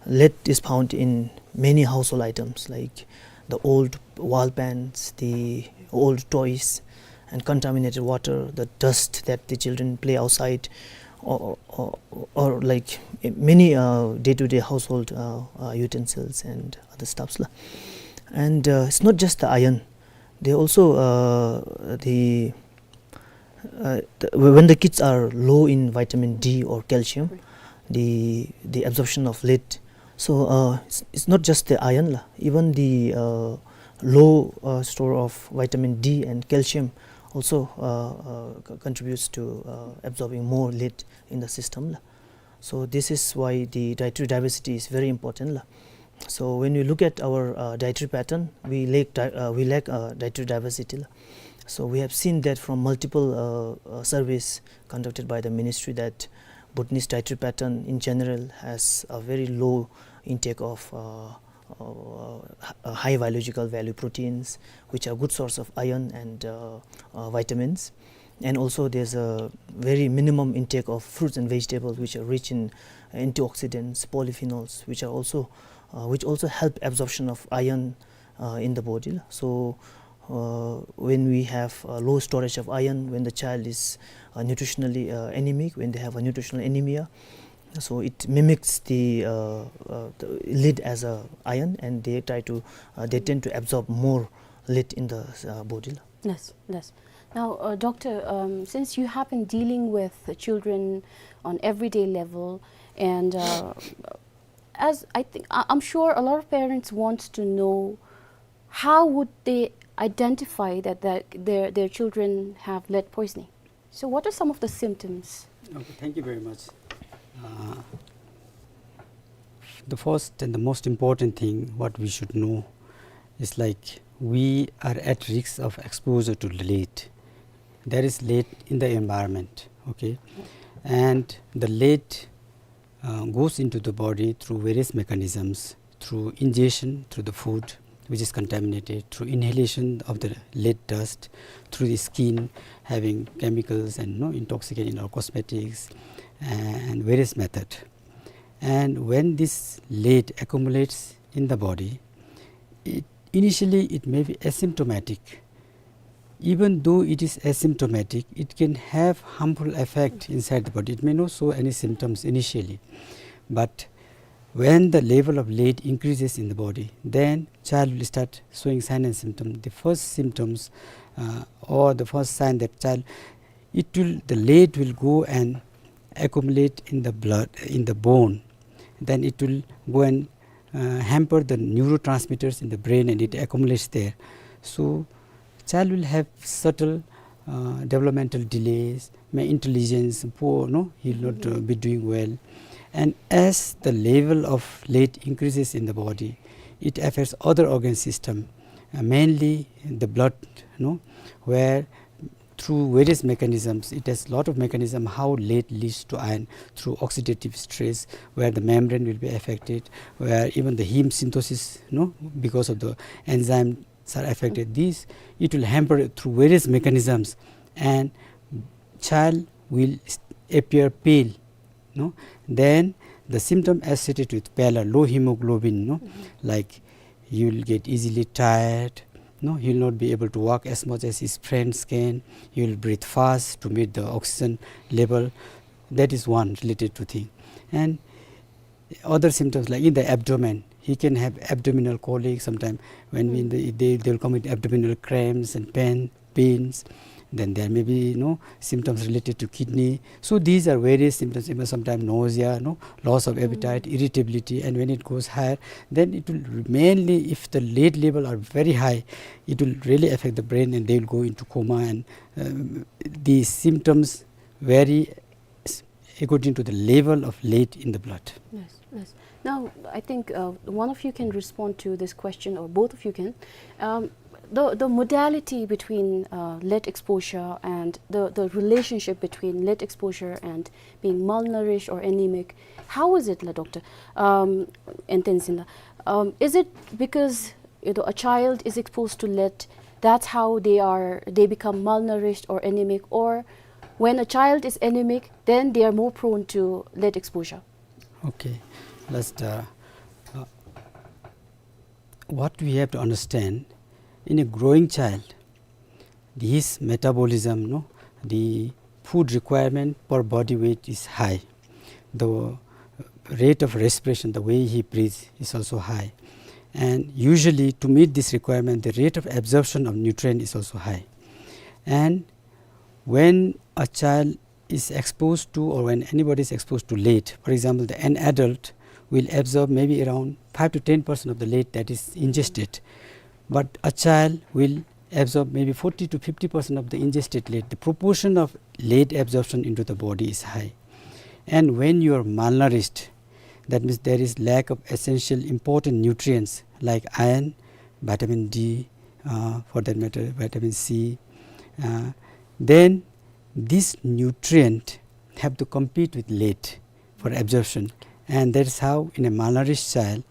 lead is found in many household items, like the old wall paints, the old toys, and contaminated water, the dust that the children play outside, or, or, or, like, many, uh, day-to-day household, uh, uh, utensils and other stuffs, la. And, uh, it's not just the iron. They also, uh, the, uh, the, when the kids are low in vitamin D or calcium, the, the absorption of lead. So, uh, it's, it's not just the iron, la. Even the, uh, low, uh, store of vitamin D and calcium also, uh, uh, co-, contributes to, uh, absorbing more lead in the system, la. So this is why the dietary diversity is very important, la. So when we look at our, uh, dietary pattern, we lack di-, uh, we lack, uh, dietary diversity, la. So we have seen that from multiple, uh, uh, surveys conducted by the ministry that Bhutanese dietary pattern in general has a very low intake of, uh, uh, h-, uh, high biological value proteins, which are good source of iron and, uh, uh, vitamins. And also there's a very minimum intake of fruits and vegetables, which are rich in antioxidants, polyphenols, which are also, uh, which also help absorption of iron, uh, in the body. So, uh, when we have, uh, low storage of iron, when the child is, uh, nutritionally, uh, anemic, when they have a nutritional anemia, so it mimics the, uh, uh, the lead as a iron, and they try to, uh, they tend to absorb more lead in the, uh, body. Yes, yes. Now, uh, doctor, um, since you have been dealing with the children on everyday level, and, uh, as I think, I, I'm sure a lot of parents want to know, how would they identify that their, their, their children have lead poisoning? So what are some of the symptoms? Okay, thank you very much. Uh, the first and the most important thing what we should know is, like, we are at risk of exposure to lead. There is lead in the environment, okay? And the lead, uh, goes into the body through various mechanisms, through ingestion, through the food, which is contaminated, through inhalation of the lead dust, through the skin, having chemicals and, you know, intoxicant in our cosmetics, and various method. And when this lead accumulates in the body, it, initially it may be asymptomatic. Even though it is asymptomatic, it can have harmful effect inside the body. It may not show any symptoms initially, but when the level of lead increases in the body, then child will start showing sign and symptom. The first symptoms, uh, or the first sign that child, it will, the lead will go and accumulate in the blood, in the bone. Then it will go and, uh, hamper the neurotransmitters in the brain, and it accumulates there. So child will have subtle, uh, developmental delays, may intelligence poor, no, he will not, uh, be doing well. And as the level of lead increases in the body, it affects other organ system, uh, mainly the blood, no, where through various mechanisms, it has lot of mechanism how lead leads to iron, through oxidative stress, where the membrane will be affected, where even the heme synthesis, no, because of the enzyme are affected. This, it will hamper through various mechanisms, and child will s-, appear pale, no? Then the symptom associated with pallor, low hemoglobin, no? Like, you'll get easily tired, no? He'll not be able to walk as much as his friends can. He'll breathe fast to meet the oxygen level. That is one related to thing. And other symptoms, like in the abdomen, he can have abdominal colic sometime. When we in the, they, they'll come with abdominal cramps and pain, pains. Then there may be, you know, symptoms related to kidney. So these are various symptoms, even sometimes nausea, no, loss of appetite, irritability, and when it goes higher, then it will mainly, if the lead level are very high, it will really affect the brain, and they will go into coma, and, um, these symptoms vary s-, according to the level of lead in the blood. Yes, yes. Now, I think, uh, one of you can respond to this question, or both of you can. Um, the, the modality between, uh, lead exposure and the, the relationship between lead exposure and being malnourished or anemic, how is it, la doctor? Um, and then, um, is it because, you know, a child is exposed to lead, that's how they are, they become malnourished or anemic, or when a child is anemic, then they are more prone to lead exposure? Okay, let's, uh, uh, what we have to understand, in a growing child, his metabolism, no, the food requirement per body weight is high. The rate of respiration, the way he breathes, is also high. And usually, to meet this requirement, the rate of absorption of nutrient is also high. And when a child is exposed to, or when anybody is exposed to lead, for example, the, an adult will absorb maybe around five to ten percent of the lead that is ingested, but a child will absorb maybe forty to fifty percent of the ingested lead. The proportion of lead absorption into the body is high. And when you are malnourished, that means there is lack of essential important nutrients like iron, vitamin D, uh, for that matter, vitamin C, uh, then this nutrient have to compete with lead for absorption. And that's how in a malnourished child,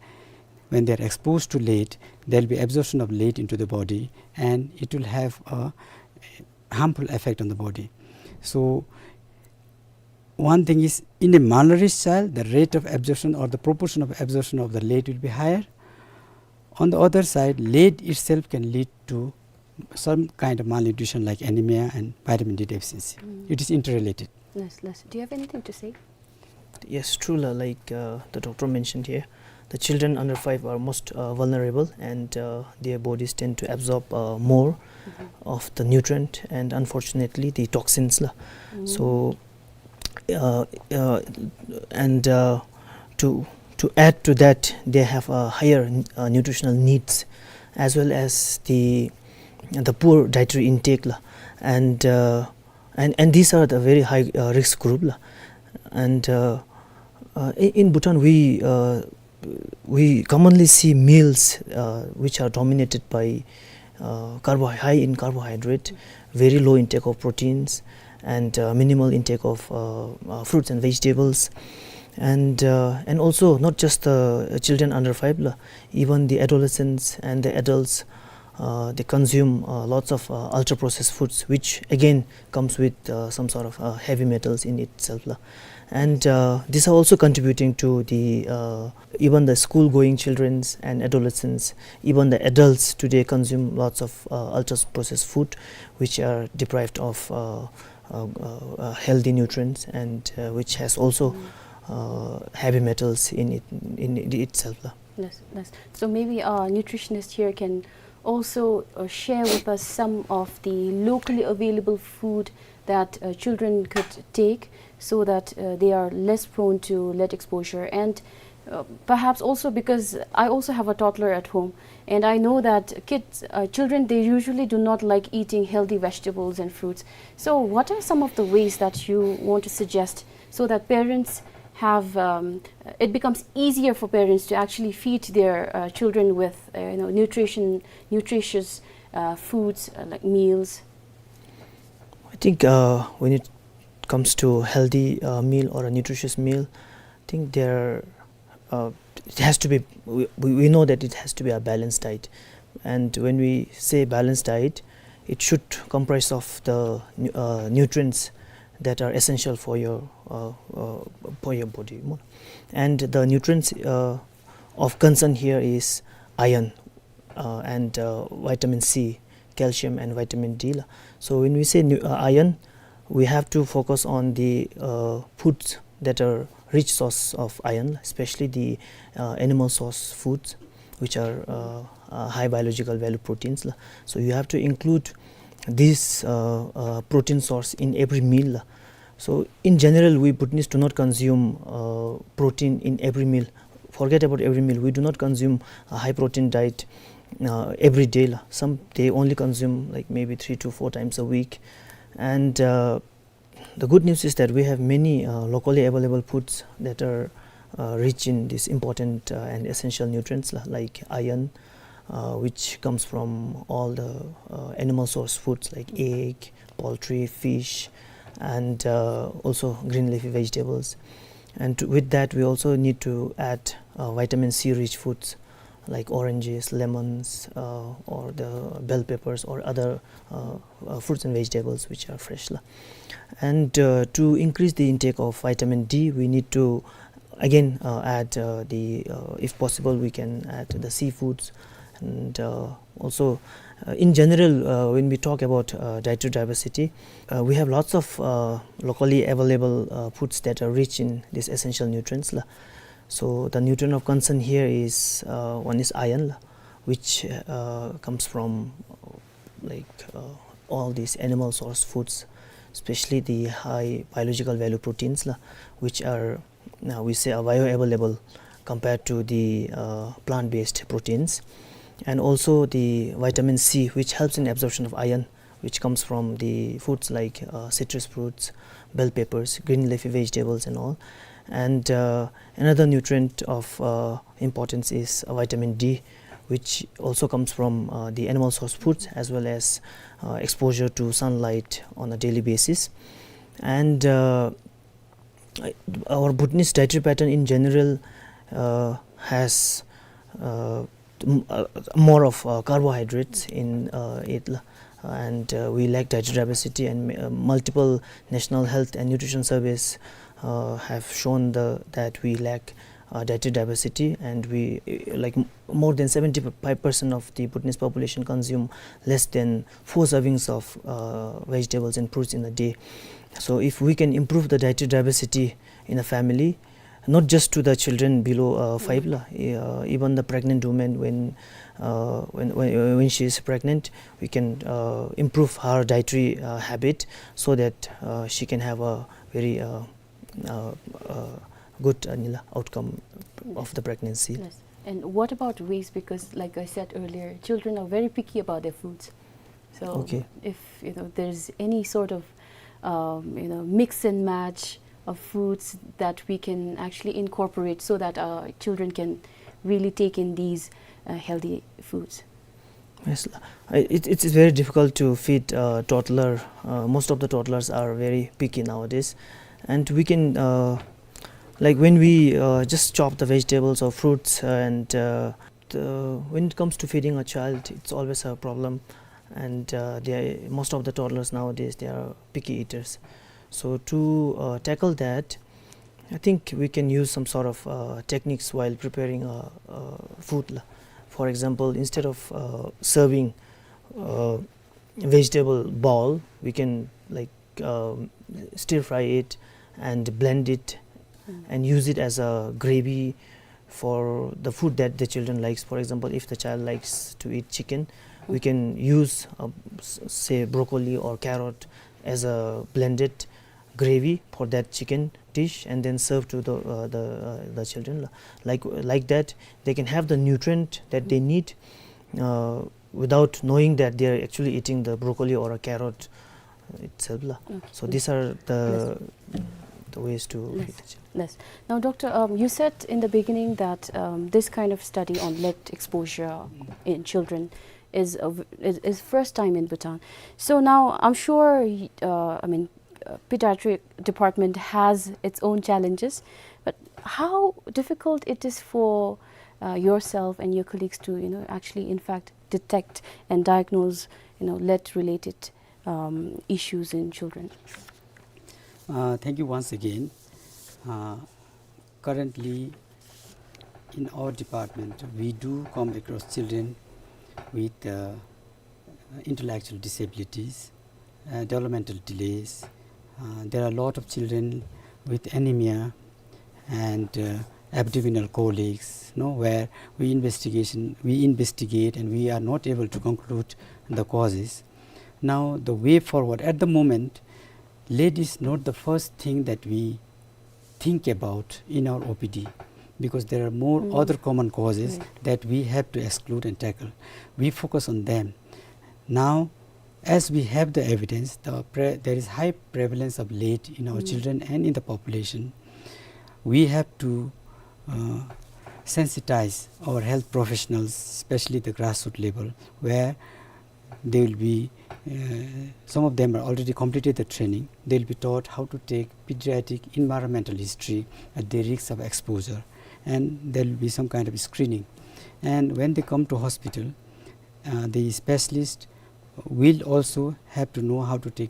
when they are exposed to lead, there will be absorption of lead into the body, and it will have a, harmful effect on the body. So one thing is, in a malnourished child, the rate of absorption or the proportion of absorption of the lead will be higher. On the other side, lead itself can lead to some kind of malnutrition like anemia and vitamin D deficiency. Mm. It is interrelated. Yes, yes. Do you have anything to say? Yes, true la, like, uh, the doctor mentioned here, the children under five are most, uh, vulnerable, and, uh, their bodies tend to absorb, uh, more of the nutrient and, unfortunately, the toxins la. So, uh, uh, and, uh, to, to add to that, they have a higher, uh, nutritional needs, as well as the, the poor dietary intake la. And, uh, and, and these are the very high, uh, risk group la. And, uh, uh, in, in Bhutan, we, uh, we commonly see meals, uh, which are dominated by, uh, carbo-, high in carbohydrate, very low intake of proteins, and, uh, minimal intake of, uh, uh, fruits and vegetables. And, uh, and also, not just the children under five la, even the adolescents and the adults, uh, they consume, uh, lots of, uh, ultra-processed foods, which again comes with, uh, some sort of, uh, heavy metals in itself la. And, uh, these are also contributing to the, uh, even the school-going childrens and adolescents, even the adults today consume lots of, uh, ultra-processed food, which are deprived of, uh, uh, uh, uh, healthy nutrients, and, uh, which has also, uh, heavy metals in it, in it itself la. Yes, yes. So maybe our nutritionist here can also, uh, share with us some of the locally available food that, uh, children could take, so that, uh, they are less prone to lead exposure. And, uh, perhaps also, because I also have a toddler at home, and I know that kids, uh, children, they usually do not like eating healthy vegetables and fruits. So what are some of the ways that you want to suggest so that parents have, um, it becomes easier for parents to actually feed their, uh, children with, uh, you know, nutrition, nutritious, uh, foods, uh, like meals? I think, uh, when it comes to healthy, uh, meal or a nutritious meal, I think there, uh, it has to be, we, we we know that it has to be a balanced diet. And when we say balanced diet, it should comprise of the nu-, uh, nutrients that are essential for your, uh, uh, for your body. And the nutrients, uh, of concern here is iron, uh, and, uh, vitamin C, calcium and vitamin D la. So when we say nu-, uh, iron, we have to focus on the, uh, foods that are rich source of iron, especially the, uh, animal source foods, which are, uh, uh, high biological value proteins la. So you have to include this, uh, uh, protein source in every meal la. So in general, we Bhutanese do not consume, uh, protein in every meal. Forget about every meal. We do not consume a high protein diet, uh, every day la. Some, they only consume, like, maybe three to four times a week. And, uh, the good news is that we have many, uh, locally available foods that are, uh, rich in these important, uh, and essential nutrients la, like iron, uh, which comes from all the, uh, animal source foods like egg, poultry, fish, and, uh, also green leafy vegetables. And with that, we also need to add, uh, vitamin C rich foods like oranges, lemons, uh, or the bell peppers or other, uh, uh, fruits and vegetables which are fresh la. And, uh, to increase the intake of vitamin D, we need to again, uh, add, uh, the, uh, if possible, we can add the seafoods. And, uh, also, uh, in general, uh, when we talk about, uh, dietary diversity, uh, we have lots of, uh, locally available, uh, foods that are rich in these essential nutrients la. So the nutrient of concern here is, uh, one is iron la, which, uh, comes from, uh, like, uh, all these animal source foods, especially the high biological value proteins la, which are, uh, we say, are bioavailable compared to the, uh, plant-based proteins. And also the vitamin C, which helps in absorption of iron, which comes from the foods like, uh, citrus fruits, bell peppers, green leafy vegetables and all. And, uh, another nutrient of, uh, importance is, uh, vitamin D, which also comes from, uh, the animal source foods, as well as, uh, exposure to sunlight on a daily basis. And, uh, our Bhutanese dietary pattern in general, uh, has, uh, m-, uh, more of, uh, carbohydrates in, uh, it la. And, uh, we lack dietary diversity, and, uh, multiple national health and nutrition surveys, uh, have shown the, that we lack, uh, dietary diversity, and we, uh, like, m-, more than seventy-five percent of the Bhutanese population consume less than four servings of, uh, vegetables and fruits in a day. So if we can improve the dietary diversity in a family, not just to the children below, uh, five la, uh, even the pregnant woman, when, uh, when, when, when she is pregnant, we can, uh, improve her dietary, uh, habit so that, uh, she can have a very, uh, uh, uh, good, uh, nila outcome of the pregnancy. Yes. And what about waste? Because, like I said earlier, children are very picky about their foods. So, okay, if, you know, there's any sort of, um, you know, mix and match of foods that we can actually incorporate so that our children can really take in these, uh, healthy foods. Yes, I, it, it's very difficult to feed a toddler. Uh, most of the toddlers are very picky nowadays. And we can, uh, like, when we, uh, just chop the vegetables or fruits, uh, and, uh, the, when it comes to feeding a child, it's always a problem. And, uh, they are, most of the toddlers nowadays, they are picky eaters. So to, uh, tackle that, I think we can use some sort of, uh, techniques while preparing, uh, uh, food la. For example, instead of, uh, serving, uh, vegetable bowl, we can, like, um, stir fry it and blend it and use it as a gravy for the food that the children likes. For example, if the child likes to eat chicken, we can use, uh, s-, say, broccoli or carrot as a blended gravy for that chicken dish and then serve to the, uh, the, uh, the children. Like, like that, they can have the nutrient that they need, uh, without knowing that they are actually eating the broccoli or a carrot itself la. Okay. So these are the, the ways to feed the children. Yes. Now, Doctor, um, you said in the beginning that, um, this kind of study on lead exposure in children is a v-, is, is first time in Bhutan. So now, I'm sure, y-, uh, I mean, uh, pediatric department has its own challenges, but how difficult it is for, uh, yourself and your colleagues to, you know, actually, in fact, detect and diagnose, you know, lead-related, um, issues in children? Uh, thank you once again. Uh, currently, in our department, we do come across children with, uh, intellectual disabilities, uh, developmental delays. Uh, there are a lot of children with anemia and, uh, abdominal colics, no, where we investigation, we investigate and we are not able to conclude the causes. Now, the way forward, at the moment, lead is not the first thing that we think about in our O P D, because there are more other common causes that we have to exclude and tackle. We focus on them. Now, as we have the evidence, the pre-, there is high prevalence of lead in our children and in the population. We have to, uh, sensitize our health professionals, especially the grassroots level, where they will be, uh, some of them are already completed the training. They'll be taught how to take pediatric environmental history at the risk of exposure, and there will be some kind of screening. And when they come to hospital, uh, the specialist will also have to know how to take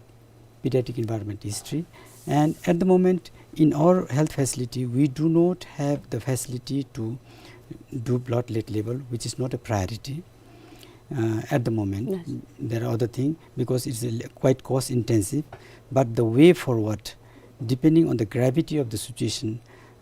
pediatric environment history. And at the moment, in our health facility, we do not have the facility to do blood lead level, which is not a priority, uh, at the moment. Yes. There are other things, because it's a li-, quite cost intensive. But the way forward, depending on the gravity of the situation,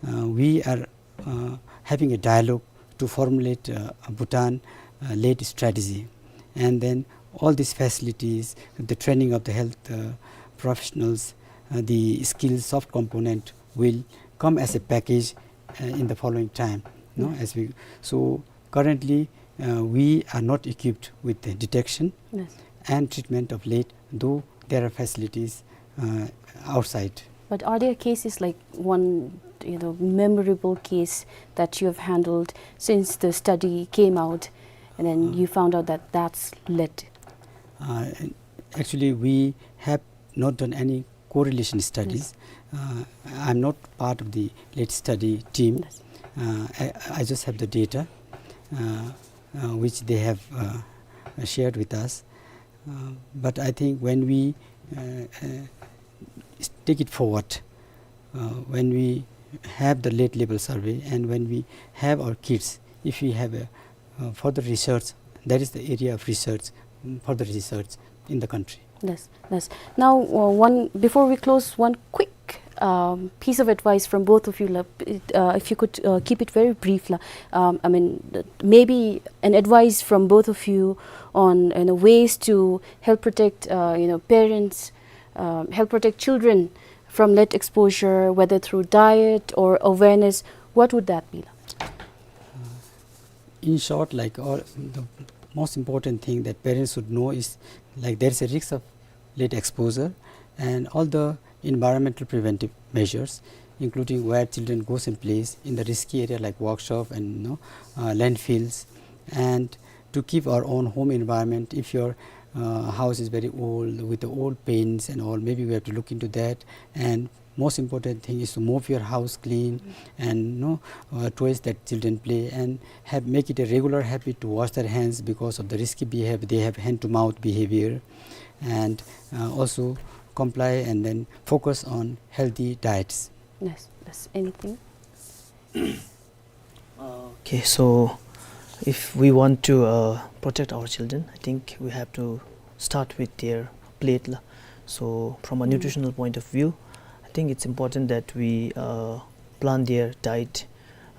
uh, we are uh, having a dialogue to formulate, uh, a Bhutan, uh, lead strategy. And then all these facilities, the training of the health, uh, professionals, uh, the skills, soft component will come as a package, uh, in the following time, no? As we, so currently, uh, we are not equipped with the detection and treatment of lead, though there are facilities, uh, outside. But are there cases like one, you know, memorable case that you have handled since the study came out, and then you found out that that's lead? Uh, actually, we have not done any correlation studies. Uh, I'm not part of the lead study team. Uh, I, I just have the data, uh, uh, which they have, uh, shared with us. Uh, but I think when we, uh, uh, take it forward, uh, when we have the late level survey and when we have our kids, if we have a, uh, further research, that is the area of research, mm, further research in the country. Yes, yes. Now, uh, one, before we close, one quick, um, piece of advice from both of you, la, uh, if you could, uh, keep it very brief, la. Um, I mean, th-, maybe an advice from both of you on, you know, ways to help protect, uh, you know, parents, um, help protect children from lead exposure, whether through diet or awareness. What would that be, la? In short, like, all, the most important thing that parents should know is, like, there is a risk of lead exposure, and all the environmental preventive measures, including where children goes and plays in the risky area like workshop and, you know, uh, landfills, and to keep our own home environment. If your, uh, house is very old with the old paints and all, maybe we have to look into that. And most important thing is to move your house clean and, you know, uh, toys that children play, and have, make it a regular habit to wash their hands because of the risky behavior. They have hand to mouth behavior, and, uh, also comply and then focus on healthy diets. Yes, yes. Anything? Okay, so if we want to, uh, protect our children, I think we have to start with their plate, la. So from a nutritional point of view, I think it's important that we, uh, plan their diet,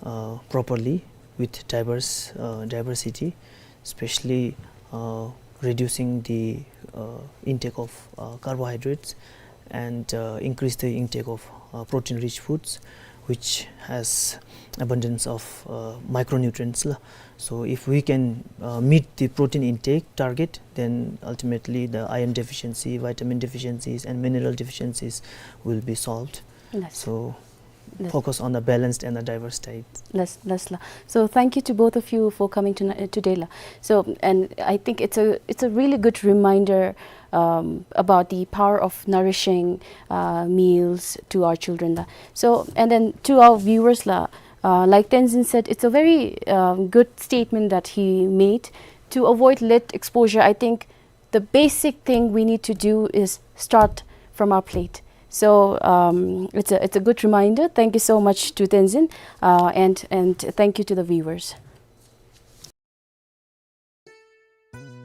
uh, properly with diverse, uh, diversity, especially, uh, reducing the, uh, intake of, uh, carbohydrates and, uh, increase the intake of, uh, protein-rich foods, which has abundance of, uh, micronutrients, la. So if we can, uh, meet the protein intake target, then ultimately the iron deficiency, vitamin deficiencies, and mineral deficiencies will be solved. Yes. So, yes, focus on a balanced and a diverse diet. Yes, yes, la. So thank you to both of you for coming tonight, uh, today, la. So, and I think it's a, it's a really good reminder, um, about the power of nourishing, uh, meals to our children, la. So, and then to our viewers, la, uh, like Tenzin said, it's a very, um, good statement that he made. To avoid lead exposure, I think the basic thing we need to do is start from our plate. So, um, it's a, it's a good reminder. Thank you so much to Tenzin, uh, and, and thank you to the viewers.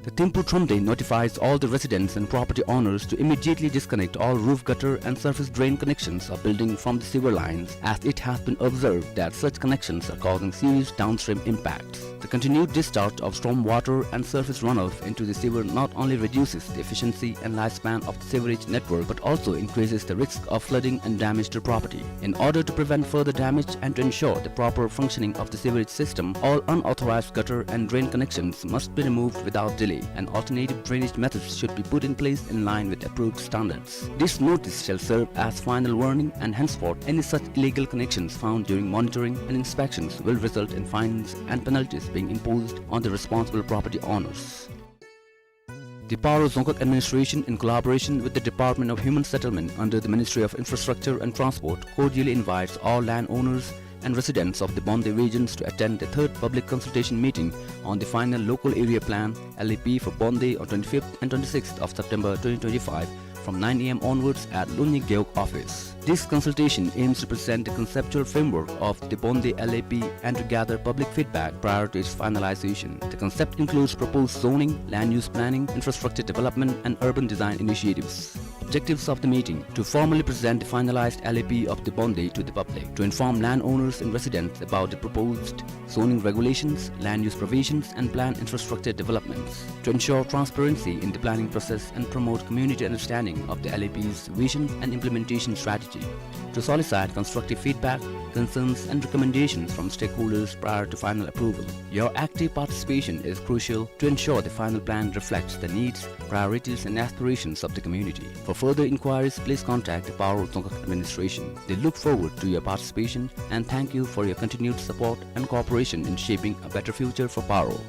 The Thimphu Thromde notifies all the residents and property owners to immediately disconnect all roof gutter and surface drain connections of building from the sewer lines, as it has been observed that such connections are causing serious downstream impacts. The continued discharge of storm water and surface runoff into the sewer not only reduces the efficiency and lifespan of the sewerage network, but also increases the risk of flooding and damage to property. In order to prevent further damage and to ensure the proper functioning of the sewerage system, all unauthorized gutter and drain connections must be removed without delay, and alternative drainage methods should be put in place in line with approved standards. This notice shall serve as final warning, and henceforth any such illegal connections found during monitoring and inspections will result in fines and penalties being imposed on the responsible property owners. The Paro Dzongkhag Administration, in collaboration with the Department of Human Settlement under the Ministry of Infrastructure and Transport, cordially invites all landowners and residents of the Bonde regions to attend the third public consultation meeting on the final local area plan, L A P, for Bonde on twenty-fifth and twenty-sixth of September twenty twenty-five, from nine A M onwards at Lunyi Gewog office. This consultation aims to present the conceptual framework of the Bonde L A P and to gather public feedback prior to its finalization. The concept includes proposed zoning, land use planning, infrastructure development, and urban design initiatives. Objectives of the meeting: to formally present the finalized L A P of the Bonde to the public, to inform landowners and residents about the proposed zoning regulations, land use provisions, and planned infrastructure developments, to ensure transparency in the planning process and promote community understanding of the L A P's vision and implementation strategy, to solicit constructive feedback, concerns, and recommendations from stakeholders prior to final approval. Your active participation is crucial to ensure the final plan reflects the needs, priorities, and aspirations of the community. For further inquiries, please contact the Paro Dzongkhag Administration. They look forward to your participation and thank you for your continued support and cooperation in shaping a better future for Paro.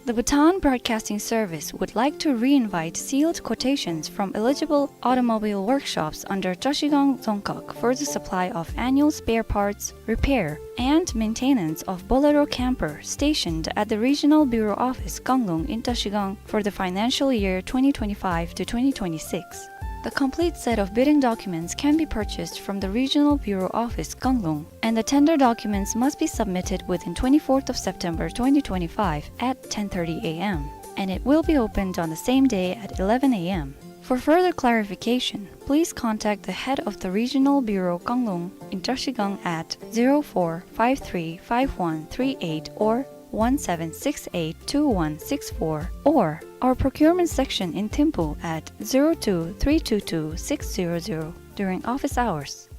The Bhutan Broadcasting Service would like to re-invite sealed quotations from eligible automobile workshops under Trashigang Dzongkhag for the supply of annual spare parts, repair, and maintenance of Bolero camper stationed at the Regional Bureau Office Kanglung in Trashigang for the financial year twenty twenty-five to twenty twenty-six. The complete set of bidding documents can be purchased from the Regional Bureau Office Kanglung, and the tender documents must be submitted within twenty-fourth of September twenty twenty-five at ten thirty A M, and it will be opened on the same day at eleven A M. For further clarification, please contact the head of the Regional Bureau Kanglung in Trashigang at zero four five three five one three eight or one seven six eight two one six four, or our procurement section in Thimphu at zero two three two two six zero zero during office hours.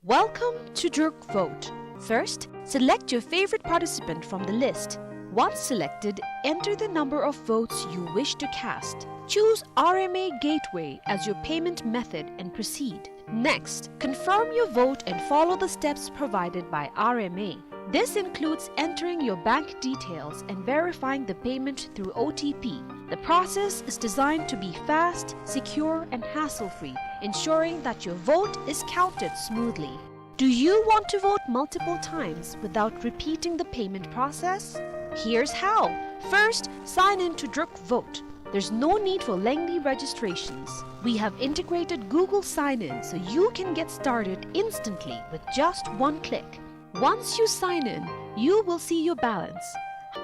Welcome to Druk Vote. First, select your favorite participant from the list. Once selected, enter the number of votes you wish to cast. Choose R M A Gateway as your payment method and proceed. Next, confirm your vote and follow the steps provided by R M A. This includes entering your bank details and verifying the payment through O T P. The process is designed to be fast, secure, and hassle-free, ensuring that your vote is counted smoothly. Do you want to vote multiple times without repeating the payment process? Here's how. First, sign in to Druk Vote. There's no need for lengthy registrations. We have integrated Google Sign-In, so you can get started instantly with just one click. Once you sign in, you will see your balance.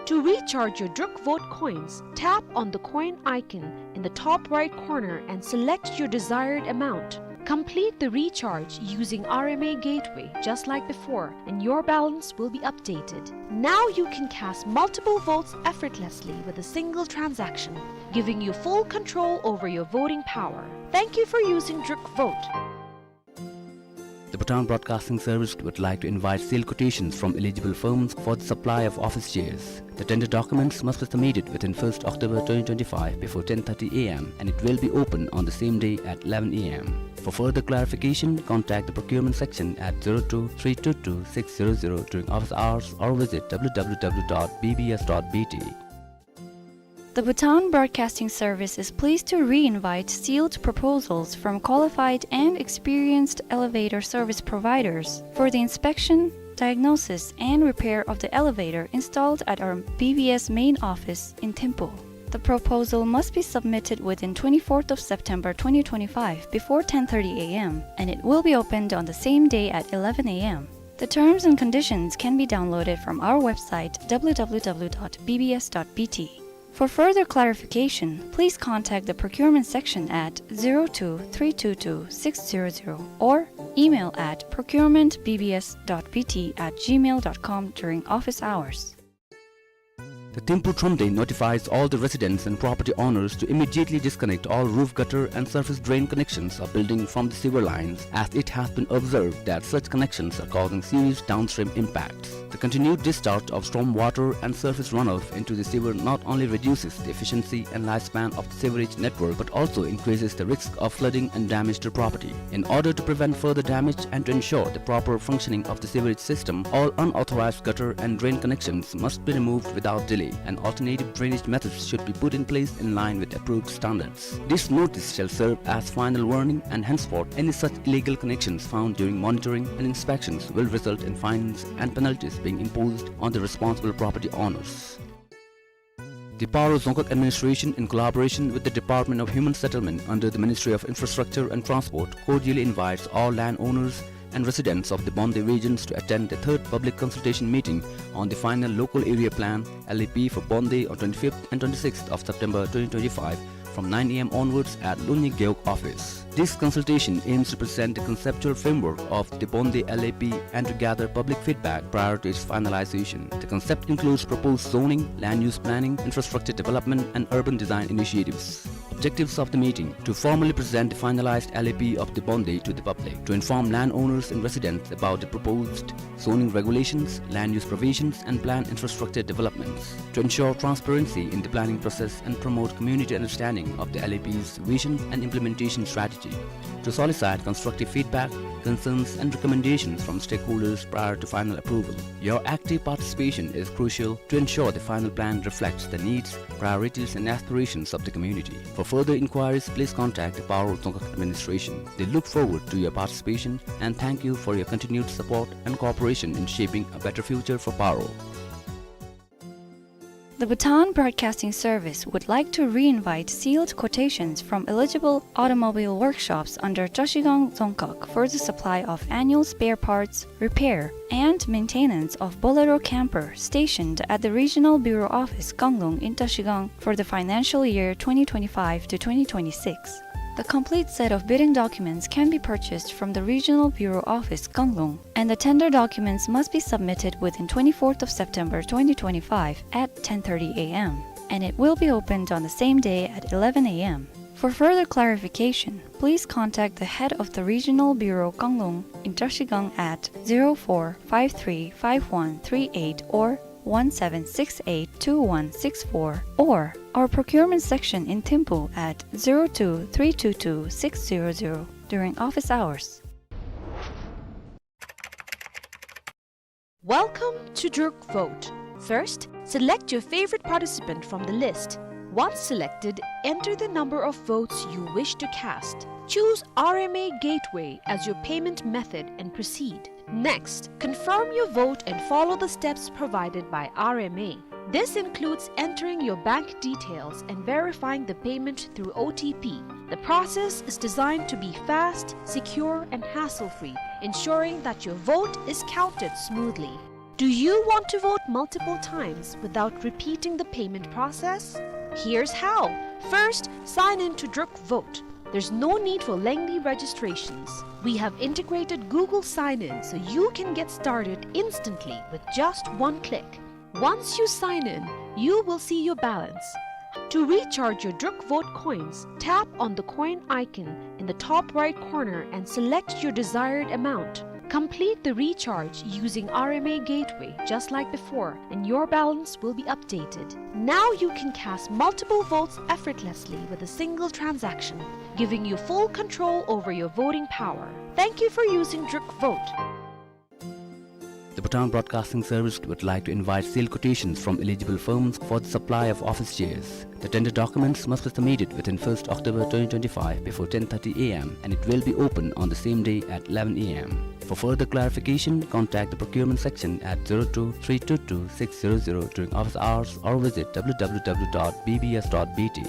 To recharge your Druk Vote coins, tap on the coin icon in the top right corner and select your desired amount. Complete the recharge using R M A Gateway just like before, and your balance will be updated. Now you can cast multiple votes effortlessly with a single transaction, giving you full control over your voting power. Thank you for using Druk Vote. The Bhutan Broadcasting Service would like to invite sealed quotations from eligible firms for the supply of office chairs. The tender documents must be submitted within first October twenty twenty-five before ten thirty A M, and it will be open on the same day at eleven A M. For further clarification, contact the procurement section at zero two three two two six zero zero during office hours or visit W W W dot B B S dot B T. The Bhutan Broadcasting Service is pleased to re-invite sealed proposals from qualified and experienced elevator service providers for the inspection, diagnosis, and repair of the elevator installed at our B B S main office in Thimphu. The proposal must be submitted within twenty-fourth of September twenty twenty-five before ten thirty A M, and it will be opened on the same day at eleven A M. The terms and conditions can be downloaded from our website W W W dot B B S dot B T. For further clarification, please contact the procurement section at zero two three two two six zero zero or email at procurement B B S dot B T at gmail dot com during office hours. The Thimphu Thromde notifies all the residents and property owners to immediately disconnect all roof gutter and surface drain connections of building from the sewer lines, as it has been observed that such connections are causing serious downstream impacts. The continued discharge of storm water and surface runoff into the sewer not only reduces the efficiency and lifespan of the sewerage network but also increases the risk of flooding and damage to property. In order to prevent further damage and to ensure the proper functioning of the sewerage system, all unauthorized gutter and drain connections must be removed without delay, and alternative drainage methods should be put in place in line with approved standards. This notice shall serve as final warning, and henceforth any such illegal connections found during monitoring and inspections will result in fines and penalties being imposed on the responsible property owners. The Paro Dzongkhag Administration, in collaboration with the Department of Human Settlement under the Ministry of Infrastructure and Transport, cordially invites all landowners and residents of the Bonde regions to attend the third public consultation meeting on the final local area plan, L A P, for Bonde on twenty-fifth and twenty-sixth of September twenty twenty-five from nine A M onwards at Longni Gewog office. This consultation aims to present the conceptual framework of the Bonde L A P and to gather public feedback prior to its finalization. The concept includes proposed zoning, land use planning, infrastructure development, and urban design initiatives. Objectives of the meeting: to formally present the finalized L A P of the Bonde to the public, to inform landowners and residents about the proposed zoning regulations, land use provisions, and planned infrastructure developments, to ensure transparency in the planning process and promote community understanding of the L A P's vision and implementation strategy, to solicit constructive feedback, concerns, and recommendations from stakeholders prior to final approval. Your active participation is crucial to ensure the final plan reflects the needs, priorities, and aspirations of the community. For further inquiries, please contact the Paro Dzongkhag Administration. They look forward to your participation and thank you for your continued support and cooperation in shaping a better future for Paro. The Bhutan Broadcasting Service would like to re-invite sealed quotations from eligible automobile workshops under Trashigang Dzongkhag for the supply of annual spare parts, repair, and maintenance of Bolero camper stationed at the Regional Bureau Office, Kanglung in Trashigang for the financial year twenty twenty-five to twenty twenty-six. The complete set of bidding documents can be purchased from the Regional Bureau Office, Kanglung, and the tender documents must be submitted within twenty-fourth of September twenty twenty-five at ten thirty A M, and it will be opened on the same day at eleven A M. For further clarification, please contact the head of the Regional Bureau, Kanglung in Trashigang at zero four five three five one three eight or one seven six eight two one six four, or our procurement section in Thimphu at zero two three two two six zero zero during office hours. Welcome to Druk Vote. First, select your favorite participant from the list. Once selected, enter the number of votes you wish to cast. Choose R M A Gateway as your payment method and proceed. Next, confirm your vote and follow the steps provided by R M A. This includes entering your bank details and verifying the payment through O T P. The process is designed to be fast, secure, and hassle-free, ensuring that your vote is counted smoothly. Do you want to vote multiple times without repeating the payment process? Here's how. First, sign in to Druk Vote. There's no need for lengthy registrations. We have integrated Google Sign-In so you can get started instantly with just one click. Once you sign in, you will see your balance. To recharge your Druk Vote coins, tap on the coin icon in the top right corner and select your desired amount. Complete the recharge using R M A Gateway just like before, and your balance will be updated. Now you can cast multiple votes effortlessly with a single transaction, giving you full control over your voting power. Thank you for using Druk Vote. The Bhutan Broadcasting Service would like to invite sealed quotations from eligible firms for the supply of office chairs. The tender documents must be submitted within first October twenty twenty-five before ten thirty A M, and it will be open on the same day at eleven A M. For further clarification, contact the procurement section at zero two three two two six zero zero during office hours or visit W W W dot B B S dot B T.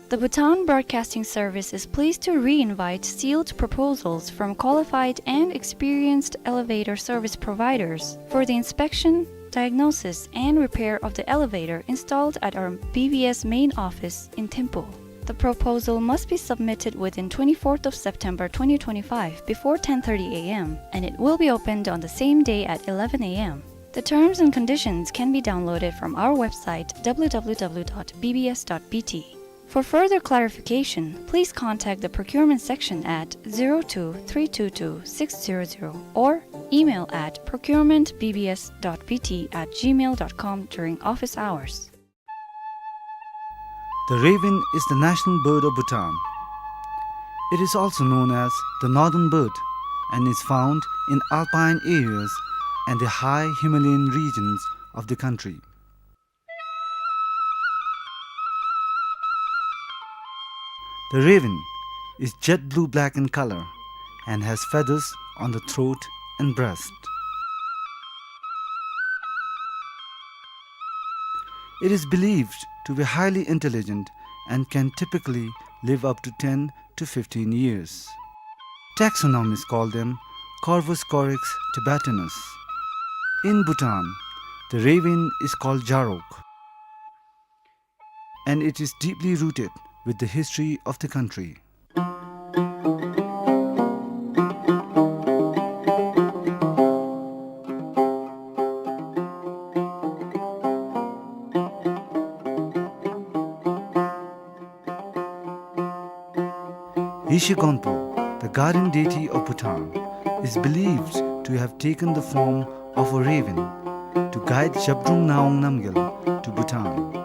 The Bhutan Broadcasting Service is pleased to re-invite sealed proposals from qualified and experienced elevator service providers for the inspection, diagnosis, and repair of the elevator installed at our B B S main office in Thimphu. The proposal must be submitted within twenty-fourth of September twenty twenty-five before ten thirty A M, and it will be opened on the same day at eleven A M. The terms and conditions can be downloaded from our website, W W W dot B B S dot B T. For further clarification, please contact the procurement section at zero two three two two six zero zero or email at procurement B B S dot B T at gmail dot com during office hours. The raven is the national bird of Bhutan. It is also known as the northern bird and is found in alpine areas and the high Himalayan regions of the country. The raven is jet blue-black in color and has feathers on the throat and breast. It is believed to be highly intelligent and can typically live up to ten to fifteen years. Taxonomists call them Corvus corax tibetanus. In Bhutan, the raven is called Jarok, and it is deeply rooted with the history of the country. Yeshe Gonpo, the guardian deity of Bhutan, is believed to have taken the form of a raven to guide Zhabdrung Ngawang Namgyal to Bhutan.